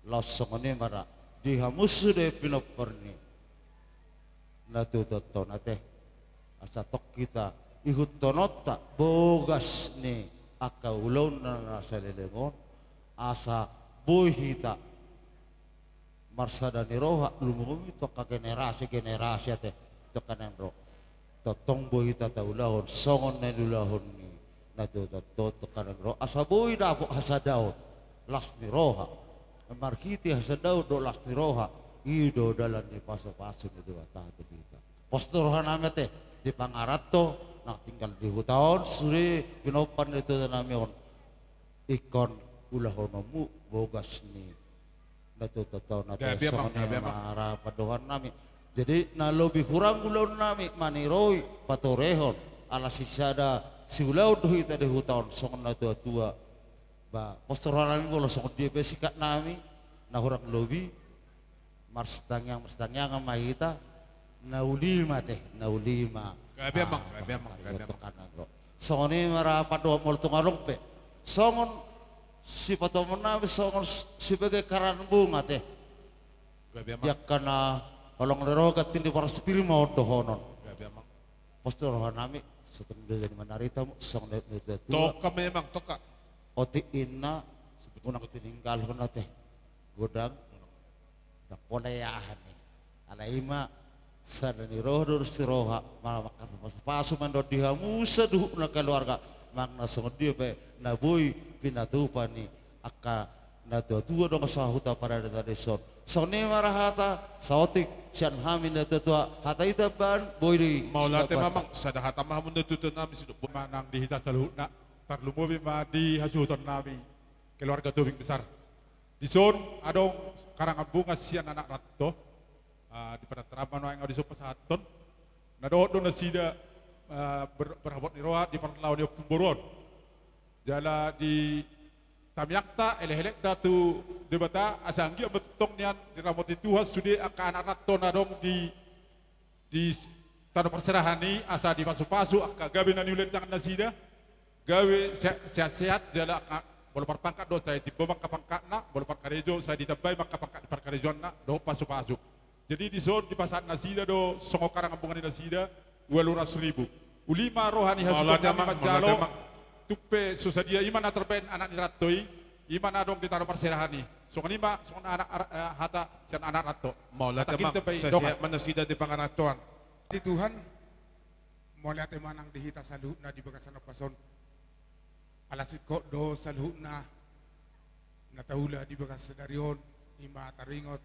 Laos songon i ma ra, di hamu sude pinompar ni na tuatua on ate. Asa tong hita, ihuthononta, bogas ni angka ulaonna na saleleng on. Asa boi hita marsada ni roha, lumobi tu angka generasi-generasi ate, tongkan naeng ro. Tongtong boi hita taulahon, songon na niulahon ni na tuatua on tongkan naeng ro. Asa boi dapot hasadaon, las ni roha. Marhite hasadaon dohot las ni roha, i do dalan ni pasupasu ni Debata tu hita. Pos do rohanami ate, di pangaranto, na tinggal di huta on, sude, pinompar ni tuatua nami on. Ingkon ulahononmu, bogas ni na tuatua on ate. Gabe, amang, songon i gabe, amang. Ma ra pandohannami. Jadi, na lobi hurang ulaonnami, maniroi, patorehon, ala sisada siulaon do hita di huta on, songon na tuatua. Ba, pos do rohanami molo songon dia pe sikapnami, na hurang lobi, marsitangiang, marsitangiang ma hita, na uli ma ate, na uli ma. Gabe, amang, ah, gabe, amang, gabe, amang. Tongkan naeng ro. Songon i ma ra pandohan molo tung adong pe. Songon sipatomunnami, songon s-, sibege karambunga ate. Gabe, amang. Di angka na holong ni roha, ganti ni paras pir ma on dohonon. Gabe, amang. Pos do rohanami, sotung do jadi manarita mu, songon na tuatua. Tongka memang, tongka. Otik inna, unang tininggalhon ate. Godang. Ndang pola i aha ni. Alai ima, sada ni roha do dos ni roha, ma-, mangkatai pasupasu ma on di hamu saluhutna keluarga, manang na songon dia pe na boi pinatupa ni angka na tuatua dongan sahuta paradaton dison. Songon i ma ra hata, saotik, sian hami na tuatua, hata i tambahan, boi do i. Mauliate ma, amang, sada hata ma hamu na tuatua nami sidok. Manang di hita saluhutna, tarlumobi ma di hasuhuton nami, keluarga Tobing Besar. Dison adong karangan bunga sian anak ranto, ah, di panataran ma nuaeng au dison pasahathon. Na dohot do nasida, ah, ber-, berhabot ni roha di parlao ni ompung boru on. Jala di tamiangta, elek-elekta tu Debata, asa anggiat ma tongtong nian diramoti Tuhan sude angka anak ranto na adong di di tano parserahan i, asa dipasupasu angka gabe na niula ni tangan nasida, gabe se-, sehat-sehat, jala angka molo parpangkat do sai timbo ma angka pangkatna, molo parkarejo sai ditambai ma angka pangkat di parkarejoanna, dohot pasupasu. Jadi dison dipasahat nasida do songon karangan bunga ni nasida, ualu ratus ribu. Uli ma roha ni hasuhuton nami manjalo, tung pe so sadia, ima na tarbaen anak ni ranto i, ima na adong di tano parserahan i. Songon i ma, songon anak, eh, hata sian anak ranto. Mauliate, amang, sehat-sehat ma nasida di pangarantoan. Di Tuhan, mauliate ma nang di hita saluhutna di bagasan ombas on. Ala singkop do saluhutna na taula di bagasan sadari on, ima taringot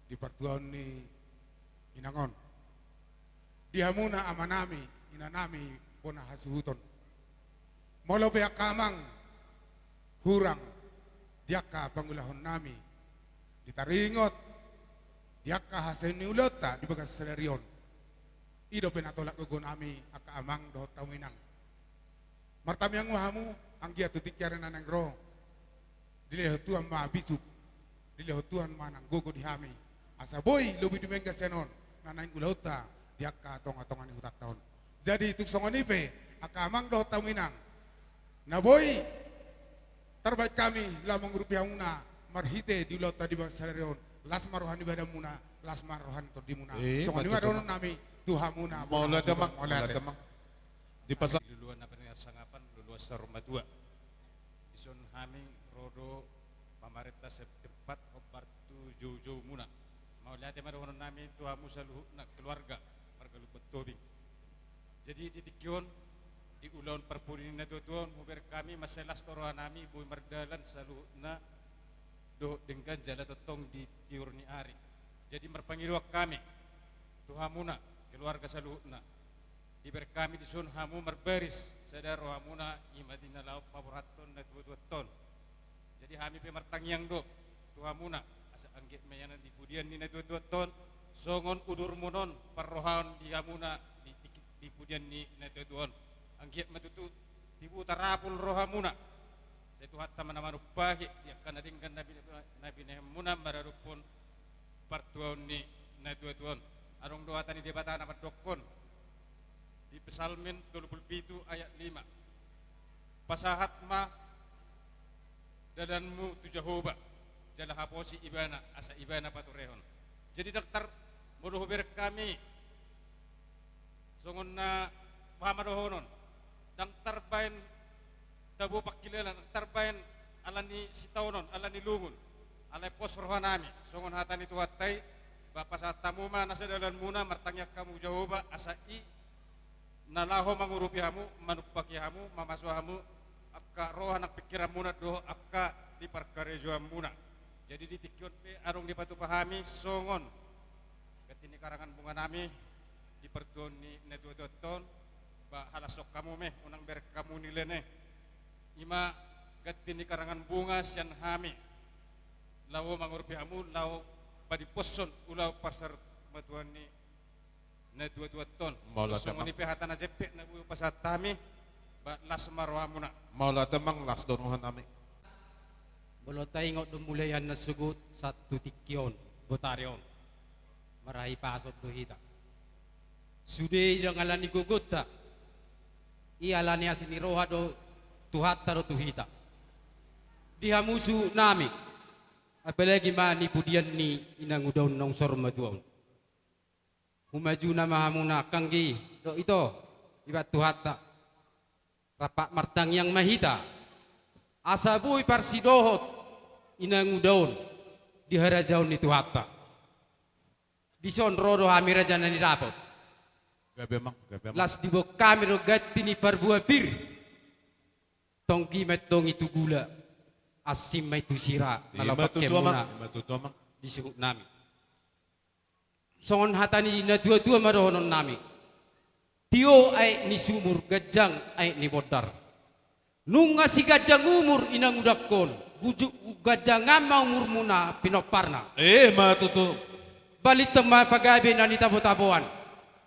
di partuaon ni inang on. Di hamuna amanami, inanami, bona hasuhuton. Molo pe angka amang hurang di angka pangulahonnami, di taringot di angka hasea ni ulaonta di bagasan sadari on, i dope na tolap gogonami angka amang dohot hamu inang. Martamiang ma hamu, anggiat tu tingki ari na naeng ro, dilehon Tuhan ma bisuk, dilehon Tuhan ma nang gogo di hami, asa boi lobi dumenggan sian on, na naeng ulaonta di angka tonga-tonga ni hutanta on. Jadi tung songon i pe, angka amang dohot hamu inang, na boi tarbahen hami laho mangurupi hamuna marhite di ulaonta di bagasan sadari on, las ma roha ni badanmuna, las ma roha ni tondimuna. Eh, songon i ma dohonon nami tu hamuna. Mauliate, Amang. Mauliate, Amang. Di pasal luluan na paningan sangapan, luluan saur matua. Dison hami ro do pamarenta setempat hombar tu joujoumuna. Mauliate ma dohonon nami tu hamu saluhutna keluarga marga Lumban Tobing. Jadi di tingki on, di ulaon parpudi ni natuatua on, hubereng hami mansai las do roha nami boi mardalan saluhutna dohot denggan jala tongtong di tiur ni ari. Jadi marpangidoan hami tu hamuna keluarga saluhutna. Dibereng hami dison hamu marbaris sada rohamuna, i ma di na laho paborhathon natuatuanta on. Jadi hami pe martangiang do tu hamuna, asa anggiat ma ianan di pudian ni natuatuanta on songon udurmuna on parrohaon di hamuna di, di, di pudian ni natuatua on. Anggiat ma tutu tibu tarapul rohamuna. Sai Tuhanta ma na manumpahi di angka na denggan na bine-, na bineanmuna maradophon partuaon ni natuatua on. Adong do hata ni Debata na mandokkon di Psalmen tolu pulu pitu ayat lima. Pasahat ma dalanmu tu Jahowa, jala haposi Ibana, asa Ibana paturehon. Jadi ndang tar-, molo hubereng hami songon na boha ma dohonon, ndang tarbahen tabo pangkilala, ndang tarbahen ala ni sitaonon, ala ni lungun. Alai pos roha nami, songon hata ni Tuhanta i, ba pasahat hamu ma nasa dalanmuna, martangiang hamu Jahowa, asa i na laho mangurupi hamu, manumpaki hamu, mamasu hamu angka roha nang pingkiranmuna dohot angka di parkarejoanmuna. Jadi di tingki on pe adong dipatupa hami songon ganti ni karangan bunga nami di partuaon ni natuatuanta on, ba halashon hamu ma i, unang bereng hamu nilene. I ma ganti ni karangan bunga sian hami laho mangurupi hamu, laho padimposhon ulaon parsaurmatuaon ni natuatuanta on. Mauliate, Amang. Songon i pe hata na jempek na boi hupasahat hami, ba las ma rohamuna. Mauliate, Amang, las do roha nami. Molo taingot do mulai annon sogot sahat tu tingki on, botari on, marhahipason do hita. Sude i ndang ala ni gogonta, i ala ni asi ni roha do Tuhanta do tu hita. Di hamu suhut nami, apalagi ma di pudian ni inanguda on naung saur matua on. Humajuna ma hamu na anggi dohot ito, iba Tuhanta. Rap martangiang ma hita, asa boi parsidohot inanguda on di harajaon ni Tuhanta. Dison ro do hami raja na nidapot. Gabe, Amang, gabe, Amang. Las diboan hami do ganti ni parbue pir. Tonggi ma i, tonggi tu gula, ansin ma i tu sira, na laho pangkeon muna. I ma tutu, Amang. I ma tutu, Amang. Di suhut nami. Songon hata ni natuatua ma dohonon nami. Tio aek ni sumur, ganjang aek ni bondar. Nunga siganjang umur inangudangkon, guju-, ganjangan ma umurmuna pinomparna. I ma tutu. Balintang ma pagabe na nitabotaboan.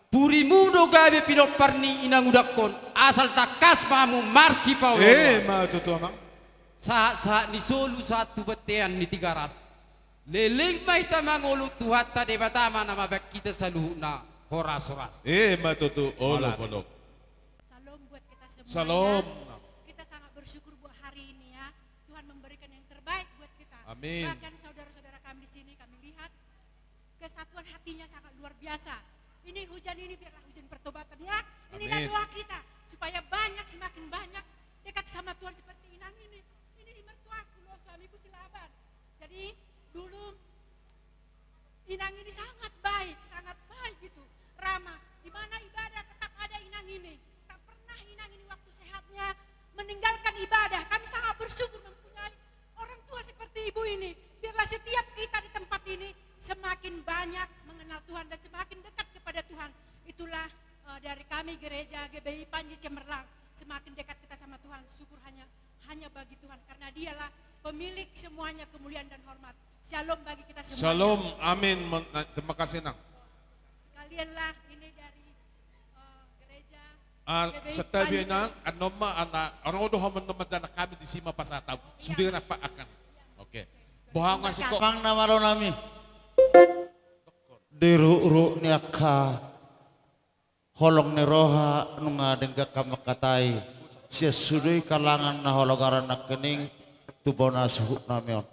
Purimu do gabe pinompar ni inangudangkon, asal tangkas ma hamu marsipaoloan. I ma tutu, Amang. Sahat-sahat ni solu sahat tu bontean ni Tigaras. Leleng ma hita mangolu, Tuhanta Debata ma na mambahen hita saluhutna horas-horas. I ma tutu, olo, olo. Mauliate. Syalom buat kita semuanya. Syalom. Kita sangat bersyukur buat hari ini ya. Tuhan memberikan yang terbaik buat kita. Amin. Bahkan saudara-saudara kami di sini kami lihat kesatuan hatinya sangat luar biasa. Ini hujan ini biarlah hujan pertobatan ya. Inilah doa kita supaya banyak, semakin banyak dekat sama Tuhan seperti Inang ini. Ini mertuaku loh, suamiku si Laban. Jadi dulu Inang ini sangat baik, sangat baik gitu, ramah. Di mana ibadah tetap ada Inang ini. Tak pernah Inang ini waktu sehatnya meninggalkan ibadah. Kami sangat bersyukur mempunyai orang tua seperti ibu ini. Biarlah setiap kita di tempat ini semakin banyak mengenal Tuhan dan semakin dekat kepada Tuhan. Itulah, eh, dari kami gereja G B I Panji Cemerlang. Semakin dekat kita sama Tuhan, syukur hanya, hanya bagi Tuhan. Karena Dialah pemilik semuanya kemuliaan dan hormat. Syalom bagi kita semuanya. Syalom, amin. Men-, na-, terima kasih, Nang. Sekalianlah ini dari, eh, gereja G B I Panji. Ah, santabi, Nang, annon ma, ala ro do hamu annon manjalo hami, disi ma pasahat hamu. Iya. Sude rap akan. Iya. Oke. Boha nga siko. Amang na malo nami. Di ruhut-ruhut ni angka holong ni roha nunga denggan hamu mangkatai sian sude kalangan na hologaran nangkining tu bona suhut nami on.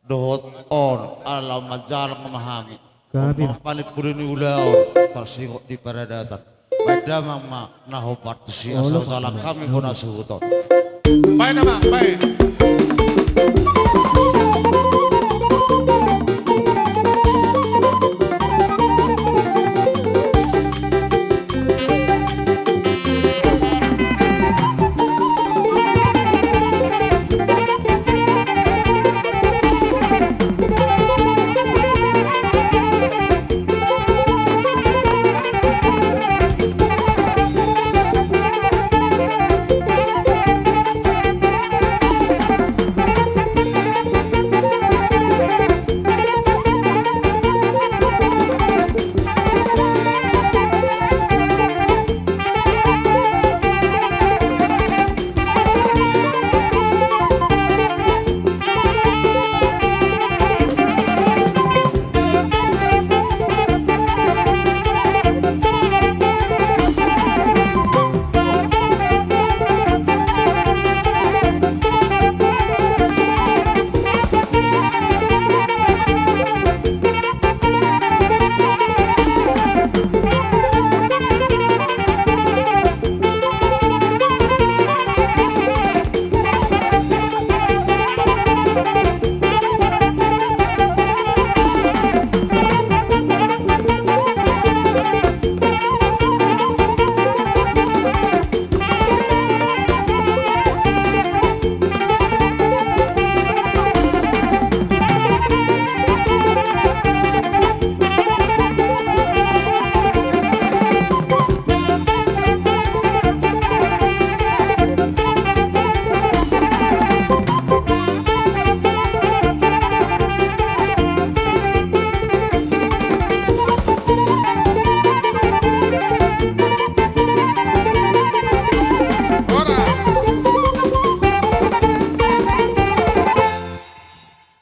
Dohot on ala manjalang ma hami. Gabe. Manang pudi ni ulaon tarsingot di paradatan. Baen damang ma na hombar tusi asa jalang hami bona suhut on. Baen damang, baen.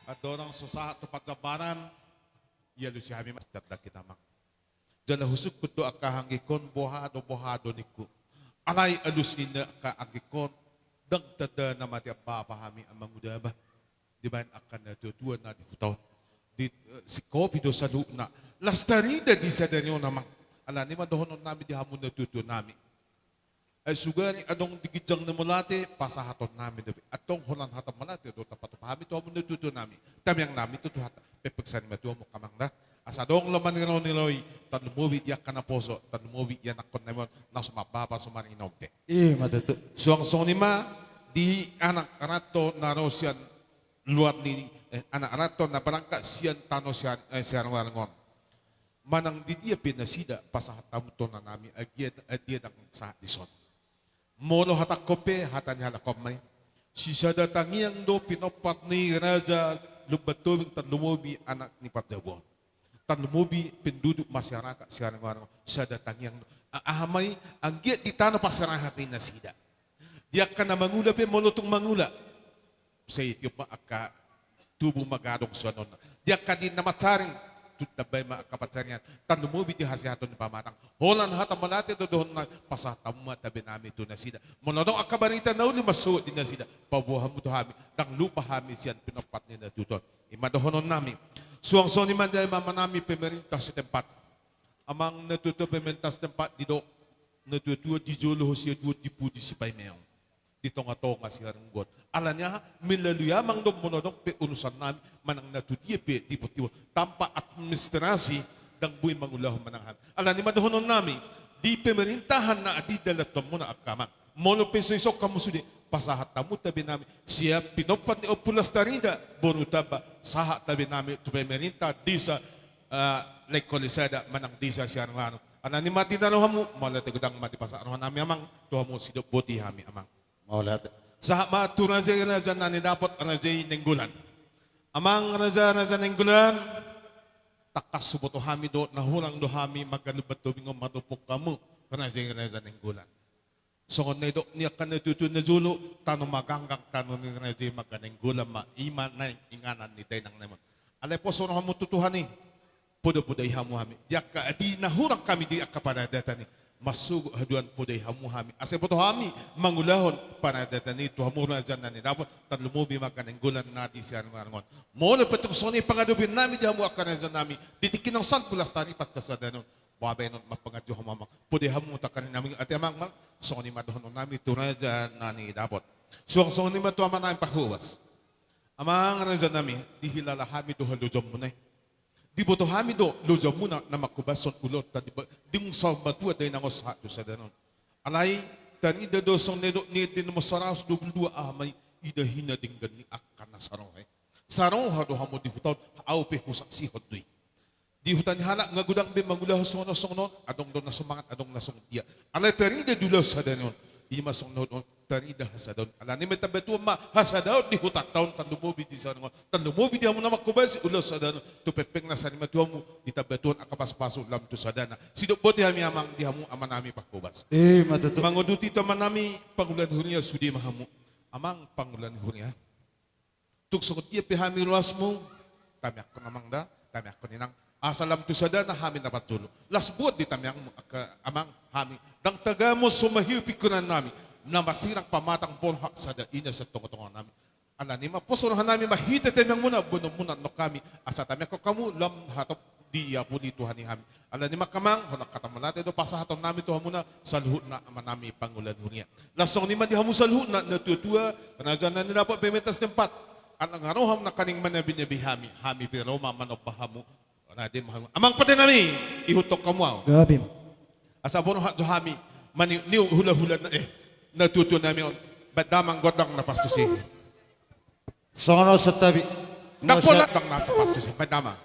Andorang so sahat tu parjambaran, ia alusi hami ma tanda kita, Amang. Jala husungkun do angka anggingkon, boha do, boha do ningku. Alai alusi ni angka anggingkon, ndang tanda na mate bapa hami, Amang Uda, bah. Dibaen angka na tuatua na di huta on. Di, eh, singkopi do saluhutna. Las tarida di sadari on, Amang. Alani i ma dohonon nami di hamu na tuatua nami. Ai sugari adong di ginjang ni mauliate, pasahaton nami dope. Antong holan hata mauliate do tapatupa hami tu hamu na tuatua nami. Tamiang nami tu Tuhanta. Pepeksan ma tu hamu, Amang, da. Asa adong lomo ni ro ni roha i, tarlumobi di angka naposo, tarlumobi di anakkon nami on, na so marbapa so maringanan pe. I ma tutu. Suang songon i ma di anak ranto na ro sian luar ni, eh, anak ranto na berangkat sian tano sian, eh, sian luar on. Manang di dia pe nasida pasahat hamu tona nami, agia, agia ndang sahat dison. Molo hatangkon pe, hata ni halak on ma i. Sisada tangiang do pinompar ni Raja Lumban Tobing, tarlumobi anak ni parjabu on. Tarlumobi penduduk masyarakat sian luar on, sada tangiang do. A-, aha ma i, anggiat di tano parserahan ni nasida. Di angka na mangula pe molo tung mangula. Sai tiop ma angka tubu magadong suanonna. Di angka di na mansari, tung tambai ma angka pansarian. Tarlumobi di hasehaton ni pamatang. Holan hata mauliate do dohonon nami, pasahat hamu ma tabe nami tu nasida. Molo adong angka barita na uli mansogot di nasida, paboa hamu tu hami, ndang lupa hami sian pinompar ni na tuatua on. I ma dohonon nami. Suang songon i ma di amang nami pemerintah setempat. Amang na tuatua pemerintah setempat, didok na tuatua, di jolo ho siaduon, di pudi sipaimaon, di tongatonga siharunggoan. Alani aha? Melalui amang do molo adong pe urusan nami manang na tu dia pe di portibi on, tanpa administrasi ndang boi mangulahon manang hami. Alani i ma dohonon nami, di pemerintahan na adil dalanhon muna angka amang. Molo pe so isongkon hamu sude, pasahat hamu tabe nami sian pinompar ni Ompu Las Tarida, boru Tamba, sahat tabe nami tu pemerintah desa, eh, Lengkoli Sada manang desa Siangan. Alani i ma di na ro hamu, mauliate godang ma dipasahat roha nami, Amang, tu hamu, sidok boti hami, Amang. Mauliate. Sahat ma tu raja i, raja na nidapot, raja i Nainggolan. Amang raja, raja Nainggolan, tangkas huboto hami dohot na hurang do hami marga Lumban Tobing on mandophon hamu, raja i, raja Nainggolan. Songon na nidok ni angka na tuatua na jolo, tano marganggang tano ni raja i marga Nainggolan ma, i ma naeng inganan ni dainang nami on. Alai poso rohamu tu Tuhan i. podapodai hamu hami. Di angka, di na hurang hami di angka paradatan i, marsogot haduan podai hamu hami. Asa boto hami mangulahon paradatan i tu hamu raja na nidapot, tarlumobi ma angka nainggolan na di siaringan on. Molo pe tung songon i pangadopionnami di hamu angka rajanami, di tingki naung salpu las taripat tu sadari on, bahenon ma panganju hamu amang. Podai hamu tangkas nami ate amang, amang. Songon i ma dohononnami tu raja na nidapot. Suang songon i ma tu amanami parhobas. Amang rajanami, dihilala hami do halojonmuna i. Diboto hami do lojonmuna na manghobashon ulaonta di ba-, dung saur matua dainang on sahat tu sadari on. Alai, tarida do songon na nidok ni ende nomor saratus dua pulu dua aha ma i, ida hina denggan ni angka na saroha i. Saroha do hamu di huta on, ahu pe husaksihon do i. Di huta ni halak nga godang be mangulahon songon on songon on, adong do na so mangan, adong na songon dia. Alai tarida di ulaon sadari on, i ma songon na hudok on, tarida hasadaon. Alani i ma tambatuon ma hasadaon di hutanta on, tarlumobi di sadari on, tarlumobi di hamu na manghobasi ulaon sadari on, tu pengpeng na sari ma tu hamu, ditambatuon angka pasupasu lam tu sadana. Sidok botima hami amang di hamu amanami parhobas. I ma tutu. Manguduti tu amanami pangula ni huria, sude ma hamu. Amang pangula ni huria. Tung songon dia pe hami ruasmu, tamiangkon amang da, tamiangkon inang. Asa lam tu sadana hami na parjolo. Las buat di tamiangmu, angka amang hami. Ndang tagamon so mahiu pingkirannami. Na marsirang pamatang borhat sada ina sian tongatonganami. Alani i ma pos rohanami marhite tamiangmuna, boanonmuna annon hami. Asa tamiangkon hamu lam hatop diapuli Tuhan i hami. Alani i ma amang, holan hata mauliate do pasahatonnami tu hamuna saluhutna amanami pangula ni huria. Laos songon i ma di hamu saluhutna natuatua, raja na nidapot, pemirsa setempat. Ala nga ro hamu nangkaning manabiabi hami, hami pe ro ma manomba hamu. Rade ma hamu. Amang pandenami, ihuthon hamu ahu. Gabe ma. Asa borhat jo hami maniukniuk hulahula na, eh, natuatuanami on. Baen damang gondang na pas tusi. Songon on santabi. Ndang pola gondang na pas tusi. Baen damang.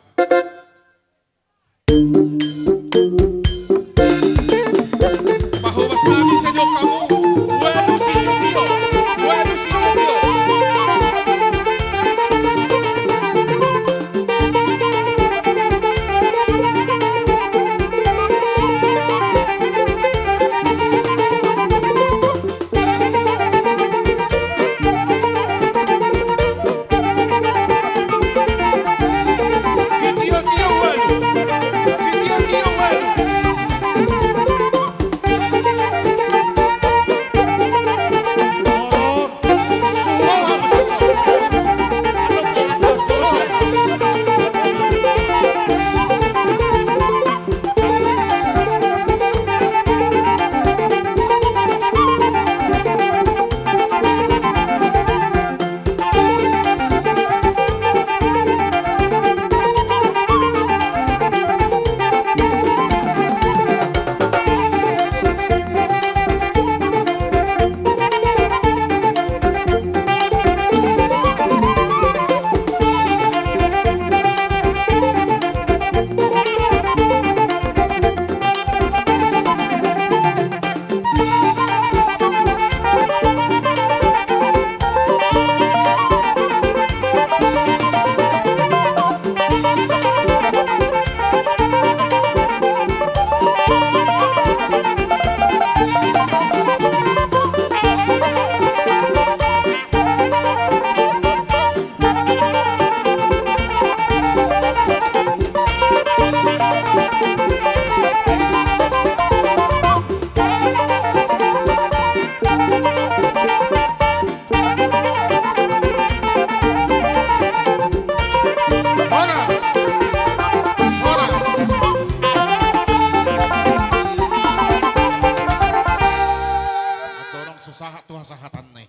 Andorang so sahat tu hasahatanna i.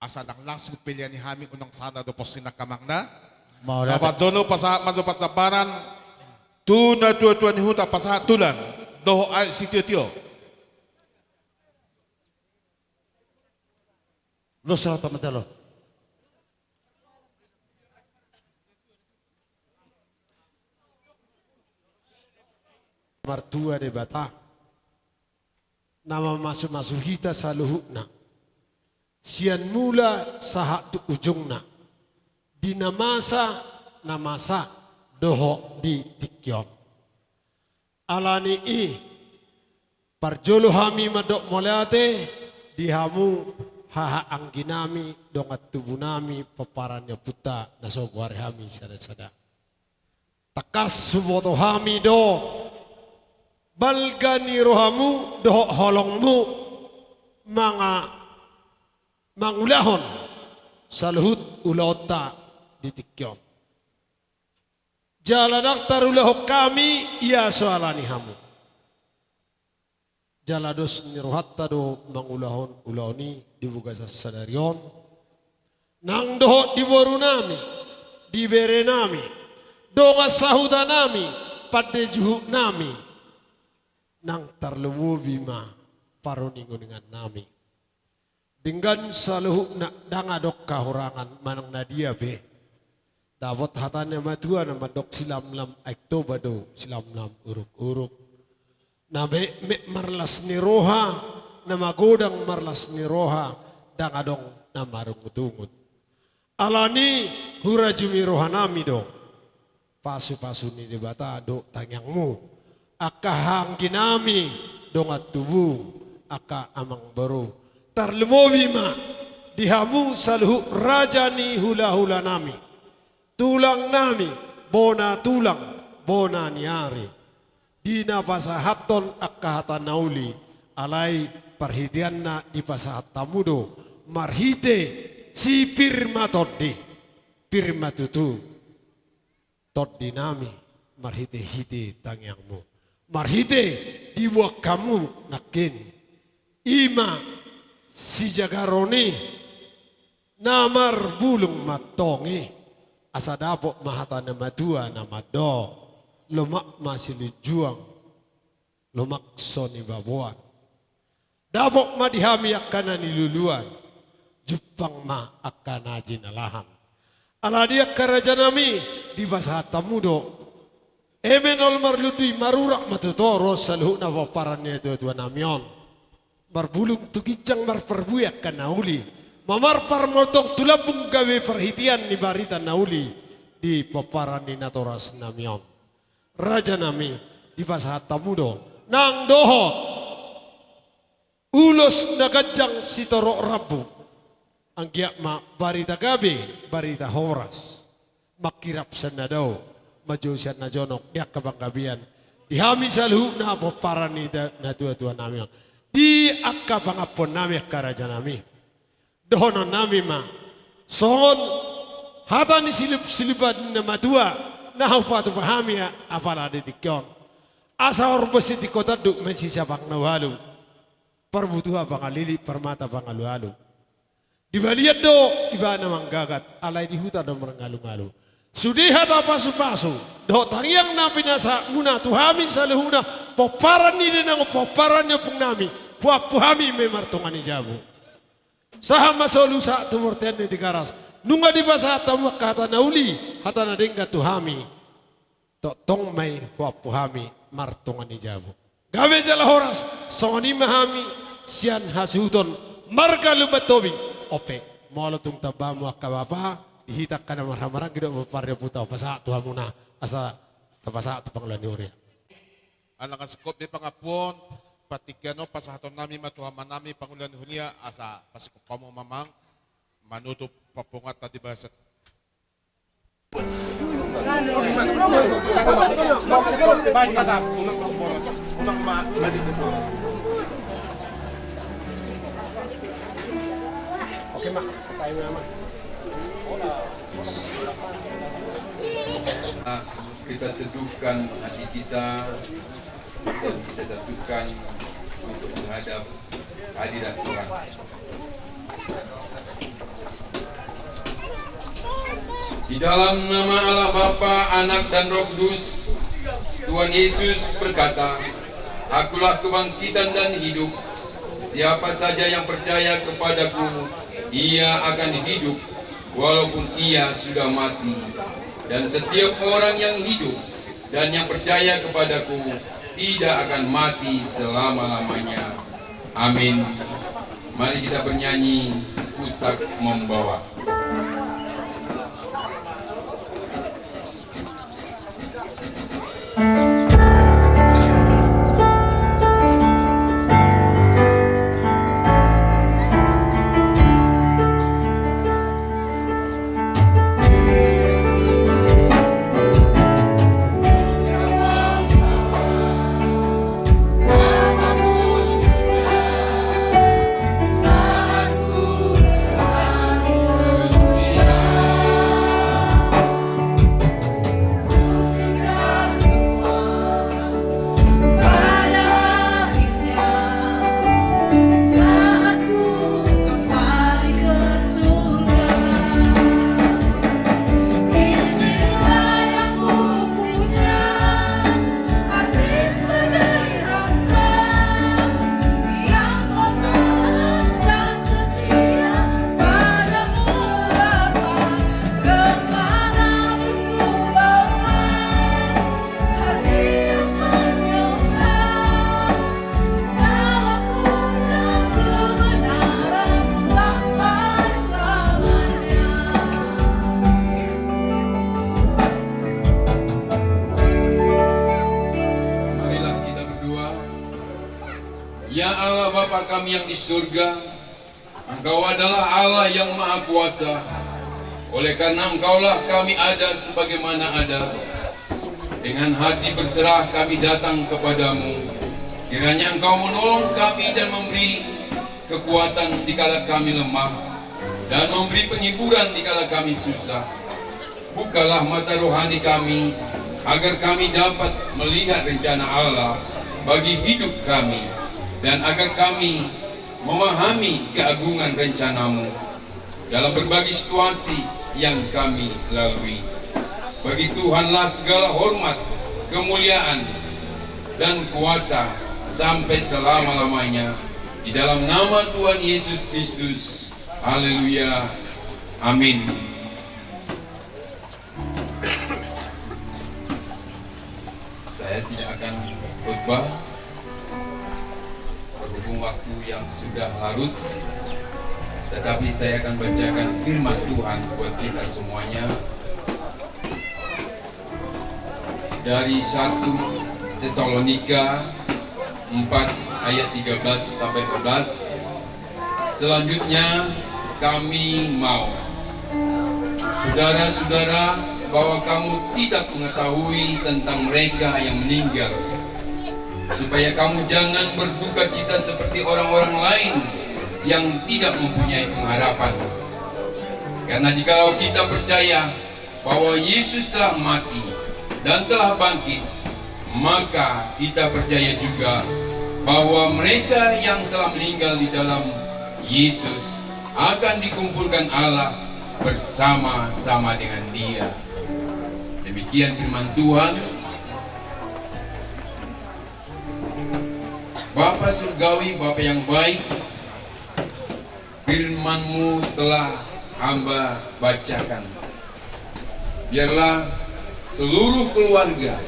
Asa ndang langsung pelean ni hami, unang sala do pos ni angka amang da. Mauliate. Parjolo pasahat ma jo parjambaran tu natuatua ni huta, pasahat tulan dohot aek sitiotio. Los, sala tama jalo. Martua Debata na mamasumasu hita saluhutna, sian mula sahat tu ujungna, di na masa, na masa dohot di tingki on. Alani i, parjolo hami mandok mauliate di hamu haha angginami, dongan tubunami, pomparan ni ompunta na so hugoari hami sada-sada. Tangkas huboto hami do balga ni rohamu dohot holongmu manga-, mangulahon saluhut ulaonta di tingki on. Jala ndang tarulahon hami ia so ala ni hamu. Jala dos ni rohanta do mangulahon ulaon i di bagasan sadari on, nang dohot di borunami, di berenami, dongan sahutanami, pande juhutnami, nang tarlumobi ma paruning-uningannami. Denggan saluhutna, ndang adong hahurangan manang na dia pe. Dapot hata ni na matua na mandok, silamlam aek Toba do silamlam uruk-uruk. Na metmet marlas ni roha, na magodang marlas ni roha, ndang adong na marungut-ungut. Ala ni i hurajumi rohanami do pasu-pasu ni Debata dohot tangiangmu, angka hahaangginami, dongan tubu, angka amangboru. Tarlumobi ma di hamu saluhut raja ni hula-hulanami, tulangnami, bona tulang, bona ni ari, di na pasahathon angka hata na uli, alai parhiteanna dipasahat hamu do marhite si pir ma tondi, pir ma tutu tondinami, marhite-hite tangiangmu, marhite diboan hamu nangkin, i ma sijagaron i na marbulung mantong i, asa dapot ma hata ni na matua na mandok, lomak ma silinjuang, lomak so nibaboan. Dapot ma di hami angka na niluluan, jumpang ma angka na jinalahan. Ala ni i angka rajanami, dipasahat hamu do eme na olo marlundu i, marurat ma tu toru on saluhutna pomparan ni natua-tuanami on. Marbulung tu ginjang marparbue angka na uli, mamarpar motong tu lambung gabe parhitean ni barita na uli di pomparan ni natorasnami on. Rajanami, dipasahat hamu do nang dohot ulos na ganjang sitorop rambu, anggiat ma barita gabe, barita horas, manghirap sian na dao, manjou sian na jonok di angka panggabean di hami saluhutna pomparan ni da-, natua-tuanami on, di angka pangampuonnami angka rajanami. Dohononnami ma songon hata ni silup-silupan ni na matua na hupatupa hami a-, apala di tingki on: Asa horbo sitingko tanduk, mansai sapang na ualu, parbutuha pangalili, parmata pangalualu. Di balian do ibana manggagat, alai di huta do marngalungalu. Sude hata pasu-pasu dohot tangiang na pinasahatmuna tu hami saluhutna pomparan ni inang, pomparan ni ompungnami, huampu hami ma i martonga ni jabu. Sahat ma solu sahat tu bontean ni Tigaras. Nunga dipasahat hamu angka hata na uli, hata na denggan tu hami, tongtong ma i huampu hami martonga ni jabu. Gabe jala horas, songon i ma hami sian hasuhuton marga Lumban Tobing. On pe, molo tung tamba hamu angka bapa, di hita angka na marhahamaranggi dohot pomparan ni ompunta, pasahat tu hamuna, asa tapasahat tu pangula ni huria. Ala nga singkop be pangampuon, partingkian on pasahatonnami ma tu amanami pangula ni huria, asa pasingkop hamu ma amang manutup pampunguanta di bagasan. Oke, Mak. Sampai, Mak. Kita teduhkan hati kita dan kita satukan untuk menghadap hadirat Tuhan. Di dalam nama Allah Bapa, Anak, dan Roh Kudus, Tuhan Yesus berkata, "Akulah kebangkitan dan hidup. Siapa saja yang percaya kepadaku, ia akan hidup, walaupun ia sudah mati. Dan setiap orang yang hidup dan yang percaya kepadaku tidak akan mati selama-lamanya." Amin. Mari kita bernyanyi, Ku Tak Membawa. Ya Allah, Bapa kami yang di surga, Engkau adalah Allah yang Maha Kuasa. Oleh karena Engkaulah kami ada sebagaimana ada. Dengan hati berserah kami datang kepadamu. Kiranya Engkau menolong kami dan memberi kekuatan di kala kami lemah, dan memberi penghiburan di kala kami susah. Bukalah mata rohani kami, agar kami dapat melihat rencana Allah bagi hidup kami, dan agar kami memahami keagungan rencanamu dalam berbagai situasi yang kami lalui. Bagi Tuhanlah segala hormat, kemuliaan, dan kuasa sampai selama-lamanya. Di dalam nama Tuhan Yesus Kristus. Haleluya. Amin. Saya tidak akan khotbah berhubung waktu yang sudah larut, tetapi saya akan bacakan firman Tuhan buat kita semuanya dari satu Tesalonika empat ayat tiga belas sampai empat belas. Selanjutnya, kami mau, saudara-saudara, bahwa kamu tidak mengetahui tentang mereka yang meninggal, supaya kamu jangan berduka cita seperti orang-orang lain yang tidak mempunyai pengharapan. Karena jikalau kita percaya bahwa Yesus telah mati dan telah bangkit, maka kita percaya juga bahwa mereka yang telah meninggal di dalam Yesus akan dikumpulkan Allah bersama-sama dengan Dia. Demikian firman Tuhan. Bapa Surgawi, Bapa yang baik, firman-Mu telah hamba bacakan. Biarlah seluruh keluarga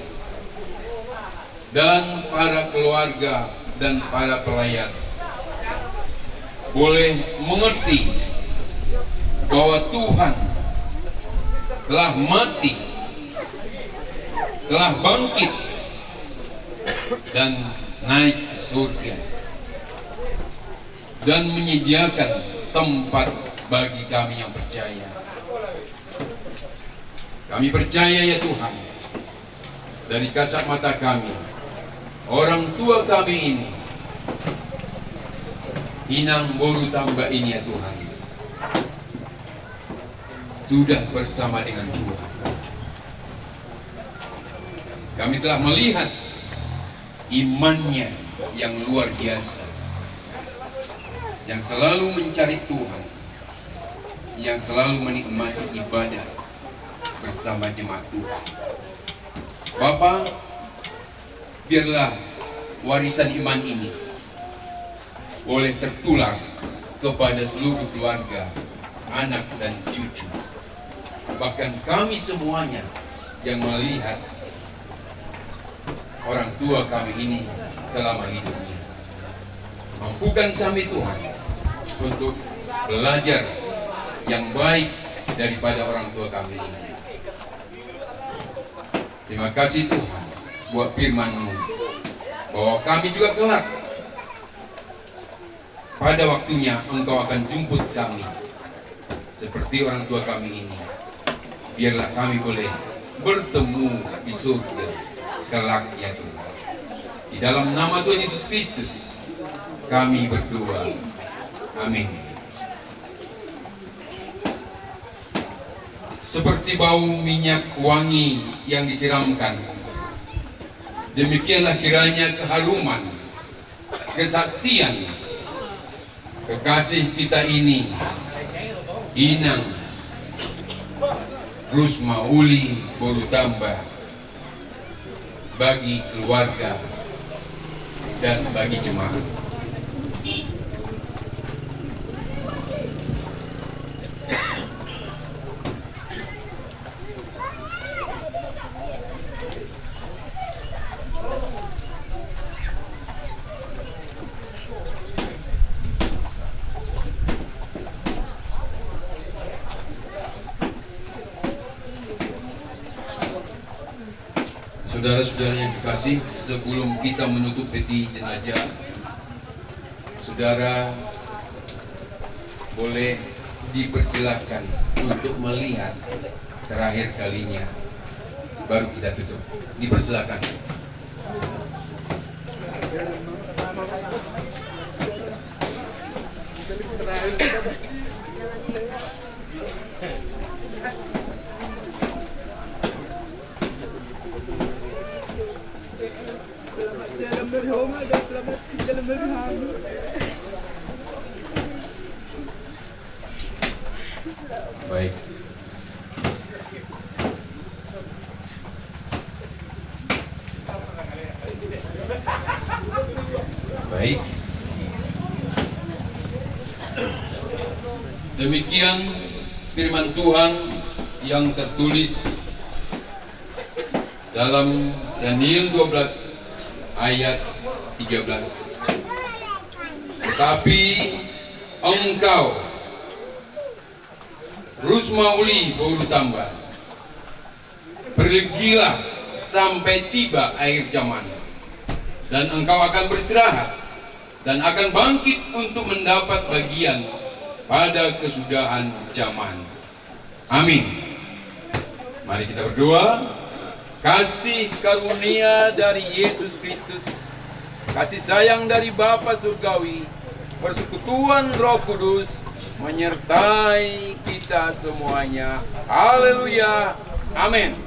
dan para keluarga dan para pelayan boleh mengerti bahwa Tuhan telah mati, telah bangkit, dan naik ke surga dan menyediakan tempat bagi kami yang percaya. Kami percaya, ya Tuhan, dari kasat mata kami, orang tua kami ini, Inang Boru Tamba ini, ya Tuhan, sudah bersama dengan Tuhan. Kami telah melihat imannya yang luar biasa, yang selalu mencari Tuhan, yang selalu menikmati ibadah bersama jemaat Tuhan. Bapa, biarlah warisan iman ini boleh tertular kepada seluruh keluarga, anak dan cucu. Bahkan kami semuanya yang melihat orang tua kami ini selama hidupnya. Mampukan kami, Tuhan, untuk belajar yang baik daripada orang tua kami ini. Terima kasih, Tuhan, buat firman-Mu, bahwa kami juga kelak pada waktunya Engkau akan jemput kami seperti orang tua kami ini. Biarlah kami boleh bertemu di surga kelak, ya Tuhan. Di dalam nama Tuhan Yesus Kristus kami berdoa. Amin. Seperti bau minyak wangi yang disiramkan, demikianlah kiranya keharuman kesaksian kekasih kita ini, Inang Rusma Uli Boru Tamba, bagi keluarga dan bagi jemaat. Saudara-saudara yang kekasih, sebelum kita menutup peti jenazah, Saudara boleh dipersilahkan untuk melihat terakhir kalinya, baru kita tutup. Dipersilahkan. Baik. Baik. Demikian firman Tuhan yang tertulis dalam Daniel dua belas ayat tiga belas. Tetapi engkau, Rusma Uli boru Tamba, pergilah sampai tiba akhir zaman, dan engkau akan beristirahat dan akan bangkit untuk mendapat bagian pada kesudahan zaman. Amin. Mari kita berdoa. Kasih karunia dari Yesus Kristus, kasih sayang dari Bapa Surgawi, persekutuan Roh Kudus menyertai kita semuanya. Haleluya. Amin.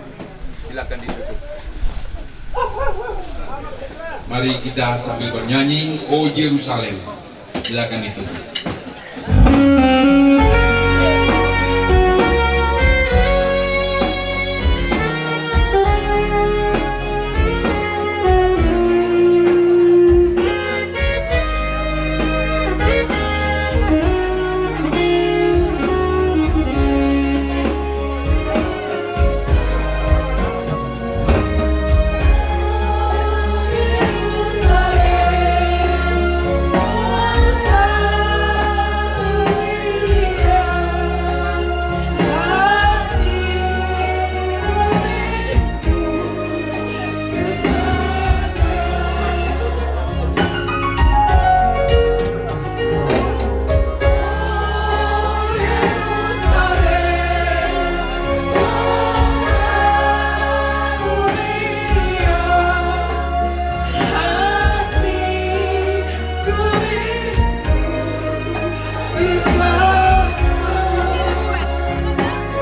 Silakan ditutup. Mari kita sambil bernyanyi, O Jerusalem. Silakan ditutup.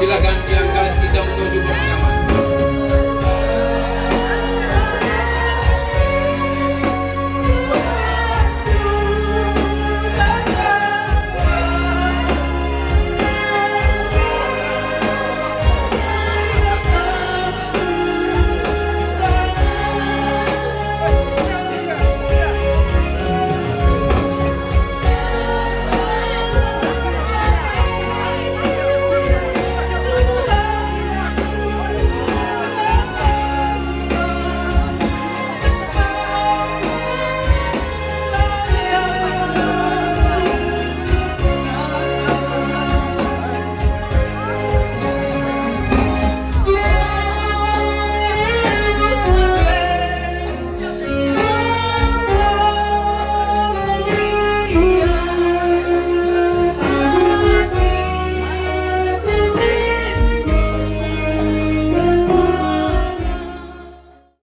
Silakan, silakan.